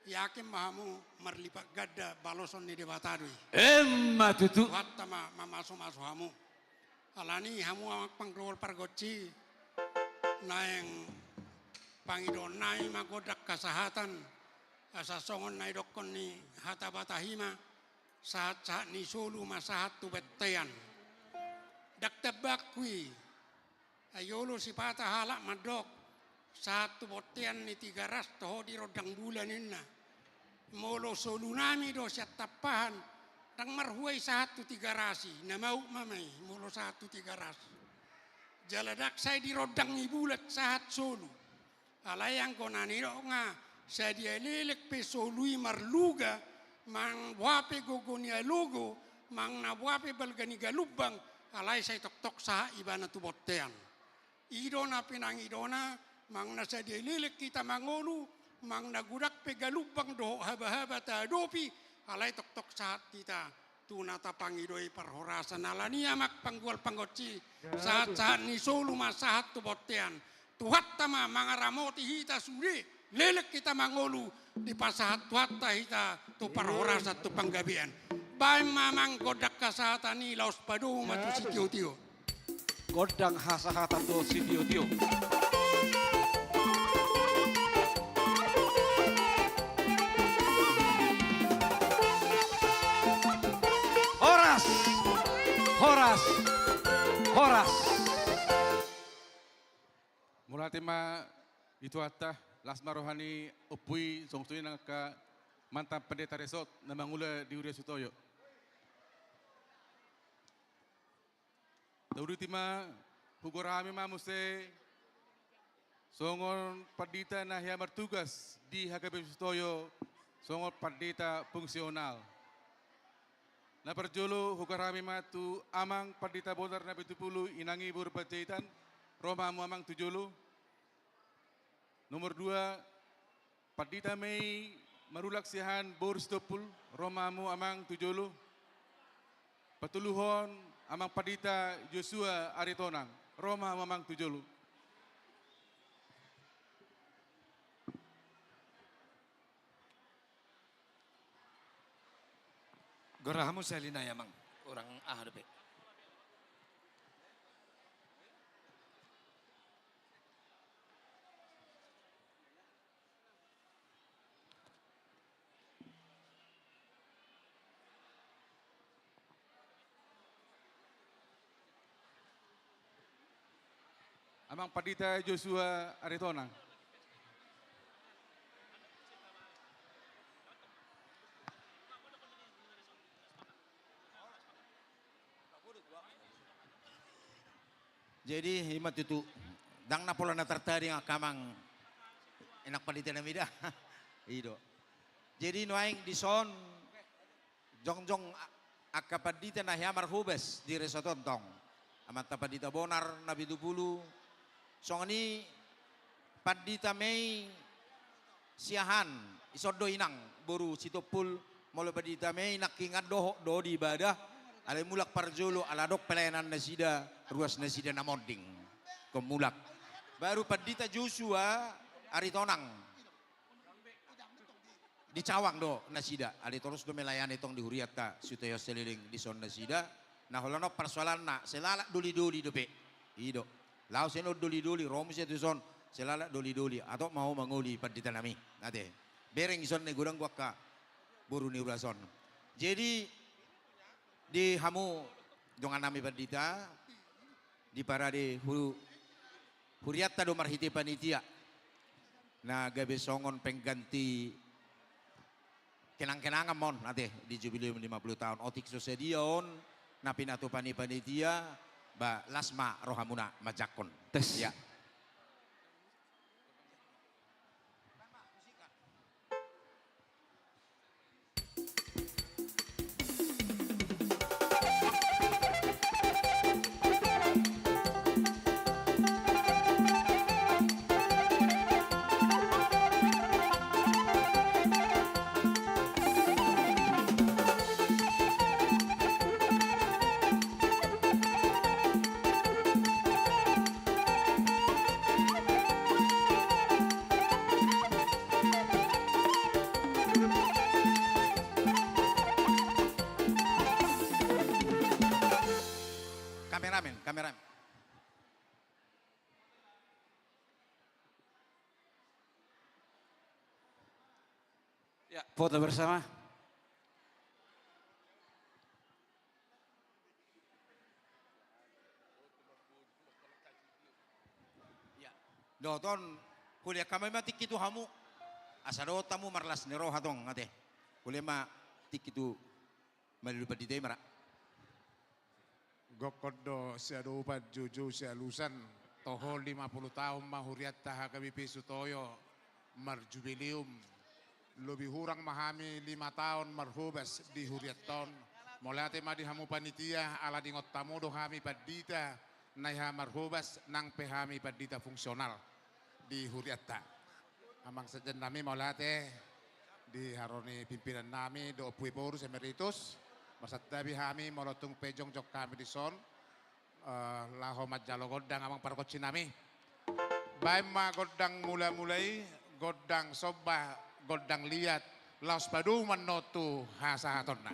yakin ma hamu marlipat ganda baloson ni Debata do i. Emma tutu. Tuhanta ma mamasumasu hamu. Alani hamu amang panggual pargonsi, naeng pangidoannami ma gondang hasahatan, asa songon na idokkon ni hata Batahi ma, sahatsahat ni solu ma sahat tu bontean. Ndang tambangku i. Ai olo sipata halak mandok, sahat tu bontean ni Tigaras toho di rondang bulan ninna. Molo solunami do sian Tampahan, ndang marhua i sahat tu Tigaras i, na mauk ma i, molo sahat tu Tigaras. Jala ndang sai di rondang ni bulan sahat solu. Alai anggo na nidok nga, sadia leleng pe solu i marluga, manang boha pe gogo ni alogo, manang na boha pe balga ni galumbang, alai sai tongtong sahat ibana tu bontean. I do na pinangidona, manang na sadia leleng hita mangolu, manang na godang pe galumbang dohot habahaba taadopi, alai tongtong sahat hita tu na tapangidoi parhorasan. Alani i amang panggual pargonsi, sahatsahat ni solu ma sahat tu bontean. Tuhanta ma mangaramoti hita sude, leleng hita mangolu, dipasahat Tuhanta hita tu parhorasan tu panggabean. Baen ma amang gondang hasahatan i laos padomu ma tu sitiotio. Gondang hasahatan dohot sitiotio. Horas. Mauliate ma di Tuhanta, las ma roha ni ompu i, songon i nang angka mantan pandita resort na mangula di huria Sutoyo. Tauduti ma, hugorahon hami ma muse songon pandita na hea martugas di H K B P Sutoyo, songon pandita fungsional. Na parjolo hugorahon hami ma tu Amang Pandita Bonar Napitupulu, inang i boru Panjaitan, ro ma hamu Amang tu jolo. Nomor dua, Pandita Mei Marulak Siahaan boru Sitompul, ro ma hamu Amang tu jolo. Patoluhon, Amang Pandita Joshua Aritonang, ro ma hamu Amang tu jolo. Gorahon hamu sahali nai Amang, hurang aha dope. Amang Pandita Joshua Aritonang. Jadi, i ma tutu. Ndang na pola na tartading angka amang, anak pandita nami da. I do. Jadi, nuaeng dison, jongjong a-, angka pandita na hea marhobas di resort on tong. Amanta Pandita Bonar Napitupulu. Songon i Pandita Mei Siahaan, dison do inang, boru Sitompul, molo Pandita Mei nangkiningan dohot do di ibadah, alai mulak parjolo, ala adong pelayanan nasida, ruas nasida na monding. Ingkon mulak. Baru Pandita Joshua Aritonang. Di Cawang do nasida, alai torus do melayani tong di hurianta, Sutoyo saleleng dison nasida, na holan on parsoalanna, sai lalap doli-doli dope. I do. Laho sian on doli-doli, ro muse tu son, sai lalap doli-doli, atop ma ho mangoli pandita nami. Ate. Bereng dison na godang do angka boru ni huria son. Jadi, di hamu dongan nami pandita, di parade hu-, hurianta do marhite panitia. Na gabe songon pengganti kenang-kenangan ma on, ate, di jubileum lima puluh taon. Otik so sadia on, na pinatupa ni panitia, ba las ma rohamuna manjangkon. Tes. Ya. Kameramen, kameramen. Ya, foto bersama. Ya. Dohot on, hulehon hami ma tingki tu hamu. Asa dohot hamu marlas ni roha tong, ate. Hulehon ma tingki tu malilu pandita i ma ra. Gokhon do siadopan, joujou sialusan, toho lima puluh taon ma hurianta H K B P Sutoyo marjubileum. Lobi hurang ma hami lima taon marhobas di hurianta on. Mauliate ma di hamu panitia, ala diingot hamu do hami pandita na hea marhobas, nang pe hami pandita fungsional di hurianta. Amang sekjen nami, mauliate di haroro ni pimpinan nami dohot ompu i, boru emeritus. Marsantabi hami molo tung pe jongjong hami dison, eh, laho manjalo gondang, amang pargonsi nami. Baen ma gondang mula-mula i, gondang somba, gondang liat, laos padomu annon tu hasahatonna.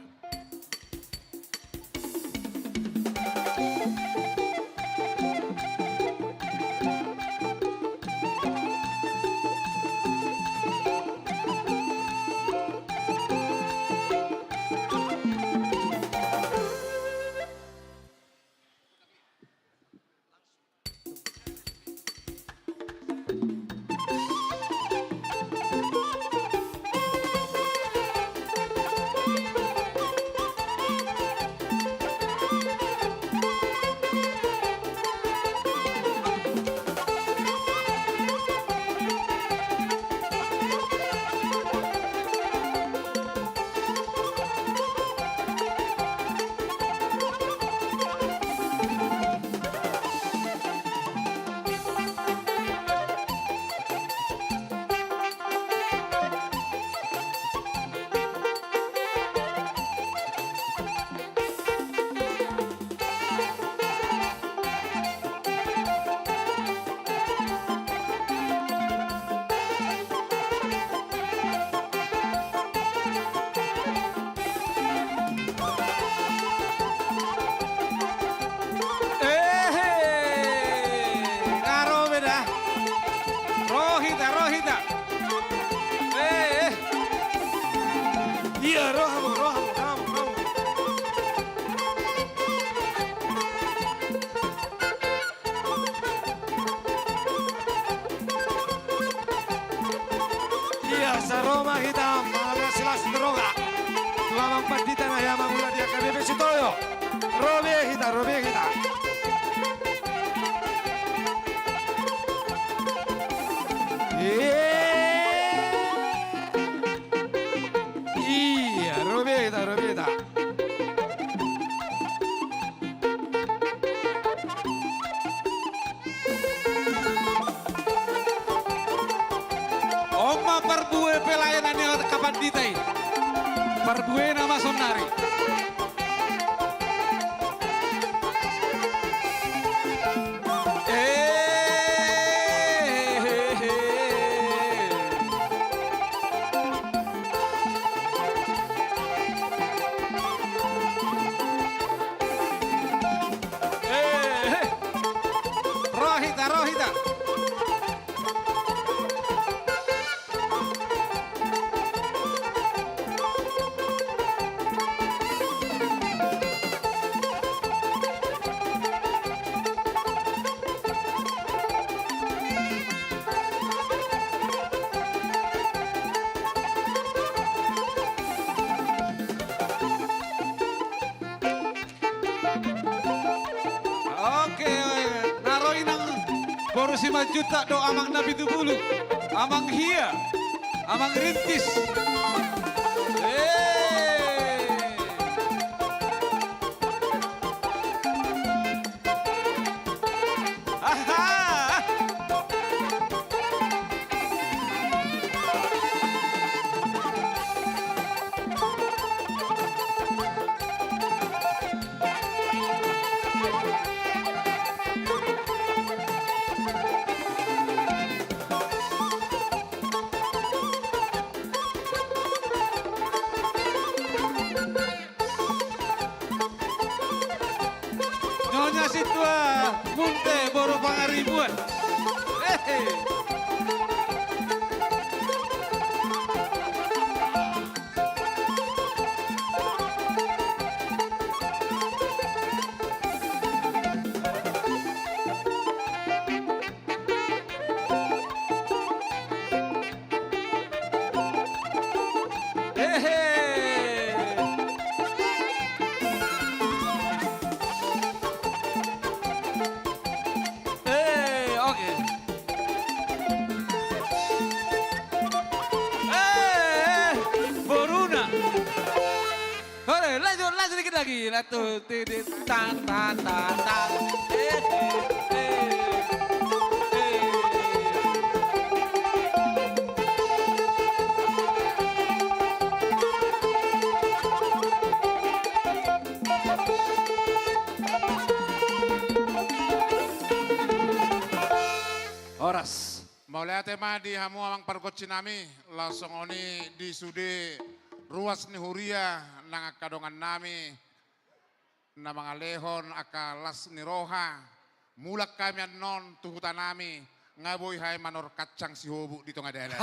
Ia, ro hamu, ro hamu, ro hamu, ro hamu. Ia, asa ro ma hita, mala silas ni roha. Tu amang pandita na hea mangula di H K B P Sitoyo. Ro be hita, ro be hita. Ia. Ia, ro be hita, ro be hita. On ma parbue pelayanan ni angka pandita i. Parbuena ma saonnari. Eh, eh, eh, eh. Eh, eh. Ro hita, ro hita. Oke, na ro inang boru Simanjuntak dohot amang Napitupulu, amang Hia, amang Rintis. Eh. Aha! Nyonya Sintua Munte boru Pangaribuan. Hehe. Hehe. Eh, oke. Eh, boruna. Oke, lanjut, lanjut dikit lagi. Lanjut, titit, tan, tan, tan, tan. Eh, eh, eh, eh. Horas. Mauliate ma di hamu amang pargonsi nami, laos songon i di sude ruas ni huria nang angka dongan nami na mangalehon angka las ni roha, mulak hami annon tu huta nami, nga boi hami manor kacang sihobuk di tonga dalan.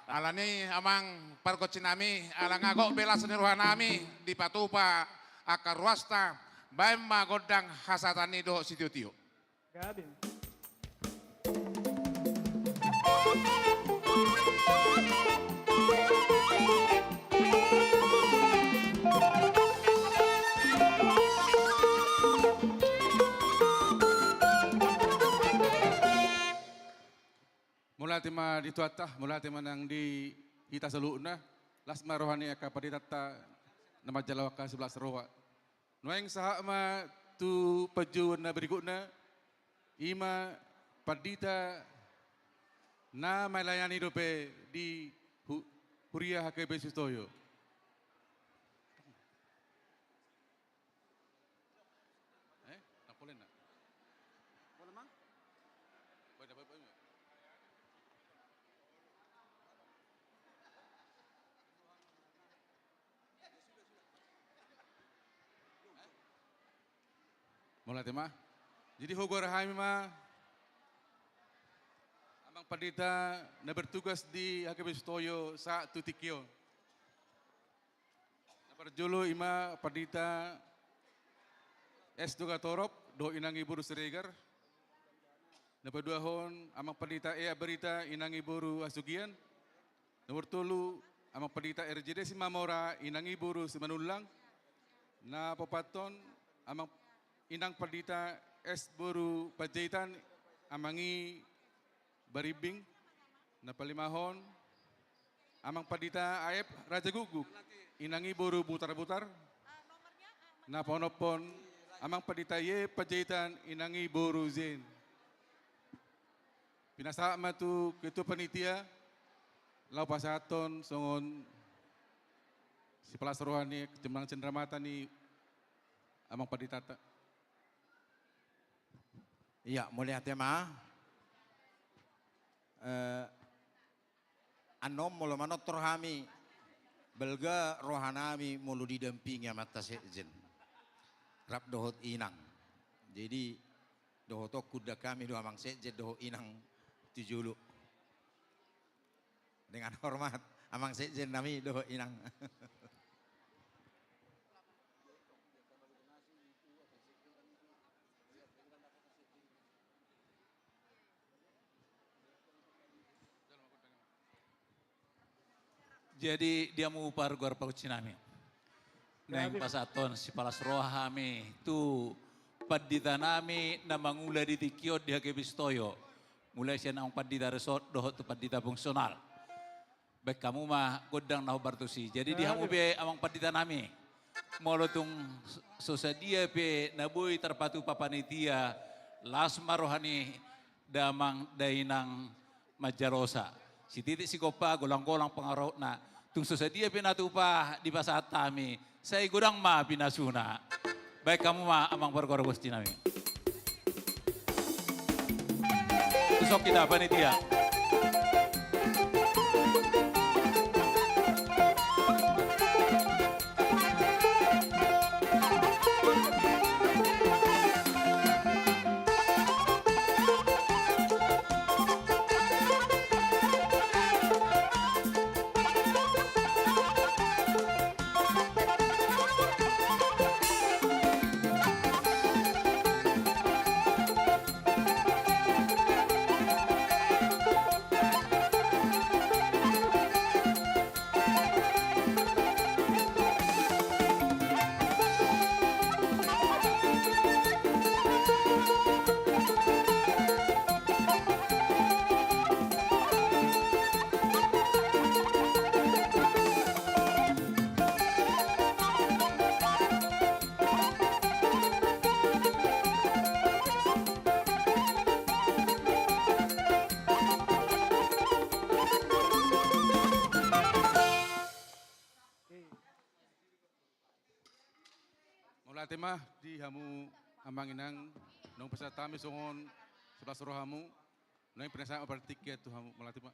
Alani amang pargonsi nami, ala nga gok be las ni roha nami dipatupa angka ruasta, baen ma gondang hasahatan i dohot sitiotio. Gabe. Mauliate ma di Tuhanta, mauliate ma nang di hita saluhutna, las ma roha ni angka panditanta na manjalo angka silas roha. Nuaeng sahat ma tu panjouon na berikutna, i ma pandita na melayani dope di hu-, huria H K B P Sitoyo. Eh, na pola na. Pola, Mang? Pola, pola, pola. Mauliate ma. Jadi, hugoar hami ma amang pandita na bertugas di H K B P Sitoyo sahat tu tingki on. Parjolo ima Pandita S Dugatorop dohot inang i boru Siregar. Na paduahon Amang Pandita Ea Barita inang i boru Hasugian. Nomor tolu Amang Pandita R J D Simamora inang i boru Simanullang. Na paopathon Amang, inang Pandita S boru Panjaitan, amang i Barimbing. Na palimahon Amang Pandita A F Raja Guguk, inang i boru Butarbutar. Na paonomhon Amang Pandita Y Panjaitan, inang i boru Zen. Pinasahat ma tu ketua panitia laho pasahathon songon sipalas roha ni, cendramata ni Amang Panditanta. Ia, mauliate ma. Eh, annon molo manortor hami, balga rohanami molo didampingi amanta sekjen rap dohot inang. Jadi dohot on huundang hami do amang sekjen dohot inang tu jolo. Dengan hormat, amang sekjen nami dohot inang. Jadi di hamu pargoar pargonsi nami, naeng pasahathon sipalas roha hami tu pandita nami na mangula di tingki on di H K B P Sitoyo. Mulai sian amang pandita resort dohot tu pandita fungsional. Baen hamu ma gondang na hombar tusi. Jadi di hamu pe amang pandita nami, molo tung so sadia pe na boi tarpatupa panitia, las ma roha ni damang dainang manjalosa. Sititik sigompa, golang-golang pangarahutna. Tung so sadia pe na tupa dipasahat hami, sai godang ma pinasuna. Baen hamu ma amang pargoar pargonsi nami. Tusok hita panitia. Mauliate ma di hamu amang inang, naung pasahat hami songon sipalas rohamu, naeng pinasahat ma partingkian tu hamu, mauliate ma.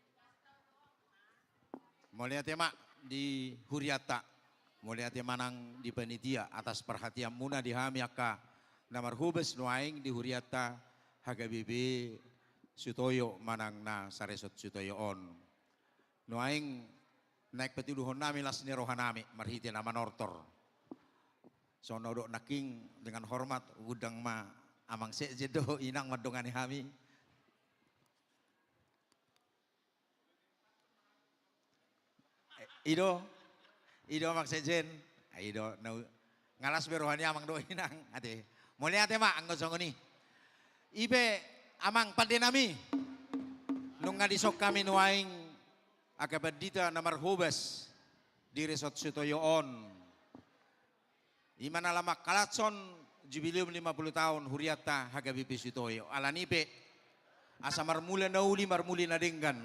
Mauliate ma di hurianta. Mauliate ma nang di panitia atas parhatianmuna di hami angka na marhobas nuaeng di hurianta H K B P Sitoyo manang na saresort Sitoyo on. Nuaeng naeng patuluhon nami las ni roha nami marhite na manortor. Songon na hudok nangkin, dengan hormat, huundang ma amang sekjen dohot inang mandongani hami. Eh, i do, i do amang sekjen. Ah, i do, na, nga las be roha ni amang dohot inang, ate. Mauliate ma, anggo songon i. I pe amang pande nami, nunga dison hami nuaeng angka pandita na marhobas di resort Sitoyo on. Ima na laho mangkalashon jubileum lima puluh taon hurianta H K B P Sitoyo. Alani i pe, asa marmula na uli, marmuli na denggan.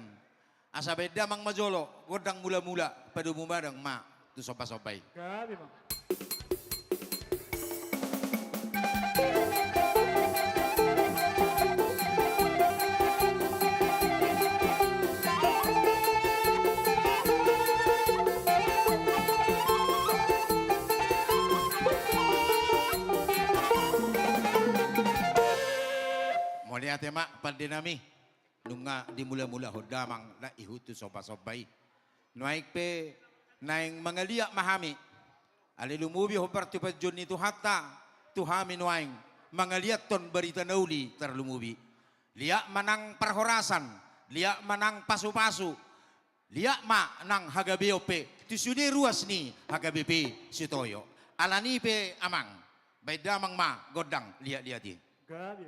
Asa baen damang ma jolo, gondang mula-mula, padomu madang ma tu somba-somba i. Gabe ma. Mauliate ma pande nami, nunga dimula-mulahon damang na ihut tu somba-somba i. Nuaeng pe naeng mangaliat ma hami Ale lumobi hombar tu panjouon ni Tuhanta, tu hami nuaeng, mangaliathon barita na uli tarlumobi. Liat ma nang parhorasan, liat ma nang pasupasu, liat ma nang hagabeon pe, tu sude ruas ni H K B P Sitoyo. Alani pe amang, baen damang ma gondang liatliat i. Gabe.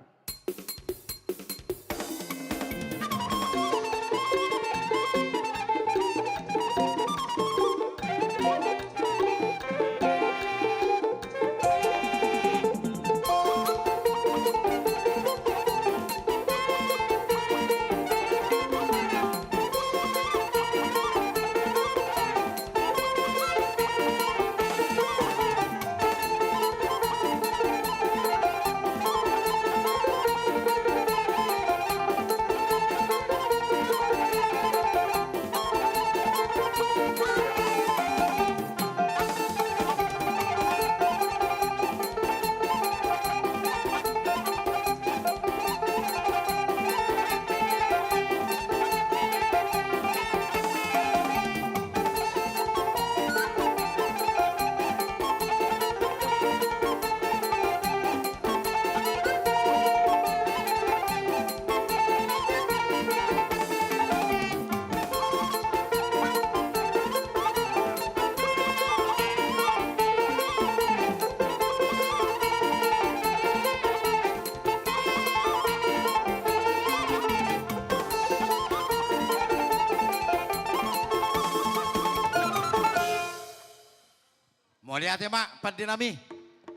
Mauliate ma pande nami.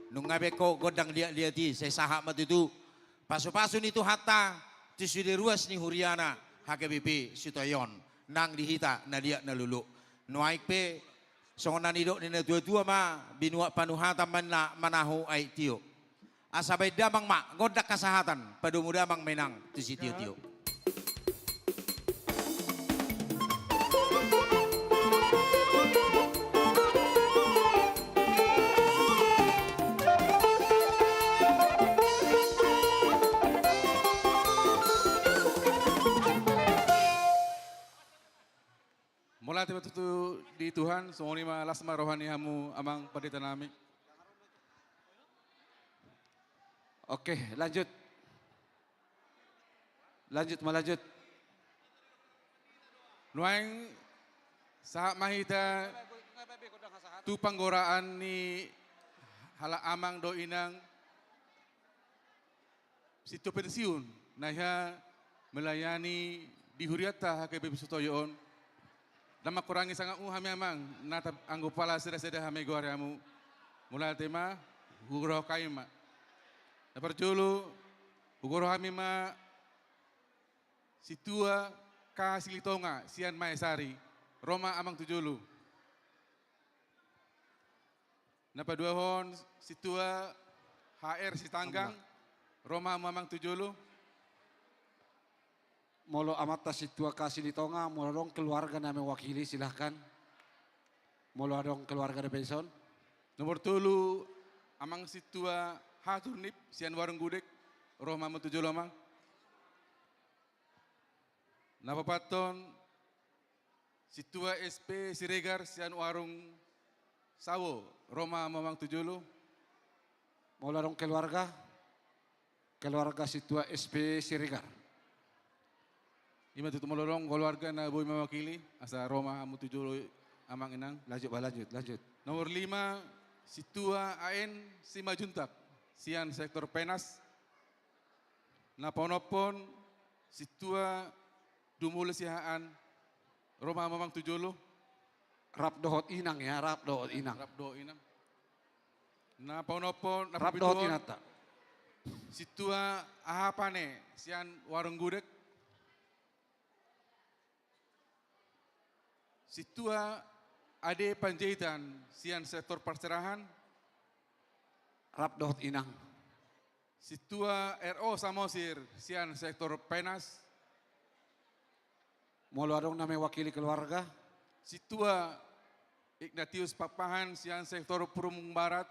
Nunga baen ho gondang liatliat i, sai sahat ma tutu pasupasu ni Tuhanta tu sude ruas ni huriana H K B P Sitoyo on, nang di hita na liat na lolo. Nuaeng pe songon na nidok ni natuatua ma, binuat panuhatan ma inna manahu aek tio. Asa baen damang ma gondang hasahatan, padomu damang ma inang tu sitiotio. Mauliate ma tutu di Tuhan, songon i ma las ma roha ni hamu amang pandita nami. Oke, lanjut. Lanjut ma, lanjut. Nuaeng sahat ma hita tu panggoraan ni halak amang dohot inang sintua pensiun, na hea melayani di hurianta H K B P Sitoyo on. Ndang mangkurangi sangapmu hami amang, na tap anggo pala sedaseda hami goari hamu. Mauliate ma, hugoarhon hami ma. Na parjolo, hugoarhon hami ma sintua K Silitonga sian Maesari, ro ma amang tu jolo. Na paduahon sintua H R Sitanggang, ro ma hamu amang tu jolo. Molo amanta sintua K Silitonga, molo adong keluarga na mewakili, silahkan. Molo adong keluarga na pensiun. Nomor tolu, amang sintua H Turnip sian Warung Gudeg, ro ma hamu tu jolo amang. Na paopathon, sintua S P Siregar sian Warung Sawo, ro ma hamu amang tu jolo. Molo adong keluarga, keluarga sintua S P Siregar. I ma tutu, molo adong keluarga na boi mewakili, asa ro ma hamu tu jolo amang inang. Lanjut bah, lanjut, lanjut. Nomor lima, sintua A N Simanjuntak sian sektor Penas. Na paonomhon, sintua Dumole Siahaan, ro ma hamu amang tu jolo. Rap dohot inang ya, rap dohot inang. Rap dohot inang. Na paonomhon, na papituhon, inanta. Sintua Aha Pane sian Warung Gudeg. Sintua Ade Panjaitan sian sektor Parserahan. Rap dohot inang. Sintua R O Samosir sian sektor Penas. Molo adong na mewakili keluarga. Sintua Ignatius Pakpahan sian sektor Perumbung Barat.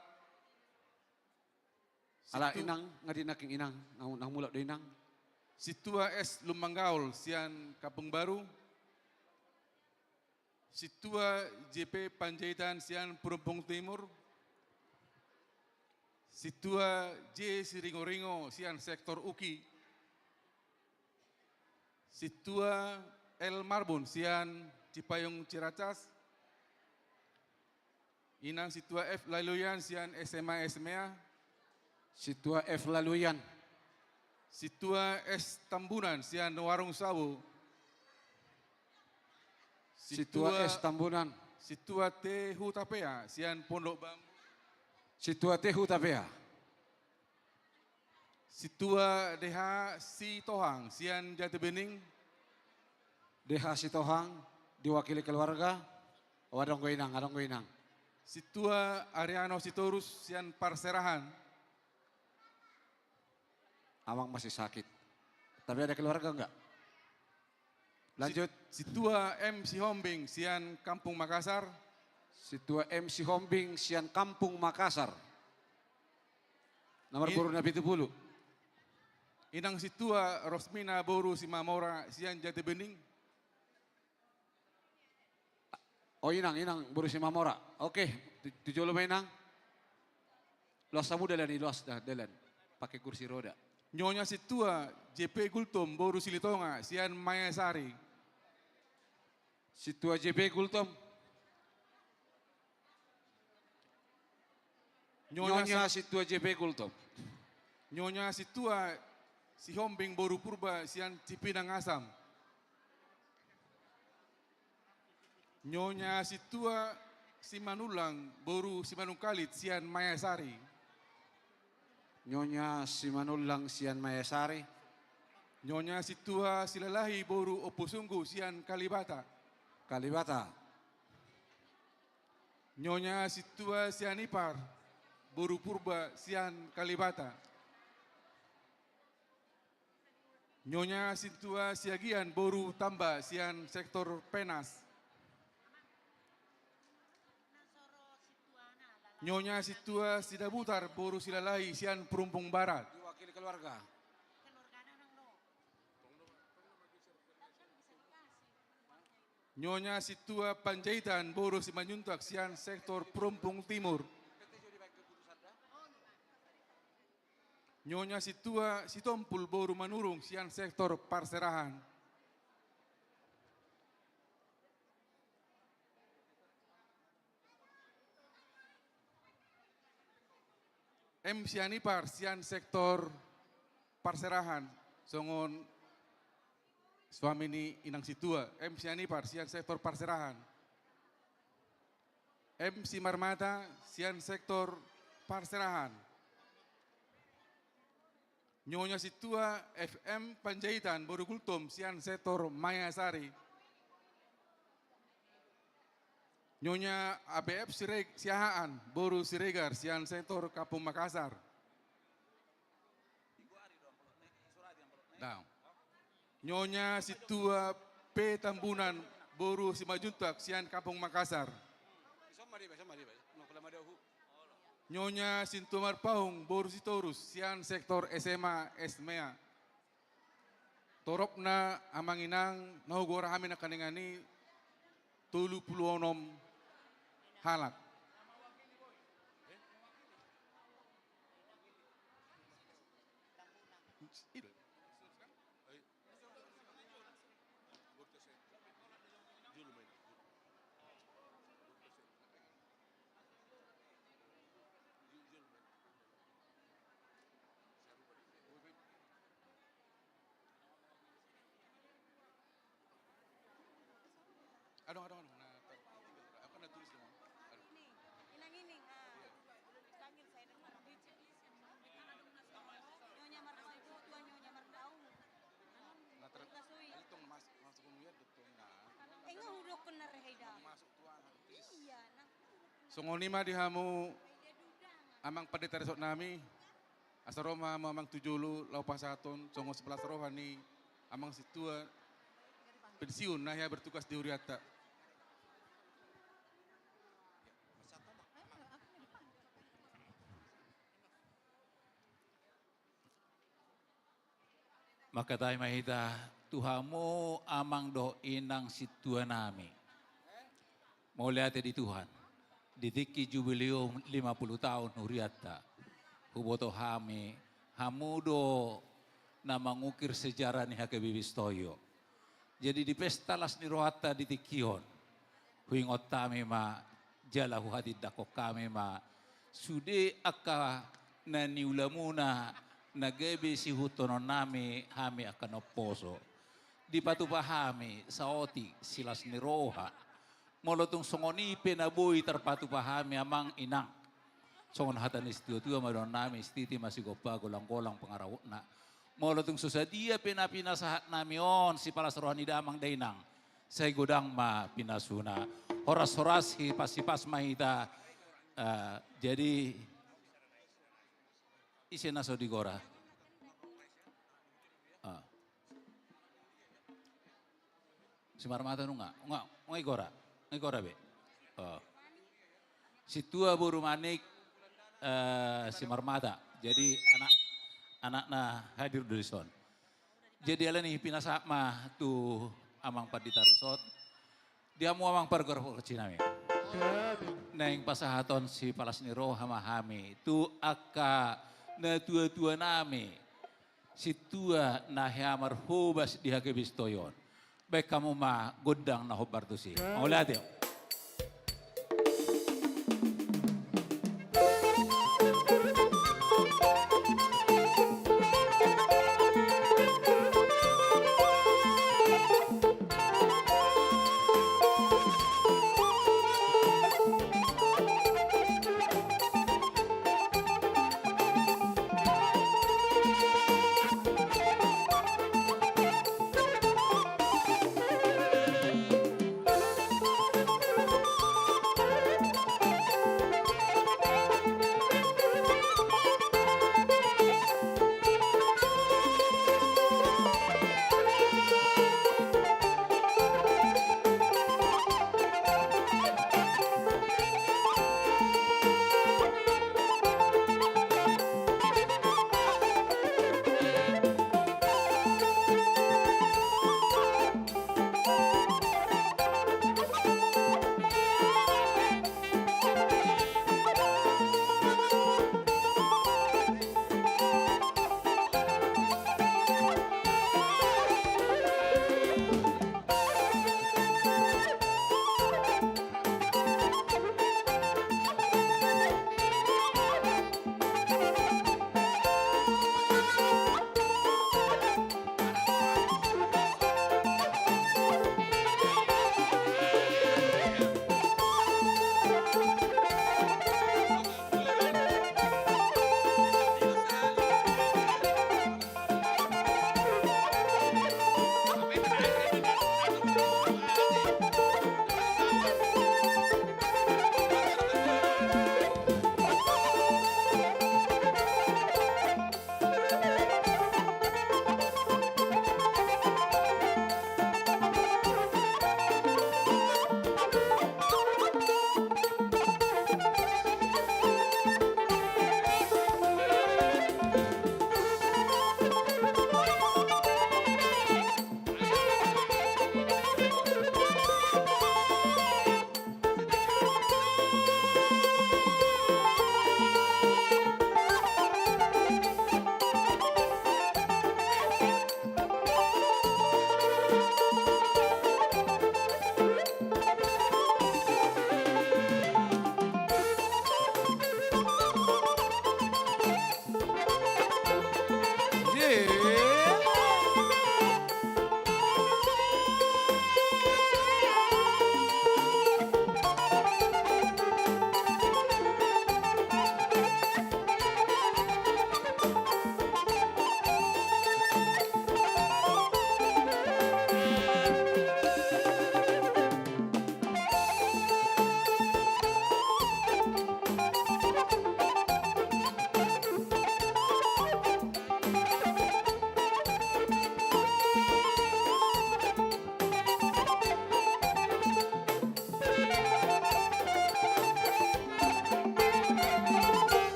Ala sintu- inang, nga di nangkin inang, na, na mulak do inang. Sintua S Lumanggaol sian Kampung Baru. Sintua J P Panjaitan sian Perumbung Timur. Sintua J Siringoringo sian sektor Uki. Sintua L Marbun sian Cipayung Ciracas. Inang Sintua F Laluyan sian S M A Esmea. Sintua F Laluyan. Sintua S Tambunan sian Warung Sabo. Sintua S Tambunan. Sintua T Hutapea sian Pondok Bambu. Sintua T Hutapea. Sintua D H Sitohang sian Jatibening. D H Sitohang diwakili keluarga. Oh, adong do inang, adong do inang. Sintua Ariano Sitorus sian Parserahan. Amang masih sakit. Tapi ada keluarga enggak? Lanjut. Sintua M Sihombing sian Kampung Makassar. Sintua M Sihombing sian Kampung Makassar. Nomor boru na pitu pulu. Inang Sintua Rosmina boru Simamora sian Jatibening. Oh, inang, inang boru Simamora. Oke, tu jolo ma inang. Luas hamu dalan i, luas da dalan. Pakai kursi roda. Nyonya Sintua J P Gultom boru Silitonga sian Mayasari. Sintua J P Gultom. Nyonya Sintua J P Gultom. Nyonya Sintua Sihombing boru Purba sian Cipinang Asam. Nyonya Sintua Simanullang boru Simanungkalit sian Mayasari. Nyonya Simanullang sian Mayasari. Nyonya Sintua Silalahi boru Ompusunggu sian Kalibata. Kalibata. Nyonya Sintua Sianipar boru Purba sian Kalibata. Nyonya Sintua Siagian boru Tamba sian sektor Penas. Nyonya Sintua Sidabutar boru Silalahi sian Perumpung Barat. Diwakili keluarga. Nyonya Sintua Panjaitan boru Simanjuntak sian sektor Perumpung Timur. Nyonya Sintua Sitompul boru Manurung sian sektor Parserahan. M Sianipar sian sektor Parserahan, songon suami ni Inang Sintua, M Sianipar sian sektor Parserahan. M Simarmata sian sektor Parserahan. Nyonya Sintua F M Panjaitan boru Gultom sian sektor Mayasari. Nyonya A B F Sireg-, Siahaan boru Siregar sian sektor Kampung Makassar. Nah. Nyonya Sintua P Tambunan boru Simanjuntak sian Kampung Makassar. Nyonya Sintua Marpaung boru Sitorus sian sektor S M A Esmea. Toropna amang inang na hugoar hami nangkaningan i tolu pulu onom halak. Adong, adong, adong. Nah, apa na tulis dong? Ini, inang ini, ah. Dipanggil saya dengan Nyonya Marga Saipo, tua Nyonya Marga Aung. Nah, ter-, itu mas-, masuk ke mulia, betul, nah. Enggak, udah kena reheda. Masuk tua, nah, please. Iya, nah. Songon i ma di hamu, Amang Pandita resort nami, asa ro ma hamu amang tu jolo, laho pasahathon songon sipalas roha ni amang sintua pensiun na hea bertugas di hurianta. Mangkatai ma hita tu hamu amang dohot inang sintua nami. Mauliate di Tuhan. Di tingki jubileum lima puluh tahun hurianta. huboto hami, hamu do na mangukir sejarah ni H K B Pistoyo. Jadi di pesta las ni rohanta di tingki on, huingot hami ma, jala huhatindangkon hami ma, sude angka na niulamuna na gabe siihuthononnami hami angka na umposo. Dipatupa hami saotik silas ni roha. Molo tung songon i pe na boi tarpatupa hami amang inang, songon hata ni situatua ma dohononnami, istiti ma sigompa, golanggolang pangarahutna. Molo tung so sadia pe na pinasahatnami on sipalas roha ni damang dainang, sai godang ma pinasuna. Horas-horas, hipas-hipas ma hita. Eh, jadi, ise na so digora? Ah. Simarmata nunga, nunga, nunga igora, nunga igora be. Oh. Sintua boru Manik, eh, Simarmata. Jadi anak, anakna hadir do dison. Jadi alani i pinasahat ma tu amang pandita resort. Di hamu amang pargonsi nami. Naeng pasahathon sipalas ni roha ma hami tu angka na tuatua nami. Sintua na hea marhobas di H K B Pistoyo on. Baen hamu ma gondang na hombar tusi. Mauliate.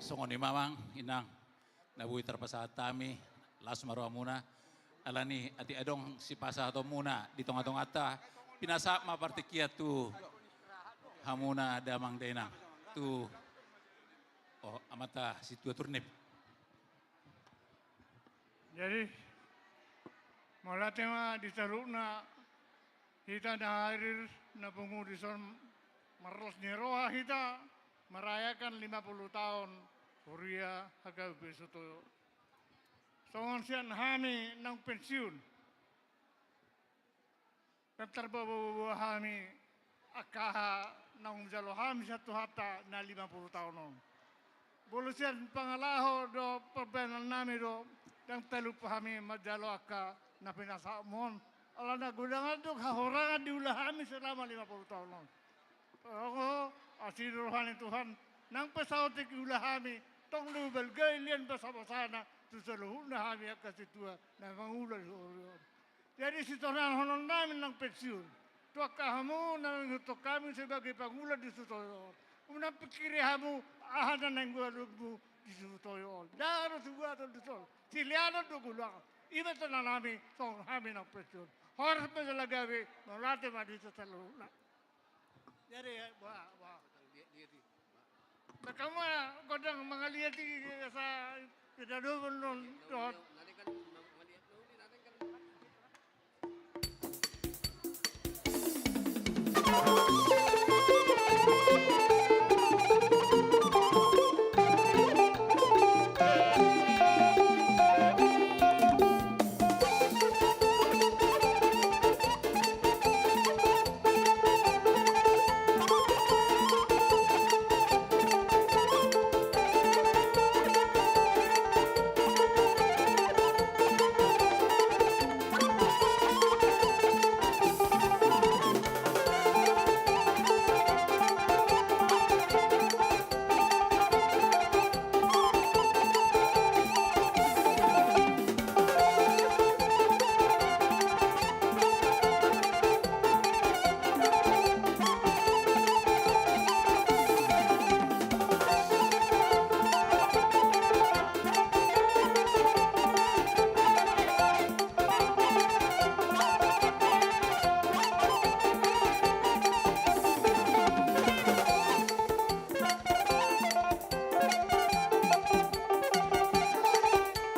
Songon i ma amang inang. Na boi tarpasahat hami, las ma rohamuna. Alani atik adong sipasahatonmuna di tongatonganta, pinasahat ma partingkian tu hamuna damang dainang, tu Oh, amanta Situa Turnip. Jadi, mauliate ma di saluhutna hita na hadir na pungu dison, marlas ni roha hita merayakan lima puluh taon huria H K B P Sutoyo. Songon sian hami naung pensiun, ndang tarboaboa hami angka aha naung jalo hami sian Tuhanta na lima puluh taon on. Molo sian pangalaho do, parbahenannami do, ndang talupa hami manjalo angka na pinasahatmu on. Alana godang do hahurangan diula hami selama lima puluh taon on. Olo, asi do roha ni Tuhan, nang pe saotik diula hami, tong do balga i lian basabasana tu saluhutna hami angka situa na mangula di huria on. Jadi sitorahononnami naung pensiun, tu angka hamu na mangihuthon hami sebagai pangula di Sutoyo on, unang pingkiri hamu aha na naeng galungmu di Sutoyo on. Ndang adong sibuaton dison, sileanon do golang. I ma tandanami songon hami naung pensiun. Horas ma jala gabe, mauliate ma di hita saluhutna. Jadi, wah, wah. Baen hamu ma gondang mangaliat i, asa pinadobon non dohot.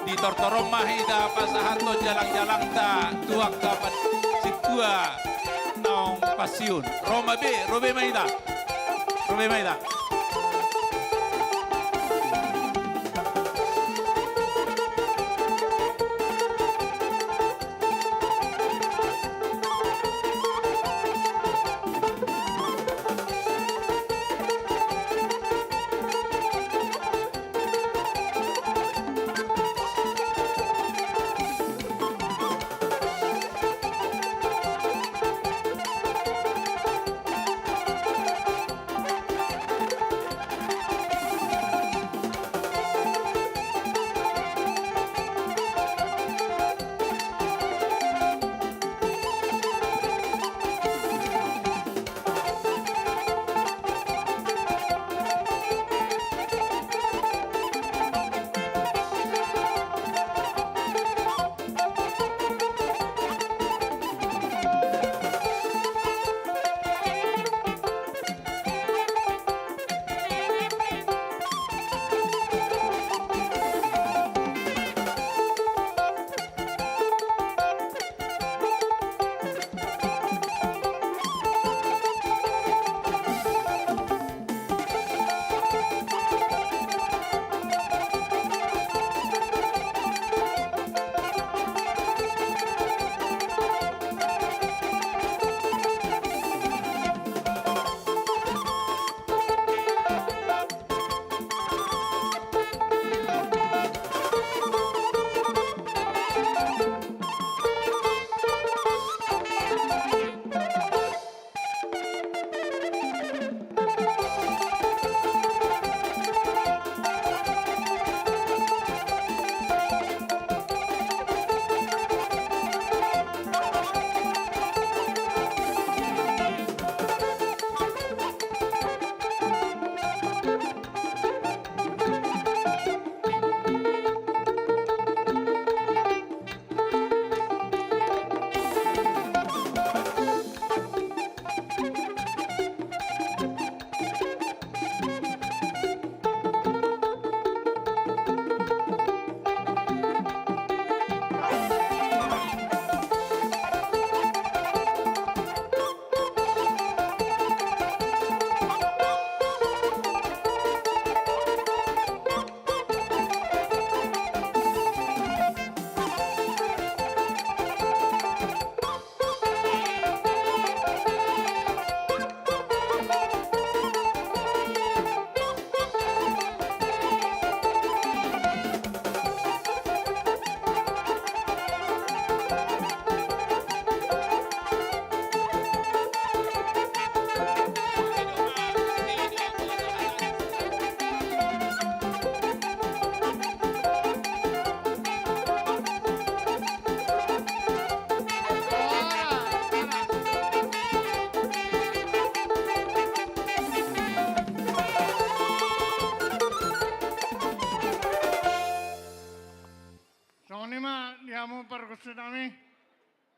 Di tortor on ma hita pasahathon jalang-jalangta tu angka pa-, situa naung pensiun. Ro ma be, ro be ma hita. Ro be ma hita.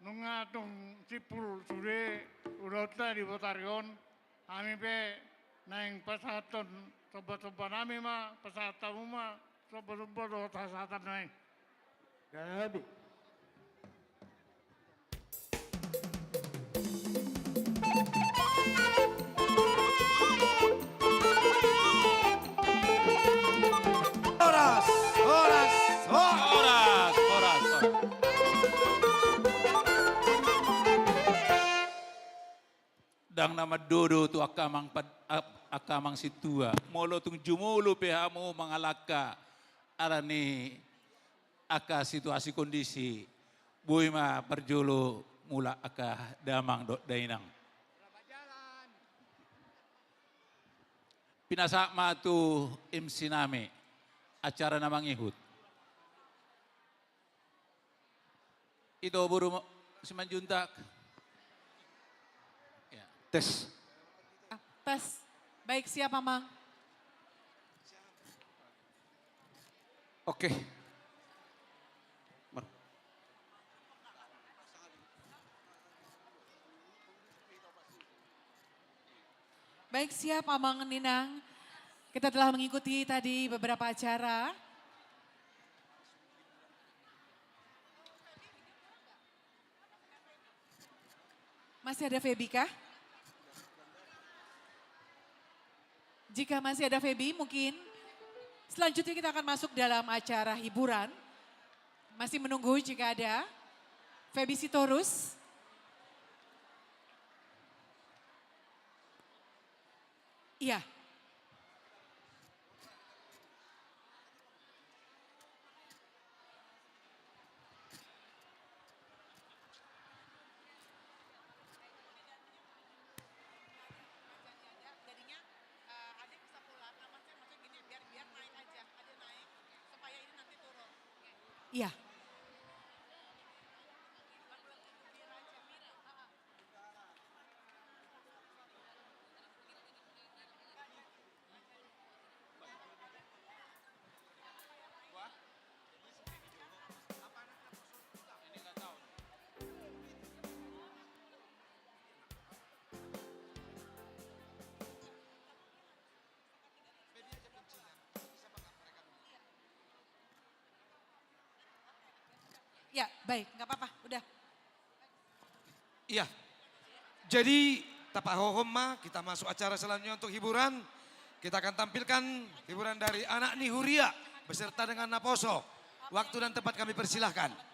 Nunga tung simpul sude ulaonta di botari on, hami pe naeng pasahathon somba-somba nami ma, pasahat hamu ma somba-somba dohot hasahatan nai. Gabe. Horas, horas, horas. Horas, horas, horas. Ndang na mandodo tu angka amang pad-, ap-, angka amang sintua. Molo tung jumolo pe hamu mangalangka ala ni angka situasi kondisi, boi ma parjolo mulak angka damang dohot dainang. Pinasahat ma tu M C nami acara na mangihut. Ito boru Simanjuntak. Ya. Tes. Tes. Baik, siap, Amang. Oke. Mer- Baik, siap, Amang Ninang. Kita telah mengikuti tadi beberapa acara. Masih ada Feby kah? Jika masih ada Feby, mungkin selanjutnya kita akan masuk dalam acara hiburan. Masih menunggu jika ada. Feby Sitorus. Iya. Iya. Ya, baik, nggak apa-apa, udah. Iya. Jadi, tapahohom ma, kita masuk acara selanjutnya untuk hiburan. Kita akan tampilkan hiburan dari Anak ni Huria beserta dengan Naposo. Waktu dan tempat kami persilahkan.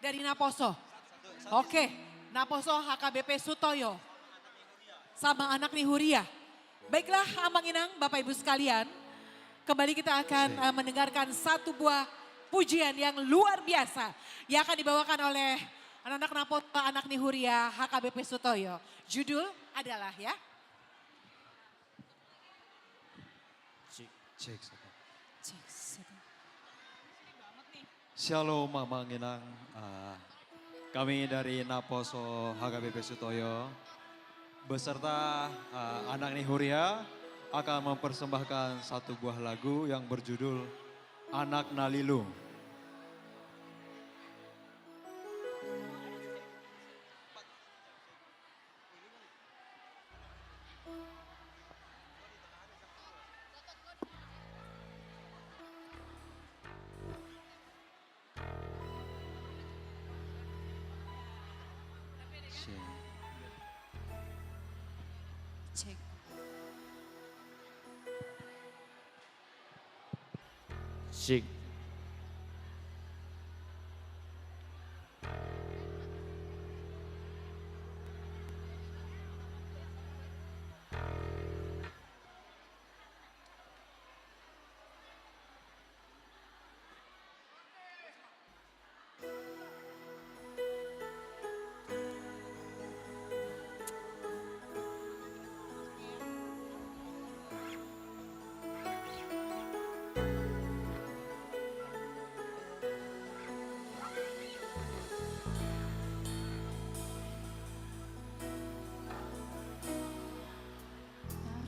Dari Naposo. Oke, Naposo H K B P Sutoyo. Sama Anak ni Huria. Baiklah, Amang Inang, Bapak Ibu sekalian, kembali kita akan, eh, mendengarkan satu buah pujian yang luar biasa yang akan dibawakan oleh anak-anak Naposo, Anak ni Huria, H K B P Sutoyo. Judul adalah, ya. Cek, cek, satu. Cek, satu. Shalom, Amang Inang. Ah, kami dari Naposo H K B P Sutoyo beserta, ah, Anak ni Huria akan mempersembahkan satu buah lagu yang berjudul Anak na Lilu. Cek. Sik.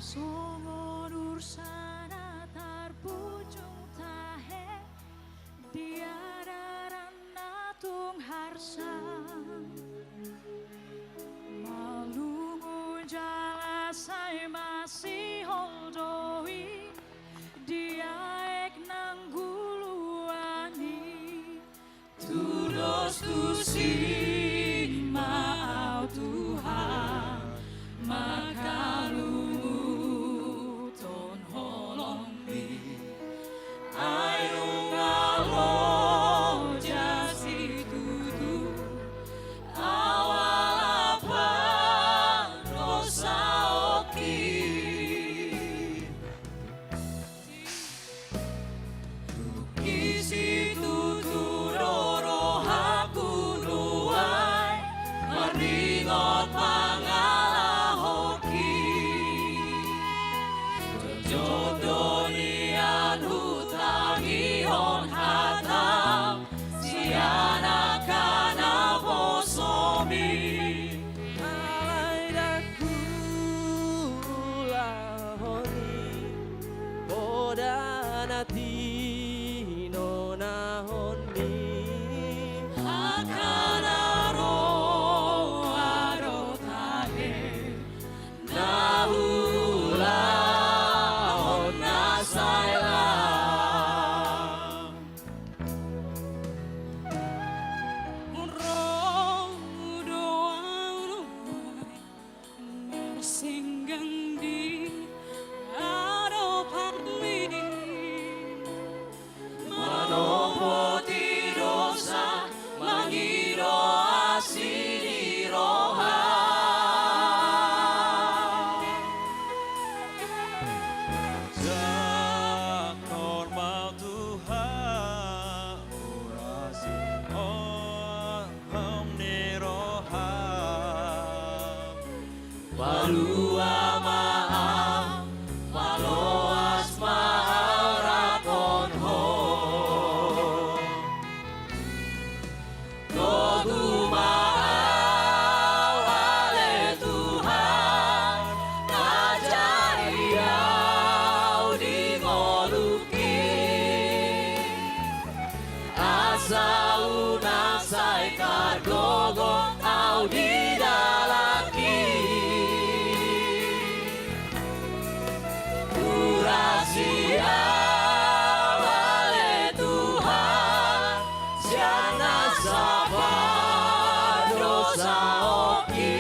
Songon ursa na tarpujung tahe di adaran na tung harsa, malungun jala sai masihol do i di aek nangguluan i. Tudos tusi ma au Tuhan, mangkalunguthon holongmi. Ai nunga loja situtu au ala pandosaonki. Dung i situtu do rohangku nuaeng maringot mangalahonki. Jotjot do nian hutangihon hatam sian angka naposomi. Alai ndang huulahon i poda na tinonahonmi. Angka na roa do tahe na huulahon na sai lam. Ro do au nuaeng marsenggang di adopanmi. Manopoti dosa, mangido asi ni roha. Jangkon ma au Tuhan, urasi holong ni roham. Palua ma au, paloas ma au rap dohot ho. Togu ma au ale Tuhan, ajari au di ngolungki. Asa unang sai targogot au di dalanki. Urasi au ale Tuhan, sian nasa pardosaonki.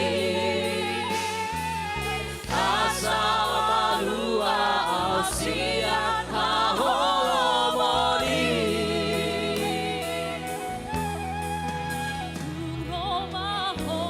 Asa malua au sian haholomon i. Tung ro ma ho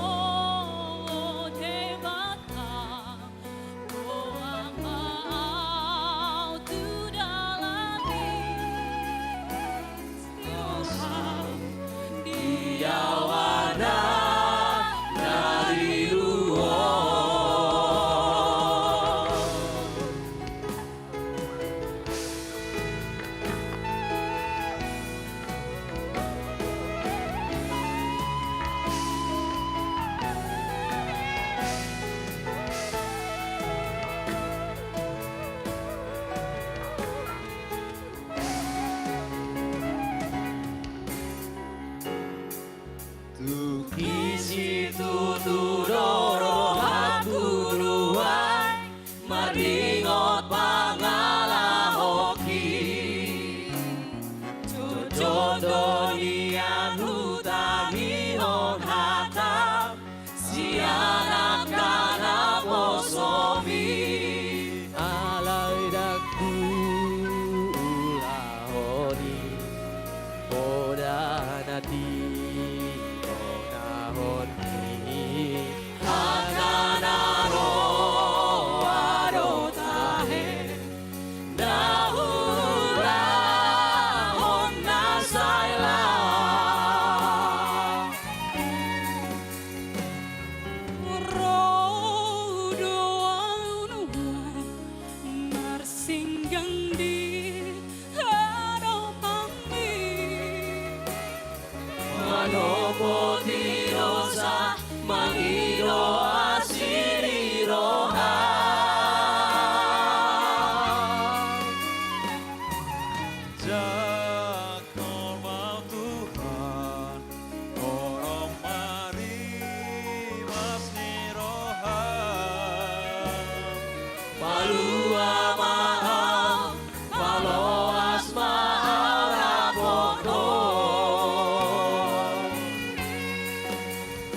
Palua ma au, paloas ma au rapothon.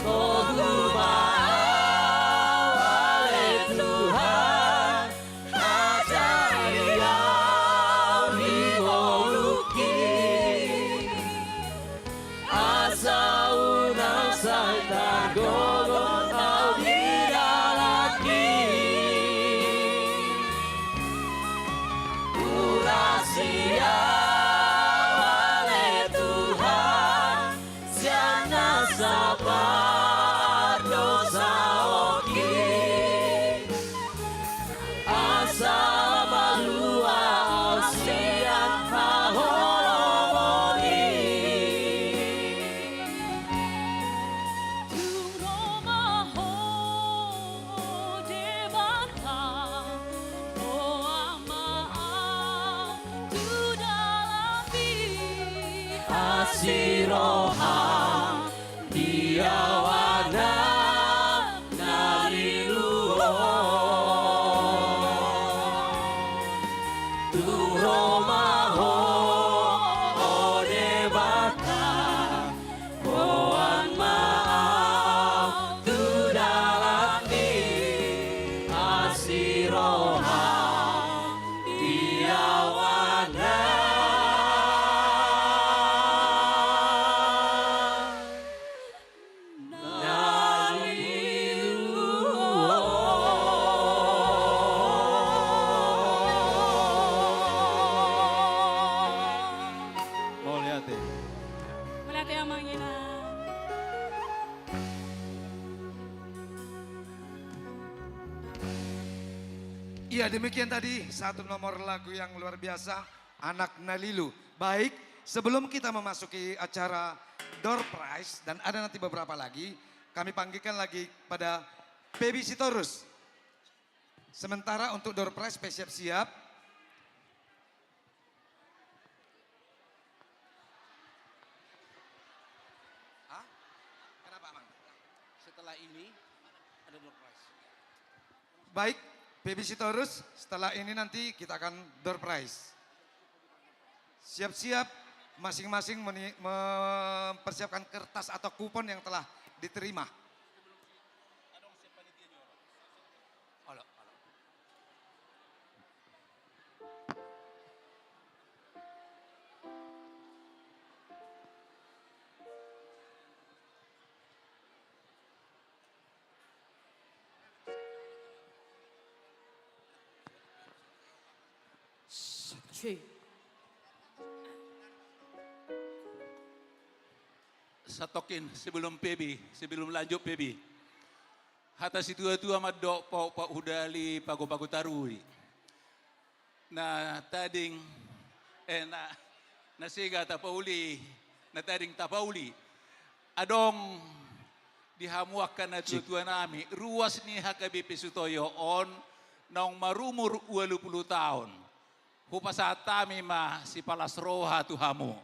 Togu ma au ale Tuhan, ajari au di ngolungki. Asa unang sai targogo au di dalanki. Urasi au ale Tuhan, sian nasa pardosaonki. Asa malua au sian haholomon i. Tung ro ma Ho, Debata, boan ma au tu dalanmi. Asi roham di au anak na lilu on. Tung ro ma Ho, o Debata, boan ma au tu dalanmi. Asi roham di au anak na lilu on. Mauliate. Mauliate, Amang Inang. Iya, demikian tadi satu nomor lagu yang luar biasa, Anak na Lilu. Baik, sebelum kita memasuki acara door prize, dan ada nanti beberapa lagi, kami panggilkan lagi pada Pebi Sitorus. Sementara untuk door prize, Pe siap-siap. Hah? Kenapa, Amang? Setelah ini ada door prize. Baik, Pebi Sitorus, setelah ini nanti kita akan door prize. Siap-siap, masing-masing meni-, mempersiapkan kertas atau kupon yang telah diterima. Olo, olo. Satu. Satongkin sebelum Pebi, sebelum lanjut Pebi. Hata situa-tua mandok, pauk-pauk hudali, pago-pago tarui. Na tading, eh, na, na sega tapauli, na tading tapauli. Adong di hamu angka na tuatua nami, ruas ni H K B P Sutoyo on, naung marumur ualu pulu taon. Hupasahat hami ma sipalas roha tu hamu.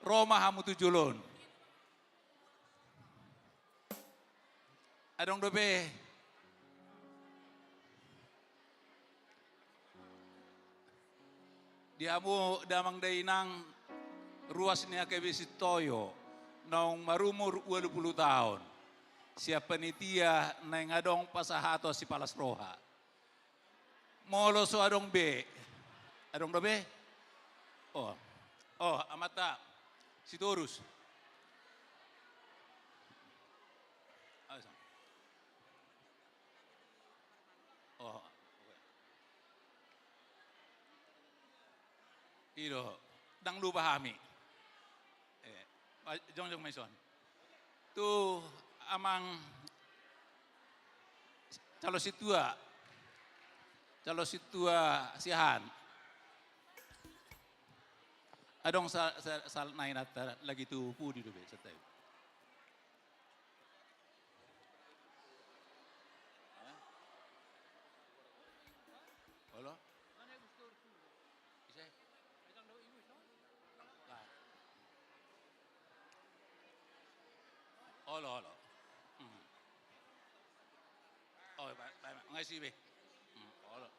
Ro ma hamu tu jolo on. Adong dope. Di hamu damang dainang, ruas ni H K B P Sutoyo, naung marumur ualu pulu taon. Sian panitia naeng adong pasahaton sipalas roha. Molo so adong be. Adong dope? Oh. Oh, amanta. Sitorus. Ayo, Sam. Oh. I do. Ndang lupa hami. Eh, jongjong ma i son. Tu amang calon sintua. Calon sintua Siahaan. Adong sa-, sa-, sahat na inanta lagi tu pudi dope, santabi. Hah? Olo? Ise? Olo, olo. Hmm. Oh, ba-, ba-, nga isi be. Hmm, olo.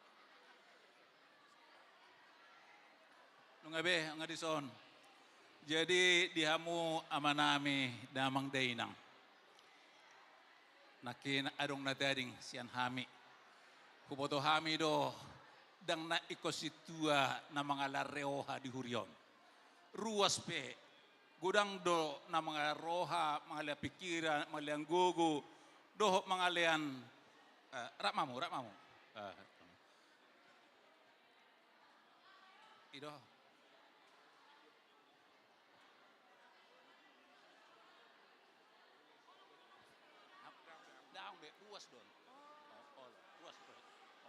Abe, nga dison. Jadi, di hamu amanami, damang dainang. Nangkin adong na tading sian hami. Huboto hami do, ndang na ingkon sintua na mangalean roha di huria on. Ruas pe, godang do na mangalean roha, mangalean pikiran, mangalean gogo, dohot mangalean, eh, rap ma hamu, rap ma hamu. Eh, i do. Daong be, ruas do on. Oh, olo, ruas do on.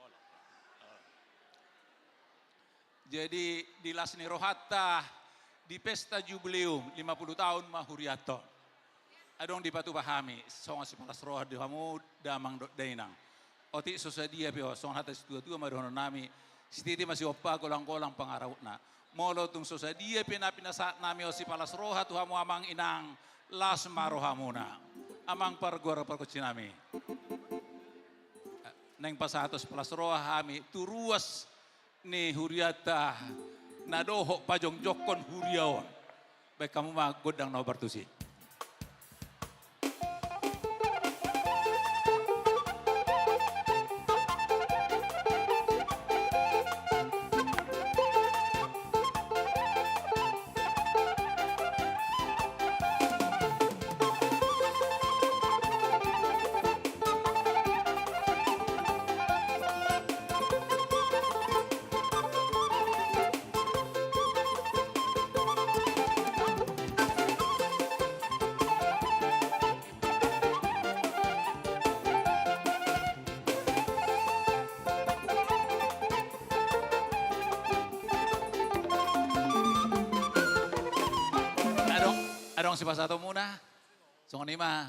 Olo, olo. Jadi, di las ni rohanta, di pesta jubileum, lima puluh tahun ma hurianta on. Adong dipatupa hami, songon sipalas roha di hamu, damang dohot dainang. Otik so sadia pe ho, songon hata situatua ma dohonon nami, sititi ma sihompa, golanggolang pangarahutna. Molo tung so sadia pe na pinasahat nami on sipalas roha tu hamu amang inang, las ma rohamuna. Amang pargoar pargonsi nami. Naeng pasahathon sipalas roha hami tu ruas ni hurianta na dohot pajongjongkon huria on. Baen hamu ma gondang na hombar tusi. Adong, adong sipasahatonmuna. Songon i ma.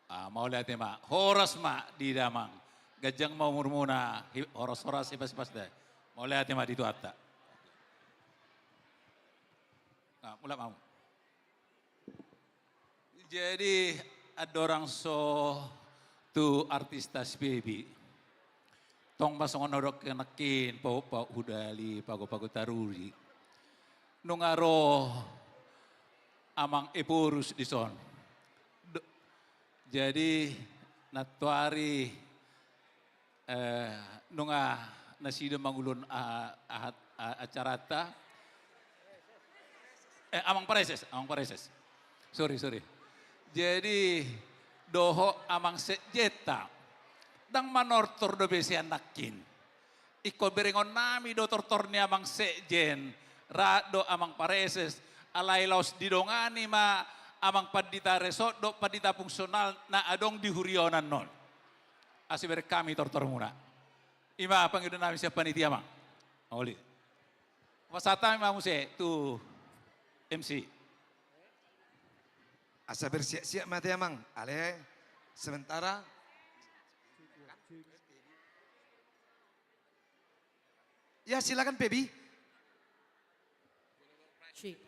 Ah, mauliate ma. Horas ma di damang. Ganjang ma umurmuna. Hi-, horas-horas, hipas-hipas da. Mauliate ma di Tuhanta. Ah, mulak ma hamu. Jadi, andorang so tu artista si Pebi. Tong ma songon na hudok nangkin, pahuppahup hudali, pagopago taruri. Nunga ro amang Ephorus dison. Do-, jadi, nantoari Eh, nunga nasida mangulahon a-, ahat, a-, acaranta. Eh, amang praeses, amang praeses. Sorry, sorry. Jadi, dohot amang sekjenta. Ndang manortor dope sian nangkin. Ingkon berengon nami do tortor ni amang sekjen. Rap dohot amang praeses. Alai laos didongani ma amang pandita resort dohot pandita fungsional na adong di huria on annon. Asa bereng hami tortormuna. I ma pangido nami sian panitia, amang. Uli. Pasahat hami ma muse tu M C. Asa bersiap-siap ma hita, amang. Ale, sementara. Ya, silakan, Pebi. Cik.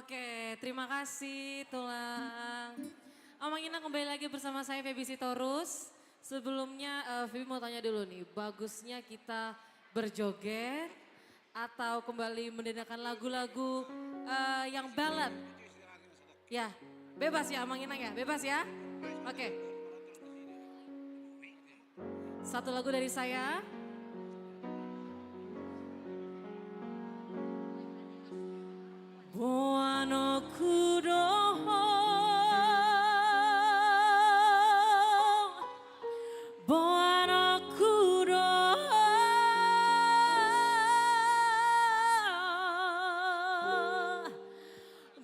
Oke, terima kasih, Tulang. Amang Inang, kembali lagi bersama saya, Feby Sitorus. Sebelumnya, eh, Feby mau tanya dulu nih, bagusnya kita berjoget atau kembali mendengarkan lagu-lagu, eh, yang ballad? Ya, bebas ya, Amang Inang ya? Bebas ya? Oke. Satu lagu dari saya. Boanonku do ho, boanonku do ho.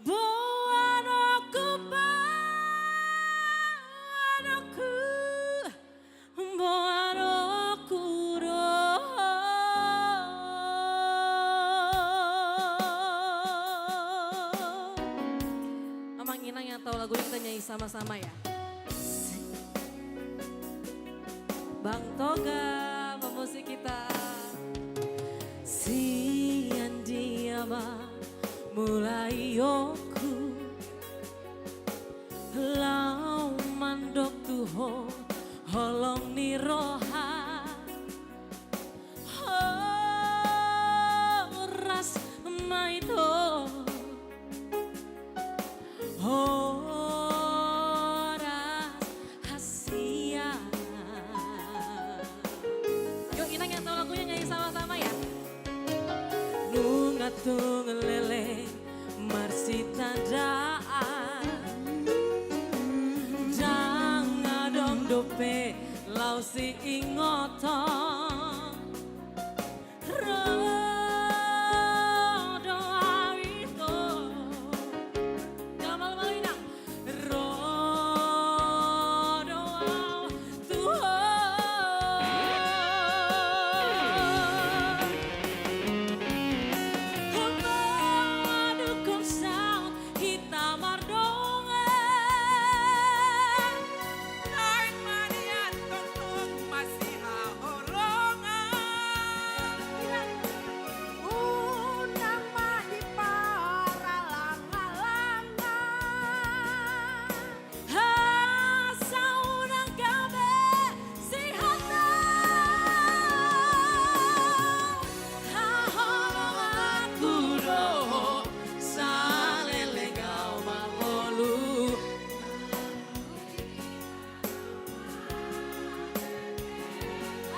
Boanonku, boanonku, boanonku do ho. Amang Inang yang tahu lagu ini kita nyanyi sama-sama ya. Bang Toga, pemusik kita. Sian dia ma mulai oku laho mandok tu ho holong ni roha. Horas ma ito Tung leleng marsitandaan, ndang adong dope laho siingoton. Ro do au tu ho. Gamal ma inang. Ro do au tu ho. Hamba adukon saut hita mardongan. Naeng ma nian tongtong masihaholongan. Unang ma diparalanghalangan. Asa unang gabe sihaholongan. Haholonganku do ho, saleleng au mangolu.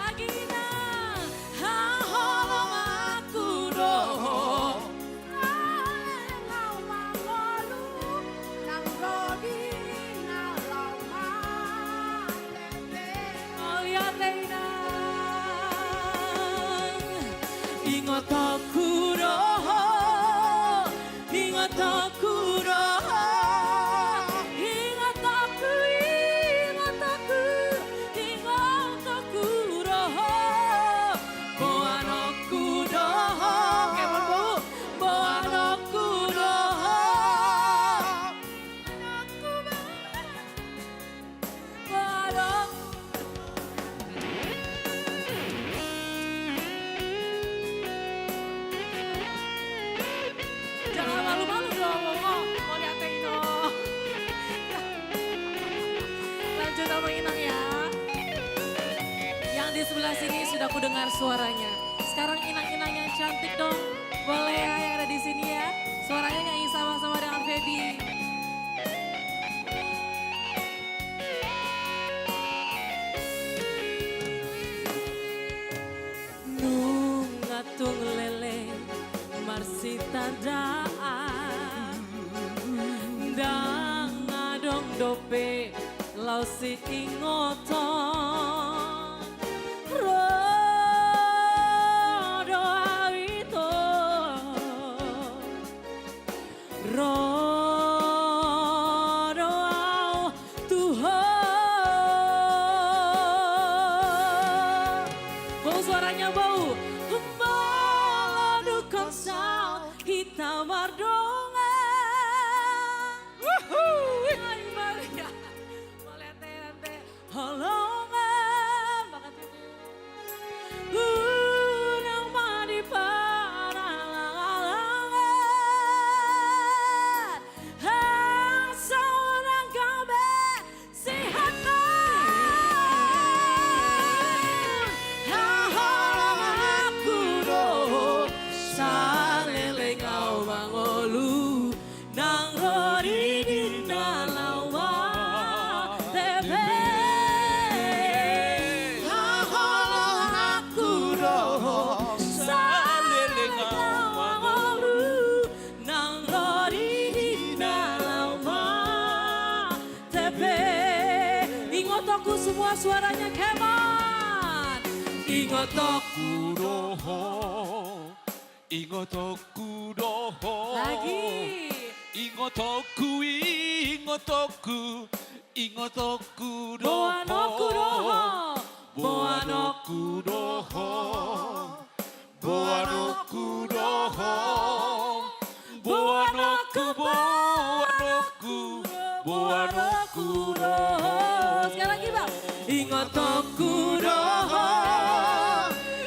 Agina, haholonganku do ho. Saleleng au mangolu, nang ro di na laho marende. Mauliate inang. Ingotonku do ho. Ingotonku do ho, ingotonku, ingotonku, ingotonku do ho. Boanonku do ho. Kemon bohu. Boanonku do ho. Boanonku do ho. Jangan malu-malu dong, Bowo. Mauliate inang. Lanjut sama inang ya. Yang di sebelah sini sudah kudengar suaranya. Sekarang inang-inang yang cantik dong. Boleh ya, yang ada di sini ya. Suaranya nyanyi sama-sama dengan Feby. Nunga tung leleng marsitandaan, ndang adong dope laho siingoton. Ro do au tu ho. Ro do au tu ho. Bohu suaranya, Bohu. Molo dung saut hita mardongan. Uhuy. Ai Maria. Mauliate, ate. Holongan banget. Unang ma diparalanghalangan. Asa unang gabe sihaholongan. Haholonganku do ho, saleleng au mangolu. Nang ro di na laho marende. Haholonganku do ho, saleleng au mangolu. Nang ro di na laho marende. Ingotonku, semua suaranya, come on. Ingotonku do ho. Ingotonku do ho. Lagi. Ingotonku, ingotonku, ingotonku do ho. Boanonku do ho. Boanonku do ho. Boanonku do ho. Boanonku, boanonku. Boanonku do ho. Sekali lagi, Bang. Ingotonku do ho.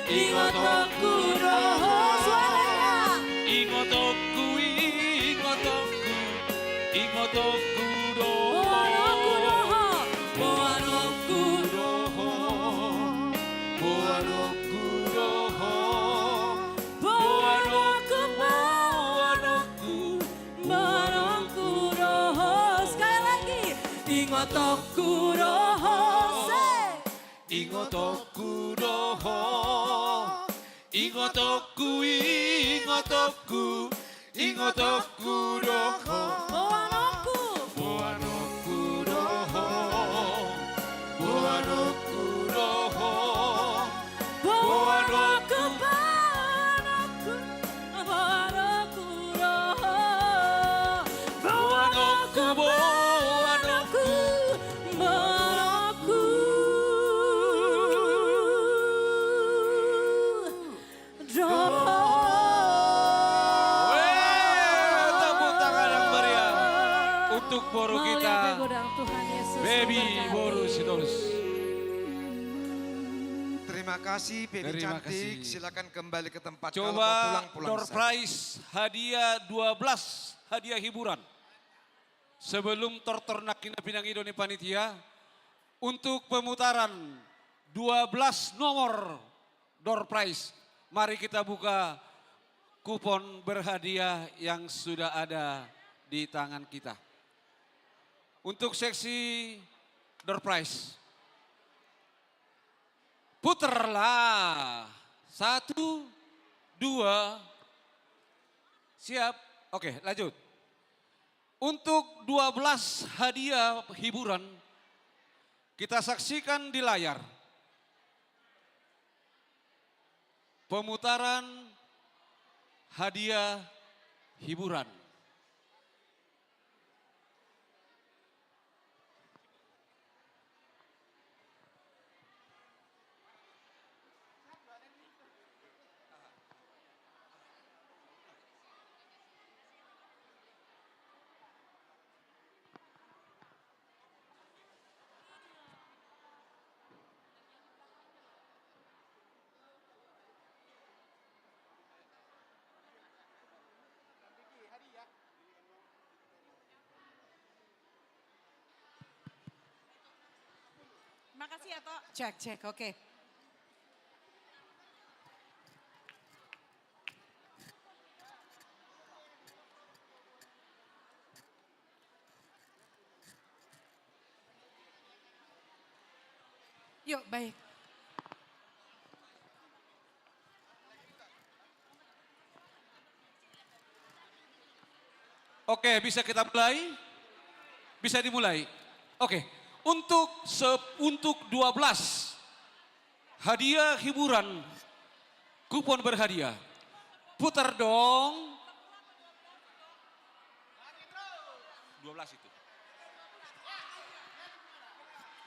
Ingotonku do ho. Suaranya. Ingotonku, ingotonku. Ingotonku do ho. Boanonku do ho. Boanonku do ho. Boanonku do ho. Boanonku, boanonku. Boanonku do ho. Sekali lagi. Ingotonku do ho. Se. Ingotonku do ho. Ingotonku, Ingotonku, ingotonku do ho. Boanonku. Boanonku do ho. Boanonku do ho. Boanonku, boanonku, boanonku do ho. Boanonku, boanonku, boanonku. Weh, tepuk tangan yang meriah untuk boru kita, Bebi Boru Sitorus. Terima kasih, Bebi cantik. Silakan kembali ke tempat. Coba kalau mau pulang, pulang saja. Door prize, hadiah dua belas, hadiah hiburan. Sebelum tortor nangkin na pinangido ni panitia, untuk pemutaran dua belas nomor door prize, mari kita buka kupon berhadiah yang sudah ada di tangan kita. Untuk seksi door prize, putarlah. Satu, dua. Siap. Oke, lanjut. Untuk dua belas hadiah hiburan, kita saksikan di layar pemutaran hadiah hiburan. Makasih ya, Tok. Cek, cek, oke. Yuk, baik. Oke, bisa kita mulai? Bisa dimulai? Oke. Untuk se-, untuk dua belas hadiah hiburan, kupon berhadiah. Putar dong. Dua belas itu.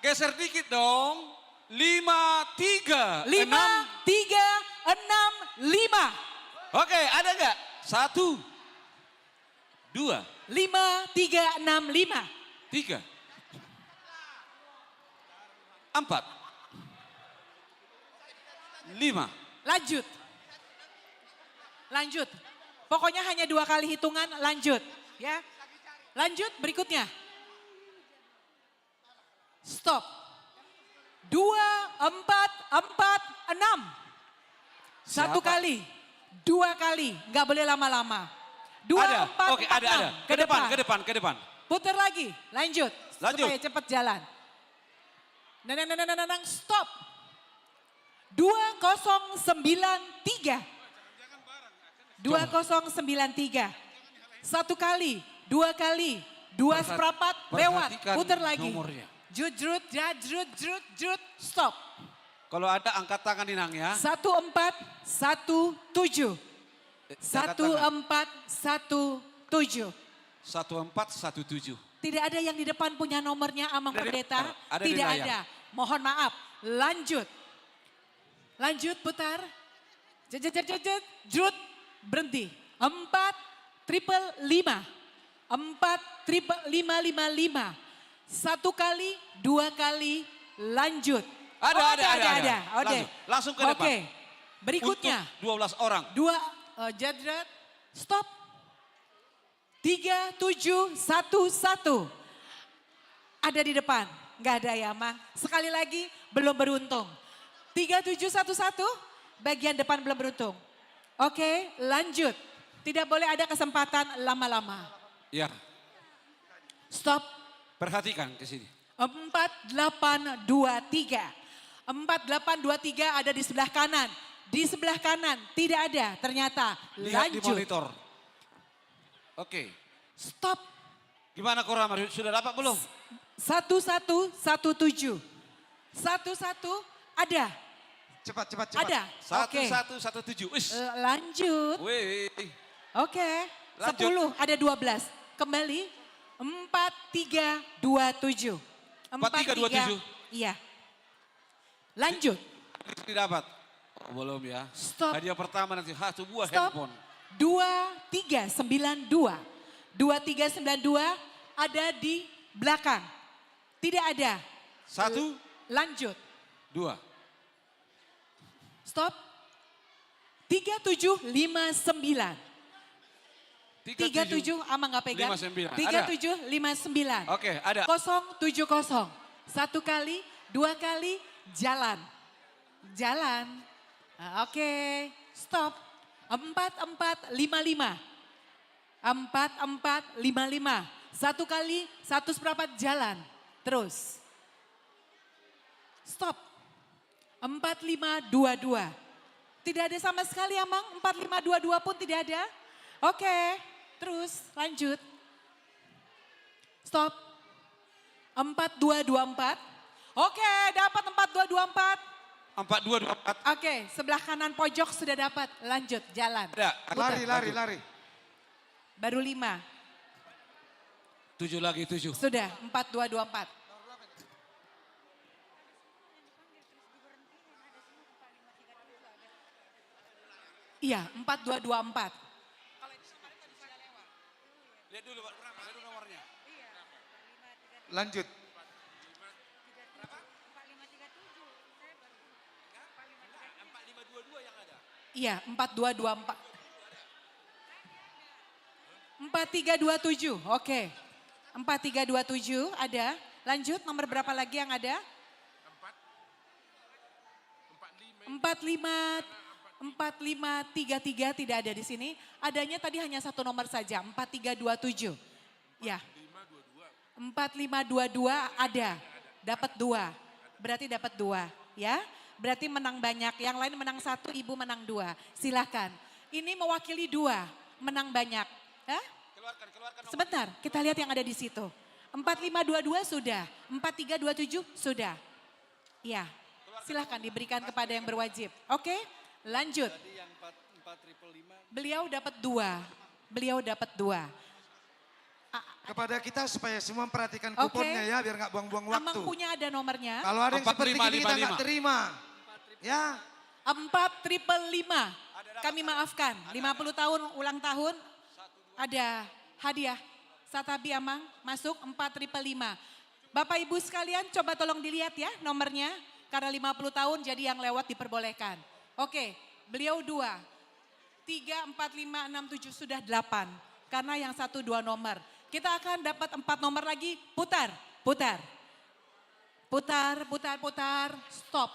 Geser dikit dong. Lima tiga enam. Lima tiga enam lima. Oke, ada nggak? Satu. Dua. Lima tiga enam lima. Tiga. Empat. Lima. Lanjut. Lanjut. Pokoknya hanya dua kali hitungan, lanjut. Ya. Lanjut, berikutnya. Stop. Dua, empat, empat, enam. Satu kali, dua kali, nggak boleh lama-lama. Dua, empat, empat, enam. Ada. Oke, ada, ada. Ke depan, ke depan, ke depan. Putar lagi, lanjut. Lanjut. Supaya cepat jalan. Nang, nang, nang, nang, nang, stop. Dua kosong sembilan tiga. Dua kosong sembilan tiga. Satu kali, dua kali, dua seperempat, lewat. Putar lagi. Jut, jrut, jat, jrut, jrut, jrut, stop. Kalau ada, angkat tangan, Inang, ya. Satu empat satu tujuh. Eh, catat tangan. Satu empat satu tujuh. Satu empat satu tujuh. Tidak ada yang di depan punya nomornya, Amang Pendeta? Ada di layar. Tidak ada. Mohon maaf. Lanjut. Lanjut, putar. Jet, jet, jet, jet, jet. Jrut, berhenti. Empat triple lima. Empat triple lima lima lima. Satu kali, dua kali, lanjut. Ada, ada, ada, ada. Oke. Langsung, langsung ke depan. Oke. Berikutnya. Untuk dua belas orang. Dua, eh, jadrat. Stop. Tiga tujuh satu satu. Ada di depan. Nggak ada ya, Mang? Sekali lagi, belum beruntung. Tiga tujuh satu satu, bagian depan belum beruntung. Oke, lanjut. Tidak boleh ada kesempatan lama-lama. Ya. Stop. Perhatikan ke sini. Empat delapan dua tiga. Empat delapan dua tiga ada di sebelah kanan. Di sebelah kanan, tidak ada. Ternyata. Lihat di monitor. Lanjut. Oke. Stop. Gimana, Korama? Sudah dapat belum? Satu satu satu tujuh. Satu satu, ada. Cepat, cepat, cepat. Ada. Oke. Satu satu satu tujuh. Uish. Eh, lanjut. Wih. Oke. Lanjut. Sepuluh, ada dua belas. Kembali. Empat tiga dua tujuh. Empat tiga dua tujuh. Empat tiga. Iya. Lanjut. Didapat. Oh, belum ya. Stop. Hadiah pertama nanti satu buah handphone. Stop. Dua tiga sembilan dua. Dua tiga sembilan dua ada di belakang. Tidak ada. Satu. Lanjut. Dua. Stop. Tiga tujuh lima sembilan. Tiga tujuh, Ama nggak pegang. Lima sembilan. Ada. Tiga tujuh lima sembilan. Oke, ada. Kosong tujuh kosong. Satu kali, dua kali, jalan. Jalan. Ah, oke, stop. Empat empat lima lima. Empat empat lima lima. Satu kali, satu seperempat, jalan. Terus. Stop. Empat lima dua dua. Tidak ada sama sekali, Amang? Empat lima dua dua pun tidak ada? Oke, terus lanjut. Stop. Empat dua dua empat. Oke, dapat empat dua dua empat. Empat dua dua empat. Oke, sebelah kanan pojok sudah dapat. Lanjut, jalan. Ada. Putar. Lari, lari, lari. Baru lima. Tujuh lagi, tujuh. Sudah, empat dua dua empat. Iya, empat dua dua empat. Lihat dulu, Pak, berapa? Lihat dulu nomornya. Lanjut. Iya, empat dua dua empat. Empat tiga dua tujuh, oke. Empat tiga dua tujuh ada. Lanjut, nomor berapa lagi yang ada? Empat lima, empat lima tiga tiga tidak ada di sini. Adanya tadi hanya satu nomor saja, empat tiga dua tujuh. Ya. Empat lima dua dua ada. Dapat dua. Berarti dapat dua, ya. Berarti menang banyak. Yang lain menang satu, Ibu menang dua. Silakan. Ini mewakili dua, menang banyak. Hah? Sebentar, kita lihat yang ada di situ. Empat lima dua dua sudah, empat tiga dua tujuh sudah. Ya, silahkan diberikan kepada yang berwajib. Oke, lanjut. Tadi yang empat, empat triple lima. Beliau dapat dua. Beliau dapat dua. A- Kepada kita supaya semua memperhatikan kuponnya, oke, ya, biar nggak buang-buang waktu. Amang punya ada nomornya? Kalau ada yang seperti gini, kita nggak terima. Empat lima lima lima. Ya. Empat triple lima. Kami maafkan. Lima puluh tahun ulang tahun. Ada hadiah. Satabi, Amang, masuk empat triple lima. Bapak Ibu sekalian, coba tolong dilihat ya nomornya. Karena lima puluh tahun, jadi yang lewat diperbolehkan. Oke, beliau dua. Tiga, empat, lima, enam, tujuh, sudah delapan. Karena yang satu dua nomor. Kita akan dapat empat nomor lagi. Putar, putar. Putar, putar, putar. Stop.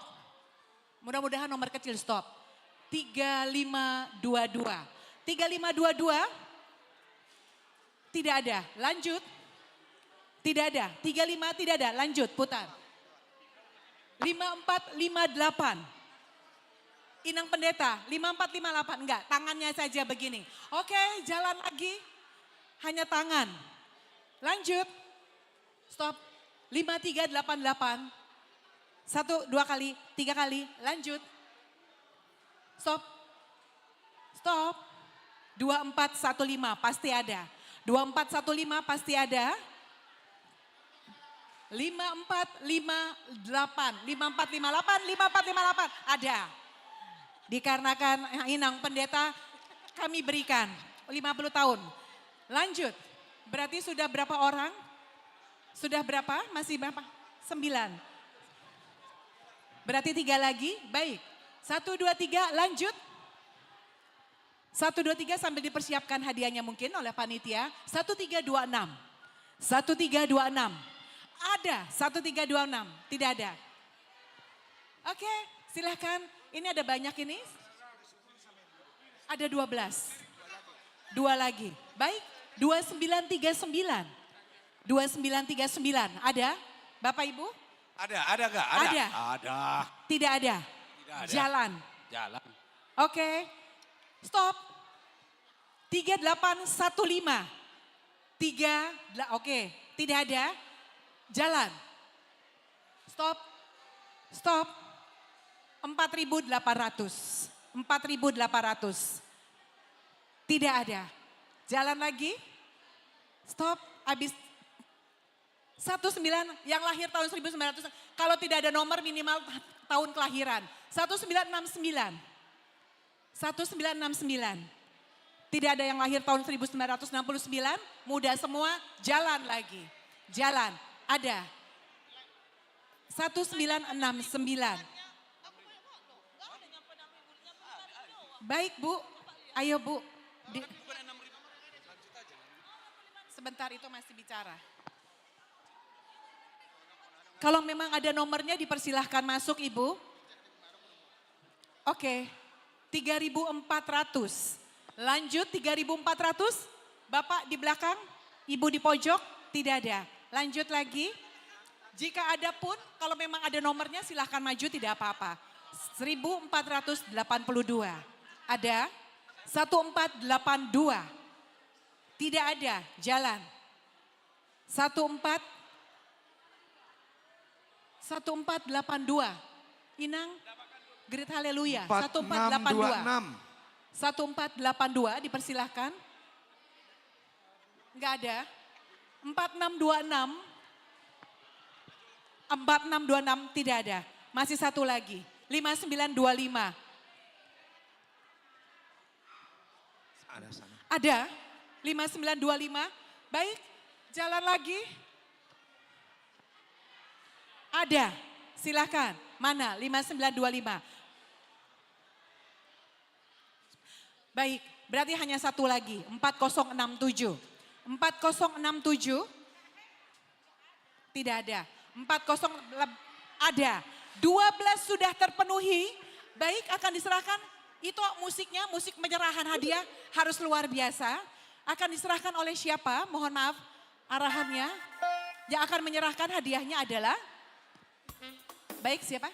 Mudah-mudahan nomor kecil, stop. Tiga lima dua dua. Tiga lima dua dua. Tidak ada. Lanjut. Tidak ada. Tiga lima tidak ada. Lanjut, putar. Lima empat lima delapan. Inang Pendeta, lima empat lima delapan. Enggak, tangannya saja begini. Oke, jalan lagi. Hanya tangan. Lanjut. Stop. Lima tiga delapan delapan. Satu, dua kali, tiga kali. Lanjut. Stop. Stop. Dua empat satu lima pasti ada. Dua empat satu lima pasti ada. Lima empat lima delapan, lima empat lima delapan, lima empat lima delapan. Ada. Dikarenakan Inang Pendeta, kami berikan lima puluh tahun. Lanjut. Berarti sudah berapa orang? Sudah berapa? Masih berapa? Sembilan. Berarti tiga lagi. Baik. Satu, dua, tiga, lanjut. Satu, dua, tiga, sambil dipersiapkan hadiahnya mungkin oleh panitia. Satu tiga dua enam. Satu tiga dua enam. Ada satu tiga dua enam. Tidak ada. Oke, silahkan. Ini ada banyak ini. Ada dua belas. Dua lagi. Baik, dua sembilan tiga sembilan. Dua sembilan tiga sembilan. Ada, Bapak Ibu? Ada, ada nggak? Ada. Ada. Ada. Tidak ada. Tidak ada. Jalan. Jalan. Oke. Stop. Tiga delapan satu lima. Tiga, dela- oke. Tidak ada. Jalan. Stop. Stop. Empat ribu delapan ratus. Empat ribu delapan ratus. Tidak ada. Jalan lagi. Stop. Habis. Satu sembilan, yang lahir tahun seribu sembilan ratus, kalau tidak ada nomor, minimal tahun kelahiran. Satu sembilan enam sembilan. Satu sembilan enam sembilan. Tidak ada yang lahir tahun seribu sembilan ratus enam puluh sembilan, muda semua, jalan lagi. Jalan, ada. Satu sembilan enam sembilan. Baik, Bu. Ayo, Bu. Di- Sebentar, itu masih bicara. Kalau memang ada nomornya, dipersilahkan masuk, Ibu. Oke, tiga ribu empat ratus. Lanjut, tiga ribu empat ratus. Bapak di belakang, Ibu di pojok, tidak ada. Lanjut lagi. Jika ada pun, kalau memang ada nomornya, silahkan maju, tidak apa-apa. Seribu empat ratus delapan puluh dua. Ada? Satu empat delapan dua. Tidak ada, jalan. Satu empat, satu empat delapan dua. Inang, Great Haleluya. Satu empat delapan dua. Empat enam dua enam. Satu empat delapan dua, dipersilahkan. Nggak ada. Empat enam dua enam. Empat enam dua enam, tidak ada. Masih satu lagi. Lima sembilan dua lima. Ada sana. Ada? Lima sembilan dua lima. Baik, jalan lagi. Ada, silakan. Mana? Lima sembilan dua lima. Baik, berarti hanya satu lagi. Empat kosong enam tujuh. Empat kosong enam tujuh. Tidak ada. Empat kosong leb-, ada. Dua belas sudah terpenuhi. Baik, akan diserahkan. Itu musiknya, musik penyerahan hadiah harus luar biasa. Akan diserahkan oleh siapa? Mohon maaf, arahannya. Yang akan menyerahkan hadiahnya adalah, baik, siapa?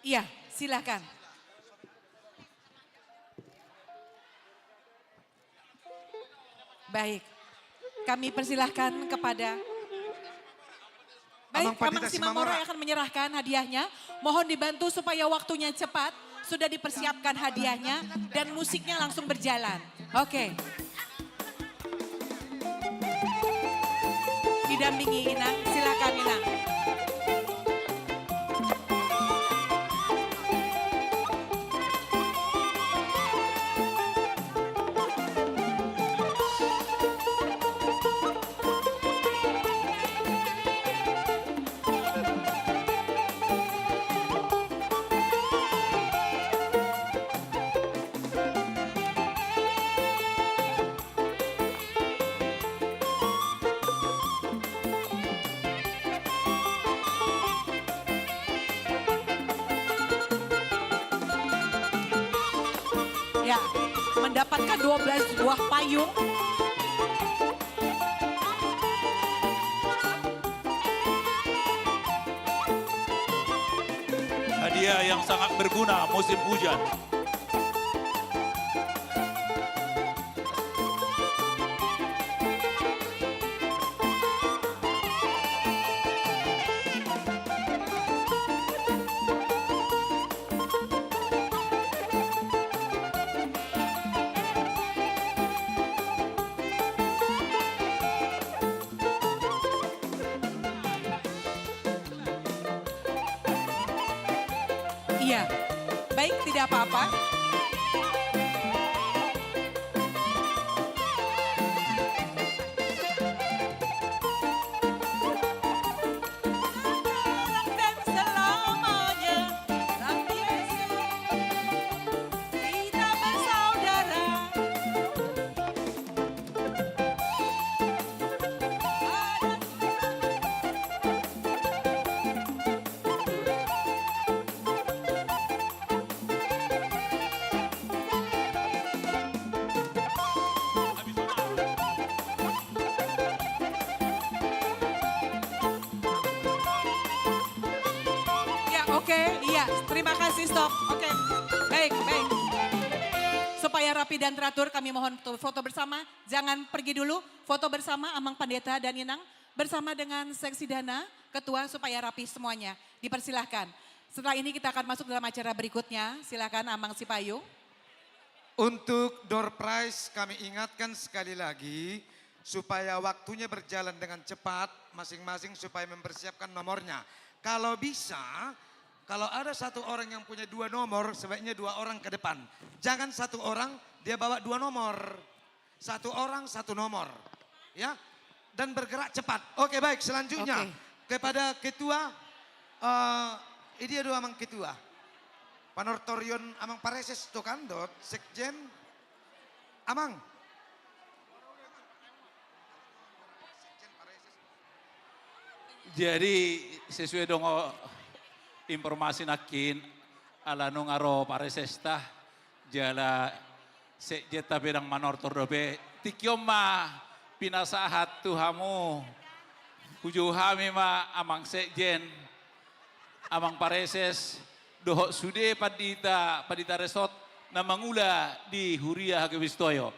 Iya, silakan. Baik, kami persilahkan kepada, baik, Amang Pandita Amang Simanggora Simanggora yang akan menyerahkan hadiahnya. Mohon dibantu supaya waktunya cepat. Sudah dipersiapkan hadiahnya dan musiknya langsung berjalan. Oke. Didampingi Inang, silakan Inang. Ya, mendapatkan dua belas buah payung. Hadiah yang sangat berguna musim hujan. Iya, baik, tidak apa-apa. Oke, iya. Terima kasih, stop. Oke. Baik, baik. Supaya rapi dan teratur, kami mohon untuk foto bersama. Jangan pergi dulu. Foto bersama Amang Pandeta dan Inang bersama dengan Seksi Dana, Ketua, supaya rapi semuanya. Dipersilahkan. Setelah ini kita akan masuk dalam acara berikutnya. Silakan, Amang Sipayung. Untuk door prize, kami ingatkan sekali lagi, supaya waktunya berjalan dengan cepat, masing-masing supaya mempersiapkan nomornya. Kalau bisa, kalau ada satu orang yang punya dua nomor, sebaiknya dua orang ke depan. Jangan satu orang dia bawa dua nomor. Satu orang, satu nomor. Ya. Dan bergerak cepat. Oke, baik, selanjutnya. Oke. Kepada ketua, eh, ini dia dua, Amang Ketua. Panortorion Amang Pareses, tuh kan, dot, Sekjen. Amang. Jadi, sesuai dongo informasi nangkin, ala nunga ro Paresesta, jala Sekjenta pe ndang manortor dope, tingki on ma pinasahat tu hamu. Hujou hami ma Amang Sekjen, Amang Pareses, dohot sude pandita, pandita resort na mangula di Huria Hagia Waisthoyo.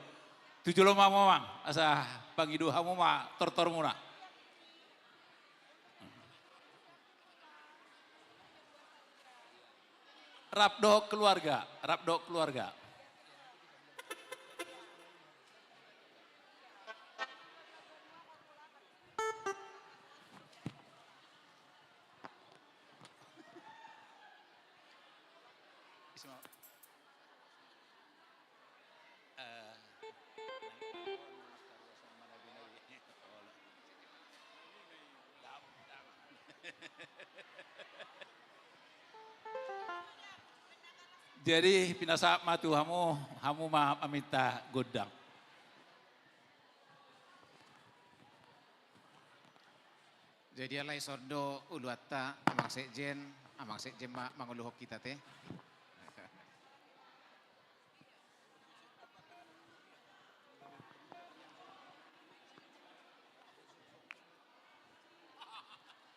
Tu jolo ma hamu, Amang, asa pangido hamu ma tortormuna. Rap dohot keluarga, rap dohot keluarga. Eh, jadi pinasahat ma tu hamu, hamu ma maminta gondang. Jadi alai songon on do uluanta, Amang Sekjen, Amang Sekjen ma manguluhon hita te.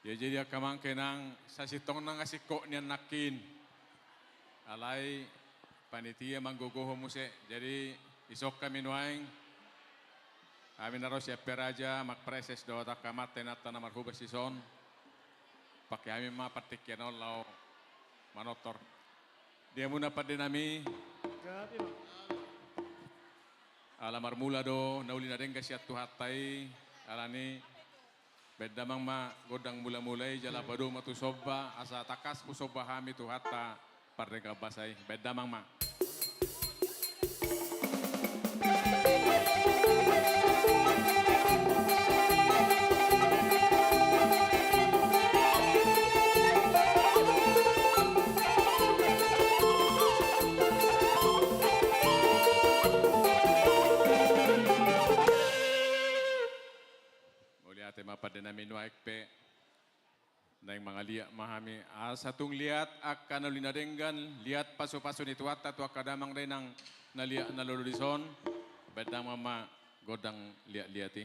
Ya, jadi angka amang inang, sasintongna nga singkop nian nangkin. Alai panitia manggogohon muse. Jadi dison hami nuaeng, hami na ro sian Piraja, Amang Pareses dohot angka amanta inanta na marhobas dison. Pake hami ma partingkian on laho manortor. Di hamuna pande nami. Ala marmula do na uli na denggan sian Tuhanta i, alani baen damang ma gondang mulamula i jala padomu ma tu somba, asa tangkas husomba hami Tuhanta pardenggan basa i. Baen damang ma. Mauliate ma pande nami, nuaeng pe naeng mangaliat ma hami asa tung liat angka na uli na denggan, liat pasupasu ni Tuhanta tu angka damang dainang na liat na lolo dison. Baen damang ma gondang liatliat i.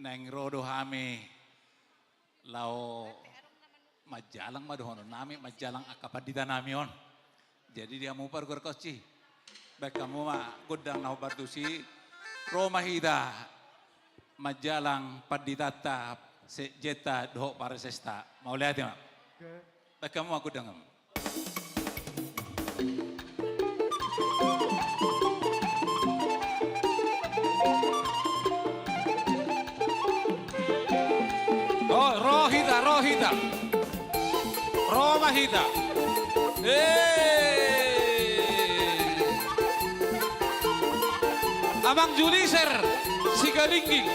Naeng ro do hami laho manjalang ma dohonon nami, manjalang angka pandita nami on. Jadi di hamu pargonsi, baen hamu ma gondang na hombar tusi, ro ma hita manjalang panditanta, sekjenta dohot parasesta. Mauliate ma. Baen hamu ma gondang. Oh, ro hita, ro hita. Ro ma hita. Eh. Amang Juliser Sigalingging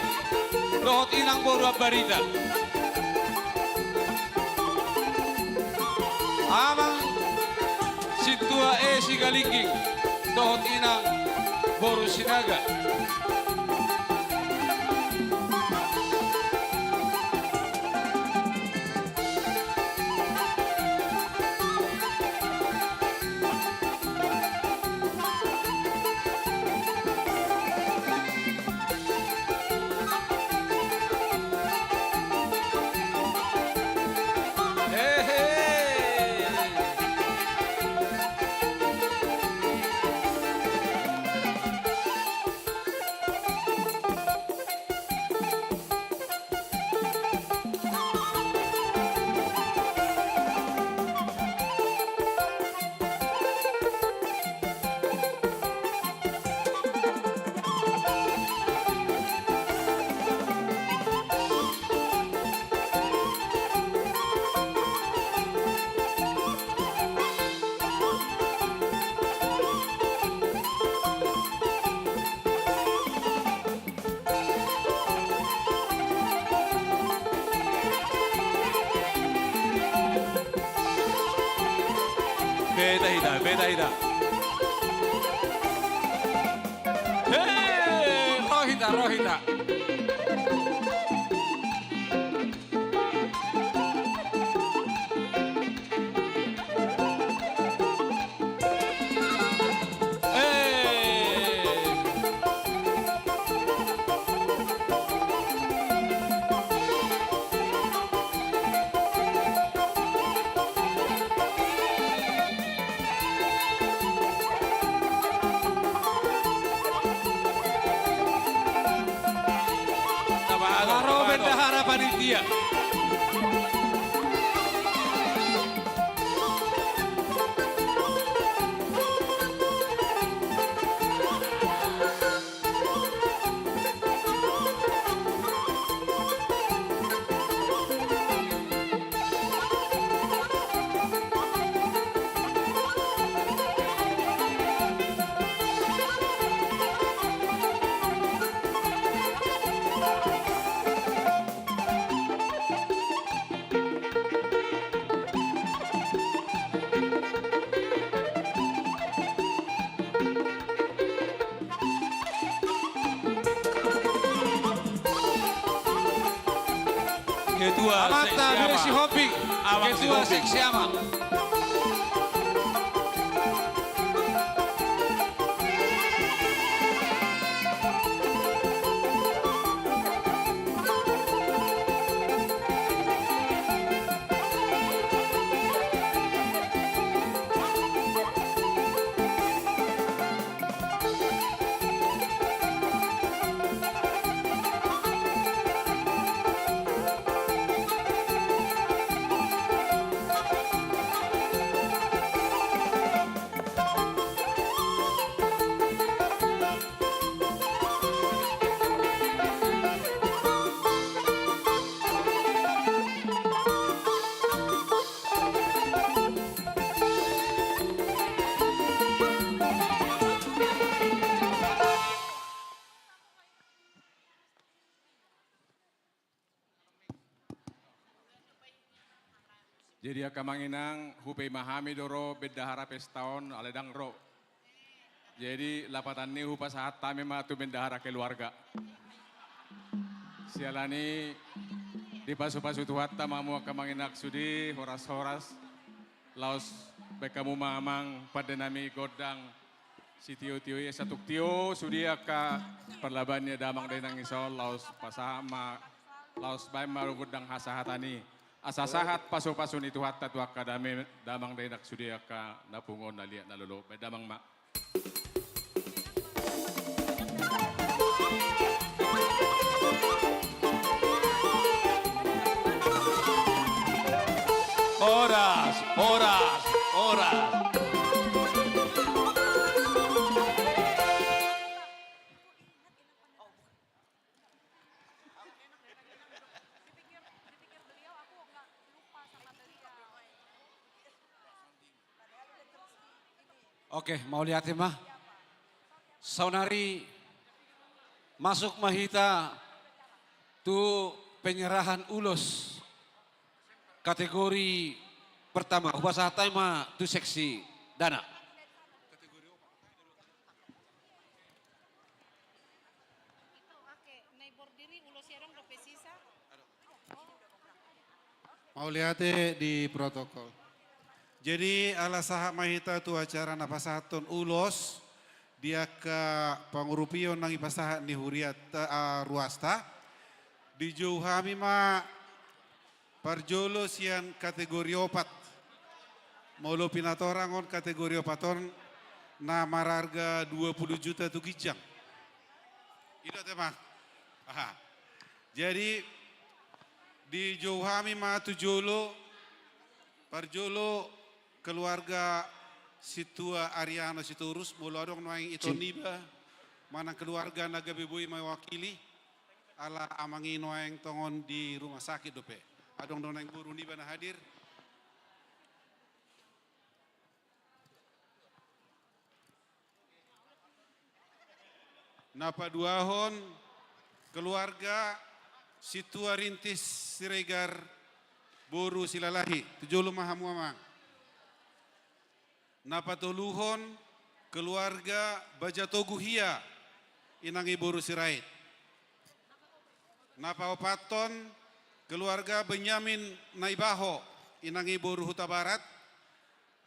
dohot inang boru Ambarita. Amang sintua E Sigalingging dohot inang boru Sinaga. Beta hita, beta hita. Hei, ro hita, ro hita. Ro bendahara panitia. Ketua Amanta Seksi Ama. Besi Hopi. Amang Ketua Seksi Ama. Jadi angka amang inang, hupaima hami do ro bendahara pesta on, alai ndang ro. Jadi lapatan ni hupasahat hami ma tu bendahara keluarga. Siala ni dipasupasu Tuhanta ma hamu angka amang inang sude, horas-horas. Laos baen hamu ma amang pande nami gondang Sitio-tio i, satuk tio sude angka parlaban ni damang dainang i, sai laos pasahat ma, laos baen ma gondang hasahatan i. Asa sahat pasu-pasu ni Tuhanta tu angka dame, damang dainang sude angka na pungu on, na liat na lolo. Baen damang ma. Horas, horas, horas. Oke, mauliate ma. Saonari masuk ma hita tu penyerahan ulos kategori pertama. Hupasahat hami ma tu seksi dana. Mauliate di protokol. Jadi, ala sahat ma hita tu acara na pasahathon ulos di angka pangurupion nang ipasahat ni huriata, ah, ruasta. Dijou hami ma parjolo sian kategori opat. Molo pinatorang on kategori opat on na mararga dua puluh juta tu ginjang. I do ate ma. Aha. Jadi, dijou hami ma tu jolo, parjolo keluarga Sintua Ariano Sitorus, molo adong nuaeng ito niba manang keluarga na gabe boi mewakili, ala amang i nuaeng tongon di rumah sakit dope. Adong do nuaeng boru niba na hadir. Na paduahon, keluarga Sintua Rintis Siregar boru Silalahi, tu jolo ma hamu amang. Na patoluhon, keluarga Bajatoguhia, inang i boru Sirait. Na paopathon, keluarga Benyamin Naibaho, inang i boru Hutabarat.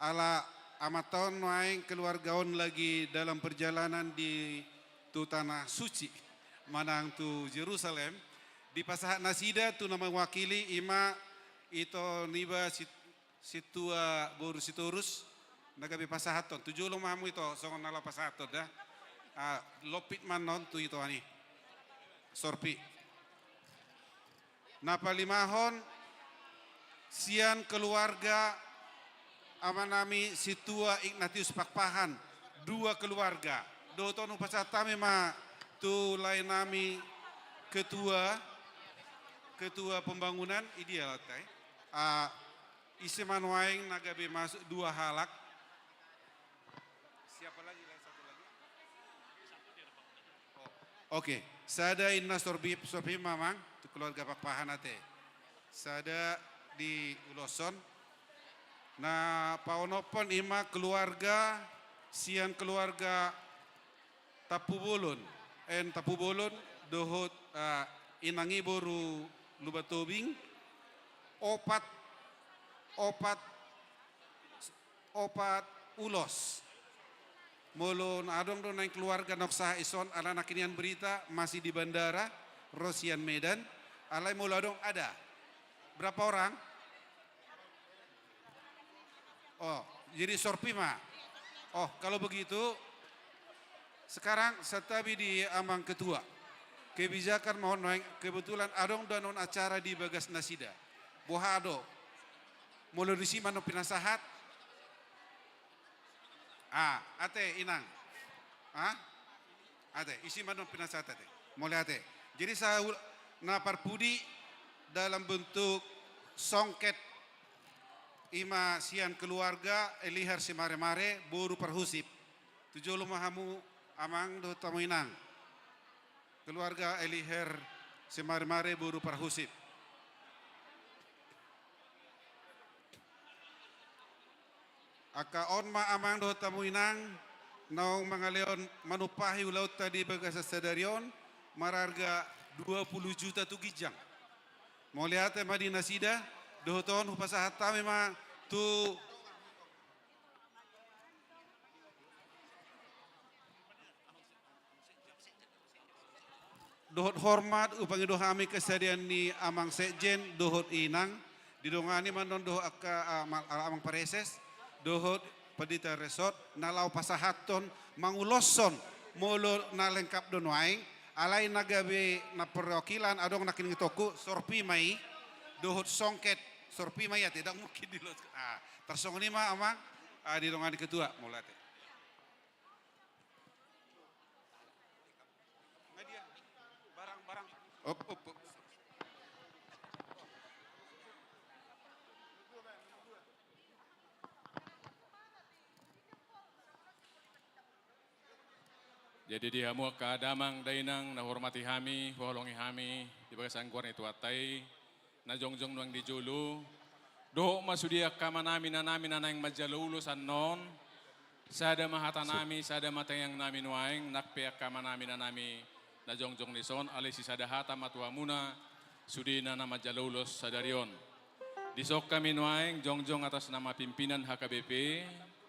Ala amanta on nuaeng keluarga on lagi dalam perjalanan di, tu Tanah Suci, manang tu Jerusalem. Dipasahat nasida tu na mewakili, i ma ito niba Sit-, Sintua boru Sitorus, na gabe pasahathon. Tu jolo ma hamu ito, songon na laho pasahathon da. Ah, lompit ma annon tu ito an i. Sorpi. Na palimahon, sian keluarga amanami Sintua Ignatius Pakpahan, dua keluarga. Dohot on hupasahat hami ma tu laenami ketua, ketua pembangunan, i dia lae. Ah, ise ma nuaeng na gabe masuk dua halak. Siapa lagi, satu lagi? Oh, oke, sada inna Sorpi, Sorpi ma amang, tu keluarga Pakpahan ate. Sada di uloson. Na paonomhon i ma keluarga, sian keluarga Tampubolon, en Tampubolon, dohot, ah, inang i boru Lumban Tobing, opat, opat, opat ulos. Molo na adong do nuaeng keluarga naung sahat dison, ala nangkin nian berita, masih di bandara, ro sian Medan, alai molo adong ada. Berapa orang? Oh, jadi Sorpi ma. Oh, kalau begitu, sekarang santabi di amang ketua. Kebijakan ma on nuaeng, kebetulan adong do annon acara di bagas nasida. Boha do? Molo disi ma annon pinasahat. Ah, ate, inang. Ah? Ate, isi ma annon pinasahat ate. Mauliate. Jadi sa-, na parpudi dalam bentuk songket, i ma sian keluarga Elihar Simaremare boru Parhusip. Tu jolo ma hamu amang dohot hamu inang. Keluarga Elihar Simaremare boru Parhusip. Angka on ma amang dohot hamu inang, naung mangalehon manumpahi ulaonta di bagasan sadari on, mararga dua puluh juta tu ginjang. Mauliate ma di nasida, dohot on hupasahat hami ma tu dohot hormat, hupangido hami kesediaan ni Amang Sekjen dohot Inang, didongani ma annon dohot angka, ah, ma-, ah, Amang Praeses dohot Pandita Resort, na laho pasahathon, manguloshon, molo na lengkap do nuaeng, alai na gabe na perwakilan, adong nangkin ingotonku, sorpi ma i, dohot songket, sorpi ma i ate, ndang mungkin di los. Ah, tarsongon i ma Amang, ah, didongani ketua, mauliate. Op, op, op. Jadi di hamu angka damang dainang na huhormati hami, huhaholongi hami, di bagasan goar ni Tuhanta i, na jongjong nuaeng di jolo, dohot ma sude angka amanami, inanami na naeng manjalo ulos annon, sada ma hatanami, sada ma tangiangnami nuaeng, nang pe angka amanami, inanami na jongjong dison, alai sisada hata ma tu hamuna, sudena na manjalo ulos sadari on. Dison hami nuaeng, jongjong atas nama pimpinan H K B P,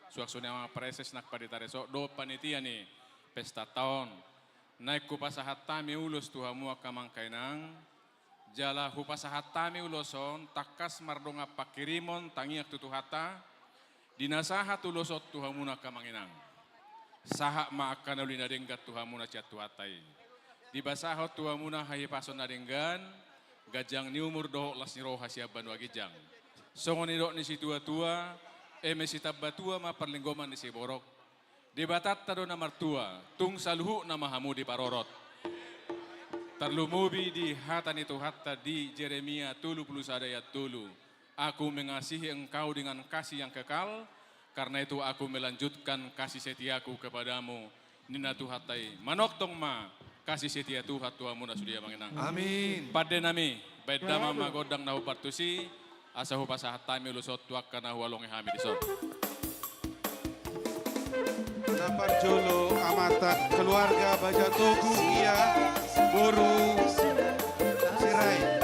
suang songon i Amang Praeses nang Pandita Resort, dohot panitia ni pestanta on. Naeng hupasahat hami ulos tu hamu angka amang inang, jala hupasahat hami ulos on, tangkas mardongan pangkirimon tangiang tu Tuhanta, di na sahat ulos on tu hamuna angka amang inang. Sahat ma angka na uli na denggan tu hamuna sian Tuhanta i. Dipasahot tu hamuna hahipason na denggan, ganjang ni umur dohot las ni roha sian banua ginjang. Songon nidok ni situatua, eme sitamba tua ma parlinggoman ni siborok. Debatanta do na martua, tung saluhutna ma hamu diparorot. Tarlumobi di hata ni Tuhanta di Jeremia tolu pulu sada ayat tolu. Aku mengasihi engkau dengan kasih yang kekal, karena itu aku melanjutkan kasih setiaku kepadamu, ninna Tuhanta i. Manongtong ma kasih setia Tuhan tu hamuna sude amang inang. Amin. Pande nami, baen damang ma gondang na hombar tusi, asa hupasahat hami ulos on tu angka na huhaholongi hami dison. Na parjolo amanta keluarga Bajatogu, ia boru Sirait.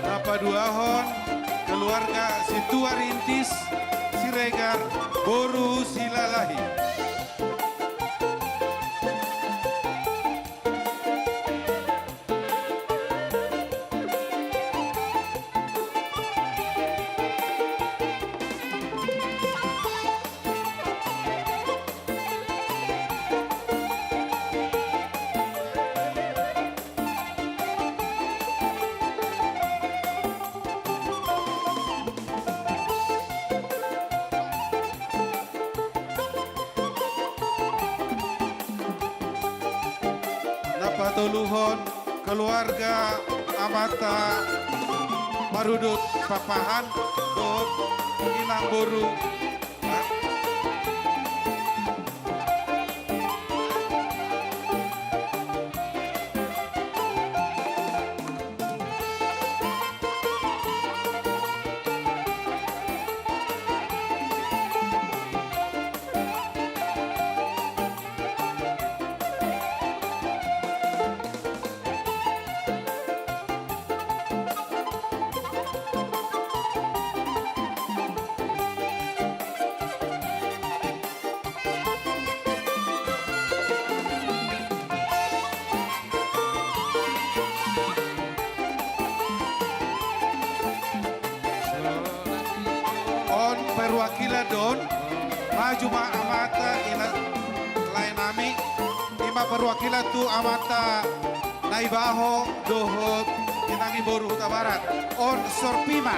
Na paduahon, keluarga Situa Rintis, Siregar, boru Silalahi. Na patoluhon, keluarga amanta Marudut Papahan dohot inang boru. On perwakilan do on, maju ma amanta, ina, lae nami, ima perwakilan tu amanta Naibaho dohot inang ni boru Hutabarat. On sorpi ma.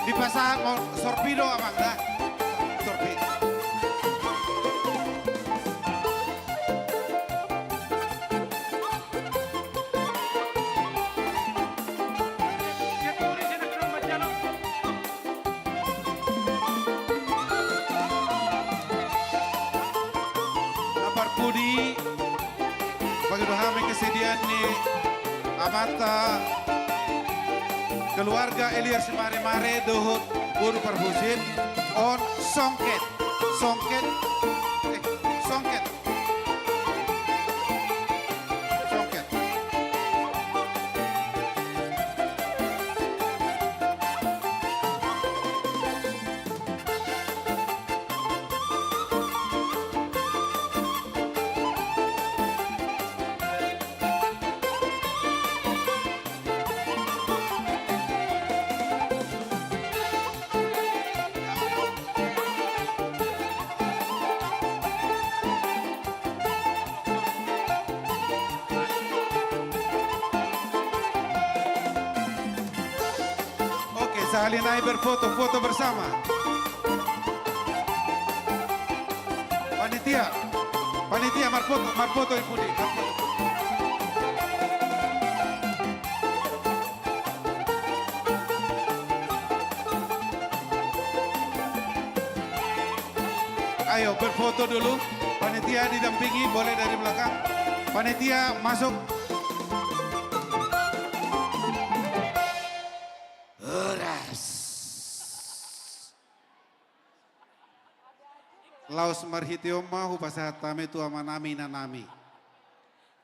Dipasahat on sorpi do amang da. Sorpi. Ni amanta keluarga Elias Maremare dohot boru Parhusip on songket, songket, eh, songket. Songket. Oke, sahali nai berfoto, foto bersama. Panitia, panitia, marfoto, marfoto i pudi, marfoto. Ayo, berfoto dulu. Panitia didampingi, boleh dari belakang. Panitia, masuk. Horas. Laos marhite on ma hupasahat hami tu amanami inanami.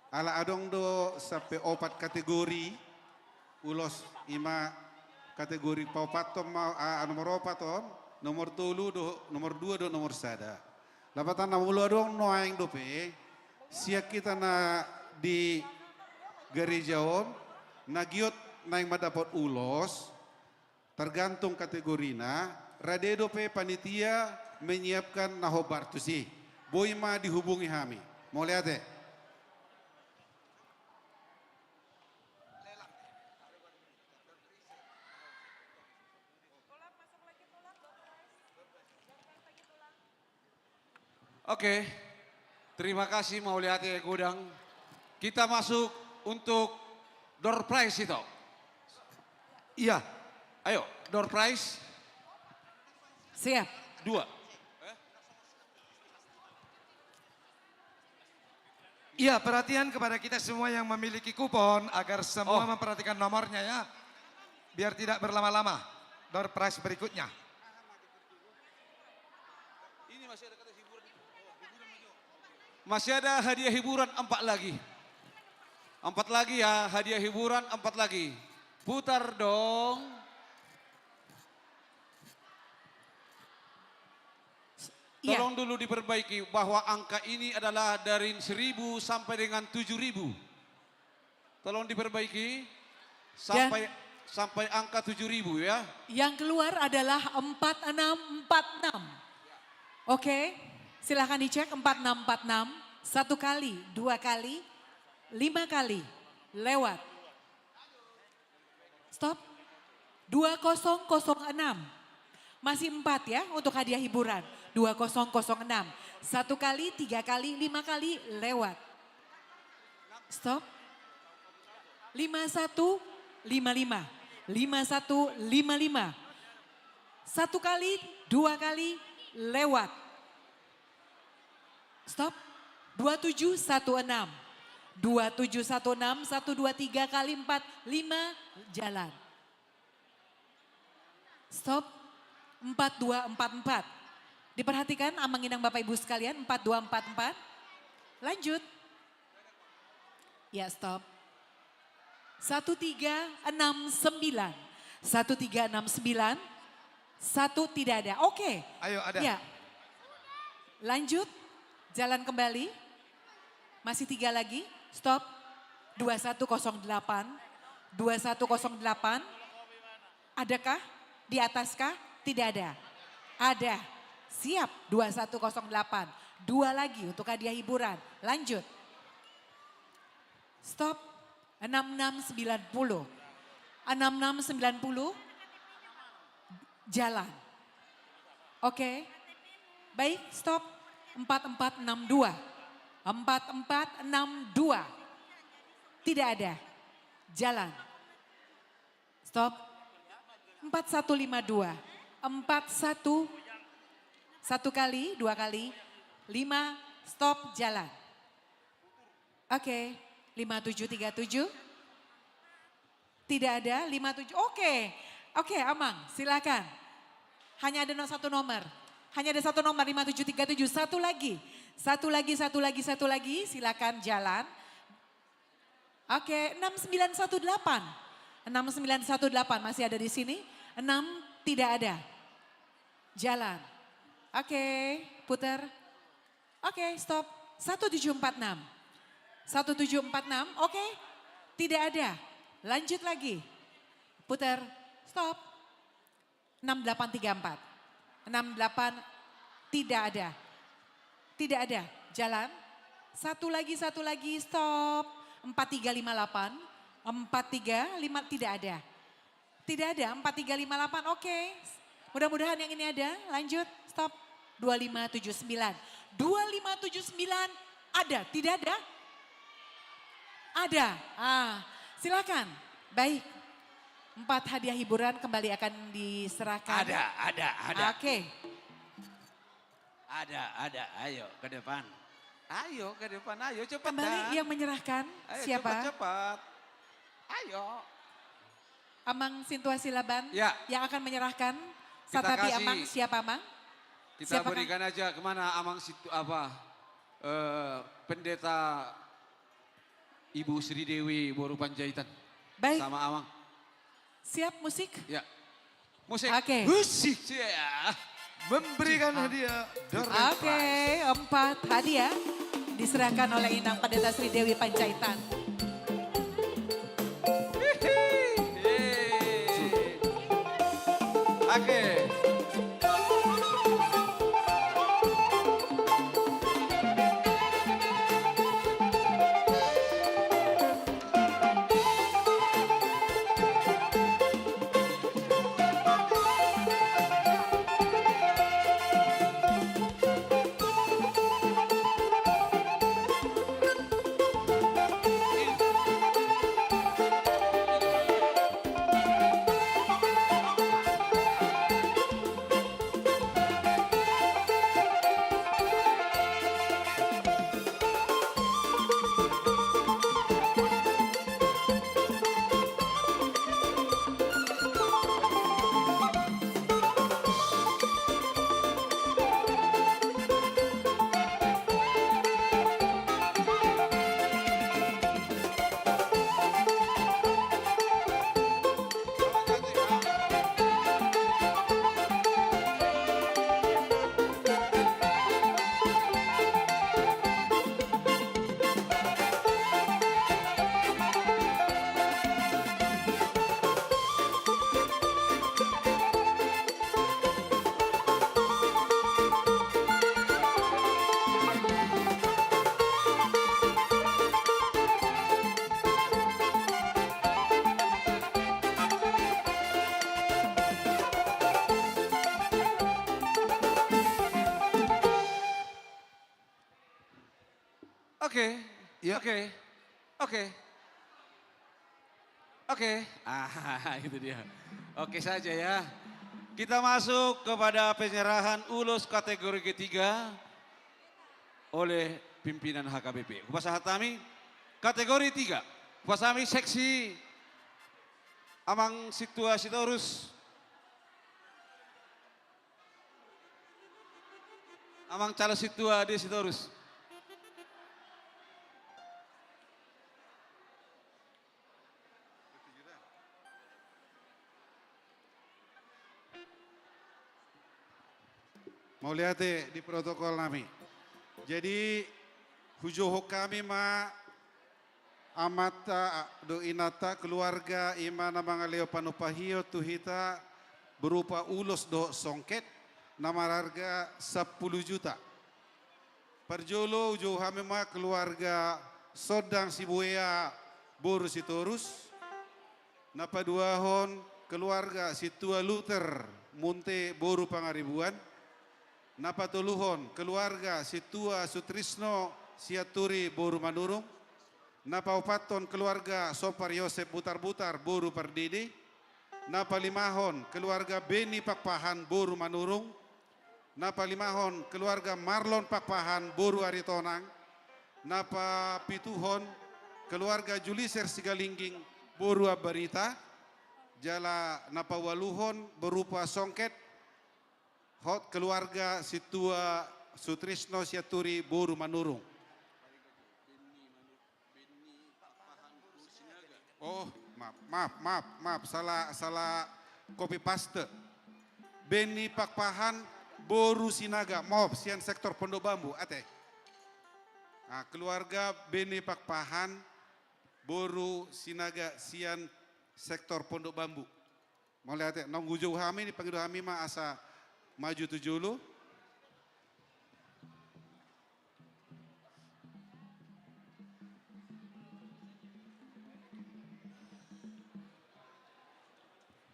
Ala adong do sampe opat kategori ulos, ima kategori paopathon ma, a, nomor opat on, nomor tolu do, nomor dua do, nomor sada. Lapatanna molo adong nuaeng dope sian hita na di gareja on na giot naeng mandapot ulos, tergantung kategorina, rade dope panitia menyiapkan na hombar tusi. Boi ma dihubungi hami. Mauliate. Oke. Terima kasih, mauliate godang. Kita masuk untuk door prize itu. Iya. Ayo, door prize. Siap. Dua. Iya, perhatian kepada kita semua yang memiliki kupon agar semua Oh. memperhatikan nomornya ya. Biar tidak berlama-lama. Door prize berikutnya. Ini masih ada kata hiburan. Masih ada hadiah hiburan empat lagi. Empat lagi ya, hadiah hiburan empat lagi. Putar dong. Iya. Tolong dulu diperbaiki bahwa angka ini adalah dari seribu sampai dengan tujuh ribu. Tolong diperbaiki sampai, sampai angka tujuh ribu ya. Yang keluar adalah empat enam empat enam. Oke, silahkan dicek empat enam empat enam. Satu kali, dua kali, lima kali. Lewat. Stop. Dua kosong kosong enam. Masih empat ya untuk hadiah hiburan. Dua kosong kosong enam. Satu kali, tiga kali, lima kali lewat. Stop. Lima satu lima lima. Lima satu lima lima. Satu kali, dua kali lewat. Stop. Dua tujuh satu enam. Dua tujuh satu enam, satu dua tiga kali empat, lima, jalan. Stop. Empat dua empat empat. Diperhatikan, amang inang bapak ibu sekalian, empat dua empat empat. Lanjut. Ya, stop. Satu tiga enam sembilan. Satu tiga enam sembilan. Satu tidak ada. Oke. Ayo, ada. Ya. Lanjut. Jalan kembali. Masih tiga lagi. Stop. Dua satu kosong delapan. Dua satu kosong delapan. Adakah? Di atas kah? Tidak ada. Ada. Siap. Dua satu kosong delapan. Dua lagi untuk hadiah hiburan. Lanjut. Stop. Enam enam sembilan puluh. Enam enam sembilan puluh. Jalan. Oke. Baik, stop. Empat empat enam dua. Empat empat enam dua. Tidak ada. Jalan. Stop. Empat satu lima dua. Empat satu. Satu kali, dua kali. Lima, stop, jalan. Oke. Lima tujuh tiga tujuh. Tidak ada, lima tujuh. Oke. Oke, Amang, silakan. Hanya ada no-, satu nomor. Hanya ada satu nomor, lima tujuh tiga tujuh. Satu lagi. Satu lagi, satu lagi, satu lagi. Silakan jalan. Oke, enam sembilan satu delapan. Enam sembilan satu delapan masih ada di sini. Enam tidak ada. Jalan. Oke, putar. Oke, stop. Satu tujuh empat enam. Satu tujuh empat enam, oke. Tidak ada. Lanjut lagi. Putar. Stop. Enam delapan tiga empat. Enam delapan, tidak ada. Tidak ada. Jalan. Satu lagi, satu lagi. Stop. Empat tiga lima delapan. Empat tiga lima, tidak ada. Tidak ada, empat tiga lima delapan, oke. Mudah-mudahan yang ini ada, lanjut, stop. Dua lima tujuh sembilan. Dua lima tujuh sembilan ada, tidak ada? Ada. Ah, silakan. Baik. Empat hadiah hiburan kembali akan diserahkan. Ada, ada, ada. Oke. Ada, ada. Ayo ke depan. Ayo ke depan, ayo cepat. Kembali dah. Yang menyerahkan. Ayo, siapa? Cepat, cepat. Ayo. Amang Sintua Silaban. Ya. Yang akan menyerahkan. Kita kasih. Tetapi Amang, siapa, Amang? Kita berikan aja kemana Amang Sintu-, apa, eh, Pendeta Ibu Sri Dewi boru Panjaitan. Baik. Sama Amang. Siap musik? Ya. Musik. Oke. Musik. Ya. Memberikan hadiah door prize. Oke, empat hadiah diserahkan oleh Inang Pendeta Sri Dewi Panjaitan. Oke. Oke. Ya. Oke. Oke. Oke. Ah, itu dia. Oke saja ya. Kita masuk kepada penyerahan ulos kategori ketiga oleh pimpinan H K B P. Hupasahat hami kategori tiga. Hupasahat hami seksi Amang Sintua Sitorus. Amang calon sintua di Sitorus. Mauliate di protokol nami. Jadi, hujouhon hami ma amanta dohot inanta, keluarga i ma na mangalehon panumpahion tu hita berupa ulos dohot songket na marharga sampulu juta. Parjolo hujou hami ma keluarga Sondang Sibuea boru Sitorus. Na paduahon keluarga Sintua Luther Munte boru Pangaribuan. Na patoluhon keluarga Sintua Sutrisno Sianturi boru Manurung. Na paopathon keluarga Sompar Yosep Butarbutar boru Pardede. Na palimahon keluarga Beni Pakpahan boru Manurung. Na palimahon keluarga Marlon Pakpahan boru Aritonang. Na papituhon Keluarga Juliser Sigalingging boru Ambarita, jala na paualuhon berupa songket, hot keluarga Sintua Sutrisno Sianturi boru Manurung. Oh, maaf, maaf, maaf, maaf. Salah, salah copy paste. Beni Pakpahan boru Sinaga, maaf, sian sektor Pondok Bambu, ate. Nah, keluarga Beni Pakpahan boru Sinaga sian sektor Pondok Bambu. Mauliate, naung hujou hami, dipangido hami ma asa maju tu jolo.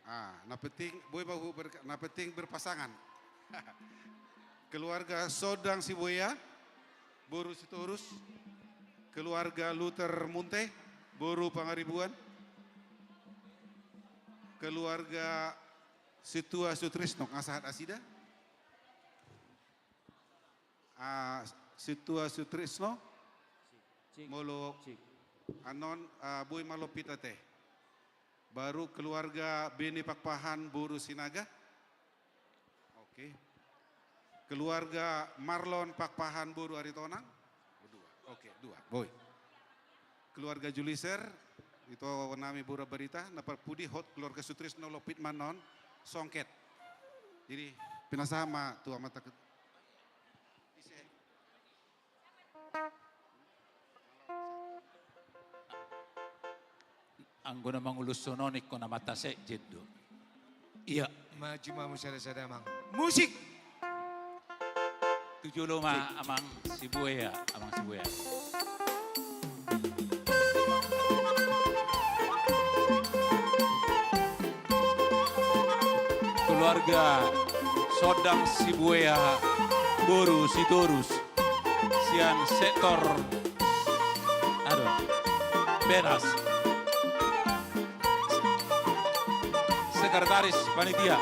Ah, na penting, boi ma hu ber-, na penting berpasangan. Keluarga Sodang Sibuea, boru Sitorus, keluarga Luther Munte, boru Pangaribuan, keluarga Sintua Sutrisno, nga sahat nasida. Ah, Sintua Sutrisno, cik, molo cik. Annon, ah, boi ma lompit ate. Baru keluarga Beni Pakpahan boru Sinaga. Oke. Keluarga Marlon Pakpahan boru Aritonang. Oh, dua. Oke, dua. Boi. Keluarga Juliser, ito nami boru Ambarita, na parpudi hot keluarga Sutrisno, lompit ma annon, songket. Jadi, pinasahat ma tu amanta ke-, ise. Anggo na mangulus songon on ingkon amanta sekjen do. Ia. Maju ma muse sada-sada, Amang. Musik. Tu jolo ma, cik. Amang Sibuea, Amang Sibuea. Keluarga Sodang Sibuea boru Sitorus. Sian sektor, aduh, Beras. Sekretaris panitia.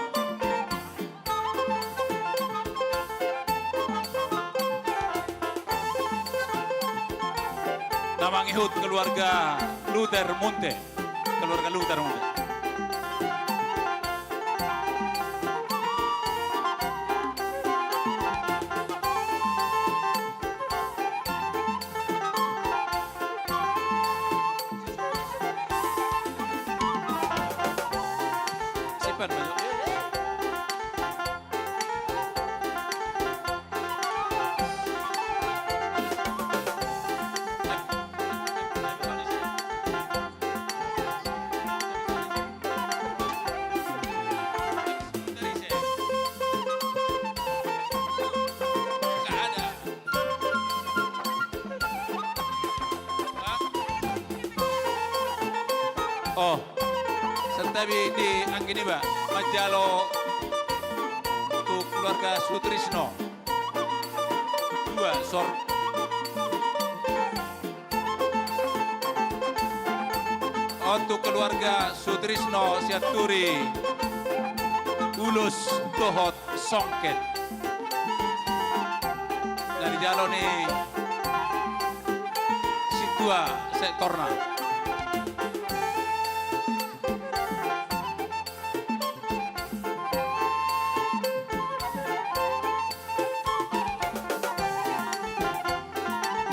Na mangihut keluarga Luther Munte. Keluarga Luther Munte. Simpan, Bang. Oh, santabi di anggi niba, manjalo tu keluarga Sutrisno. Dua, sor. Untuk keluarga Sutrisno Sianturi, ulos dohot songket. Na dijalo ni sintua sektorna.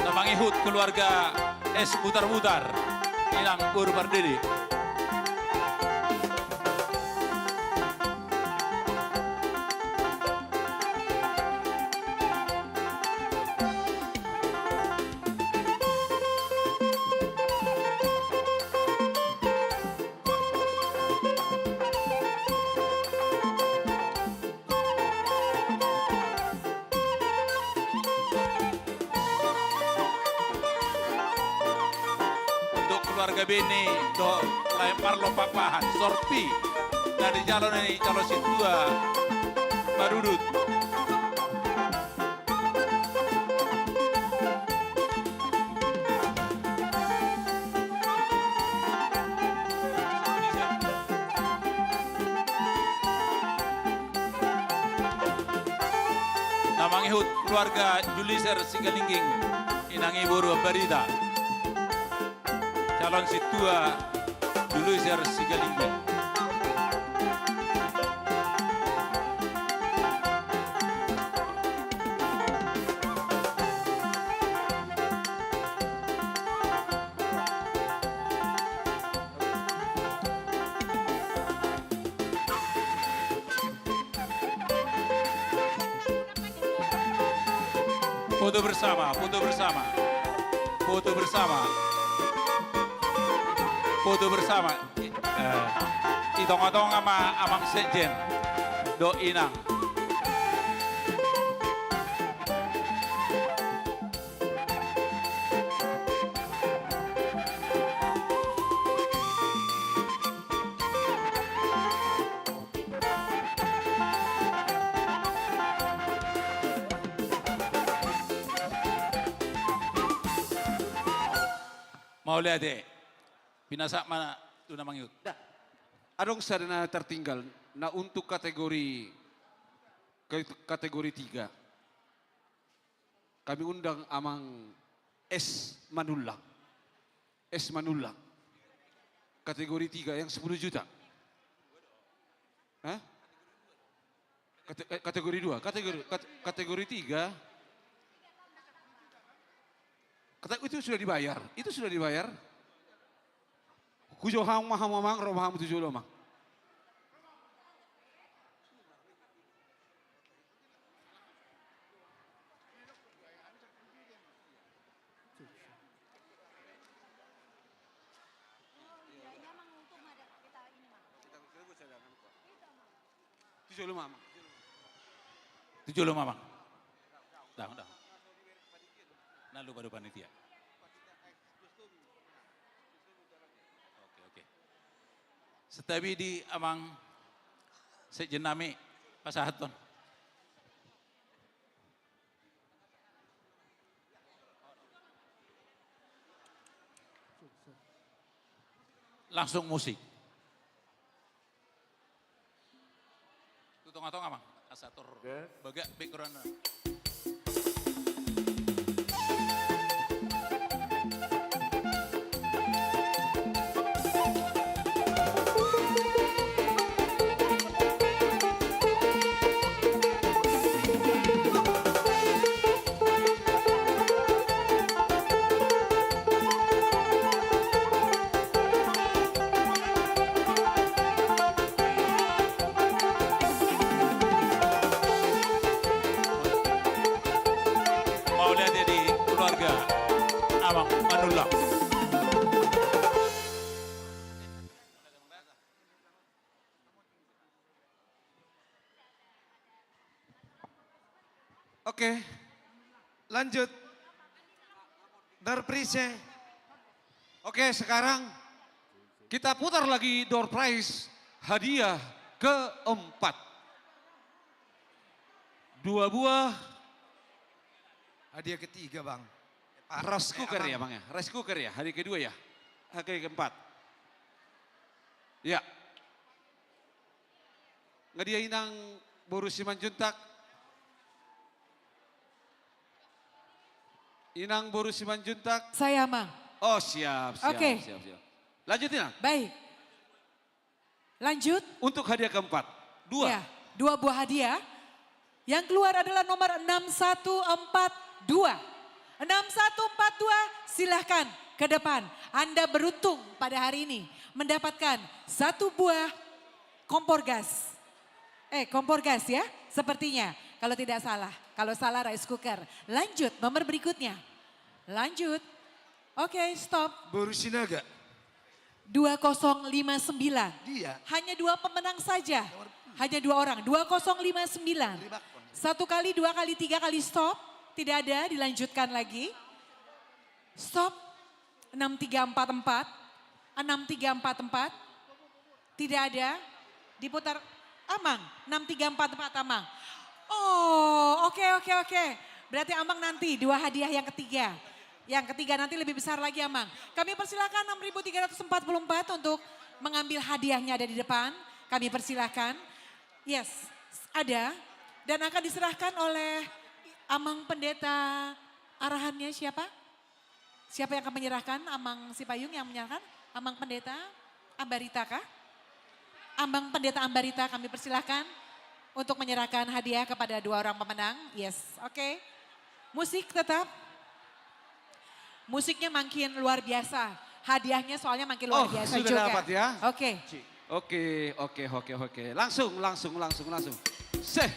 Na mangihut keluarga S Butar-butar, inang boru Pardede. Untuk keluarga Beni dohot lae Marlon Pakpahan, sorpi. Na dijalo ni jalo sintua madudut. Na mangihut keluarga Juliser Sigalingging, inang i boru Ambarita. Calon sintua Duluiser Sigalinggi. Foto bersama, foto bersama. Foto bersama. Foto bersama. Eh, di tonga-tonga ma amang sekjen dohot inang. Mauliate. Pinasahat ma tu na mangihut. Dah. Adong sada na tertinggal, na untuk kategori, ke-, kategori tiga. Kami undang Amang S Manullang. S Manullang. Kategori tiga yang sepuluh juta. Hah? Kate-, eh, kategori dua, kategori, kate-, kategori tiga. Kata, itu sudah dibayar, itu sudah dibayar. Hujou hamu ma hamu amang, ro ma hamu tu jolo amang. Tu jolo ma amang. Tu jolo ma amang. Daong, daong. Na lupa do panitia. Oke, oke. Santabi di amang sekjen nami pasahathon. Langsung musik. Tu tonga-tonga, Mang. Asa tor bagak background. Mauliate di keluarga Amang Manullang. Oke. Lanjut. Door prize. Oke, sekarang kita putar lagi door prize hadiah keempat. Dua buah. Hadiah ketiga, Bang. Rice cooker ya, Bang, ya? Rice cooker ya, hadiah kedua ya? Hadiah keempat. Ya. Nga dia inang boru Simanjuntak? Inang boru Simanjuntak? Saya, Mang. Oh, siap, siap, oke, siap, siap. Lanjut, Inang. Baik. Lanjut. Untuk hadiah keempat. Dua. Ya, dua buah hadiah. Yang keluar adalah nomor enam satu empat dua. Enam satu empat dua, silahkan ke depan. Anda beruntung pada hari ini mendapatkan satu buah kompor gas. Eh, kompor gas ya, sepertinya. Kalau tidak salah. Kalau salah, rice cooker. Lanjut, nomor berikutnya. Lanjut. Oke, stop. Boru Sinaga. Dua kosong lima sembilan. Dia. Hanya dua pemenang saja. Nomor. Hanya dua orang. Dua kosong lima sembilan. Satu kali, dua kali, tiga kali stop. Tidak ada, dilanjutkan lagi. Stop. Enam tiga empat empat. Enam tiga empat empat. Tidak ada. Diputar. Amang, enam tiga empat empat, Amang. Oh, oke, oke, oke. Berarti Amang nanti dua hadiah yang ketiga. Yang ketiga nanti lebih besar lagi, Amang. Kami persilakan enam ribu tiga ratus empat puluh empat untuk mengambil hadiahnya, ada di depan. Kami persilakan. Yes, ada. Dan akan diserahkan oleh Amang Pendeta, arahannya siapa? Siapa yang akan menyerahkan? Amang Sipayung yang menyerahkan? Amang Pendeta Ambarita kah? Amang Pendeta Ambarita, kami persilahkan untuk menyerahkan hadiah kepada dua orang pemenang. Yes, oke. Musik tetap. Musiknya makin luar biasa. Hadiahnya soalnya makin luar biasa juga. Oh, sudah dapat ya. Oke. Oke, oke, oke, oke. Langsung, langsung, langsung, langsung. Seh.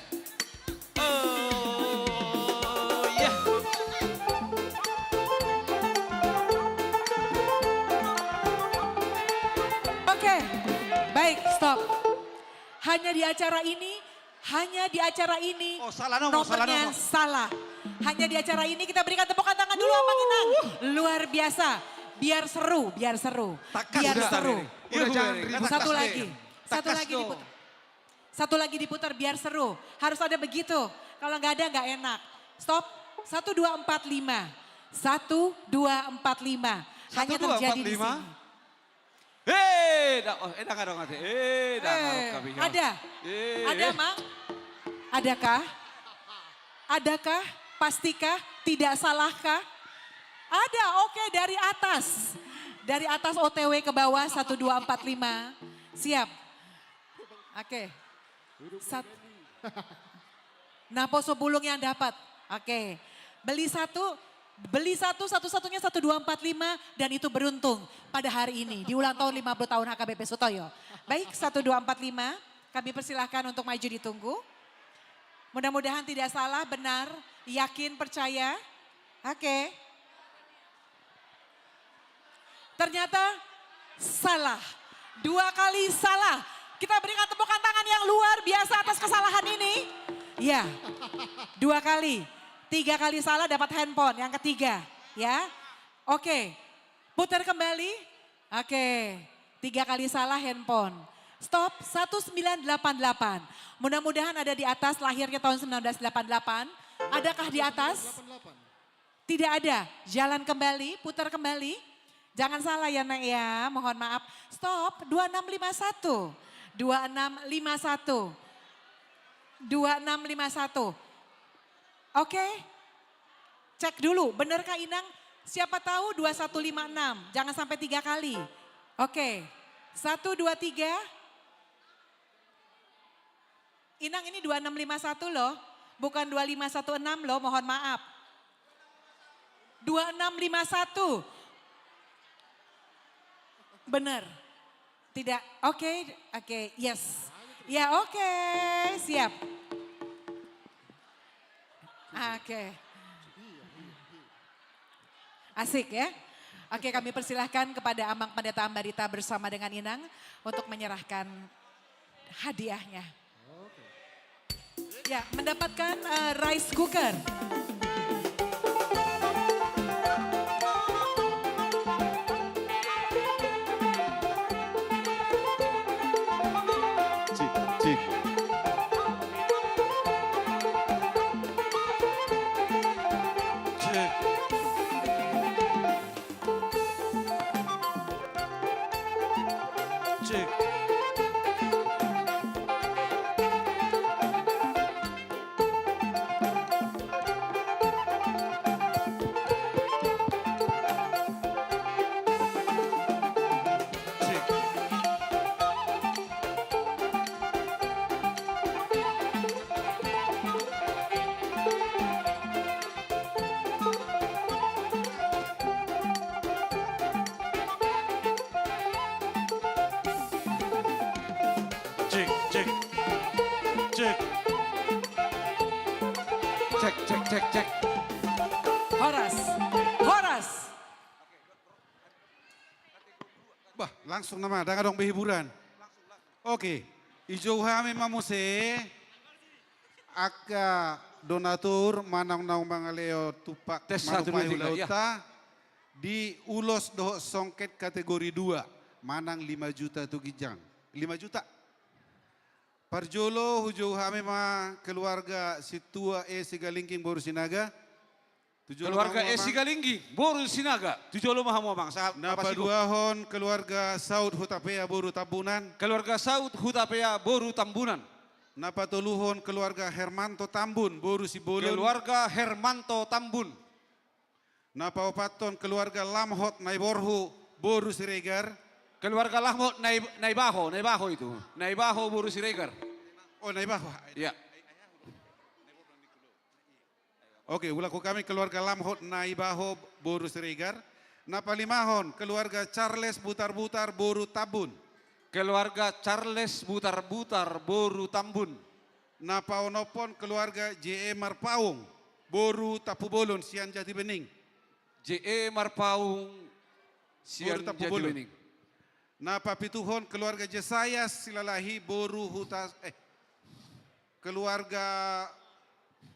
Oh, iya. Oke. Baik, stop. Hanya di acara ini, hanya di acara ini. Oh, salah nomor, salah nomor. Nomornya salah. Hanya di acara ini, kita berikan tepukan tangan dulu, Amang Inang. Luar biasa. Biar seru, biar seru. Biar seru. Udah, jangan ribut. Satu lagi. Satu lagi diputar. Satu lagi diputar biar seru. Harus ada begitu. Kalau nggak ada, nggak enak. Stop. Satu, dua, empat, lima. Satu, dua, empat, lima. Hanya terjadi di sini. Satu, dua, empat, lima. Hei, da-, oh, eh, dengar dong, ate. Eh, dengar dong, kami, ya. Ada? Eh, ada, eh. Mang? Adakah? Adakah? Pastikah? Tidak salahkah? Ada, oke, dari atas. Dari atas O T W ke bawah, satu, dua, empat, lima. Siap. Oke. Sat-, Naposobulung yang dapat. Oke. Beli satu, beli satu, satu-satunya satu dua empat lima, dan itu beruntung pada hari ini, di ulang tahun lima puluh tahun H K B P Sutoyo. Baik, satu dua empat lima, kami persilahkan untuk maju ditunggu. Mudah-mudahan tidak salah, benar, yakin, percaya. Oke. Ternyata salah. Dua kali salah. Kita berikan tepukan tangan yang luar biasa atas kesalahan ini. Ya. Dua kali. Tiga kali salah dapat handphone yang ketiga. Ya. Oke. Putar kembali. Oke. Tiga kali salah handphone. Stop, satu sembilan delapan delapan. Mudah-mudahan ada di atas, lahirnya tahun sembilan belas delapan delapan. Adakah di atas? Tidak ada. Jalan kembali, putar kembali. Jangan salah ya, Nak, ya. Mohon maaf. Stop, dua enam lima satu. Dua enam lima satu. Dua enam lima satu. Oke. Cek dulu, benerkah, Inang? Siapa tahu dua satu lima enam. Jangan sampai tiga kali. Oke. Satu, dua, tiga. Inang, ini dua enam lima satu loh, bukan dua lima satu enam loh, mohon maaf. Dua enam lima satu. Bener. Tidak, oke, oke, yes. Ya, oke, siap. Oke. Asik ya. Oke, kami persilahkan kepada Amang Pendeta Ambarita bersama dengan Inang untuk menyerahkan hadiahnya. Ya, mendapatkan, eh, rice cooker. Cik, cik. Cik. Cek. Cek. Cek, cek. Cek. Cek, cek, cek, cek. Horas. Horas. Bah, langsung nama, ndang adong be hiburan. Oke, dijou hami ma muse angka donatur manang naung mangalehon tumpak. Tes, satu, dua, tiga, ya. Ulaonta di ulos dohot songket kategori dua, manang lima juta tu ginjang. Lima juta. Parjolo hujou hami ma keluarga Sintua E Sigalingging boru Sinaga. Keluarga E Sigalingging boru Sinaga. Tu jolo ma hamu, Amang. Na paduahon keluarga Saud Hutapea boru Tambunan. Keluarga Saud Hutapea boru Tambunan. Na patoluhon keluarga Hermanto Tambun boru Simbolon. Keluarga Hermanto Tambun. Na paopathon keluarga Lamhot Naiborhu boru Siregar. Keluarga Lamhot Nai-, Naibaho, Naibaho itu. Naibaho boru Siregar. Oh, Naibaho. Iya. Oke, ulang hami, keluarga Lamhot Naibaho boru Siregar. Na palimahon keluarga Charles Butarbutar boru Tambun. Keluarga Charles Butarbutar boru Tambun. Na paonomhon keluarga J E Marpaung boru Tampubolon sian Jatibening. J E Marpaung sian Jatibening. Na papituhon keluarga Jesaya Silalahi boru Huta, eh, keluarga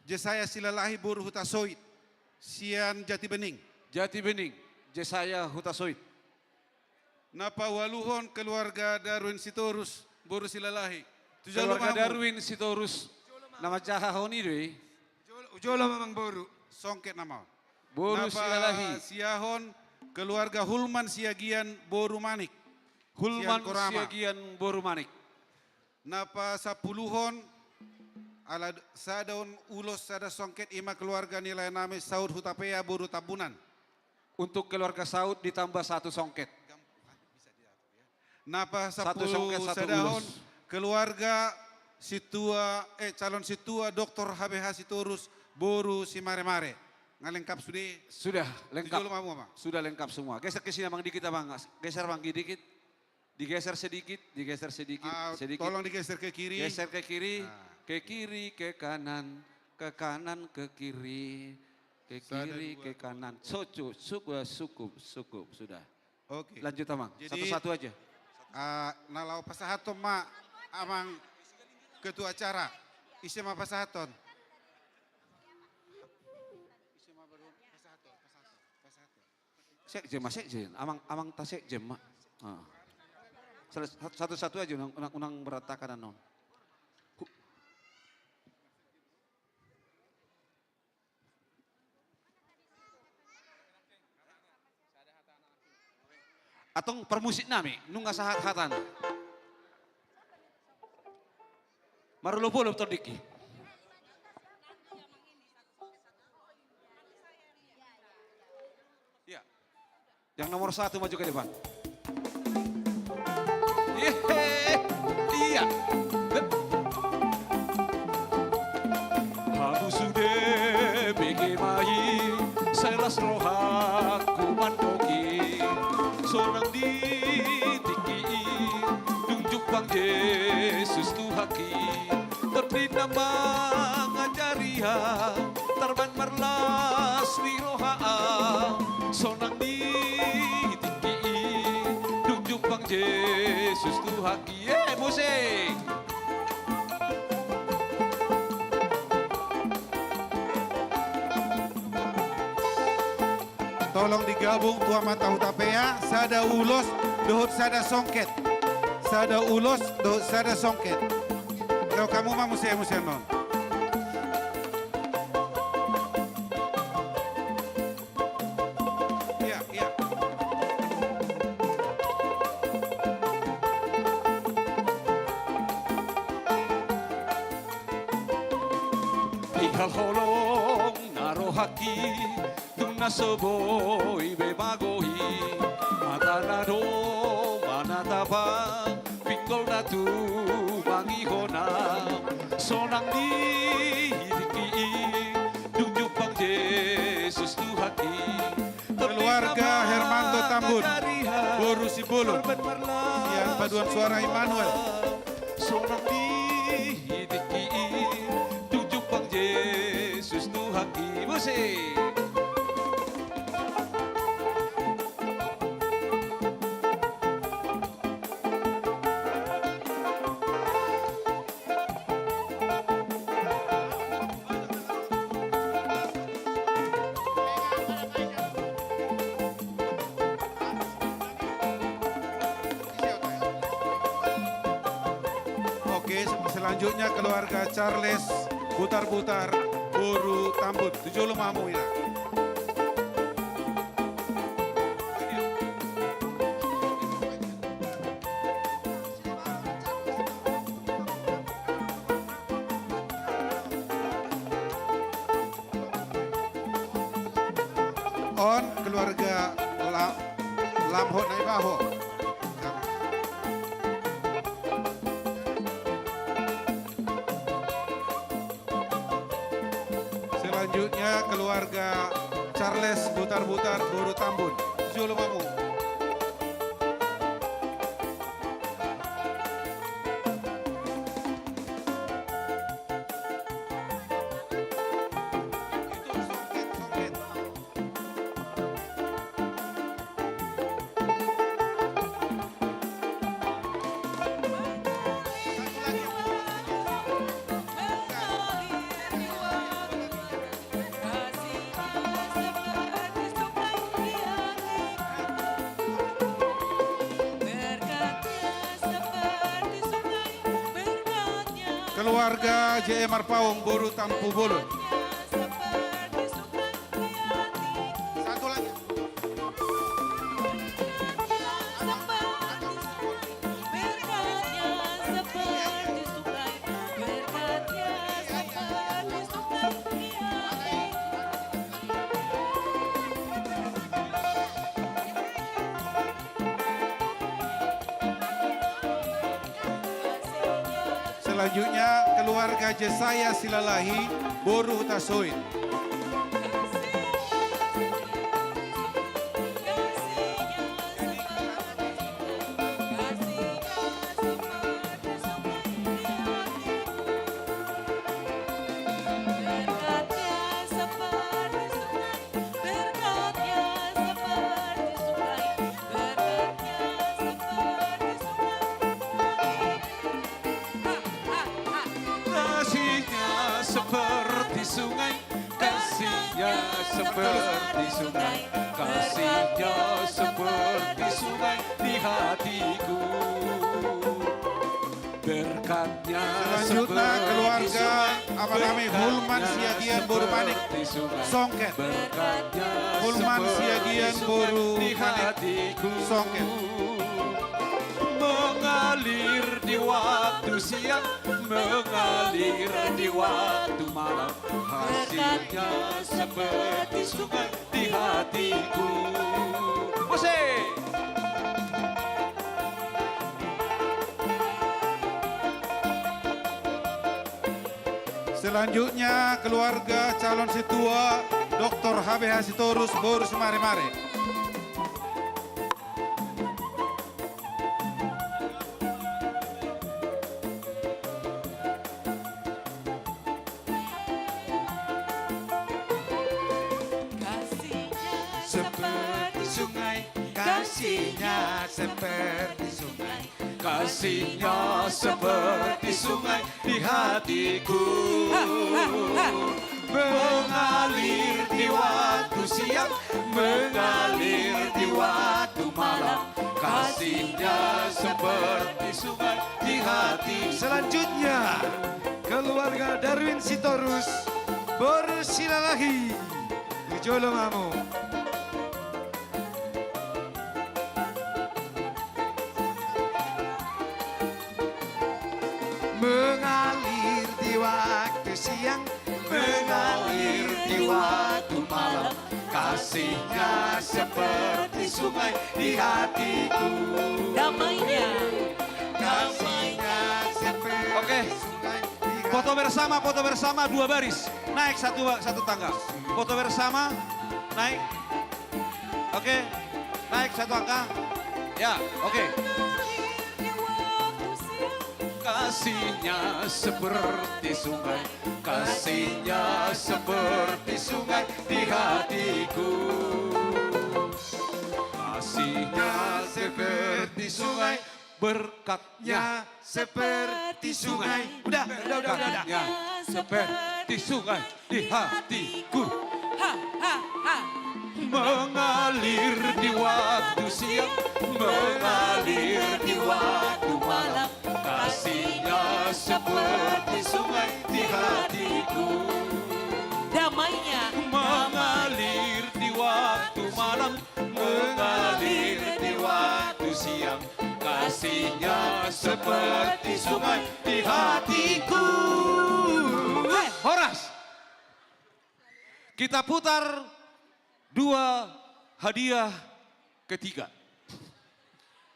Jesaya Silalahi boru Hutasoit sian Jatibening. Jatibening, Jesaya Hutasoit. Na paualuhon keluarga Darwin Sitorus boru Silalahi. Tu jolo ma hamu. Keluarga Darwin Sitorus, na manjahahon i do i. Jolo, jolo ma amang boru. Songket nama. Boru Silalahi. Na pasiahon keluarga Hulman Siagian boru Manik. Hulman Siagian boru Manik. Na pasampuluhon, ala sada ulos sada songket, ima keluarga ni laenami Saud Hutapea boru Tambunan. Untuk keluarga Saud ditambah satu songket. Na pasampulusadahon keluarga sintua, eh, calon sintua Doktor H B H Sitorus boru Simaremare. Nga lengkap sude? Sudah lengkap. Tu jolo ma hamu, amang. Sudah lengkap semua. Geser ke sini, amang, dikit, amang. Geser, amang, dikit. Digeser sedikit, digeser sedikit, ah, sedikit. Tolong digeser ke kiri. Geser ke kiri, ah, ke kiri, ke kanan, ke kanan, ke kiri, ke kiri, ke kanan. Cukup, cukup, cukup, cukup, sudah. Oke. Lanjut, amang. Jadi, satu-satu aja. Ah, na laho pasahathon ma, amang ketua acara. Ise ma pasahathon? Ise ma baru pasahathon, pasahathon. Sekjen ma, sekjen. Amang, amang ta sekjen ma. Ah. Satu-satu aja, unang, unang, unang berantakan annon. Hu- Antong parmusik nami, nunga sahat hatana. Marolopolop tondingki. Iya. Yang nomor satu maju ke depan. Iya. Iya. Hamu sude bege ma i, sai las rohangku mandok i, sonang di tingki i, dung jumpang Jesus Tuhanki. Tondi na mangajari hau, tarbaen marlas ni roha au, sonang di tingki i, dung jumpang Jesus Tuhanki. Eh, musik. Tolong digabung tu amanta Hutapea, sada ulos dohot sada songket. Sada ulos dohot sada songket. Dok hamu ma muse, muse non. Iya, iya. Tinggal holong na rohangki, dung na so boi be mago i, mata na do manatap au, pinggol na tumangihon au, sonang di tingki i, dung jumpang Jesus Tuhanki. Keluarga Hermanto Tambun, boru Simbolon, sian Paduan Suara Immanuel. Sonang di tingki i, dung jumpang Jesus Tuhanki. Musik. Oke, se-, selanjutnya keluarga Charles Butar-Butar, boru Tambun. Tu jolo ma hamu, ina. On keluarga La-, Lamhot Naibaho. Selanjutnya keluarga Charles Butar-Butar, boru Tambun. Jolo ma hamu. Keluarga J E Marpaung, boru Tampubolon. Satu lagi. Selanjutnya, keluarga Jesaya Silalahi, boru Hutasoit. Kasihnya seperti sungai, kasihnya seperti sungai, kasihnya seperti sungai di hatiku. Berkatnya selanjutnya seperti keluarga sungai, Amanami Hulman Siagian boru Manik Songket. Berkatnya Hulman seperti Siagian sungai boru di Manik hatiku. Songket. Mengalir di waktu siang, mengalir di waktu malam, kasihnya seperti sungai di hatiku. Musik. Selanjutnya, keluarga calon setua, Doktor H B H Sitorus, boru Simaremare. Kasihnya seperti sungai, kasihnya seperti sungai, kasihnya seperti sungai di hatiku. Mengalir di waktu siang, mengalir di waktu malam, kasihnya seperti sungai di hati. Selanjutnya, keluarga Darwin Sitorus, boru Silalahi. Jolo ma hamu. Mengalir di waktu siang, mengalir di waktu malam, kasihnya seperti sungai di hatiku. Damainya. Kasihnya seperti Oke. Sungai di Foto bersama, foto bersama, dua baris. Naik satu, satu tangga. Foto bersama, naik. Oke, naik satu angka. Ya, oke. Kasihnya seperti sungai, kasihnya seperti sungai di hatiku. Kasihnya seperti sungai, berkatnya seperti sungai. Udah, udah, udah, udah, udah. Berkatnya seperti sungai di hatiku. Ha, ha, ha. Mengalir di waktu siang, mengalir di waktu malam, kasihnya seperti sungai di hatiku. Damainya. Mengalir di waktu malam, mengalir di waktu siang, kasihnya seperti sungai di hatiku. Hei, horas. Kita putar Dua hadiah ketiga.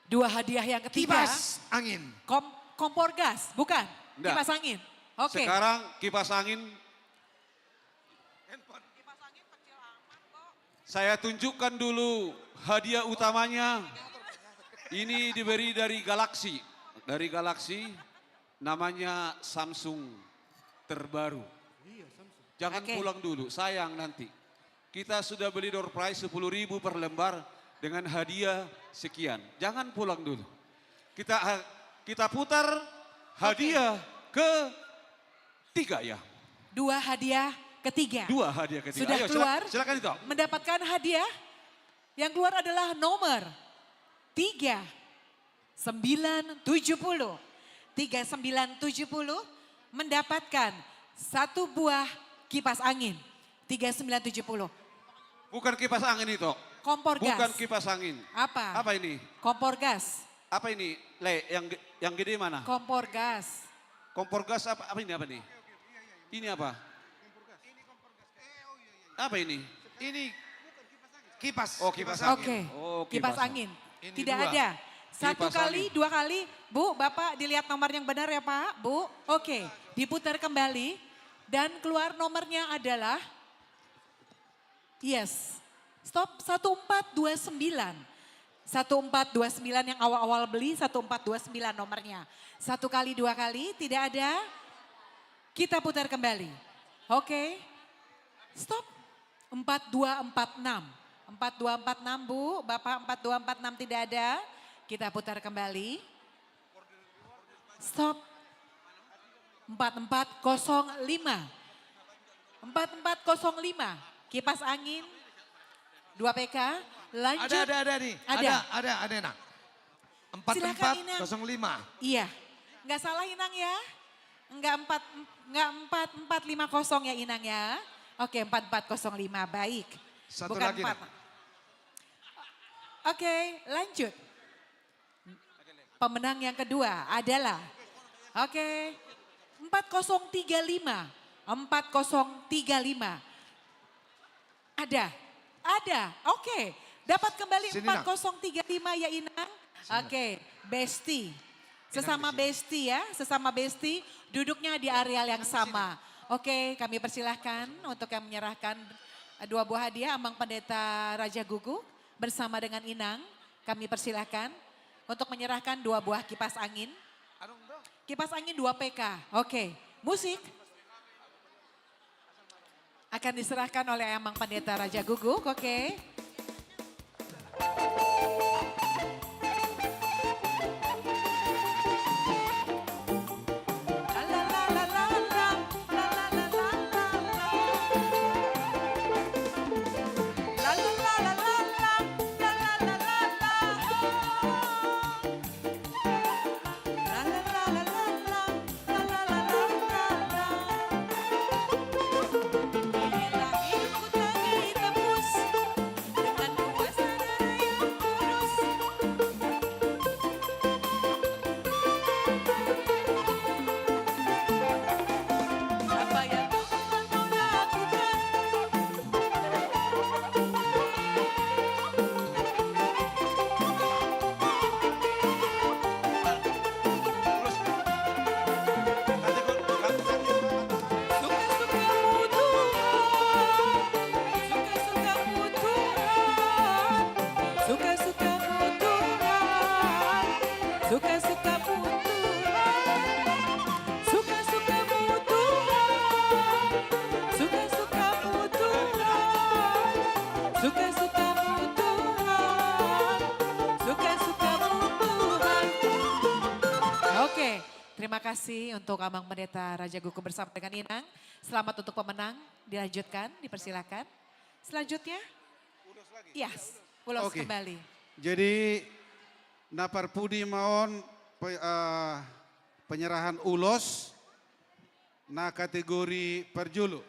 Dua hadiah yang ketiga. Kipas angin. Kom-, kompor gas, bukan? Nggak. Kipas angin. Oke. Sekarang kipas angin. Saya tunjukkan dulu hadiah utamanya. Ini diberi dari Galaxy. Dari Galaxy, namanya Samsung terbaru. Jangan pulang dulu, sayang nanti. Kita sudah beli door prize sepuluh ribu per lembar dengan hadiah sekian. Jangan pulang dulu. Kita, kita putar hadiah ketiga, ya. Dua hadiah ketiga. Dua hadiah ketiga. Sudah keluar. Ayo, sila-, silakan, Ito. Mendapatkan hadiah yang keluar adalah nomor tiga sembilan tujuh puluh. Tiga sembilan tujuh puluh mendapatkan satu buah kipas angin. Tiga sembilan tujuh puluh. Bukan kipas angin, Ito. Kompor gas. Bukan kipas angin. Apa? Apa ini? Kompor gas. Apa ini, Le? Yang ge-, yang gede mana? Kompor gas. Kompor gas apa, apa ini, apa ini? Ini apa? Apa ini? Ini kipas. Oh, kipas angin. Oke. Oh, kipas angin. Ini dua. Tidak ada. Satu kali, dua kali. Bu, Bapak dilihat nomor yang benar ya, Pak, Bu. Oke, diputar kembali. Dan keluar nomornya adalah, yes. Stop, satu empat dua sembilan. Satu empat dua sembilan yang awal-awal beli, satu empat dua sembilan nomornya. Satu kali, dua kali, tidak ada. Kita putar kembali. Oke. Stop. Empat dua empat enam. Empat dua empat enam, Bu. Bapak, empat dua empat enam tidak ada. Kita putar kembali. Stop. Empat empat kosong lima. Empat empat kosong lima. Kipas angin. Dua P K. Lanjut. Ada, ada, ada nih. Ada. Ada, ada, ada, Nang. Silakan, Inang. Empat empat kosong lima. Iya. Nggak salah, Inang, ya. Nggak empat, nggak empat empat lima kosong ya, Inang, ya. Oke, empat empat kosong lima. Baik. Satu lagi, Nang. Bukan empat. Oke, lanjut. Pemenang yang kedua adalah, oke, empat kosong tiga lima. Empat kosong tiga lima. Ada. Ada. Oke. Dapat kembali empat kosong tiga lima ya, Inang. Oke, bestie. Sesama bestie ya, sesama bestie. Duduknya di areal yang sama. Oke, kami persilahkan untuk yang menyerahkan, eh, dua buah hadiah, Amang Pendeta Raja Guguk bersama dengan Inang. Kami persilahkan untuk menyerahkan dua buah kipas angin. Kipas angin dua P K. Oke. Musik. Akan diserahkan oleh Amang Pendeta Raja Guguk, oke. Suka-sukamu Tuhan, suka-sukamu Tuhan, suka-sukamu Tuhan, suka-sukamu Tuhan, suka-sukamu Tuhan, suka-sukamu Tuhan. Oke, terima kasih untuk Amang Pendeta Raja Guguk bersama dengan Inang. Selamat untuk pemenang. Dilanjutkan, dipersilakan. Selanjutnya. Yes, ulos kembali. Oke. Jadi, na parpudi ma on pe-, eh, penyerahan ulos na kategori parjolo.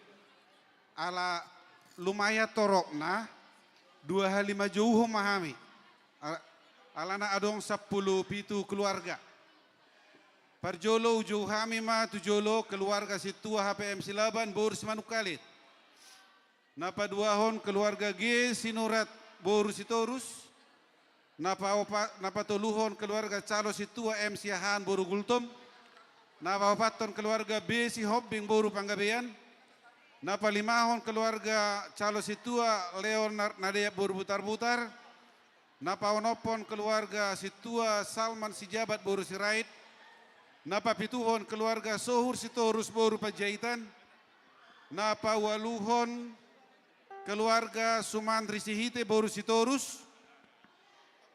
Ala lumayan torokna, dua hali ma jouhon ma hami. Ala-, alana adong sampulu pitu keluarga. Parjolo hujou hami ma tu jolo keluarga sintua H P M Silaban, boru Simanungkalit. Na paduahon keluarga G Sinurat boru Sitorus. Na paopa-, na patoluhon keluarga calon sintua M Siahaan boru Gultom. Na paopathon keluarga B Sihombing boru Panggabean. Na palimahon keluarga calon sintua Leonard Nadeak boru Butarbutar. Na paonomhon keluarga sintua Salman Sijabat boru Sirait. Na papituhon keluarga Sohur Sitorus boru Panjaitan. Na paualuhon keluarga Sumantri Sihite boru Sitorus.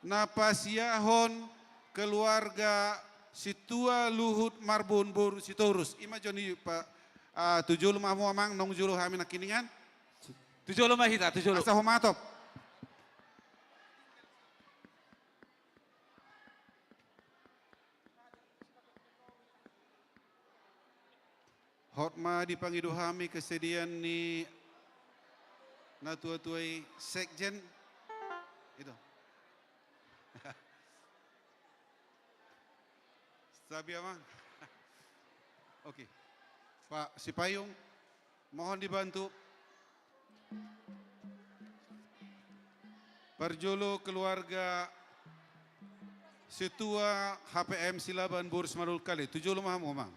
Na pasiahon keluarga sintua Luhut Marbun boru Sitorus. I ma jo ni pa, ah, tu jolo ma hamu amang, nunga jolo hami nangkiningan. Tu jolo ma hita, tu jolo. Asa humatop. Hot ma dipangido hami kesediaan ni natuatua i, sekjen. Itu. Sabi amang. Oke. Pak Sipayung, mohon dibantu. Parjolo keluarga sintua H P M Silaban boru Simanulkale. Tu jolo ma hamu amang.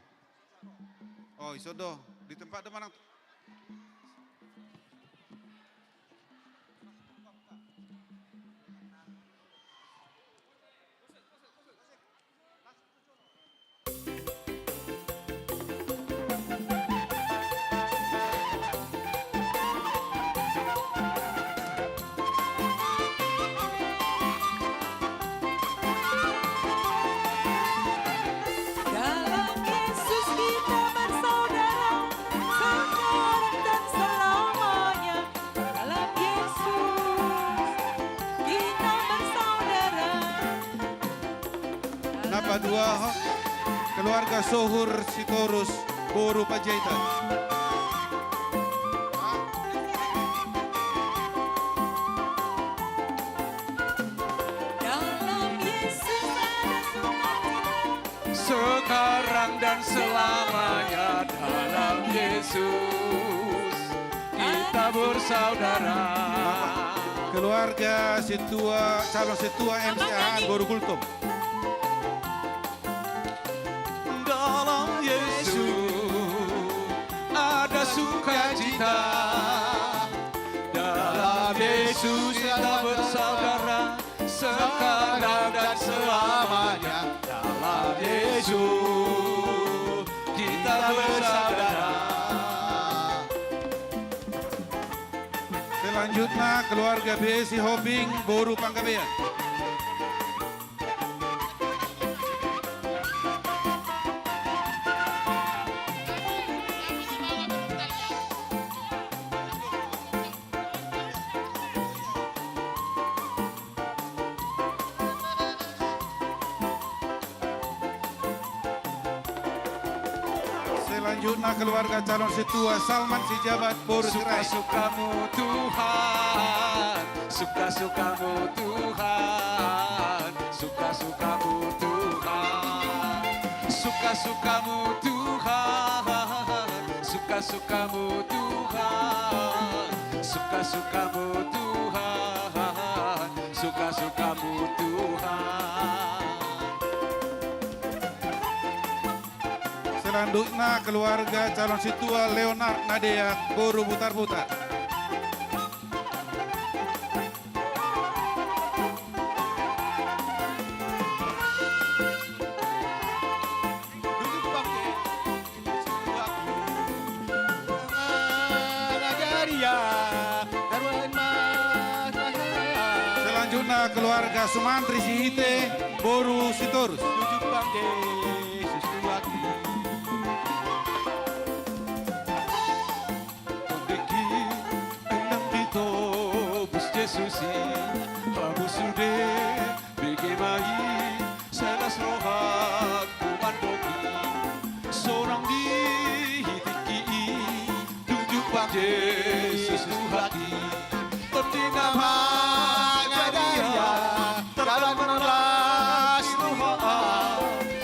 Oh, iso do. Di tempat do manang. Dalam Yesus kita bersaudara, sekarang dan selamanya. Dalam Yesus kita bersaudara. Na paduahon keluarga Sohur Sitorus boru Panjaitan. Dalam Yesus ada sukacita. Sekarang dan selamanya dalam Yesus kita bersaudara. Keluarga sintua, calon sintua M Siahaan boru Gultom. Dalam Yesus ada sukacita. Dalam Yesus kita bersaudara. Sekarang dan selamanya dalam Yesus kita bersaudara. Selanjutna keluarga B Sihombing boru Panggabean. Selanjutna keluarga calon sintua Salman Sijabat boru Sirait. Suka-sukamu Tuhan, suka-sukamu Tuhan, suka-sukamu Tuhan, suka-sukamu Tuhan, suka-sukamu Tuhan, suka-sukamu Tuhan, suka-sukamu Tuhan. Selanjutna keluarga calon sintua Leonard Nadeak boru Butarbutar. Selanjutna keluarga Sumantri Sihite boru Sitorus. Tondingki nang ditobus Jesus i, hamu sude bege ma i, sai las rohangku mandok i. Sonang di tingki i, dung jumpang Jesus Tuhan i. Tondi na mangadia, dalan na las roha,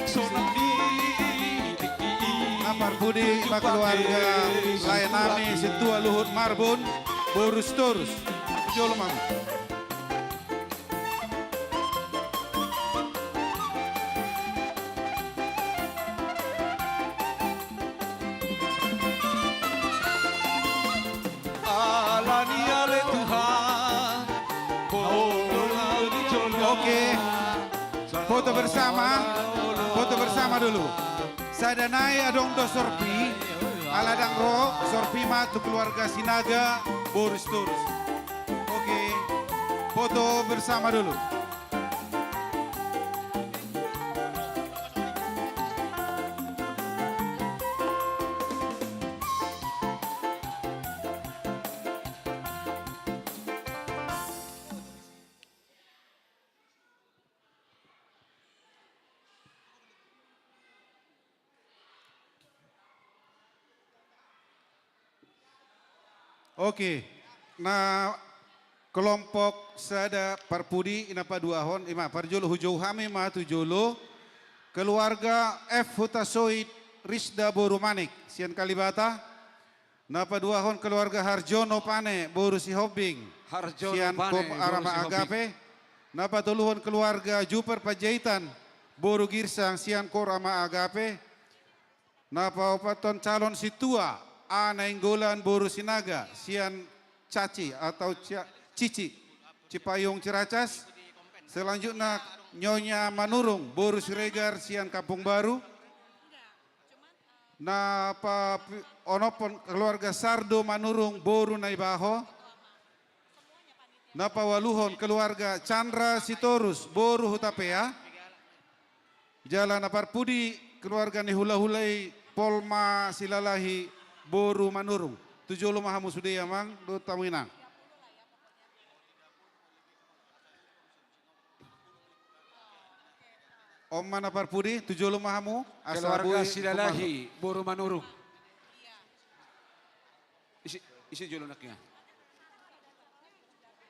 sonang di tingki i. Na parpudi ma keluarga lae nami sintua Luhut Marbun. boru Sitorus. Tu jolo ma hamu. Alani ale Tuhan. Oke. Foto bersama. Foto bersama dulu. Sada nai adong do sorpi. Ala ndang ro, sorpi ma tu keluarga Sinaga, boru Sitorus. Oke. Foto bersama dulu. Oke, na kelompok sada parpudi na paduahon, ima parjolo hujou hami ma tu jolo, keluarga F Hutasoit Risda boru Manik, sian Kalibata, na paduahon keluarga Harjono Pane boru Sihombing, Harjono sian Pane, Kom boru Arama Sihombing. Agape, na patoluhon keluarga Juper Panjaitan boru Girsang, sian Kor Ama Agape, na paopathon calon sintua, A Nainggolan boru Sinaga, sian Caci atau Cia-, Cici, Cipayung Ciracas. Selanjutna Nyonya Manurung boru Siregar, sian Kampung Baru. Na paonomhon keluarga Sardo Manurung boru Naibaho. Na paualuhon keluarga Chandra Sitorus boru Hutapea. Jala na parpudi keluarga ni hulahula i Polma Silalahi boru Manurung. Tu jolo ma hamu sude amang dohot hamu inang. On ma na parpudi, tu jolo ma hamu, asa keluarga boi Silalahi boru Manurung. Ise, ise jolo nangkiningan?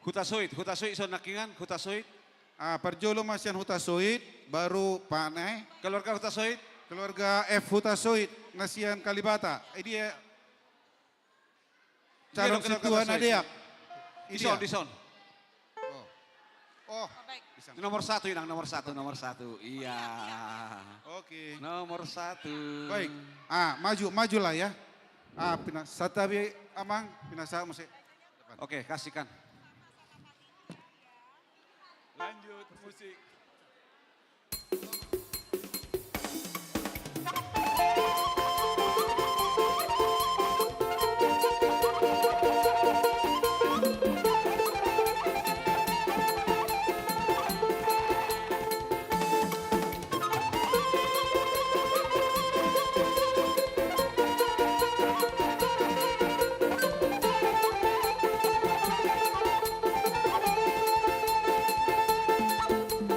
Hutasoit, Hutasoit ison nangkiningan, Hutasoit. Ah, parjolo ma sian Hutasoit, baru Pane. Keluarga Hutasoit. Keluarga F Hutasoit, na sian Kalibata. Eh, dia calon sintua na deak. Dison, dison. Oh. Oh. Nomor satu, inang, nomor satu, nomor satu. Iya. Oke. Nomor satu. Baik. Ah, maju, maju lah ya. Ah, pina-, santabi amang, pinasahat muse. Oke, kasihkan. Lanjut musik.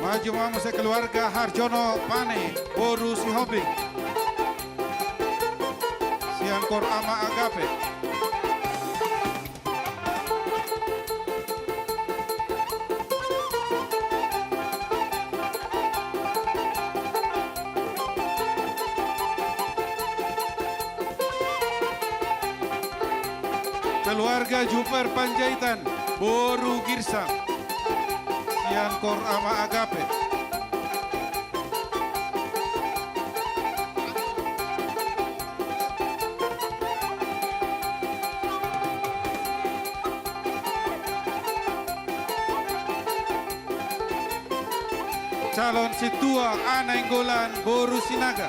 Maju ma muse keluarga Harjono Pane, boru Sihombing. Sian Kor Ama Agape. Keluarga Juper Panjaitan, boru Girsang, sian Kor Ama Agape. Calon sintua A Nainggolan boru Sinaga.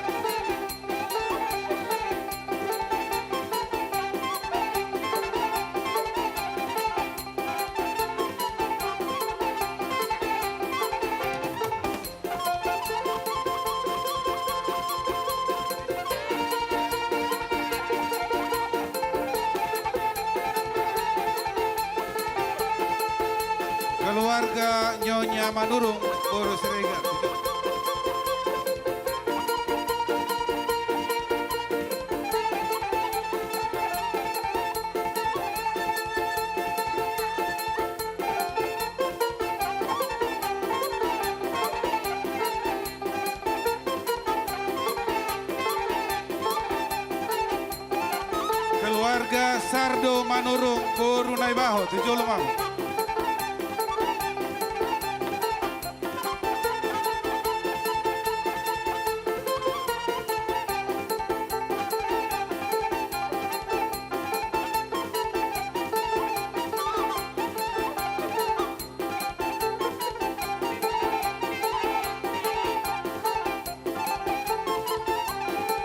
Keluarga Nyonya Manurung, boru Siregar. Keluarga Sardo Manurung, boru Naibaho, tu jolo ma.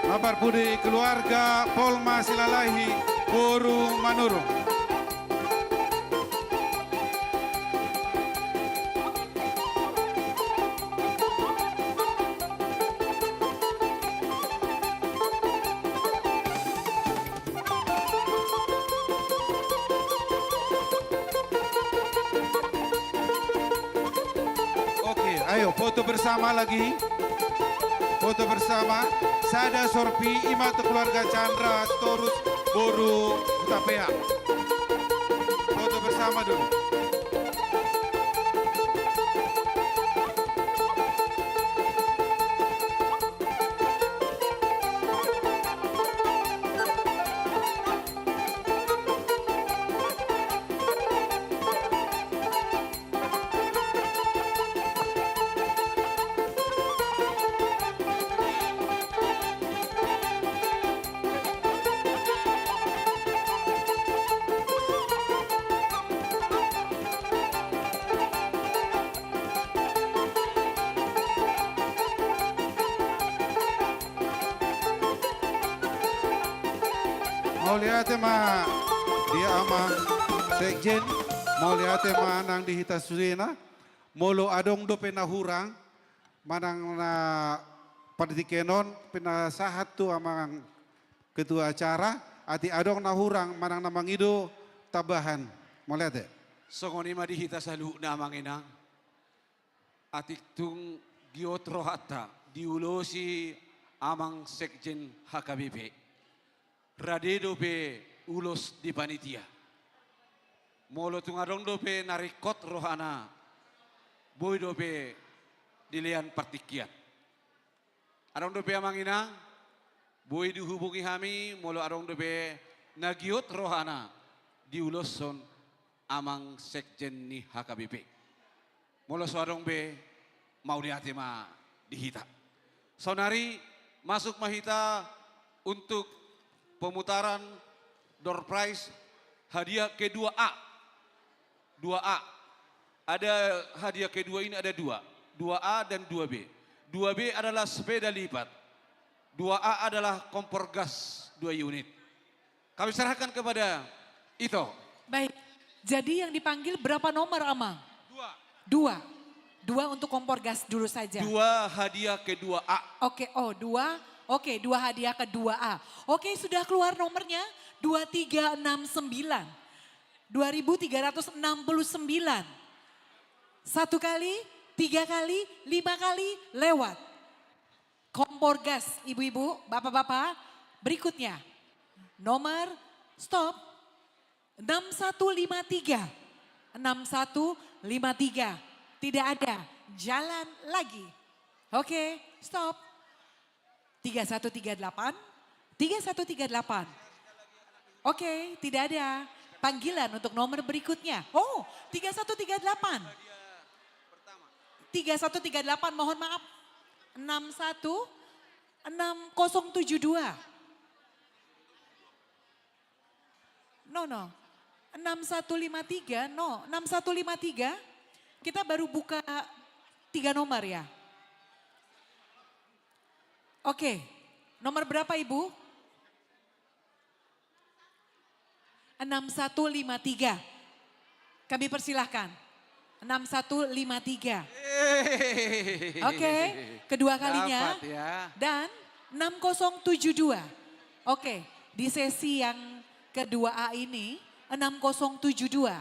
Mampir pudi keluarga Polma Silalahi, boru Manurung. Oke, ayo foto bersama lagi. Foto bersama. Sada sorpi, ima tu keluarga Chandra Sitorus, boru Hutapea. Foto bersama dulu. Mauliate ma di amang sekjen, mauliate ma nang di hita sudena. Molo adong dope na hurang manang na partingkian on, pinasahat tu amang ketua acara, atik adong na hurang manang na mangido tambahan. Mauliate. Songon i ma di hita saluhutna amang inang. Atik tung giot rohanta diulosi amang sekjen H K B P, rade dope ulos di panitia. Molo tung adong dope na ringkot rohana, boi dope dilean partingkian. Adong dope amang inang, boi dihubungi hami molo adong dope na giot rohana diuloshon amang sekjen ni H K B P. Molo so adong be, mauliate ma di hita. Saonari masuk ma hita untuk pemutaran door prize hadiah kedua A. Dua A. Ada hadiah kedua ini ada dua. Dua A dan dua B. Dua B adalah sepeda lipat. Dua A adalah kompor gas dua unit. Kami serahkan kepada Ito. Baik. Jadi yang dipanggil berapa nomor, Amang? Dua. Dua. Dua untuk kompor gas dulu saja. Dua hadiah kedua A. Oke, oh, dua. Oke, dua hadiah kedua A. Oke, sudah keluar nomornya. Dua tiga enam sembilan. Dua ribu tiga ratus enam puluh sembilan. Satu kali, tiga kali, lima kali, lewat. Kompor gas, ibu-ibu, bapak-bapak. Berikutnya, nomor, stop, enam satu lima tiga. Enam satu lima tiga. Tidak ada. Jalan lagi. Oke, stop. Tiga satu tiga delapan. Tiga satu tiga delapan. Oke, tidak ada panggilan untuk nomor berikutnya. Oh, tiga satu tiga delapan. Tiga satu tiga delapan, mohon maaf. Enam satu, enam kosong tujuh dua. No, no. Enam satu lima tiga, no. Enam satu lima tiga, kita baru buka tiga nomor ya. Oke, nomor berapa, Ibu? Enam satu lima tiga. Kami persilahkan. Enam satu lima tiga. Yeay. Oke, kedua kalinya. Dapat ya. Dan enam kosong tujuh dua. Oke, di sesi yang kedua A ini, enam kosong tujuh dua.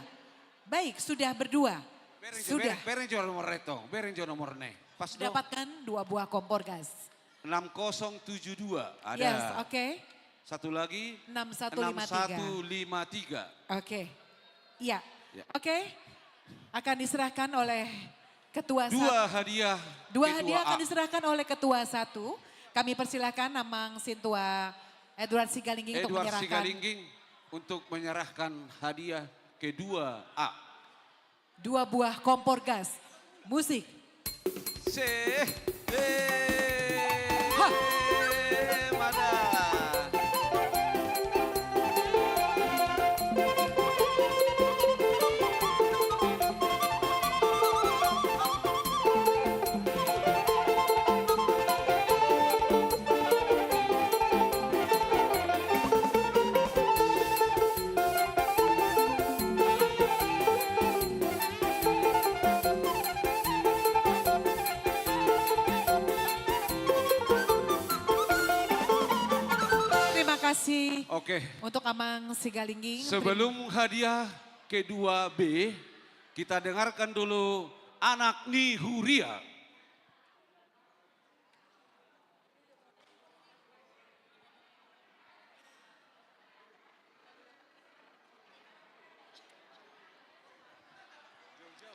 Baik, sudah berdua. Bereng jo, sudah. Bereng, bereng jo nomor reto, bereng jo nomor ne. Pas do. Mendapatkan dua buah kompor gas. Enam kosong tujuh dua, ada. Yes, oke. Satu lagi, enam satu lima tiga. Enam satu lima tiga. Oke. Iya. Ya. Oke. Akan diserahkan oleh ketua satu. Dua hadiah. Dua hadiah akan diserahkan oleh ketua satu. Kami persilakan Amang Sintua Edward Sigalingging untuk menyerahkan. Edward Sigalingging. untuk menyerahkan hadiah kedua A. Dua buah kompor gas. Musik. Se, eh, ha. Mada. Terima kasih. Oke. Untuk Amang Sigalingging. Sebelum hadiah kedua B, kita dengarkan dulu Anak ni Huria.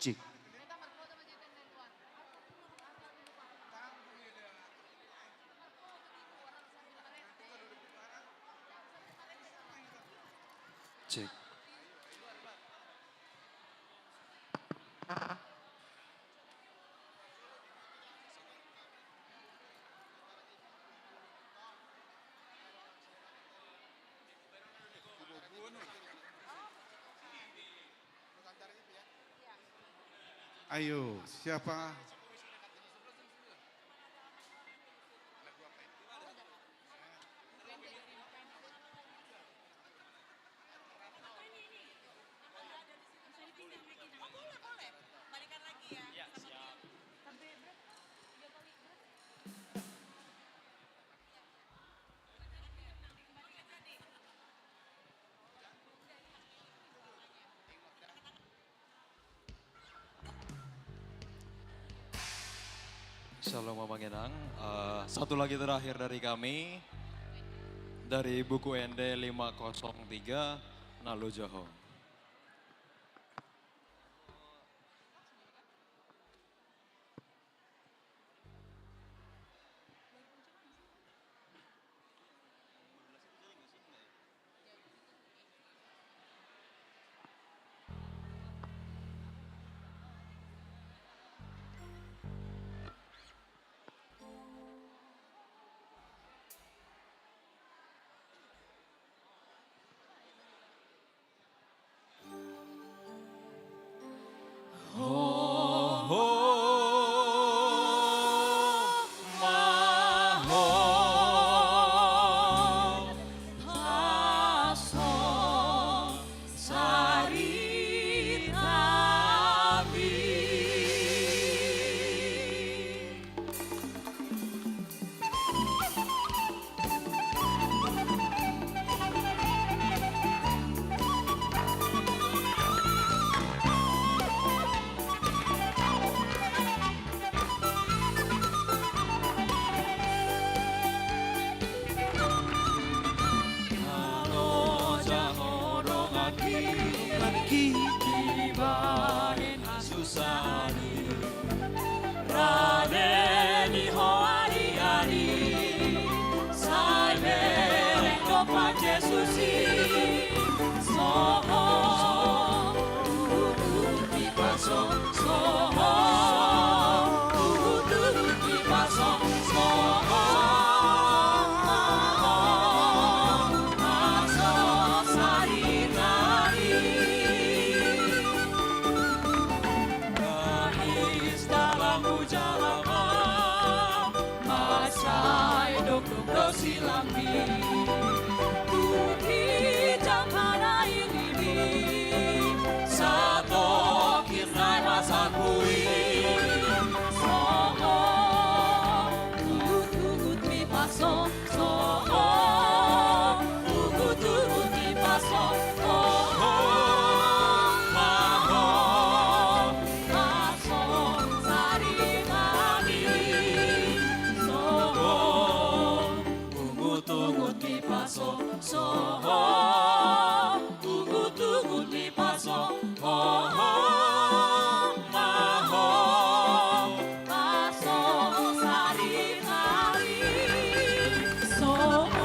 Cek. Cek. Ayo, siapa? Shalom Amang Inang. Eh, satu lagi terakhir dari kami, dari buku Ende lima kosong tiga, Na Loja Ho. Dibahen hasusaan i, rade ni ho ari-ari, sai bereng dompak Jesus i. Soho, uhup ni paso, soho, uhup ni paso, soho, paso sari-sari. Nangis dalanmu jala ma, mansai dokdok do silangmi. Tuhi jangkana i nimi, satongkin nai masaku i. Soho, uhup ni paso, soho, uhup ni paso, soho, paso sari-sari, soho, uhup ni paso, soho, uhup ni paso, soho, paso sari-sari, soho,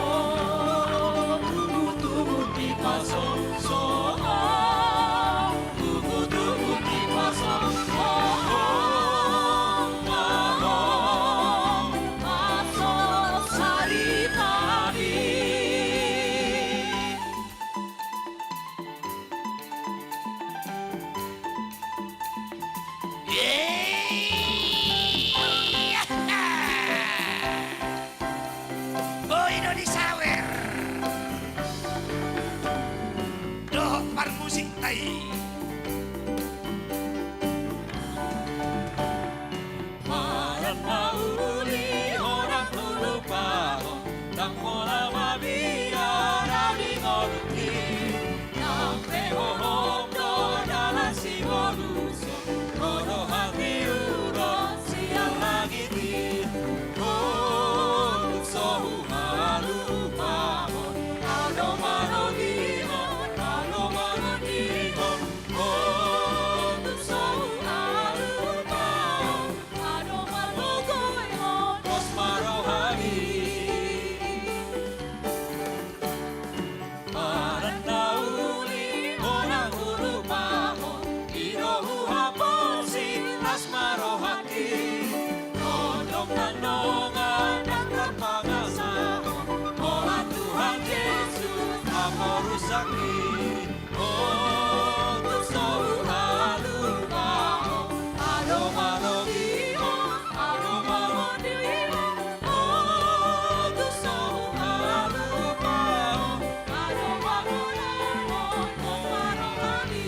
Di sawer dohot parmusikta i. Padan na uli, ho ndang hulupahon, ndang pola mabiar di ngolungki. Ndang pe hohom do dalan siboluson, ro do hatiuron sian langit i. Ho tung so huhalupahon, adong manogihon, adong mangondihon. Ho tung so huhalupahon, adong manogoihon, pos ma rohami. Padan na uli, ho ndang hulupahon, i do huhaposi, las ma rohangki. Gondong na nongan ndang tarpangasahon, holan Tuhan Jesus haporusangki. Ho tung so huhalupahon, adong manogihon, adong mangondihon. Ho tung so huhalupahon, adong mangondihon, pos ma rohami.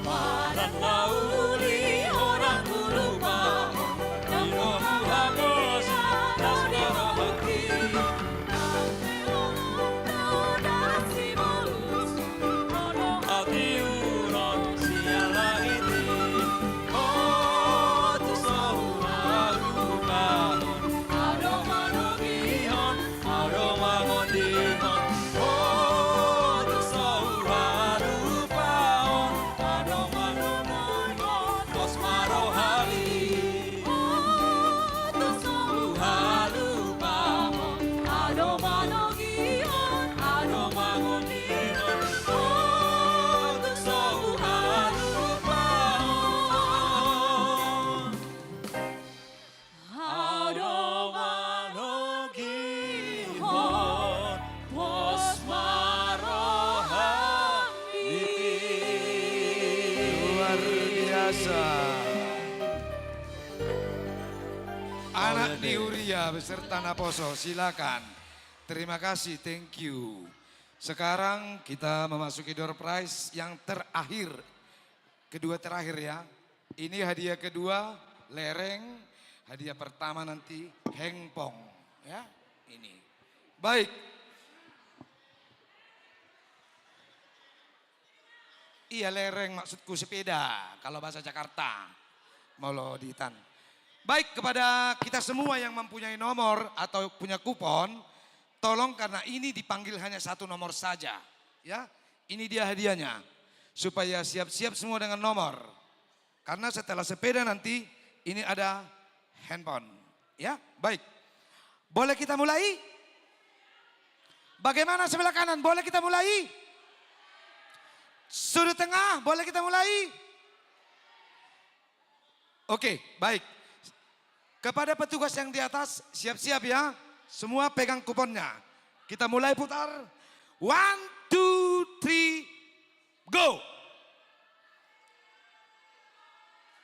Padan na uli, ho ndang hulupahon, i do huhaposi, las ma rohangki. Hatiuron sian langit i. Ho tung so huhalupahon, adong manogihon, adong mangondihon. Ho tung so huhalupahon, adong manogoihon, pos ma rohami. Ho tung so huhalupahon, adong manogihon, adong mangondihon. Ho tung so huhalupahon, adong manogihon, pos ma rohami. Luar biasa. Anak ni Uria beserta naposo, silakan. Terima kasih, thank you. Sekarang kita memasuki door prize yang terakhir. Kedua terakhir ya. Ini hadiah kedua, lereng. Hadiah pertama nanti hengpong. Ya, ini. Baik. Iya, lereng, maksudku sepeda, kalau bahasa Jakarta. Molo di tan. Baik, kepada kita semua yang mempunyai nomor atau punya kupon, tolong, karena ini dipanggil hanya satu nomor saja. Ya, ini dia hadiahnya. Supaya siap-siap semua dengan nomor. Karena setelah sepeda nanti ini ada handphone. Ya, baik. Boleh kita mulai? Bagaimana sebelah kanan? Boleh kita mulai? Sudut tengah, boleh kita mulai? Oke, baik. Kepada petugas yang di atas, siap-siap ya. Semua pegang kuponnya. Kita mulai putar. One, two, three, go.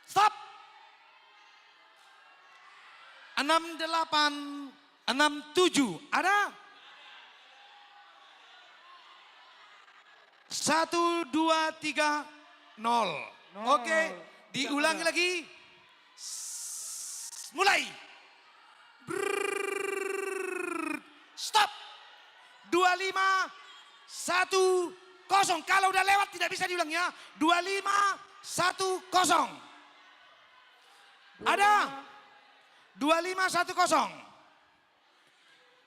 Stop. Enam delapan, enam tujuh. Ada? Satu, dua, tiga, nol. Nol. Oke, diulangi lagi. Mulai. Brrrr. Stop. Dua lima satu kosong. Kalau udah lewat tidak bisa diulang ya. Dua lima satu kosong. Ada? Dua lima satu kosong.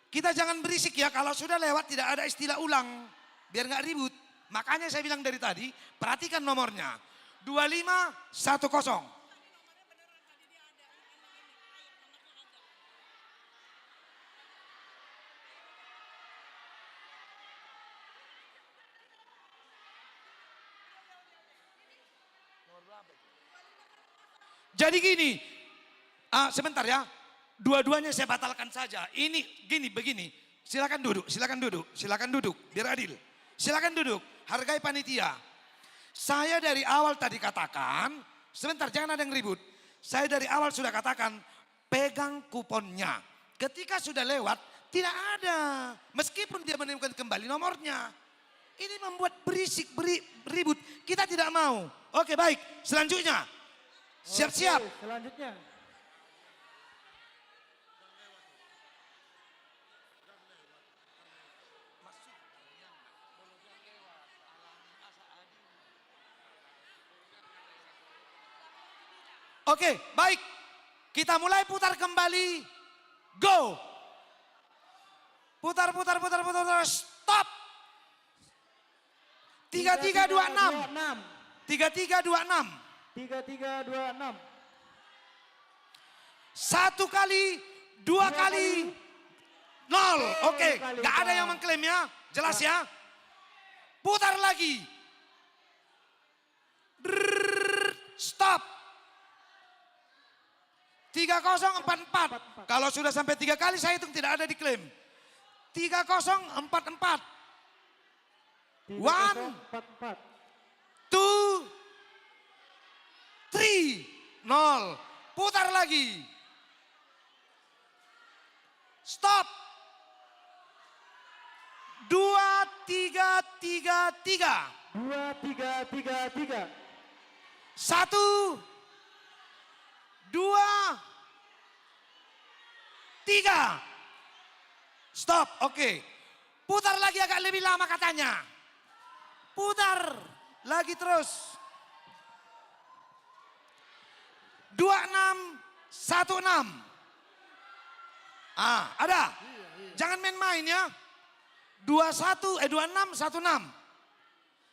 Kita jangan berisik ya, kalau sudah lewat tidak ada istilah ulang. Biar nggak ribut. Makanya saya bilang dari tadi, perhatikan nomornya. Dua lima satu kosong. Nomor berapa itu? Jadi gini, ah, sebentar ya, dua-duanya saya batalkan saja. Ini gini, begini, silakan duduk, silakan duduk, silakan duduk, biar adil. Silakan duduk, hargai panitia. Saya dari awal tadi katakan, sebentar, jangan ada yang ribut. Saya dari awal sudah katakan, pegang kuponnya. Ketika sudah lewat, tidak ada. Meskipun dia menemukan kembali nomornya. Ini membuat berisik, beri-, ribut. Kita tidak mau. Oke, baik. Selanjutnya. Siap-siap. Oke, selanjutnya. Oke, baik. Kita mulai putar kembali. Go. Putar, putar, putar, putar, putar. Stop. Tiga tiga dua enam. Tiga tiga dua enam. Tiga tiga dua enam. Satu kali, dua kali, nol. Oke, nggak ada yang mengklaim ya. Jelas ya. Putar lagi. Drrrr, stop. Tiga kosong empat empat. Kalau sudah sampai tiga kali saya hitung tidak ada diklaim. Tiga kosong empat empat. One, two, three, nol. Putar lagi. Stop. Dua tiga tiga tiga. Dua tiga tiga tiga. Satu, dua, tiga. Stop. Oke. Putar lagi agak lebih lama katanya. Putar lagi terus. Dua enam satu enam. Ah, ada. Jangan main-main ya. Dua satu, eh, dua enam satu enam.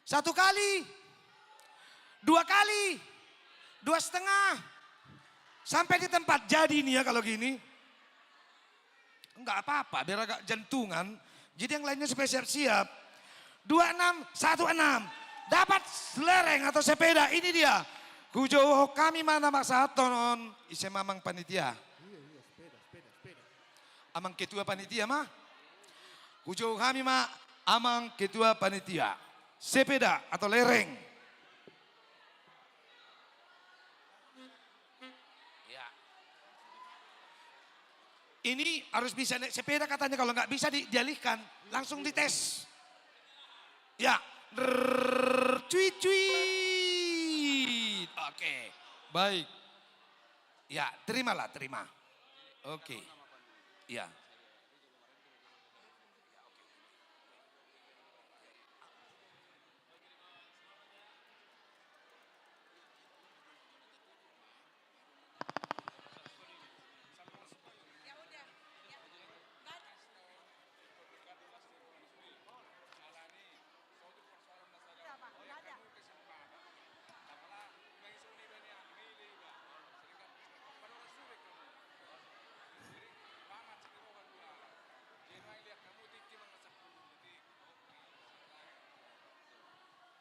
Satu kali, dua kali, dua setengah. Sampai di tempat jadi ini ya kalau gini. Enggak apa-apa, biar agak jantungan. Jadi yang lainnya supaya siap-siap. Dua enam satu enam. Dapat lereng atau sepeda, ini dia. Hujou hami ma na manghatai on. Ise ma amang panitia? Iya, iya, sepeda, sepeda, sepeda. Amang ketua panitia ma. Hujou hami ma amang ketua panitia. Sepeda atau lereng. Ya. Ini harus bisa naik sepeda katanya, kalau nggak bisa di-, dialihkan, langsung dites. Ya. Drrrr, cuit, cuit. Oke, baik. Ya, terimalah, terima. Oke. Ya.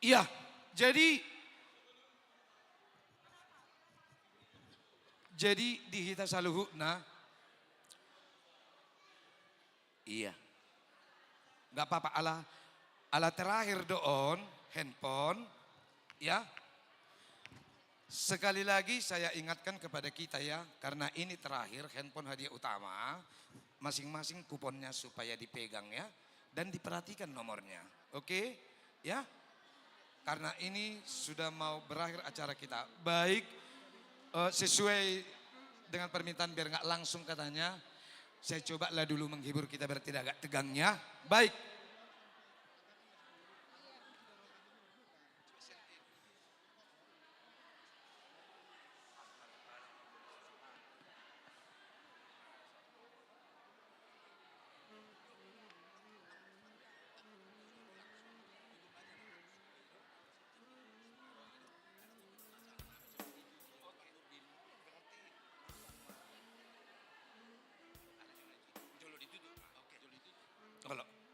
Iya, jadi, jadi di hita saluhutna, iya. Nggak apa-apa, ala, ala terakhir do on, handphone, ya. Sekali lagi saya ingatkan kepada kita ya, karena ini terakhir handphone hadiah utama, masing-masing kuponnya supaya dipegang ya, dan diperhatikan nomornya. Oke? Ya? Karena ini sudah mau berakhir acara kita. Baik, eh, sesuai dengan permintaan biar nggak langsung katanya, saya cobalah dulu menghibur kita biar tidak agak tegang ya. Baik.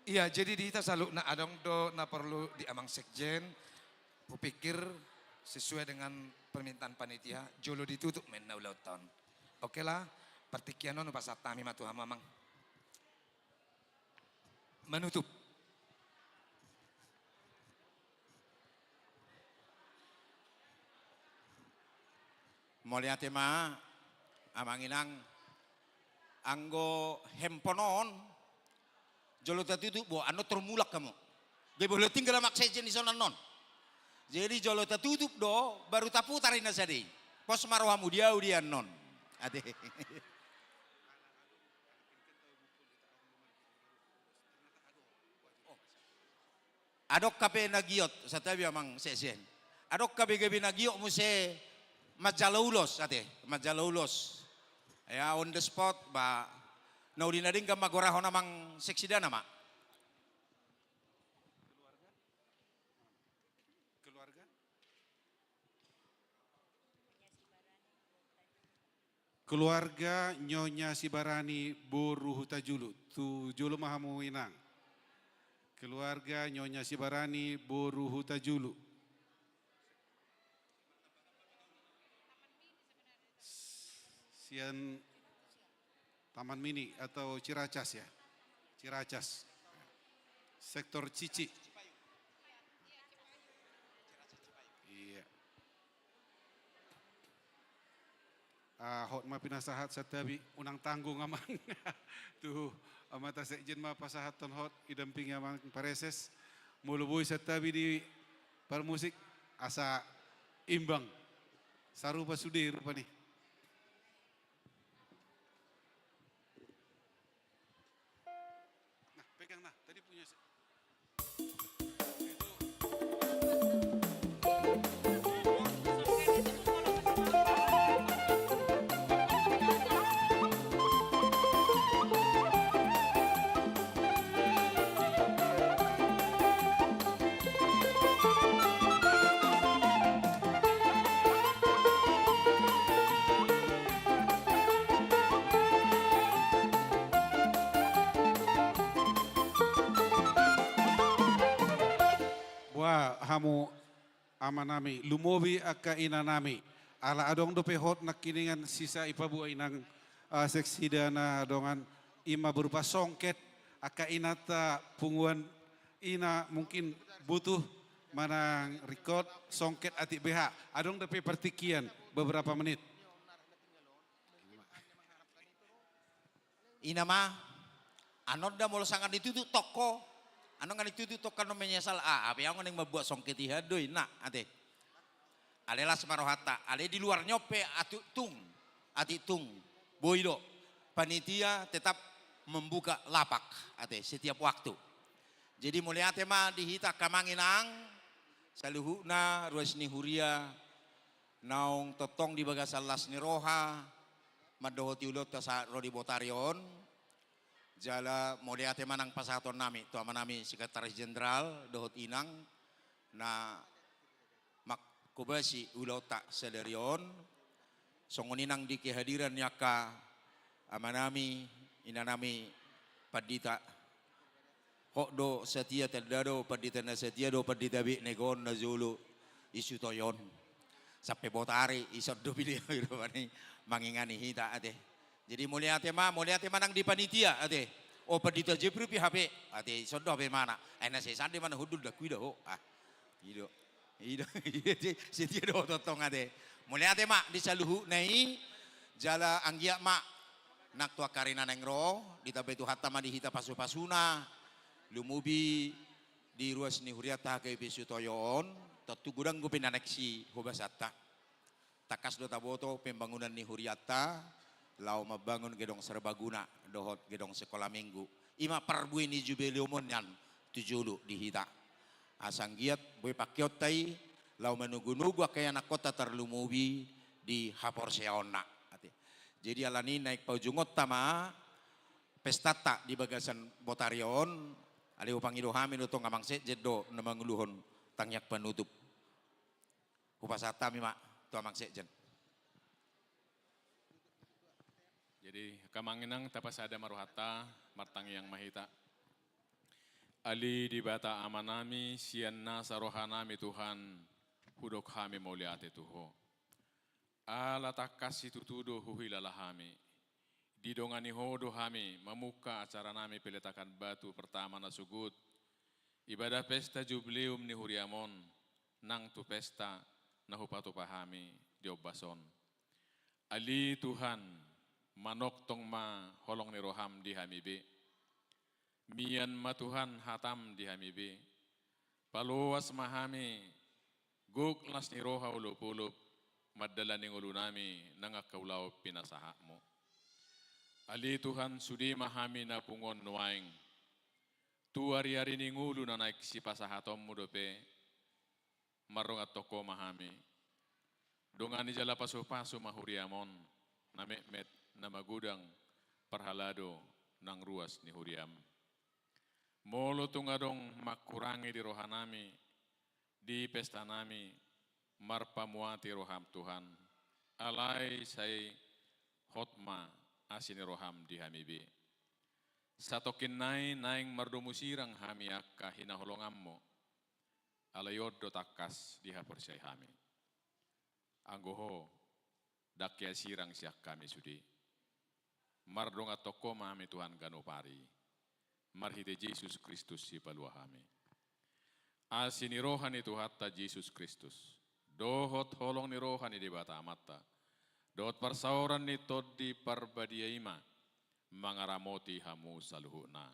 Iya, jadi di hita saluhutna adong do na porlu di amang sekjen. Hupikir Sesuai dengan permintaan panitia, jolo ditutup ma inna ulaonta on. Oke lah, partingkian on hupasahat hami ma tu hamu amang. Manutup. Mauliate ma, amang inang. Anggo handphone on, jolo tatutup bo, annon tor mulak hamu. Gabe olo tinggal amang sekjen di son annon. Jadi jolo tatutup do, baru taputar i na sada i. Pos ma rohamu di au di annon. Ate. Adong hape na giot, santabi amang sekjen. Adong hape gabe na giot muse manjalo ulos, ate, manjalo ulos. Ya, on the spot, ba, na uli na denggan ma gorahon amang seksidana ma. Keluarga? Keluarga Nyonya Sibarani boru Hutajulu. Tu jolo ma hamu inang. Keluarga Nyonya Sibarani boru Hutajulu. Sian Taman Mini atau Ciracas ya? Ciracas. Sektor Cici. Iya. Ah, hot ma pinasahat santabi, unang tanggung amang. Tu amanta sekjen ma pasahathon hot, idampingi amang pareses. Molo boi santabi di parmusik, asa imbang. Sarupa sude rupani. Nah, pegang nah, tadi punya se-, itu. Boha hamu amanami, lumobi angka inanami. Ala adong dope hot nangkiningan sisa ipaboa inang, ah, seksidana dongan, ima berupa songket, angka inanta punguan ina mungkin butuh manang ringkot songket atik B H. Adong dope partingkian beberapa menit. Ina ma, annon da molo sanga ditutup toko, annon nga ditutup toko annon menyesal, ah, ape au nga naeng mambuat songket i, ha do ina, ate. Ale las ma rohanta, ale di luar ni on pe atik tung, atik tung, boi do. Panitia tetap membuka lapak, ate, setiap waktu. Jadi mauliate ma di hita angka amang inang, saluhutna ruas ni huria, naung tongtong di bagasan las ni roha, mandohoti ulaonta sahat ro di botari on, jala mauliate ma nang pasahatonnami, tu amanami sekretaris jenderal, dohot inang, na mangkobasi ulaonta sadari on, songon i nang di kehadiran ni angka amanami, inanami, pandita, hot do satia tanda do, pandita na satia do, pandita be negon na jolo, i sutoyon. Sampe botari, ison do pilihan i rupani mangingani hita, ate. Jadi mauliate ma, mauliate ma nang di panitia, ate. O pandita Jepri pe hape, ate, ison do hape mana. Ai na sesande mana hundul da kui da ho. Ah, i do. I do. Setia do tongtong, ate. Mauliate ma di saluhutna i, jala anggiat ma nang tu angka ari na naeng ro, ditambai Tuhanta ma di hita pasupasuna, lumobi di ruas ni hurianta H K B P Sutoyo on, tontu godang dope na naeng sihobasanta. Tangkas do taboto pembangunan ni hurianta, laho mambangun gedong serbaguna dohot gedong sekolah minggu. Ima parbue ni jubeleu on nian tu jolo di hita. Asa anggiat boi pangkeonta i laho manogunogu angka ianakhonta tarlumobi di haporseaonna. Ate. Jadi alani i naeng paujungonta ma pestanta di bagasan botari on, alai hupangido hami do tong amang sekjen do na manguluhon tangiang panutup. Hupasahat hami ma tu amang sekjen. Jadi, angka amang inang, tapasada ma rohanta, martangiang ma hita. Ale Debata Amanami, sian nasa rohanami Tuhan, Hudok hami mauliate tu Ho. Ala tangkas situtu do huhilala hami. Didongani Ho do hami mamungka acara nami peletakan batu pertama na sogot, ibadah pesta jubileum ni huriam on, nang tu pesta na hupatupa hami di ombas on. Ale Tuhan, manongtong ma holong ni roham di hami be. Mian ma Tuhan hatam di hami be. Paloas ma hami, gok las ni roha olopolop, mandalani ngolu nami nang angka ulaon pinasahatmu. Ale Tuhan, sude ma hami na punguan nuaeng. Tu ariari ni ngolu na naeng sipasahatonmu dope, mardongan tongko ma hami. Dongani jala pasupasu ma huriam on, na metmet, na magodang, parhalado, nang ruas ni huriam. Molo tung adong mangkurangi di roha nami, di pesta nami, marpamuati roham Tuhan, alai sai hot ma asi ni roham di hami be. Satongkin nai naeng mardomu sirang hami angka hinaholonganmu. Alai on do tangkas dihaporseai hami. Anggo Ho, ndang hea sirang sian hami sude. Mardongan tongko ma hami Tuhan ganup ari. Marhite Jesus Kristus sipalua hami. Asi ni roha ni Tuhanta Jesus Kristus. Dohot holong ni roha ni Debata Amanta. Dohot parsaoran ni Tondi Parbadia i ma. Mangaramoti hamu saluhutna.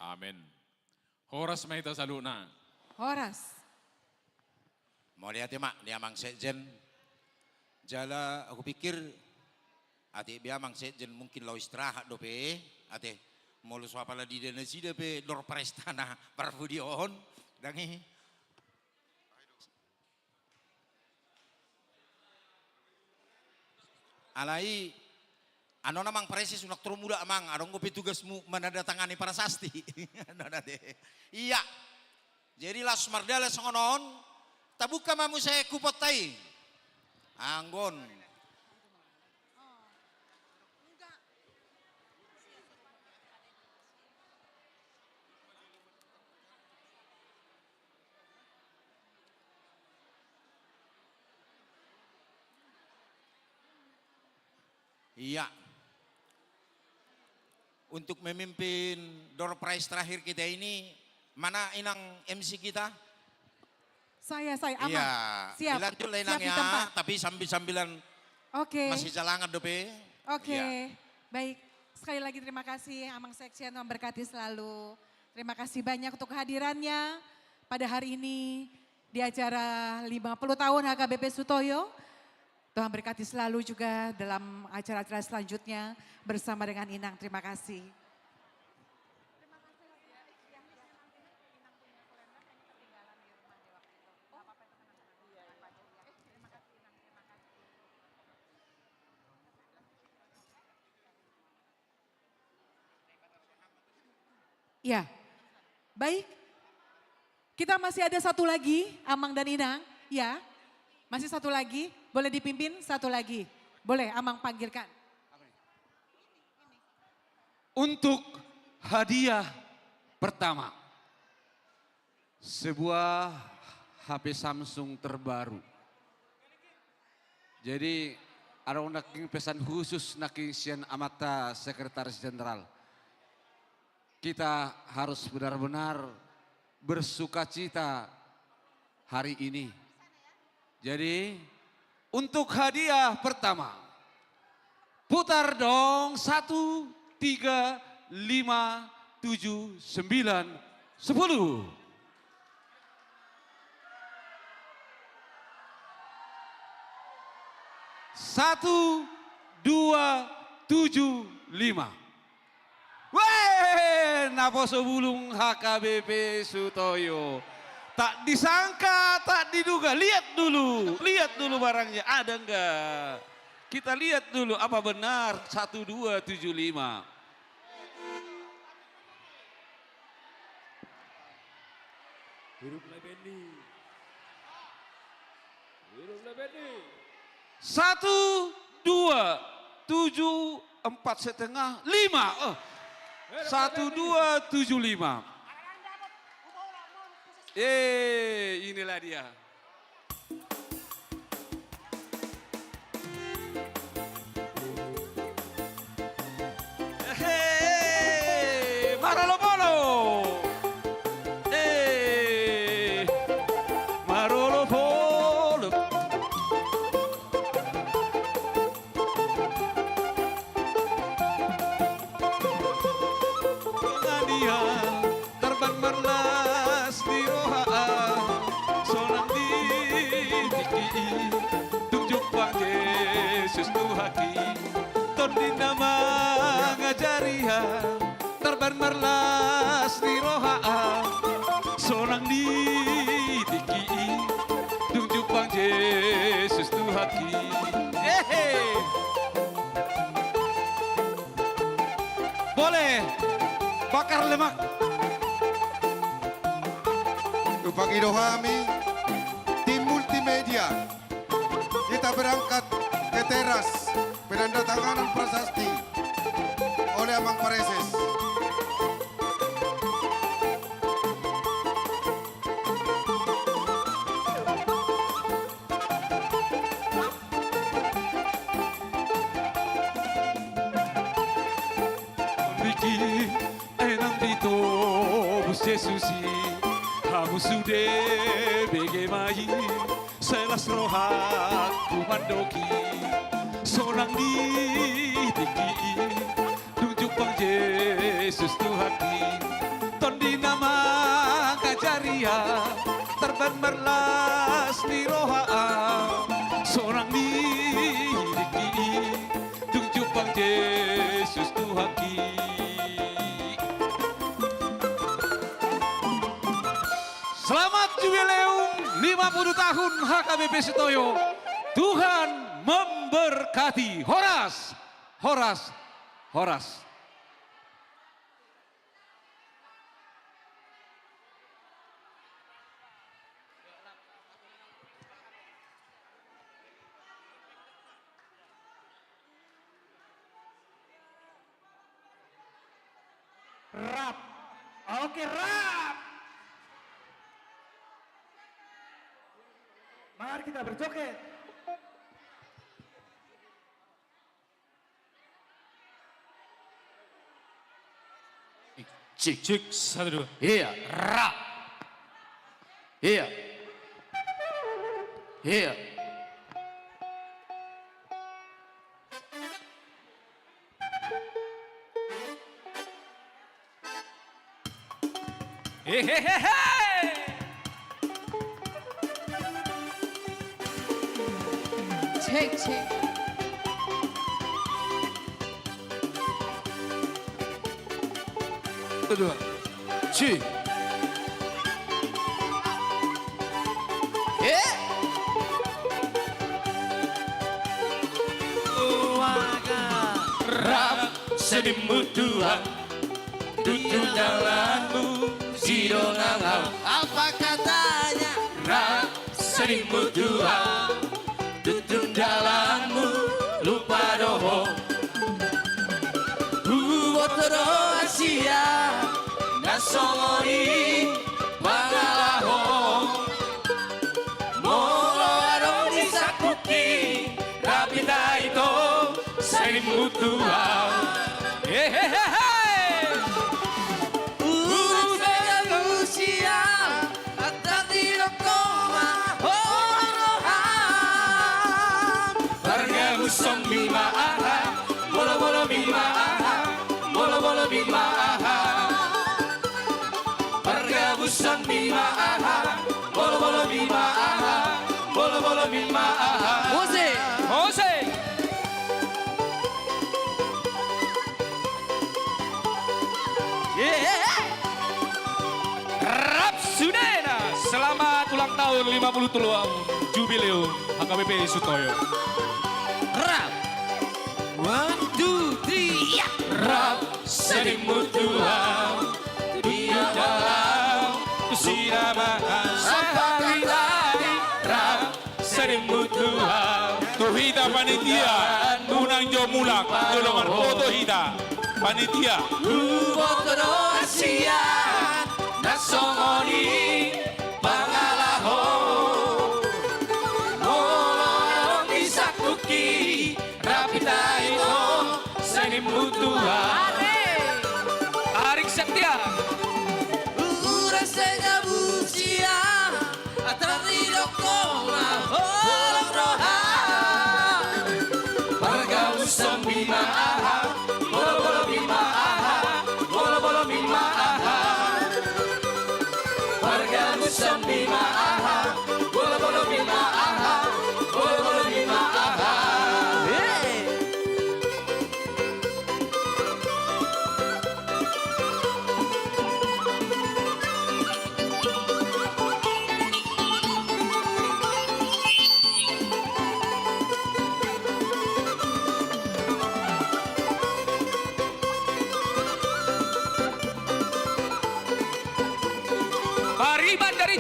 Amen. Horas ma hita saluhutna. Horas. Mauliate ma di Amang Sekjen. Jala, aku pikir, ate be Amang Sekjen mungkin laho istirahat dope, ate. Molo so apala di dana sida pe door prize-na parpudi on, dang i. Alai, annon Amang Praeses, unang torop mulak Amang, adong dope tugasmu menandatangani prasasti. Annon ate. Iya. Jadi laos mardalan songon on, tabuka ma muse kuponta i. Anggo on. Iya. Untuk memimpin door prize terakhir kita ini, mana inang M C kita? Saya, saya, Amang. Iya, siap. Dilanjut lah, Inang, siap di ya, tempat. Tapi sambil-sambilan. Oke. Masih jalangan dope. Oke. Iya. Baik. Sekali lagi terima kasih, Amang Sekjen, Tuhan berkati selalu. Terima kasih banyak untuk kehadirannya pada hari ini di acara lima puluh tahun H K B P Sutoyo. Tuhan berkati selalu juga dalam acara-acara selanjutnya bersama dengan Inang. Terima kasih. Ya. Baik. Kita masih ada satu lagi, Amang dan Inang. Ya. Masih satu lagi. Boleh dipimpin satu lagi. Boleh, Amang panggilkan. Untuk hadiah pertama. Sebuah H P Samsung terbaru. Jadi, adong nangkin pesan khusus nangkin sian amanta Sekretaris Jenderal. Kita harus benar-benar bersukacita hari ini. Jadi, untuk hadiah pertama, putar dong, satu, tiga, lima, tujuh, sembilan, sepuluh. Satu, dua, tujuh, lima. Weh, naposo bulung H K B P Sutoyo. Tak disangka, tak diduga. Lihat dulu, lihat dulu barangnya, ada enggak? Kita lihat dulu apa benar satu dua tujuh lima. Hidup Lebendi. Hidup Lebendi. Satu, dua, tujuh, empat setengah, lima. Eh, satu, dua, tujuh, lima. Eh, inilah dia. Ia, tarban marlas ni roha, sonang di tingki i, dung jumpang Jesus Tuhanki. Tondi na mangajari, ia, tarban marlas ni roha, sonang di tingki i, dung jumpang Jesus Tuhanki. Hehe. Boleh bakar lemak. Dipangido hami tim multimedia. Kita berangkat ke teras, penandatanganan prasasti oleh Amang Pareses. Niki enang ditobus Jesus i, hamu sude bege ma i, sai las rohangku mandok i, sonang di tingki i, dung jumpang Jesus Tuhanki. Tondi na mangajari, ia, tarban marlas ni roha, sonang di tingki i, dung jumpang Jesus Tuhanki. Selamat Jubileum lima puluh tahun H K B P Sutoyo. Tuhan memberkati. Horas, horas, horas. Rap. Oke, rap. Mari kita berjoget. Cik, cik, satu, dua. Iya, ra. Iya. Iya. Hehehe. Cek, cek. Kedua. Ci. Eh? Rap sedihmu tuang. Tutu dalanmu sidongan au. Apa katanya? Rap sedihmu tuang. Tutu dalanmu lupa do ho. Huboto do hasian na songon i pangalaho. Molo adong di sangkuki, rap hita ito, sedihmu tuang. Hehehe. Urus bega lusia, atar didok ho ma, ho roham. Pargabuson bima aha, molo-molo bima aha, molo-molo bima aha. Pargabuson bima aha, molo-molo bima aha, molo-molo bima aha. Musik. Musik. Yeah. Rap sudena. Selamat ulang tahun lima puluh tolu jubileum H K B P Sutoyo. Rap. One, two, three, ya. Rap sedihmu tuang. Dia dalam kusina mahasahali tadi. Rap sedihmu tuang. Tu hita panitia, unang jo mulak, jolo marfoto hita. Panitia. Huboto do hasian na songon i pangalaho. Molo adong di sangkuki, rap hita ito, sedihmu tuang. Arik Setia. Urus bega lusia, atar didok ho ma, ho roham. Pargabuson bima aha, molo-molo bima aha, molo-molo bima aha.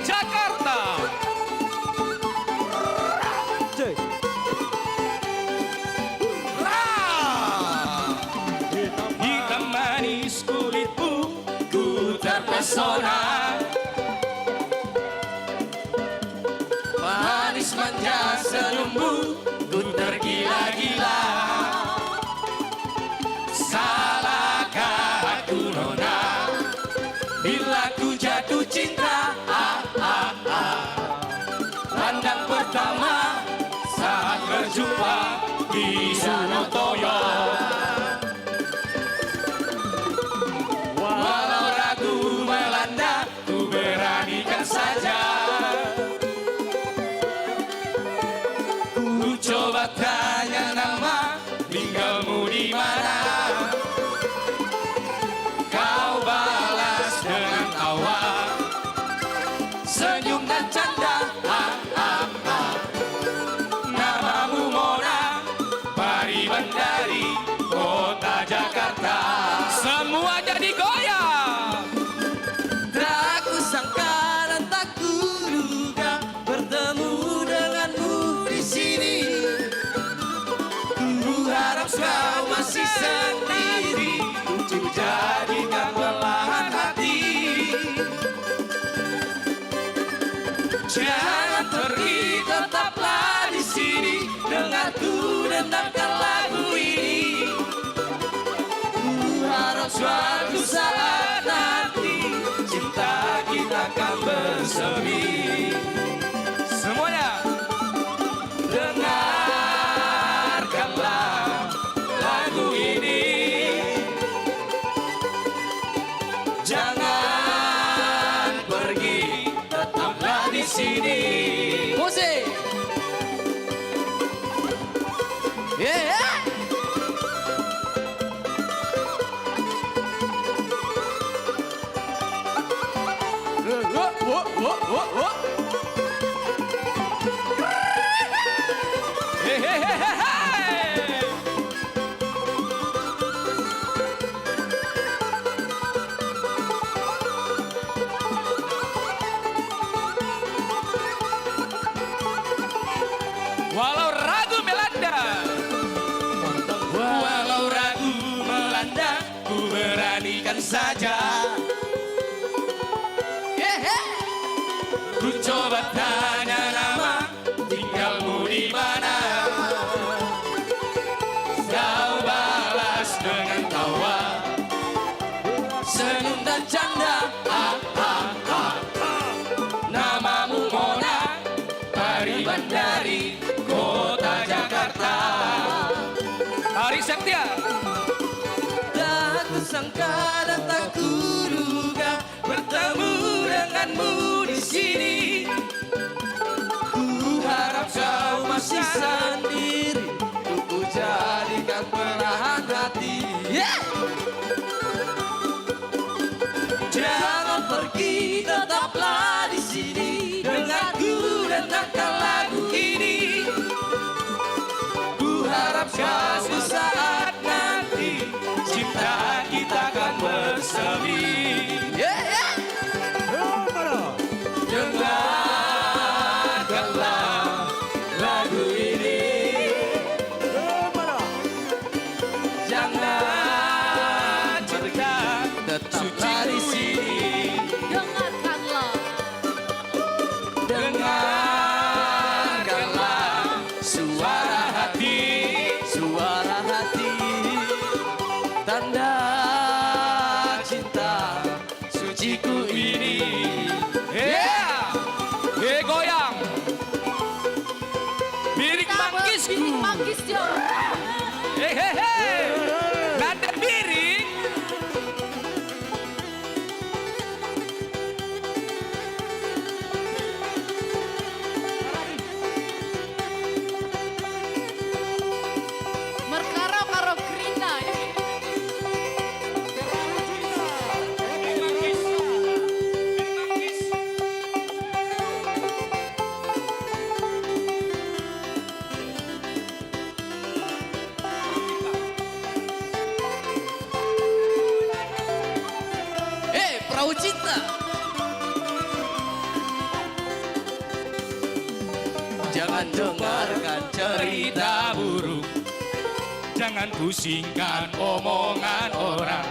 Jakarta. Cek. Ra. Hitam manis kulitmu, ku terpesona. Manis manja senyummu, ku tergila-gila. Salahkah aku, nona, bila ku jatuh cinta? Ah, ah, ah. Pandang pertama saat berjumpa di Danau Toba. Walau ragu melanda, ku beranikan saja. Ku coba tanya nama, tinggalmu di mana? Kau balas dengan tawa, senyum dan canda. Ah, ah, ah. Namamu Mona, Pari Bandari, kota Jakarta. Semua jadi goyang. Tak kusangka dan tak kuduga bertemu denganmu di sini. Ku harap kau masih sendiri, ku jadikan belahan hati. Jangan pergi, tetaplah di sini. Dengar ku dendangkan lagu ini. Ku harap suatu saat nanti cinta kita akan bersemi. Semuanya. Dengarkanlah lagu ini. Jangan pergi, tetaplah di sini. Musik. Ye, ye. Wo, wo, wo, wo, wo. He, he, he, he, he. Walau ragu melanda, walau ragu melanda, ku beranikan saja. Ku coba tanya nama, tinggalmu di mana? Kau balas dengan tawa, senyum dan canda. Ah, ah, ah, ah. Namamu Mona, Pari Bandari, kota Jakarta. Ari Setia. Tak kusangka dan tak kuduga bertemu denganmu di sini. Ku harap kau masih sendiri, ku jadikan belahan hati. Yeah! Jangan pergi, tetaplah di sini. Dengar ku dendangkan lagu ini. Ku harap suatu saat nanti cinta kita akan bersemi. Yeah, yeah. Dengarkanlah lagu ini. Jangan pergi, tetaplah di sini. Dengarkanlah. Dengarkanlah suara hati, suara hati, tanda cinta suciku ini. Yeah! He, goyang. Biring manggis. Biring manggis, yo. He, he, he. Nanda biring. Markaro-karo kerina, ya. Eh, perahu cinta. Dengarkan cerita burung, jangan pusingkan omongan orang.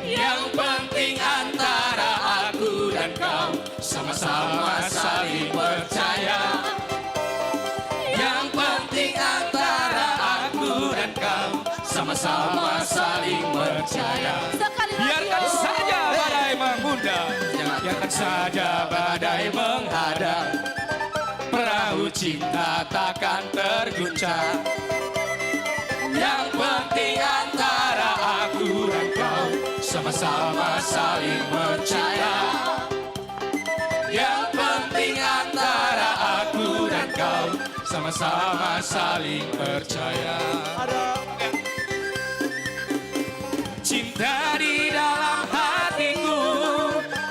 Yang penting antara aku dan kau sama-sama saling percaya. Yang penting antara aku dan kau sama-sama saling percaya. Sekali lagi, biarkan saja badai mengundang, biarkan saja badai menghadang. Perahu cinta takkan terguncang. Yang penting antara aku dan kau sama-sama saling percaya. Yang penting antara aku dan kau sama-sama saling percaya. Ada. Cinta di dalam hatiku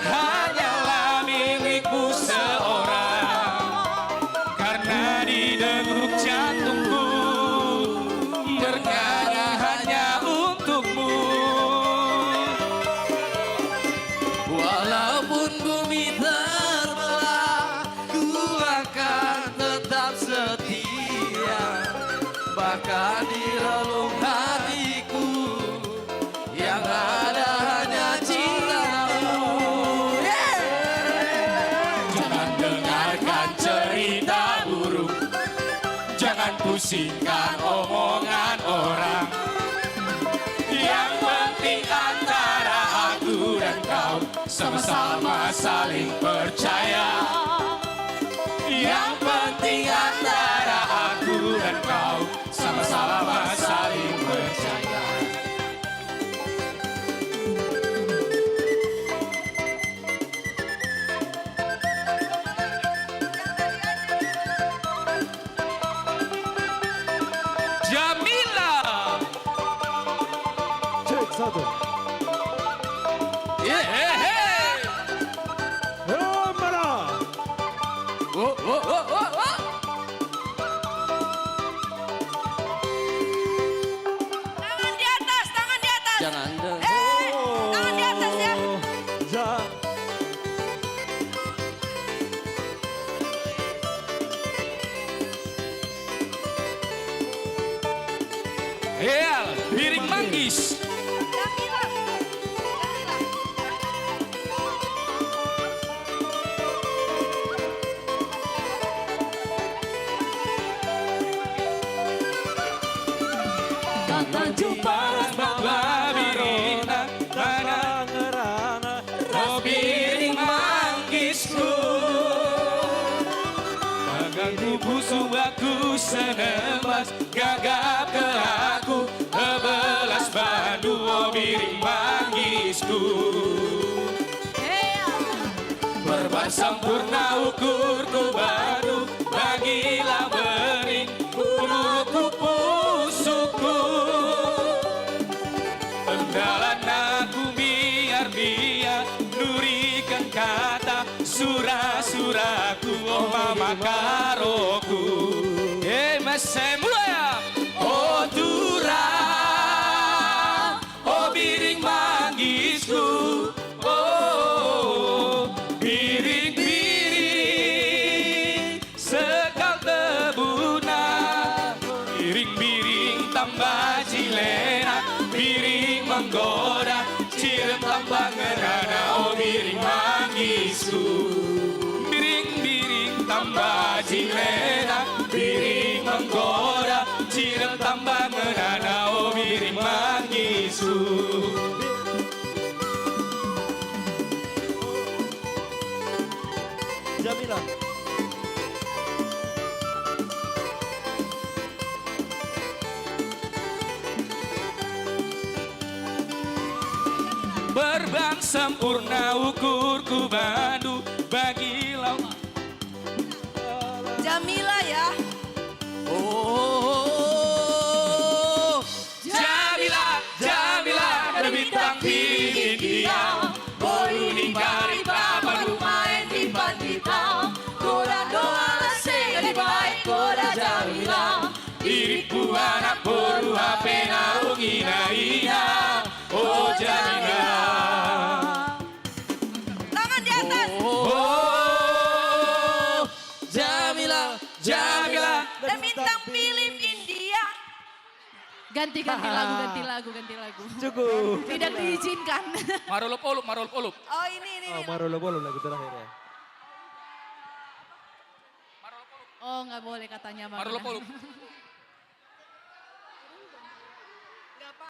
hanyalah milikmu seorang. Karena di degup jantungku bernyanyi hanya untukmu. Walaupun bumi terbelah, ku akan tetap setia. Bahkan di relung hatiku yang ada hanya cintamu. Jangan dengarkan cerita burung, jangan pusingkan omongan orang. Yang penting antara aku dan kau sama-sama saling percaya. Yang penting antara aku dan kau sama-sama saling percaya. Jamila. Cek satu. Hehehe. Hei, mana? Oh, oh, oh, oh, oh. Tangan di atas, tangan di atas. Jangan dong. Eh, tangan di atas ya. Ja- Iya, Biring Manggis. Tanjung Paras, Baba Biring, Tangerang, ro Biring Manggisku. Bagas ni pusu bagus senemas, gagap kelaku, belas badu, o Biring Manggisku. Perban sempurna ukurku badu, bagilah bening urukku pusuku. Andalan na humiar dia, nurikan hata sura-suraku, o mama karoku. Eh, mas semua ya. O Tuhan, o Biring Manggisku, o Biring-biring sekal tebuna. Biring-biring tamba jilena, biring menggoda, cirem tamba ngerana, o Biring Manggisku. Biring-biring tamba jilena, biring menggoda, cirem tamba ngerana, o Biring Manggisku. Jamila. Perban sempurna ukurku badu, bagilah. Jamila ya. Oh. Jamila, Jamila, ada bintang di dia. Boru ni kari papan, main di pandita. Godang do ala sega dibaen, godang Jamila. Diriku anak boru, hape naung hinaina, o Jamila. Tangan di atas. Oh, Jamila. Ganti, ganti lagu, ganti lagu, ganti lagu. Cukup. Tidak diizinkan. Marolop-olop, marolop-olop. Oh, ini, ini, Oh, ini. Marolop-olop lagu terakhir ya. Oh, nggak boleh katanya, Bang. Marolop-olop.